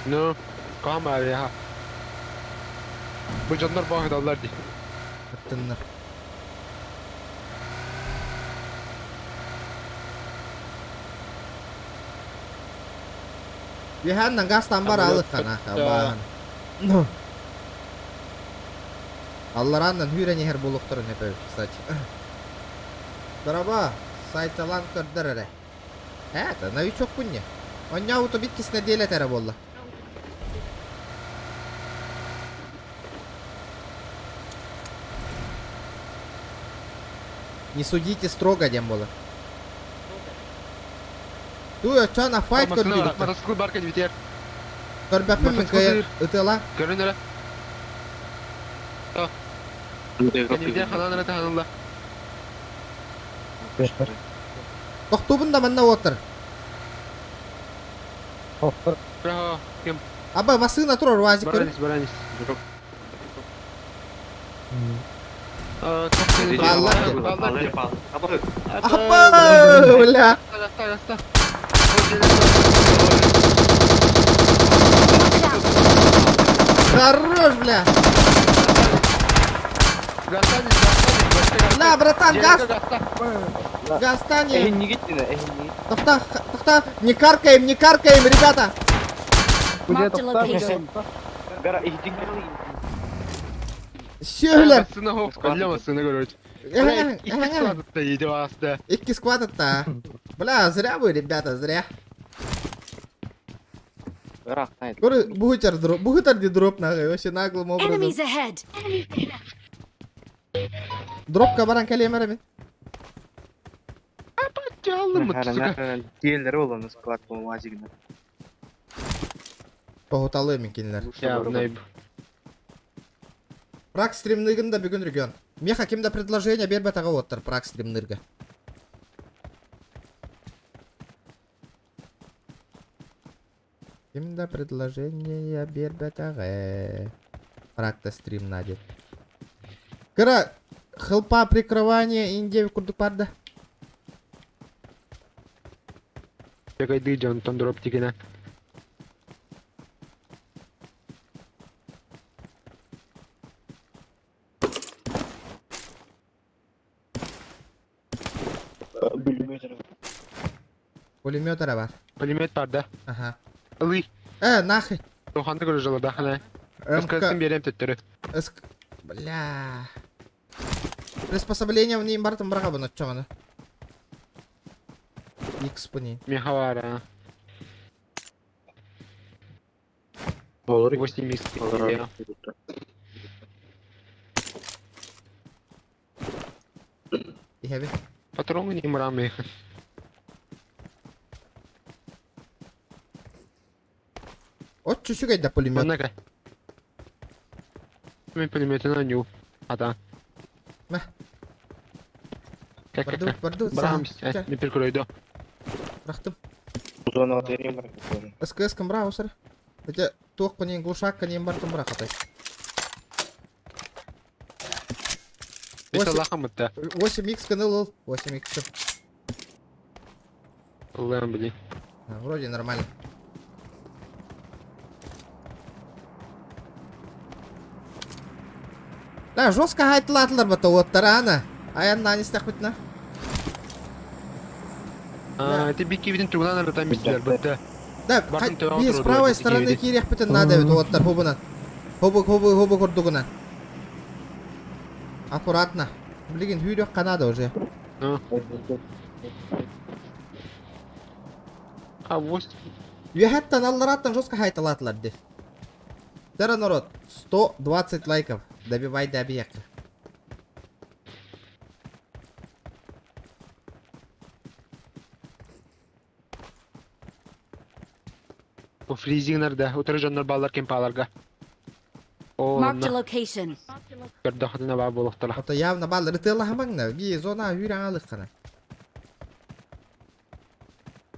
Ну, кама я. Бу дьоннор баҕайдаллар дии. Аттыннар. Үһәннэн гастан бар алых хана, хабаан. Аллараннан хүрен ихер булуктарын хепе, кстати. Дороба, сайталан көрдөр эрэ. Это, новичок пунне. Оння уто бит кисне деле тере болла. Не судите строго диэн буолар. Туу оччоон файт көрдүүбүт. Мотоцикл бар кэлбитигэр. Көрбөппүн мин кыайан ытыала. Көрүн эрэ. Кэнибитигэр ханан эрэ таһынылла. Тохтуубун да манна уоттар. Ким? Аба массыына турар УАЗик көрүн. Баранис, баранис. Бааллар Апа, бля. Хорош, бля. Бля, братан, газ. Газ, Тохта, тохта, не каркаем, не каркаем, ребята. Marked a location. Сүөлэр. Короче. Икки склад-то. Бля, зря вы, ребята, зря. Бугутер дроп, бугутер де дроп нахуй, вообще наглым образом. Enemies ahead. Дропка баран кэлиэмэрэ Диэллери оланы склад УАЗигина. Тоһуталы мин кинилэр. Прак стримныгын да бүгүн регион. Меха ким да предложение бербет аға оттар прак стримнырга. Ким да предложение бербет аға. Практа стрим надет. Кыра хылпа прикрывание инде курдук барда. Якайды жон дроп тигене. Пулемет бар. Пулемет бар да. Ага. Ылый. Нахуй. Тоханды көрө жылы хана. СКС-ын берем төттөрү. Ск... Бля. Приспособление в ней бартым браға бұны чоңаны. X бұны. Меха бар, а. 8 икс. Ихәби. Патроны не мрам От чүчүк айда пулемет. Маннака. Мен пулеметин аню. Ата. Мә. Барды, барды. Брам, мен прикройду. Рахтым. СКС кім бра осыр? Хотя туақ қынен глушак қынен бартым бра қатай. Бес Аллахым бітті. 8х кын ыл, 8х. Ыллам, блин. Вроде нормально. Да, жестко хайтылатылар бата оттар ана. Аян нани бітна. А, ты бики виден тугунан арытан бистилер бітті. Да, би с правой стороны кирех бітін надо бит оттар хобынан. Хобы хобы хобы курдугунан. Аккуратно. Блин, хүрек канада уже. Ну. А вот. Юхаттан аллараттан жестко хайтылатылар де. Тера народ, 120 лайков. Добивай до объекта. Бу фризингнерде утыры жоннор баллар кемпаларга. О, Marked a location. Көрдө хатына бар болуктара. Это явно баллар ытыла хамаңна. Би зона хүрәң алык кана.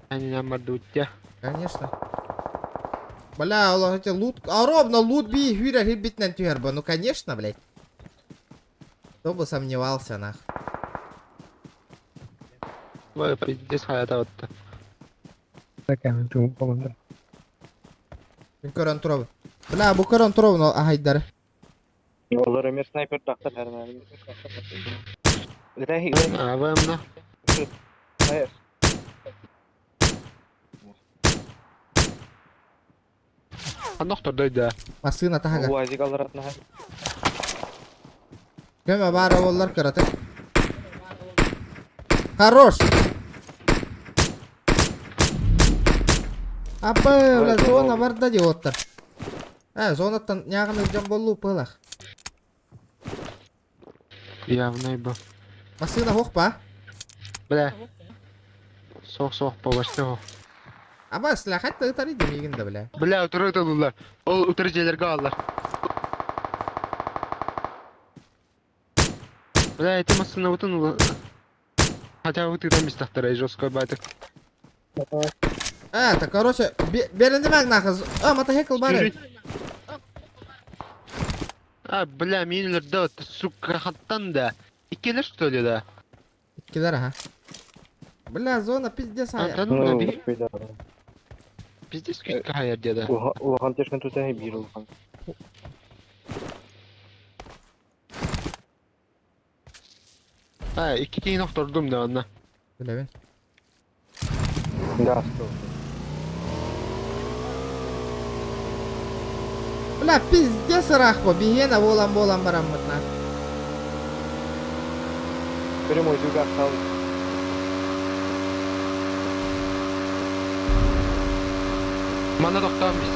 Они нам мардутя. Конечно. Бля, Аллах, эти лут... А ровно лут би хүрә хирбитнен түһәр бу. Ну конечно, блядь. Кто бы сомневался, нах. Ой, пиздец хаята отты. Мин көрөн турабын. Бля, бу көрөн турабын ахайдары. Олар өмір снайпер тақтар АВМ-на. Hayır. Аннохтор дойда. Массына тахага. УАЗик аларатна. Көмө бар олар кыраты. Хорош. Апа, бля, зона бар да диоттар. Ә, зонаттан няганы жан болу пылах. Явно бу. Массыына суох ба? Бля. Суох суох побачты суох. Аба сляхат да ытар иди миигин да бля. Бля, утары ытыллар. Ол утары дьиэлэргэ ааллар. Бля, эти массыынабытын ыла... Хотя бы тыытан бистахтара, жестко байтык. А, так короче, беринди нахыз. А, мотоцикл бар. А, бля, мин өлөрдө, сука, хаттан да. Иккилер что ли, да? Иккилер, ага. Бля, зона пиздец. А, да ну, бля, пиздец күүскэ хайар деда. Улахан тешкен тутаһы биир улахан. А, икки киин охтордум да онно. Билэбин. Да, Бля, пиздец ыраах бу. Биһиэнэ буолан буолан бараммыт на. Прямой дуга осталось. Манна тохтоон бис.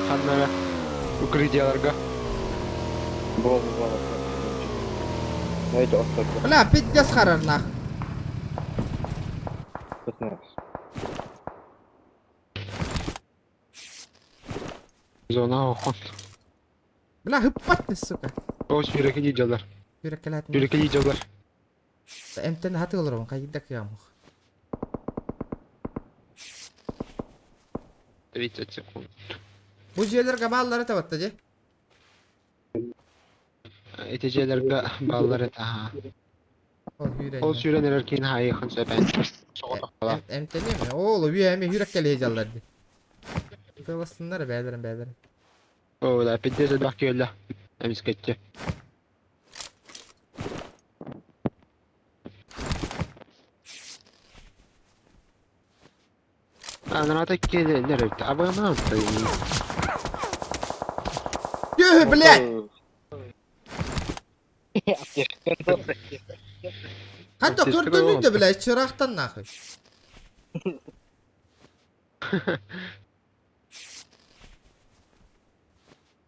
Ханнара. Укрытияларга. Бол, бол, Знаете, отторду. Бля, пиздец харар нах. Тут Зона охон. Бля, хыппат ты, сука. О, сүүрэкэлии дьаллар. Жүреккелэтин. Сүүрэкэлии дьаллар. Эмтен хаты олоробун, хайда кыамух. 30 секунд. Бу дьиэлэргэ бааллары табатта дьэ. Ити дьиэлэргэ бааллар этэ, аха. Ол сүүрэн. Ол сүүрэн эрэр киин хайыхын сөпен. Соҕотохтола. Эмтением. Ол үө эми хүреккэлии дьаллар ди. Тыластыннар бээлэрин бээлэрин. О, да, пиздец элбэх киэллэ. Эмискэтчи. Анаата киэллэр эбит. Абыгаман Түһ, блядь! Ханта көрдөнүй да, блядь, чырахтан нахуй.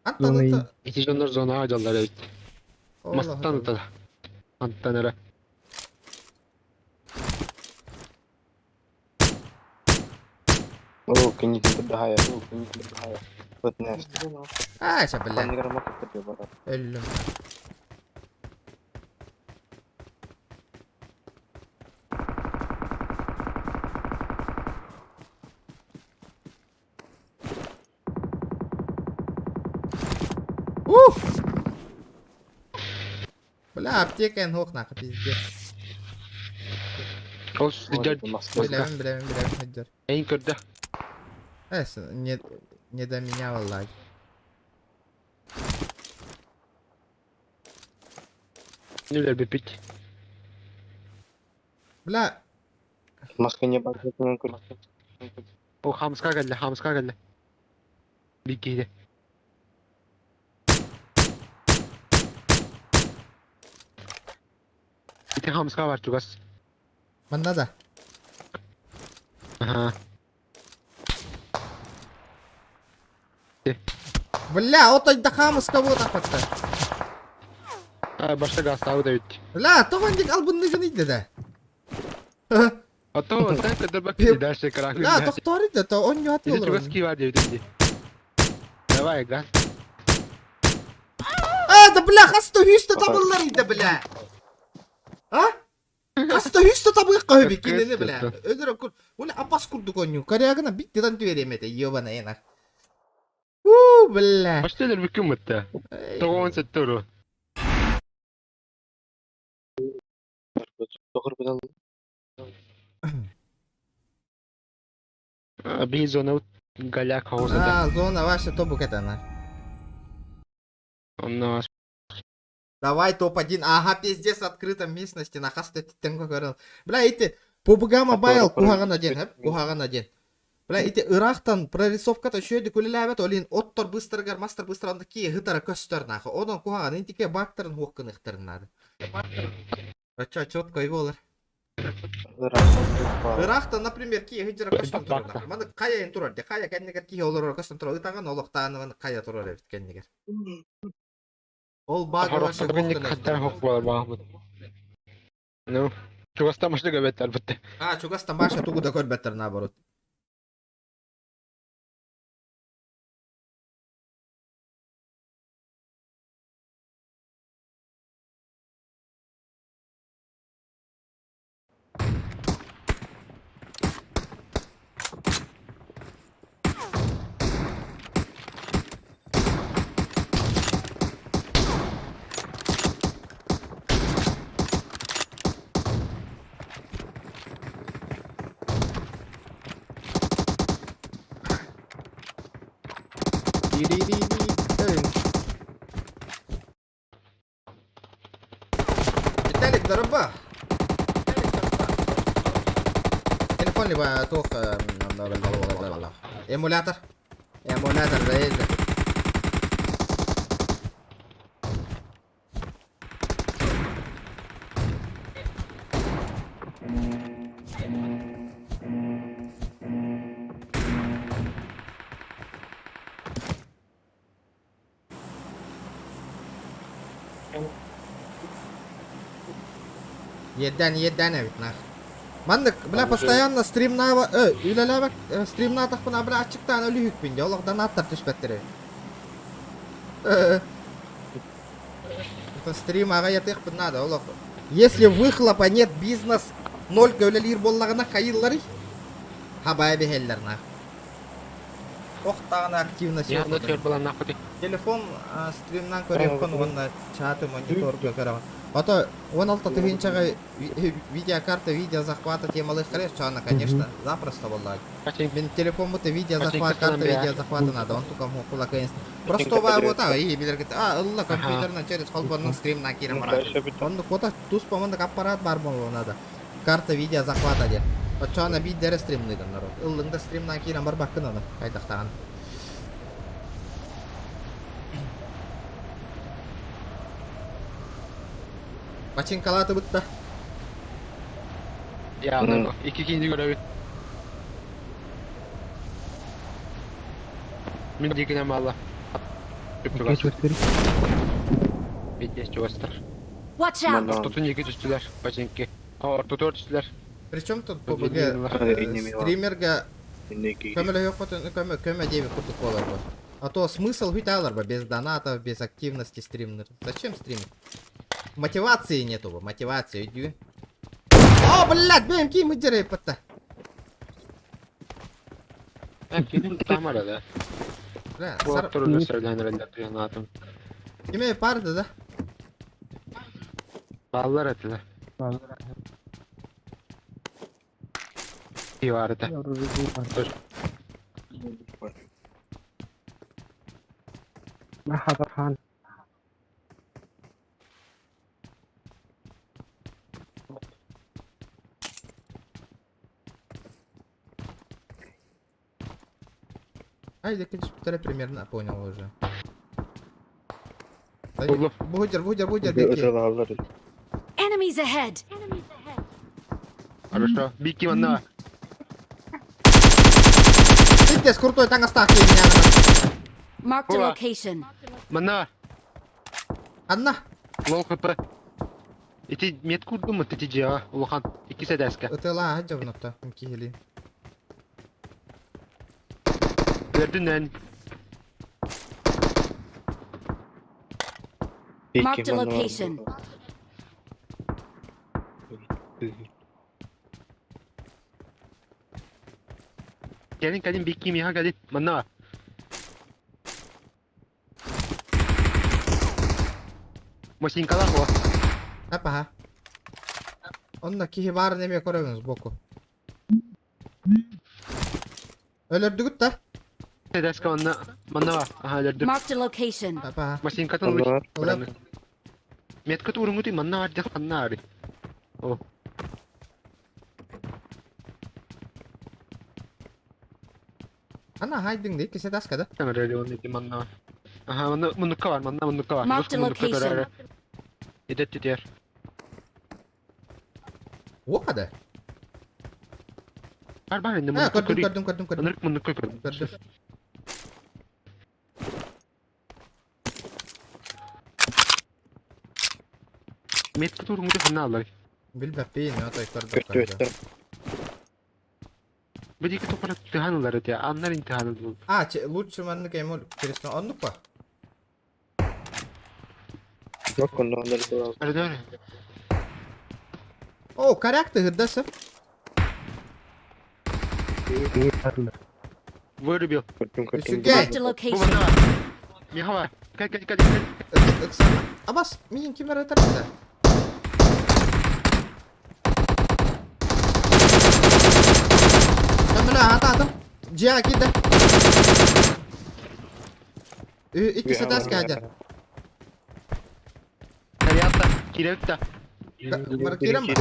Антон это... Ити дьоннор зонаҕа дьаллар эбит. Мастан ытала. Антан эрэ. О, кенитин дахая. Тут нест. А, ща, бля. Өллүм. Ух! Бля, аптека эн хуох нахуй, пиздец. Ол сыдьар. Билэбин, билэбин, билэбин, сыдьар. Эйин көрдө. Эс, не, не до меня, валлай. Нүлэр бүппүт. Бля. Маска не бар. О, хамска кэллэ, хамска кэллэ. Бикиде. Ити хамска бар чугас. Манна да. Аха. Бля, отой да хамска вот апатта. А, башта гастабы да бит. Бля, тоҕо албынныгын иде да. А то так это бак дальше крах. Бля, тохтоор иде, то он не Ити чугас кива диэбит Давай, газ. А, да бля, хаста хүстэ табыллар иде, бля. А? Хаста хүстэ табык көбі кинини, бля. Өдөрө кур. Оля апас курдук онню. Корягына бит дедан түверемете, ебана енах. У, бля. Башта элер бүкүн мытта. Тоҕон сеттеру. Би зона голяк хаоса. А, зона ваша то букет она. Онно Давай топ-1. Ага, пиздец, открыто местности. На хаста тенго көрел. Бля, ити PUBG Mobile куһаҕан один, хэп, куһаҕан один. Бля, ити ырахтан прорисовката шөйді күлеләбет, олин оттор быстрыгар, мастер быстро онда ки хытара көстөр нахы. Онон куһаҕан интике бактарын хуоккыныхтарын нады. Ача четко и болар. Ырахтан, например, ки хыджара көстөн турар нахы. Маны кая ин турар, де кая кеннигер ки олорор көстөн турар. Ытаган олохтааны маны кая турар эбит кеннигер. Ол баг Хорохтор хаттар хок болар баахмыт. Ну, чугастан машина көрбөттөр бутта. А, чугастан баша тугу да көрбөттөр наоборот. Виталик, дороба. Телефон либо туох эмулятор. Эмулятор заезда. Едден, едден эбит нах. Маннык, бля, постоянно стримнаава, э, үлэлээбэк, э, стримнаатахпына, бля, аччыктаан өлүһүкпүн дьэ, олох донаттар түспэттэр эбит. Э, Это стрим аҕыйатыахпын надо, олох. Если выхлопа нет, бизнес нольга үлэлиир буоллаҕына хайыылларый? Хабая биһэллэр нах. Ох даҕаны активность Я на төр буланнаахпытый. Телефон стримнан көрүөххүн уонна чаты мониторга көрөҕүн. Ото 16 тыһыынчаҕа видеокарта видеозахвата темалыахтара чаана, конечно, запросто буоллаҕа. Мин телефоммут видеозахват, карта видеозахвата надо, он тукам хула конечно. Просто вот и билэргит а ылла компьютерынан через холбоннун стримнан киирэн барар. Оннук вот туспа маннык аппарат бар буолуо надо. Карта видеозахвата диэн. Оччоҕуна биирдэрэ стримныыгын народ. Ыллыҥ да стримнаан киирэн барбаккын аны хайдахтаҕын. Бачыҥкалаатыбыт да. Я икки киһини көрөбүн. Мин диэкинэн баалла. Чугас. Пиздец чугастар. Watch out! Ортотун диэки түстүлэр, бачыҥки. Ортотугар түстүлэр. Причем тут ПБГ стримерга көмөлөһүөххүтүн көмө көмө диэбит курдук буолар бу. А то смысл бүтэ ба без донатов, без активности стримнер. Зачем стримить? Мотивации нету, бу, мотивации өйдүүн. О, блядь, бэйэм киим ыдьарайппатта. Там арада. Бля, Бу сар... турда сөйлән эрэллэр туйанаатым. Киме парды да? Баллар этилэр. Барыта. Ай, да примерно понял уже. Буллум. Будер, будер, будер, беги. Enemies ahead! Хорошо. Бики манна. Пиздец, крутой таҥастаах меня. Marked a Ура. location. Манна. Анна, Лол хп. Ити метку думат ити дьиэҕэ улахан иккис этээскэ. ытыалаа дьоннотто киһили. Төрдүнэн Marked a location. Кэлин кэлин бикки миэхэ кэлин манна. Мосинкалаах уо. Апаха. Онно киһи баарын эмиэ көрөбүн сбоку. Өлөрдүгүт да? Этээскэ манна манна бар. Аха өлөрдүм. Marked a location. Апаха. Мосинкатын Ылап. Метка туруҥҥутуй манна бар дьах ханна ари. О. Ана хайдың да иккис этааска да? Таҥара онно ити манна бар. Аха манна муннукка бар, манна муннукка бар. Marked a Муннукка location. көрөөрү. Идэт титиэр. Уоха да? Бар бар инде А, муннукка көрдүм, көрүй. көрдүм, көрдүм, көрдүм. Ынырык муннукка көрдүм. Көрдүм. Метка туруҥҥутуй ханна аллар. Билбэппин, отой көрдөх. Бу диэки тупара тыһан ылар этэ, аннар интихан ылар. А, лучше маннык эми перестан оннук па? Өрдөр. О, коряк ты гырдасы. Вырубил. Үсүгэй. Marked a Бу location. манна. Михава, кэл кэл кэл кэл. Ыксана. Абас, мин ким эрэ тарда. Бля, ата атым. Дьиэ киирдэ. Икки сатас каадя. Кариатта, кииребит Бар киирэн бар.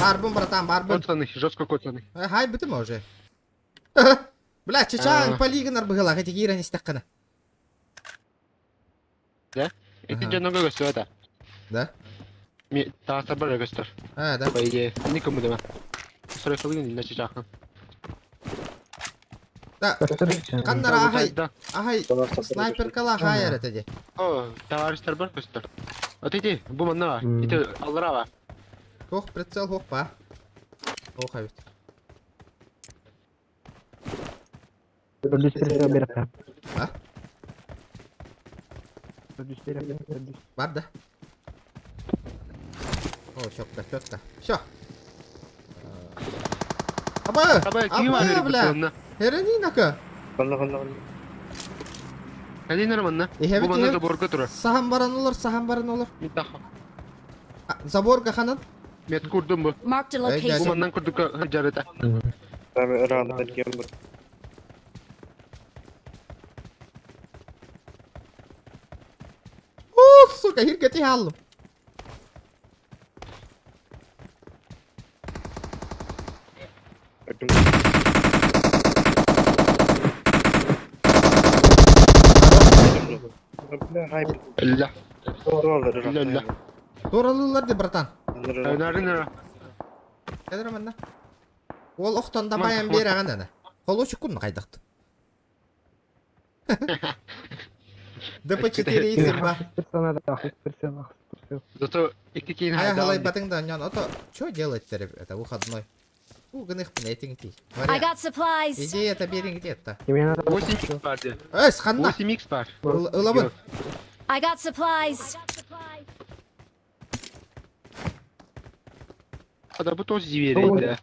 Барбын, братан, барбын. Коцаны, жестко коцаны. Хай бытым уже. Бля, чычаан полигонар быһылаах ити киирэн истэххинэ. Да? Ити дьоннорго көстүбэт да. Да? Ми таастар бар көстөр. А, да. По идее, никому дема. Сорокалыгын илля чычаахын. Да. Каннара ахай, ахай снайперкала хай эрэ ди. О, товарищтар бар көстөр. Вот иди, бу манна бар. Ити аллара бар. Ох, прицел хох па. Ох, авит. А? Бар да. О, четко, четко. Все. Аба! Аба, ким Аба, бар бля! Херенинака! Калинер манна. Бу манна заборга турар. Сахан баран олор, сахан баран олор. Заборга ханан. Мет курдум бу. Marked a Бу location. маннан курдука жарыта. О, сука, хиркети халлым. Ля. Ля, ля. Туралылар ди, братан. Нарын Кедер манна. Ол охтон да баян бер аган ана. Холочу кун кайдакты. ДП4 исем ба. Зато икки кейин Ая халай хайдаан. батың да ньон. Ото, что делать теперь это выходной? У гных этинг ти. I got supplies. Идея это берин где-то. 8x бар де. Эс, ханна. 8x бар. Ылабын. I got supplies. Ада бу тоз зиверейді.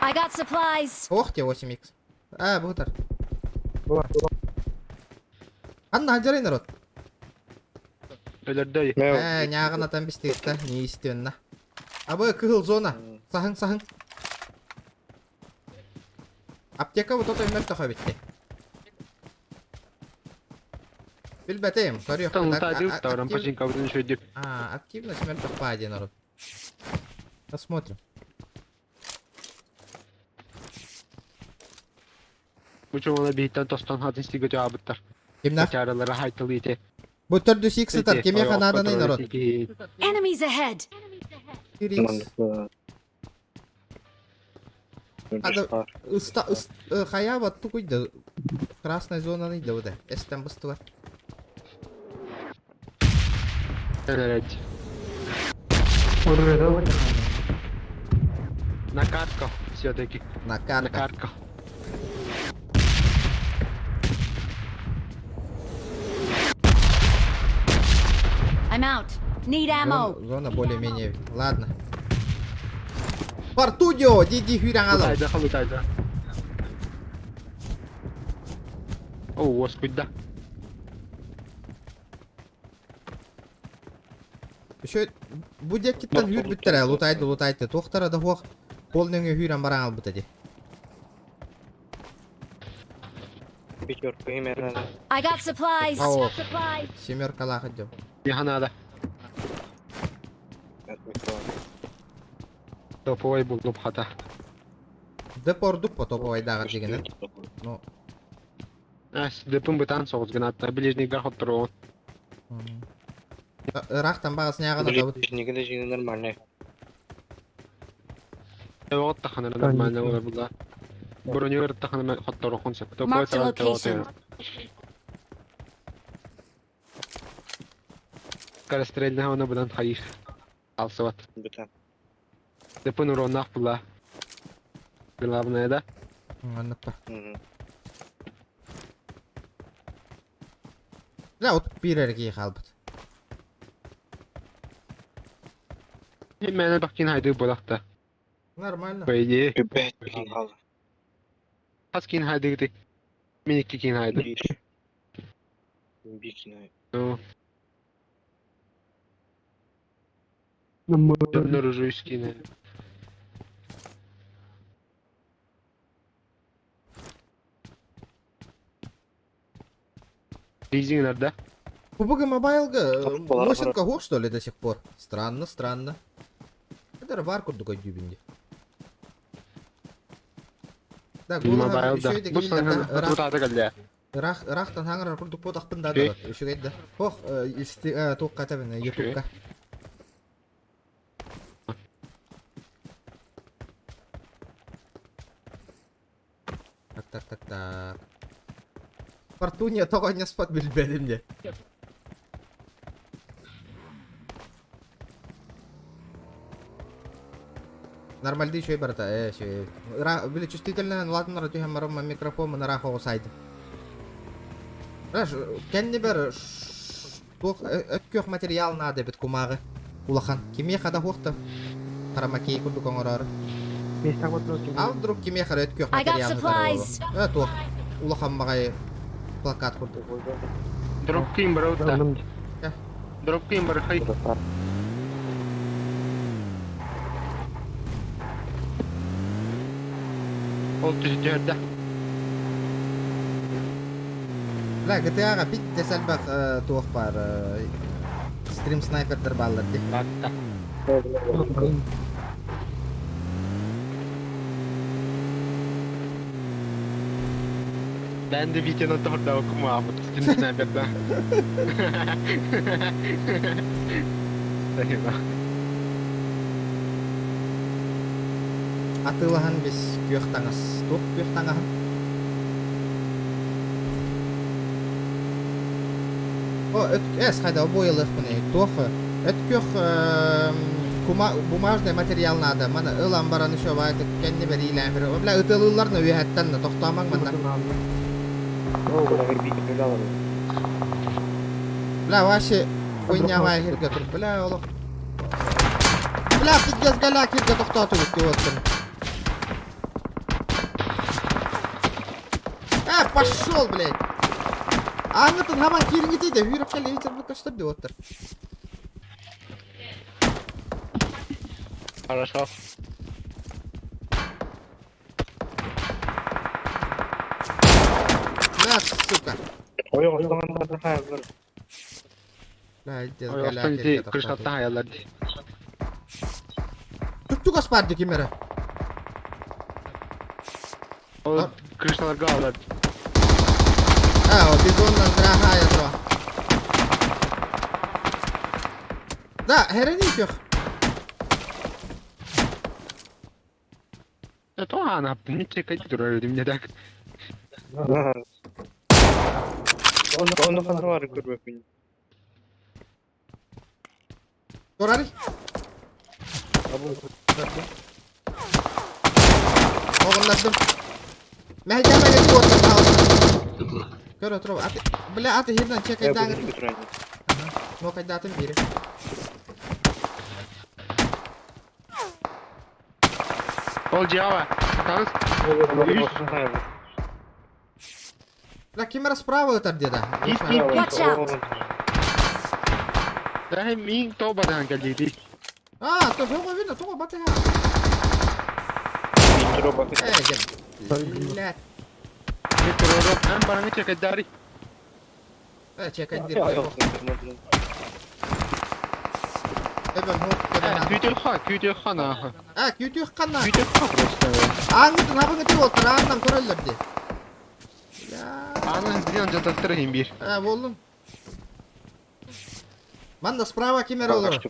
I got supplies. Ох те 8x. А, бутар. Анна хажарай народ. Өлөрдөй. Э, нягына там бистикта, не естественно. Абы кыһыл зона. Саһың, саһың. Аптека вот ото өмөр тоха битти. Билбетем, көрүөх. Там лутады тавран пачинка бүтүн шөйдүк. А, активность мертвых пади, народ. Посмотрим. Бу чоңона биттен тостон хатын стигөтө абыттар. Кимнах? Чаралары хайтылы ите. Бу төрдү сиксытар, кеме ханаданай народ. Enemies ahead. 4x. Ада ыста ыс хаяба тукуйда. Красная зона да вот. Эстен быстылар. Evet. На картку все-таки. На картку. На картку. I'm out. Need ammo. Зона, зона более-менее. Ладно. Портудио, диди хюран Лутайда, лутайда. О, господи, да. Еще бу деккиттен хүр бүттере, лутайды, лутайды. Тохтара да хуак полныңы хүрен баран албыт эди. I got supplies. Ау. Семерка лахат деп. Меха надо. Топовой булдум хата. Деп ордук по топовой дагы дегенен. Ну, Ас, депым бытан соғыз гынатта, ближний гар хоттуру. Рахтан бағасын яғына табыт. Эвот тахана нормально олар була. Бронёр тахана хоттору хонса. Топовой Marked a талант location. Скорострельнаһа уонна быдан хайыыр. Алсыбат. Депын уроннаах була. Главное да. Маннык Да, вот биир эрэ киһи хаалбыт. Мээнэ бахтин хайдыы буолахта. Нормально. По идее. Хас киин хайдыгытый? Мин икки киин хайдым. Ну. Дьоннор уже үс киин. Лизинг да? PUBG Mobile-га Мосинка хуох, что ли, до сих пор? Странно, странно. Это бар курдук өйдүүбүн дии. Да, Mobile да. Бу саҥа кэллэ. Ыраах ыраахтан хаҥарар курдук буотахпын да да үчүгэй да. Ох, туохха этэбин, ютубка. Так, так, так, так. Фортуния тоҕо не спот билбэтим де. Нормальды еще и барата, э, Били чувствительно ладно түһэн баран микрофон ыраах оҕусайдым. Раш, кэннибэр туох өткөх материал наада эбит кумааҕы улахан. Кимиэхэ да хуохта харамакей курдук оҥороор. А вдруг кимиэхэ эрэ өткөх I got материал supplies. Э, туох улахан баҕайы плакат курдук. Дропкин бараута. Дропкин бархай. Ол түһүтүөрдэ. Бля, GTA-ҕа бит элбэх туох баар стрим снайпердар бааллар дии. Ben de videonun orada okuma стрим снайперда. Спасибо. Атыылаһан бис күөх таҥас. Туох күөх таҥаһын? О, өт эс хайда обойлыхпын туох өт күөх кума бумажный материал надо. Мана ылан баран еще баайтык кэнни бэриилээн бир. Бля ытылыылларна үөһэттэн тохтоомаҥ манна. Бля, вообще хуйня хирге тур. Бля, олох. Бля, пиздец голяк хирге тохтоотубут диэбиттим. Э, пошел, блядь! Аңытын хаман кириңити де үйрөп кел ветер бу көстөр деп отыр. Хорошо. На, сука. Бля, пиздец Ой, голяк охтон хирге ити крышатта тохтоотубут. хаялар. Түптүк аспарды кимере. Ол крышаларга алар. А, о, бизоннан дорогая тро. Да, херени көх. Это она, не чекай, дура, мне так. Торари. Оҕуннардым. Мэһэйдээмэ кэти уоттар, пожалуйста. Көр отур. Аты, бля, аты хирден чекайдаан. Нокайдаатын бири. Ол дьиэҕэ. Таҕыс. Бля, ким расправа ытар деда. Watch out! Дэһэ миин тоо батахан кэллиити. А, то жоға видно, тоға батыға. Э, дем. Блядь. Микророб, эн бараңы чекайдари. Э, чекайдир. Эбен хук, эбен. Күүтүөх күүтүөх нааха. А, күүтүөх қанна. Күүтүөх просто. Аңытын хабыңы тип отыр, аңнан көрөллөр ди. Аны билен жататтыр хим бир. Э, болдум. Манда справа кимер олор.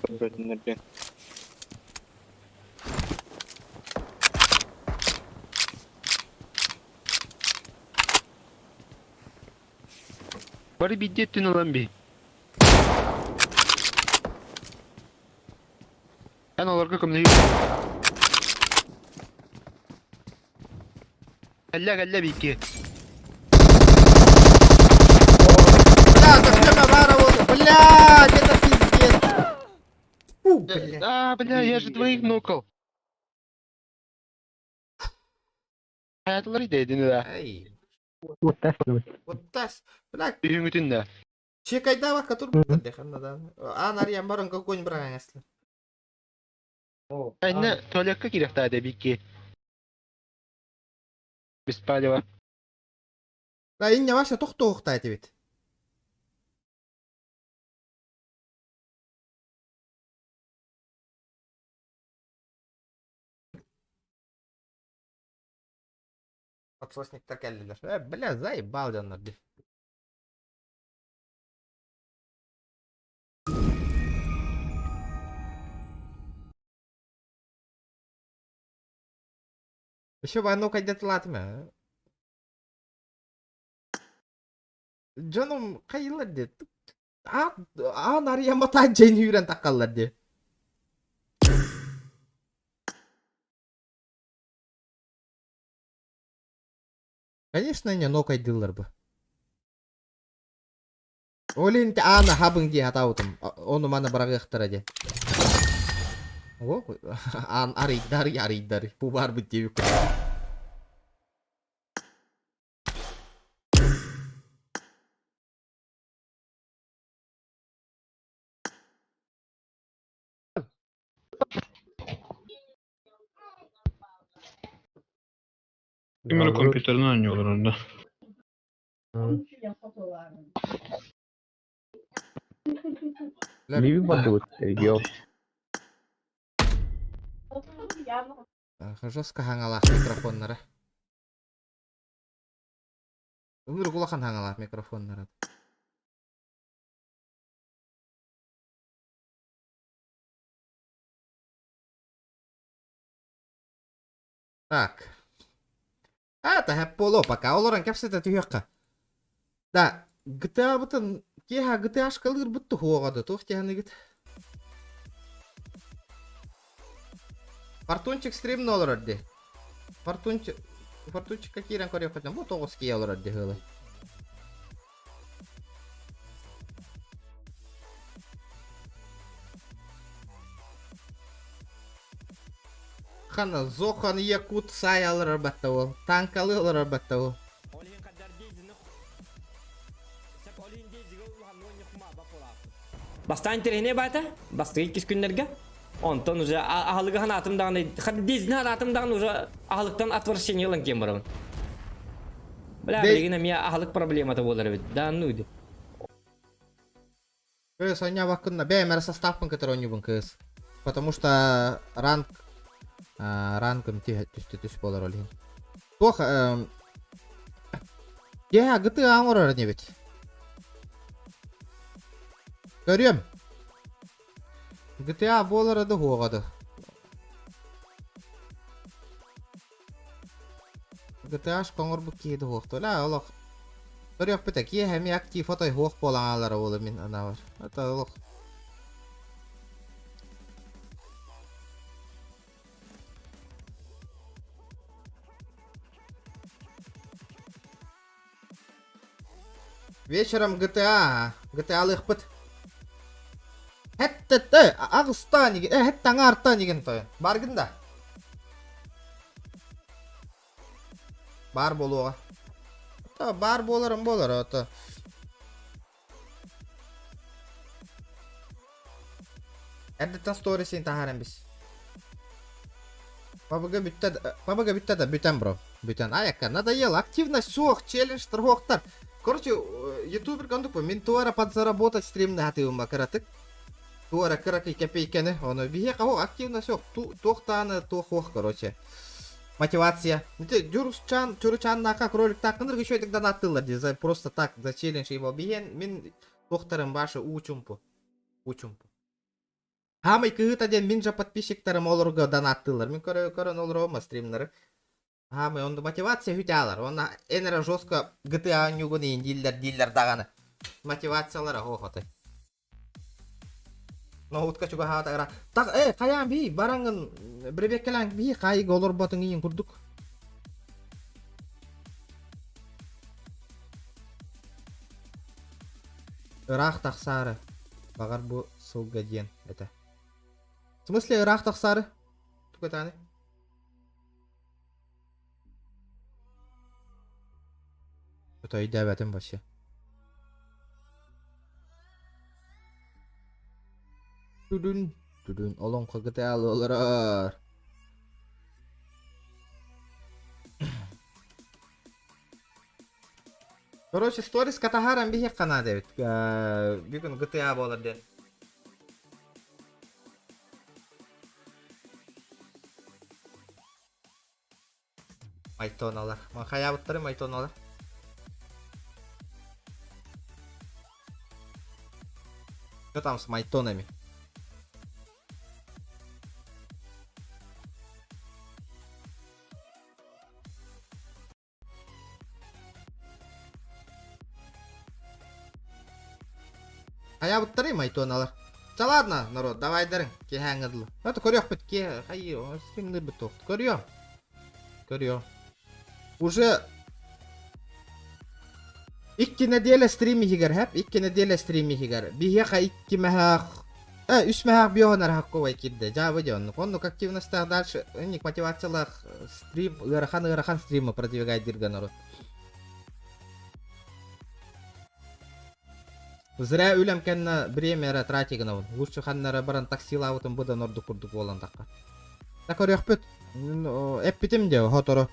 Бары бидде түн алан би. Эн олорго көмөлөһүү. Кэллэ кэллэ биикки. Бля, так Тёма бара вот. Блядь, это пиздец. Фу, блядь. А, бля, я же двоих нокал. Хаятылар идейдин да. Эй. Вот тас. Бля, Үйүңүтүн да. чекайда который да. А, нарьям баран какой-нибудь бран, если. Энне туалекка кириэхтээ биикки. Без палева. Да, инне ваша тохтоохта этибит. Подсосниктар кэллилэр. Э, бля, заебал дьоннор дии. Еще бы оно кайдатылатым э. Дьонум хайылар дии. А, а нарыйаммата дьэн үүрэн таккаллар дии. Конечно, не нокайдыыллар бу. Ол иһин аана хабыҥ дии сатаабытым. Ону маны быраҕыахтара дии. О, аан арыйдар, арыйдар. Бу баарбыт диэбит Kimleri kompüterden oynuyorlar onda. Жестко хаҥалаах микрофоннара. Ымыр улахан хаҥалаах микрофоннара. Так. А, та боло, пока олорон кэпсэтэ түһүөххэ. Да, GTA-бытын киэһэ GTA-шкалыыр бут туһуоҕа туох тиһаныгыт. Фортунчик стримно олорор ди. Фортунчик Фортунчикка киирэн көрүөххүтүнэ бу тоҕус киһи олорор ди ыалы. Хана Зохан Якут сай олорор батта ол. Танкалы олорор батта ол. Бастаан интэриэһинэй баата, бастакы иккис күннэргэ. Онтон уже аһылыгы ханаатым даҕаны, дизни ханаатым даҕаны уже аһылыктан отвращение ылан киэн барабын. Бля, билигин эмиэ аһылык проблемата буолар эбит. Да, ну иди. Кыыс, оонньообоккун бэйэм эрэ составпын кытары оонньуубун кыыс. Потому что ранг рангым түстэ түс буолар ол иһин. Туох Дьэ, GTA оҥорор инибит. Көрүөм. GTA буолара да уһуоҕа да. GTA оҥорбут киһи да уһуохтуо. Ла олох көрүөхпүт ээ киэһэ эмиэ актив отой уһуох буолан хаалара буолуо мин анаабар. Это олох Вечером GTA, GTA-лыахпыт. Хэттэ аҕыстаан игин, э хэттэ аҥаартаан игин тойон. Баргын да. Баар буолуоҕа. То баар буоларым буолар, ото. Эрдэттэн сторисин таһааран бис. ПБГ бүттэ, ПБГ бүттэ да бүтэн бро. Бүтэн. Аякка, надоело. Активность суох, челлендж торгуохтар. Короче, ютубер кондук мин туара подзаработать стримны хатыыбын ба кыратык. Туара кыракый копейканы, ону биһиэхэ активность суох, туохтааны туох короче. Мотивация. Дюрчан, Чуручаннака кроликтааххын еще донаттыыллар дии, за просто так, за челлендж его биһиэн мин туохтарым башы уу-чумпу. Уу-чумпу. Хаамай кыһыта диэн мин же подписчиктарым олорго донаттыыллар. Мин көрө көрөн олоробум стримнары. Хаамай онду мотивация хүтэ Онна эн эрэ жестко GTA оонньуугун иин дииллэр дииллэр даҕаны. Мотивациялара хоохотой. Ноутка чугаһаата ыра. Так, э, хайаан бии, бараҥын бребеккэлээн бии хаайыга олорботуҥ иин курдук. Ыраах тахсаары. Баҕар бу сылга диэн этэ. В смысле ыраах тахсаары? Тугатааны? Что-то өйдөөбөтүм вообще. Түдүн, түдүн, олоҥхо кытаалы олорор. Короче, сторис катаһаран биһиэххэ наада эбит. Бүгүн GTA буолар диэн. Майтоналар. Хайаабыттары майтоналар. Что там с майтонами? Хайаабыттарый майтоналар? Да ладно, народ, давайдарыҥ, киэһээҥҥэ дылы. Это көрүөхпүт киэһэ, хайыы, стримныырбыт туох. Көрүөм. Көрүөм. Уже икки неделя стрим иһигэр, хэп, икки неделя стрим иһигэр. Биһиэхэ икки мэһээх, э, үс мэһээх биоһон арахакковай киирдэ. Дьаабы дьон. Оннук активностаах дальше, ник мотивациялаах стрим, ыарахан-ыарахан стримы продвигайдырга народ. Зря үлэм кэннэ время эрэ тратить гынабын. Лучше ханна эрэ баран таксилаабытым быдан ордук курдук буолан тахха. Да көрүөхпүт. Эппитим дьэ хотору.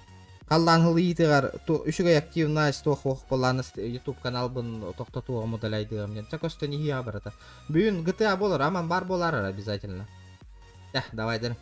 Халлаан хылыйыытыгар үчүгэй активность туох ох буолааны YouTube каналбын тохтотуоҕум удаляйдыам диэн. Ча көстөн иһиэҕэ барыта. Бүгүн GTA буолар, аман бар буолар обязательно. Да, давай дэр.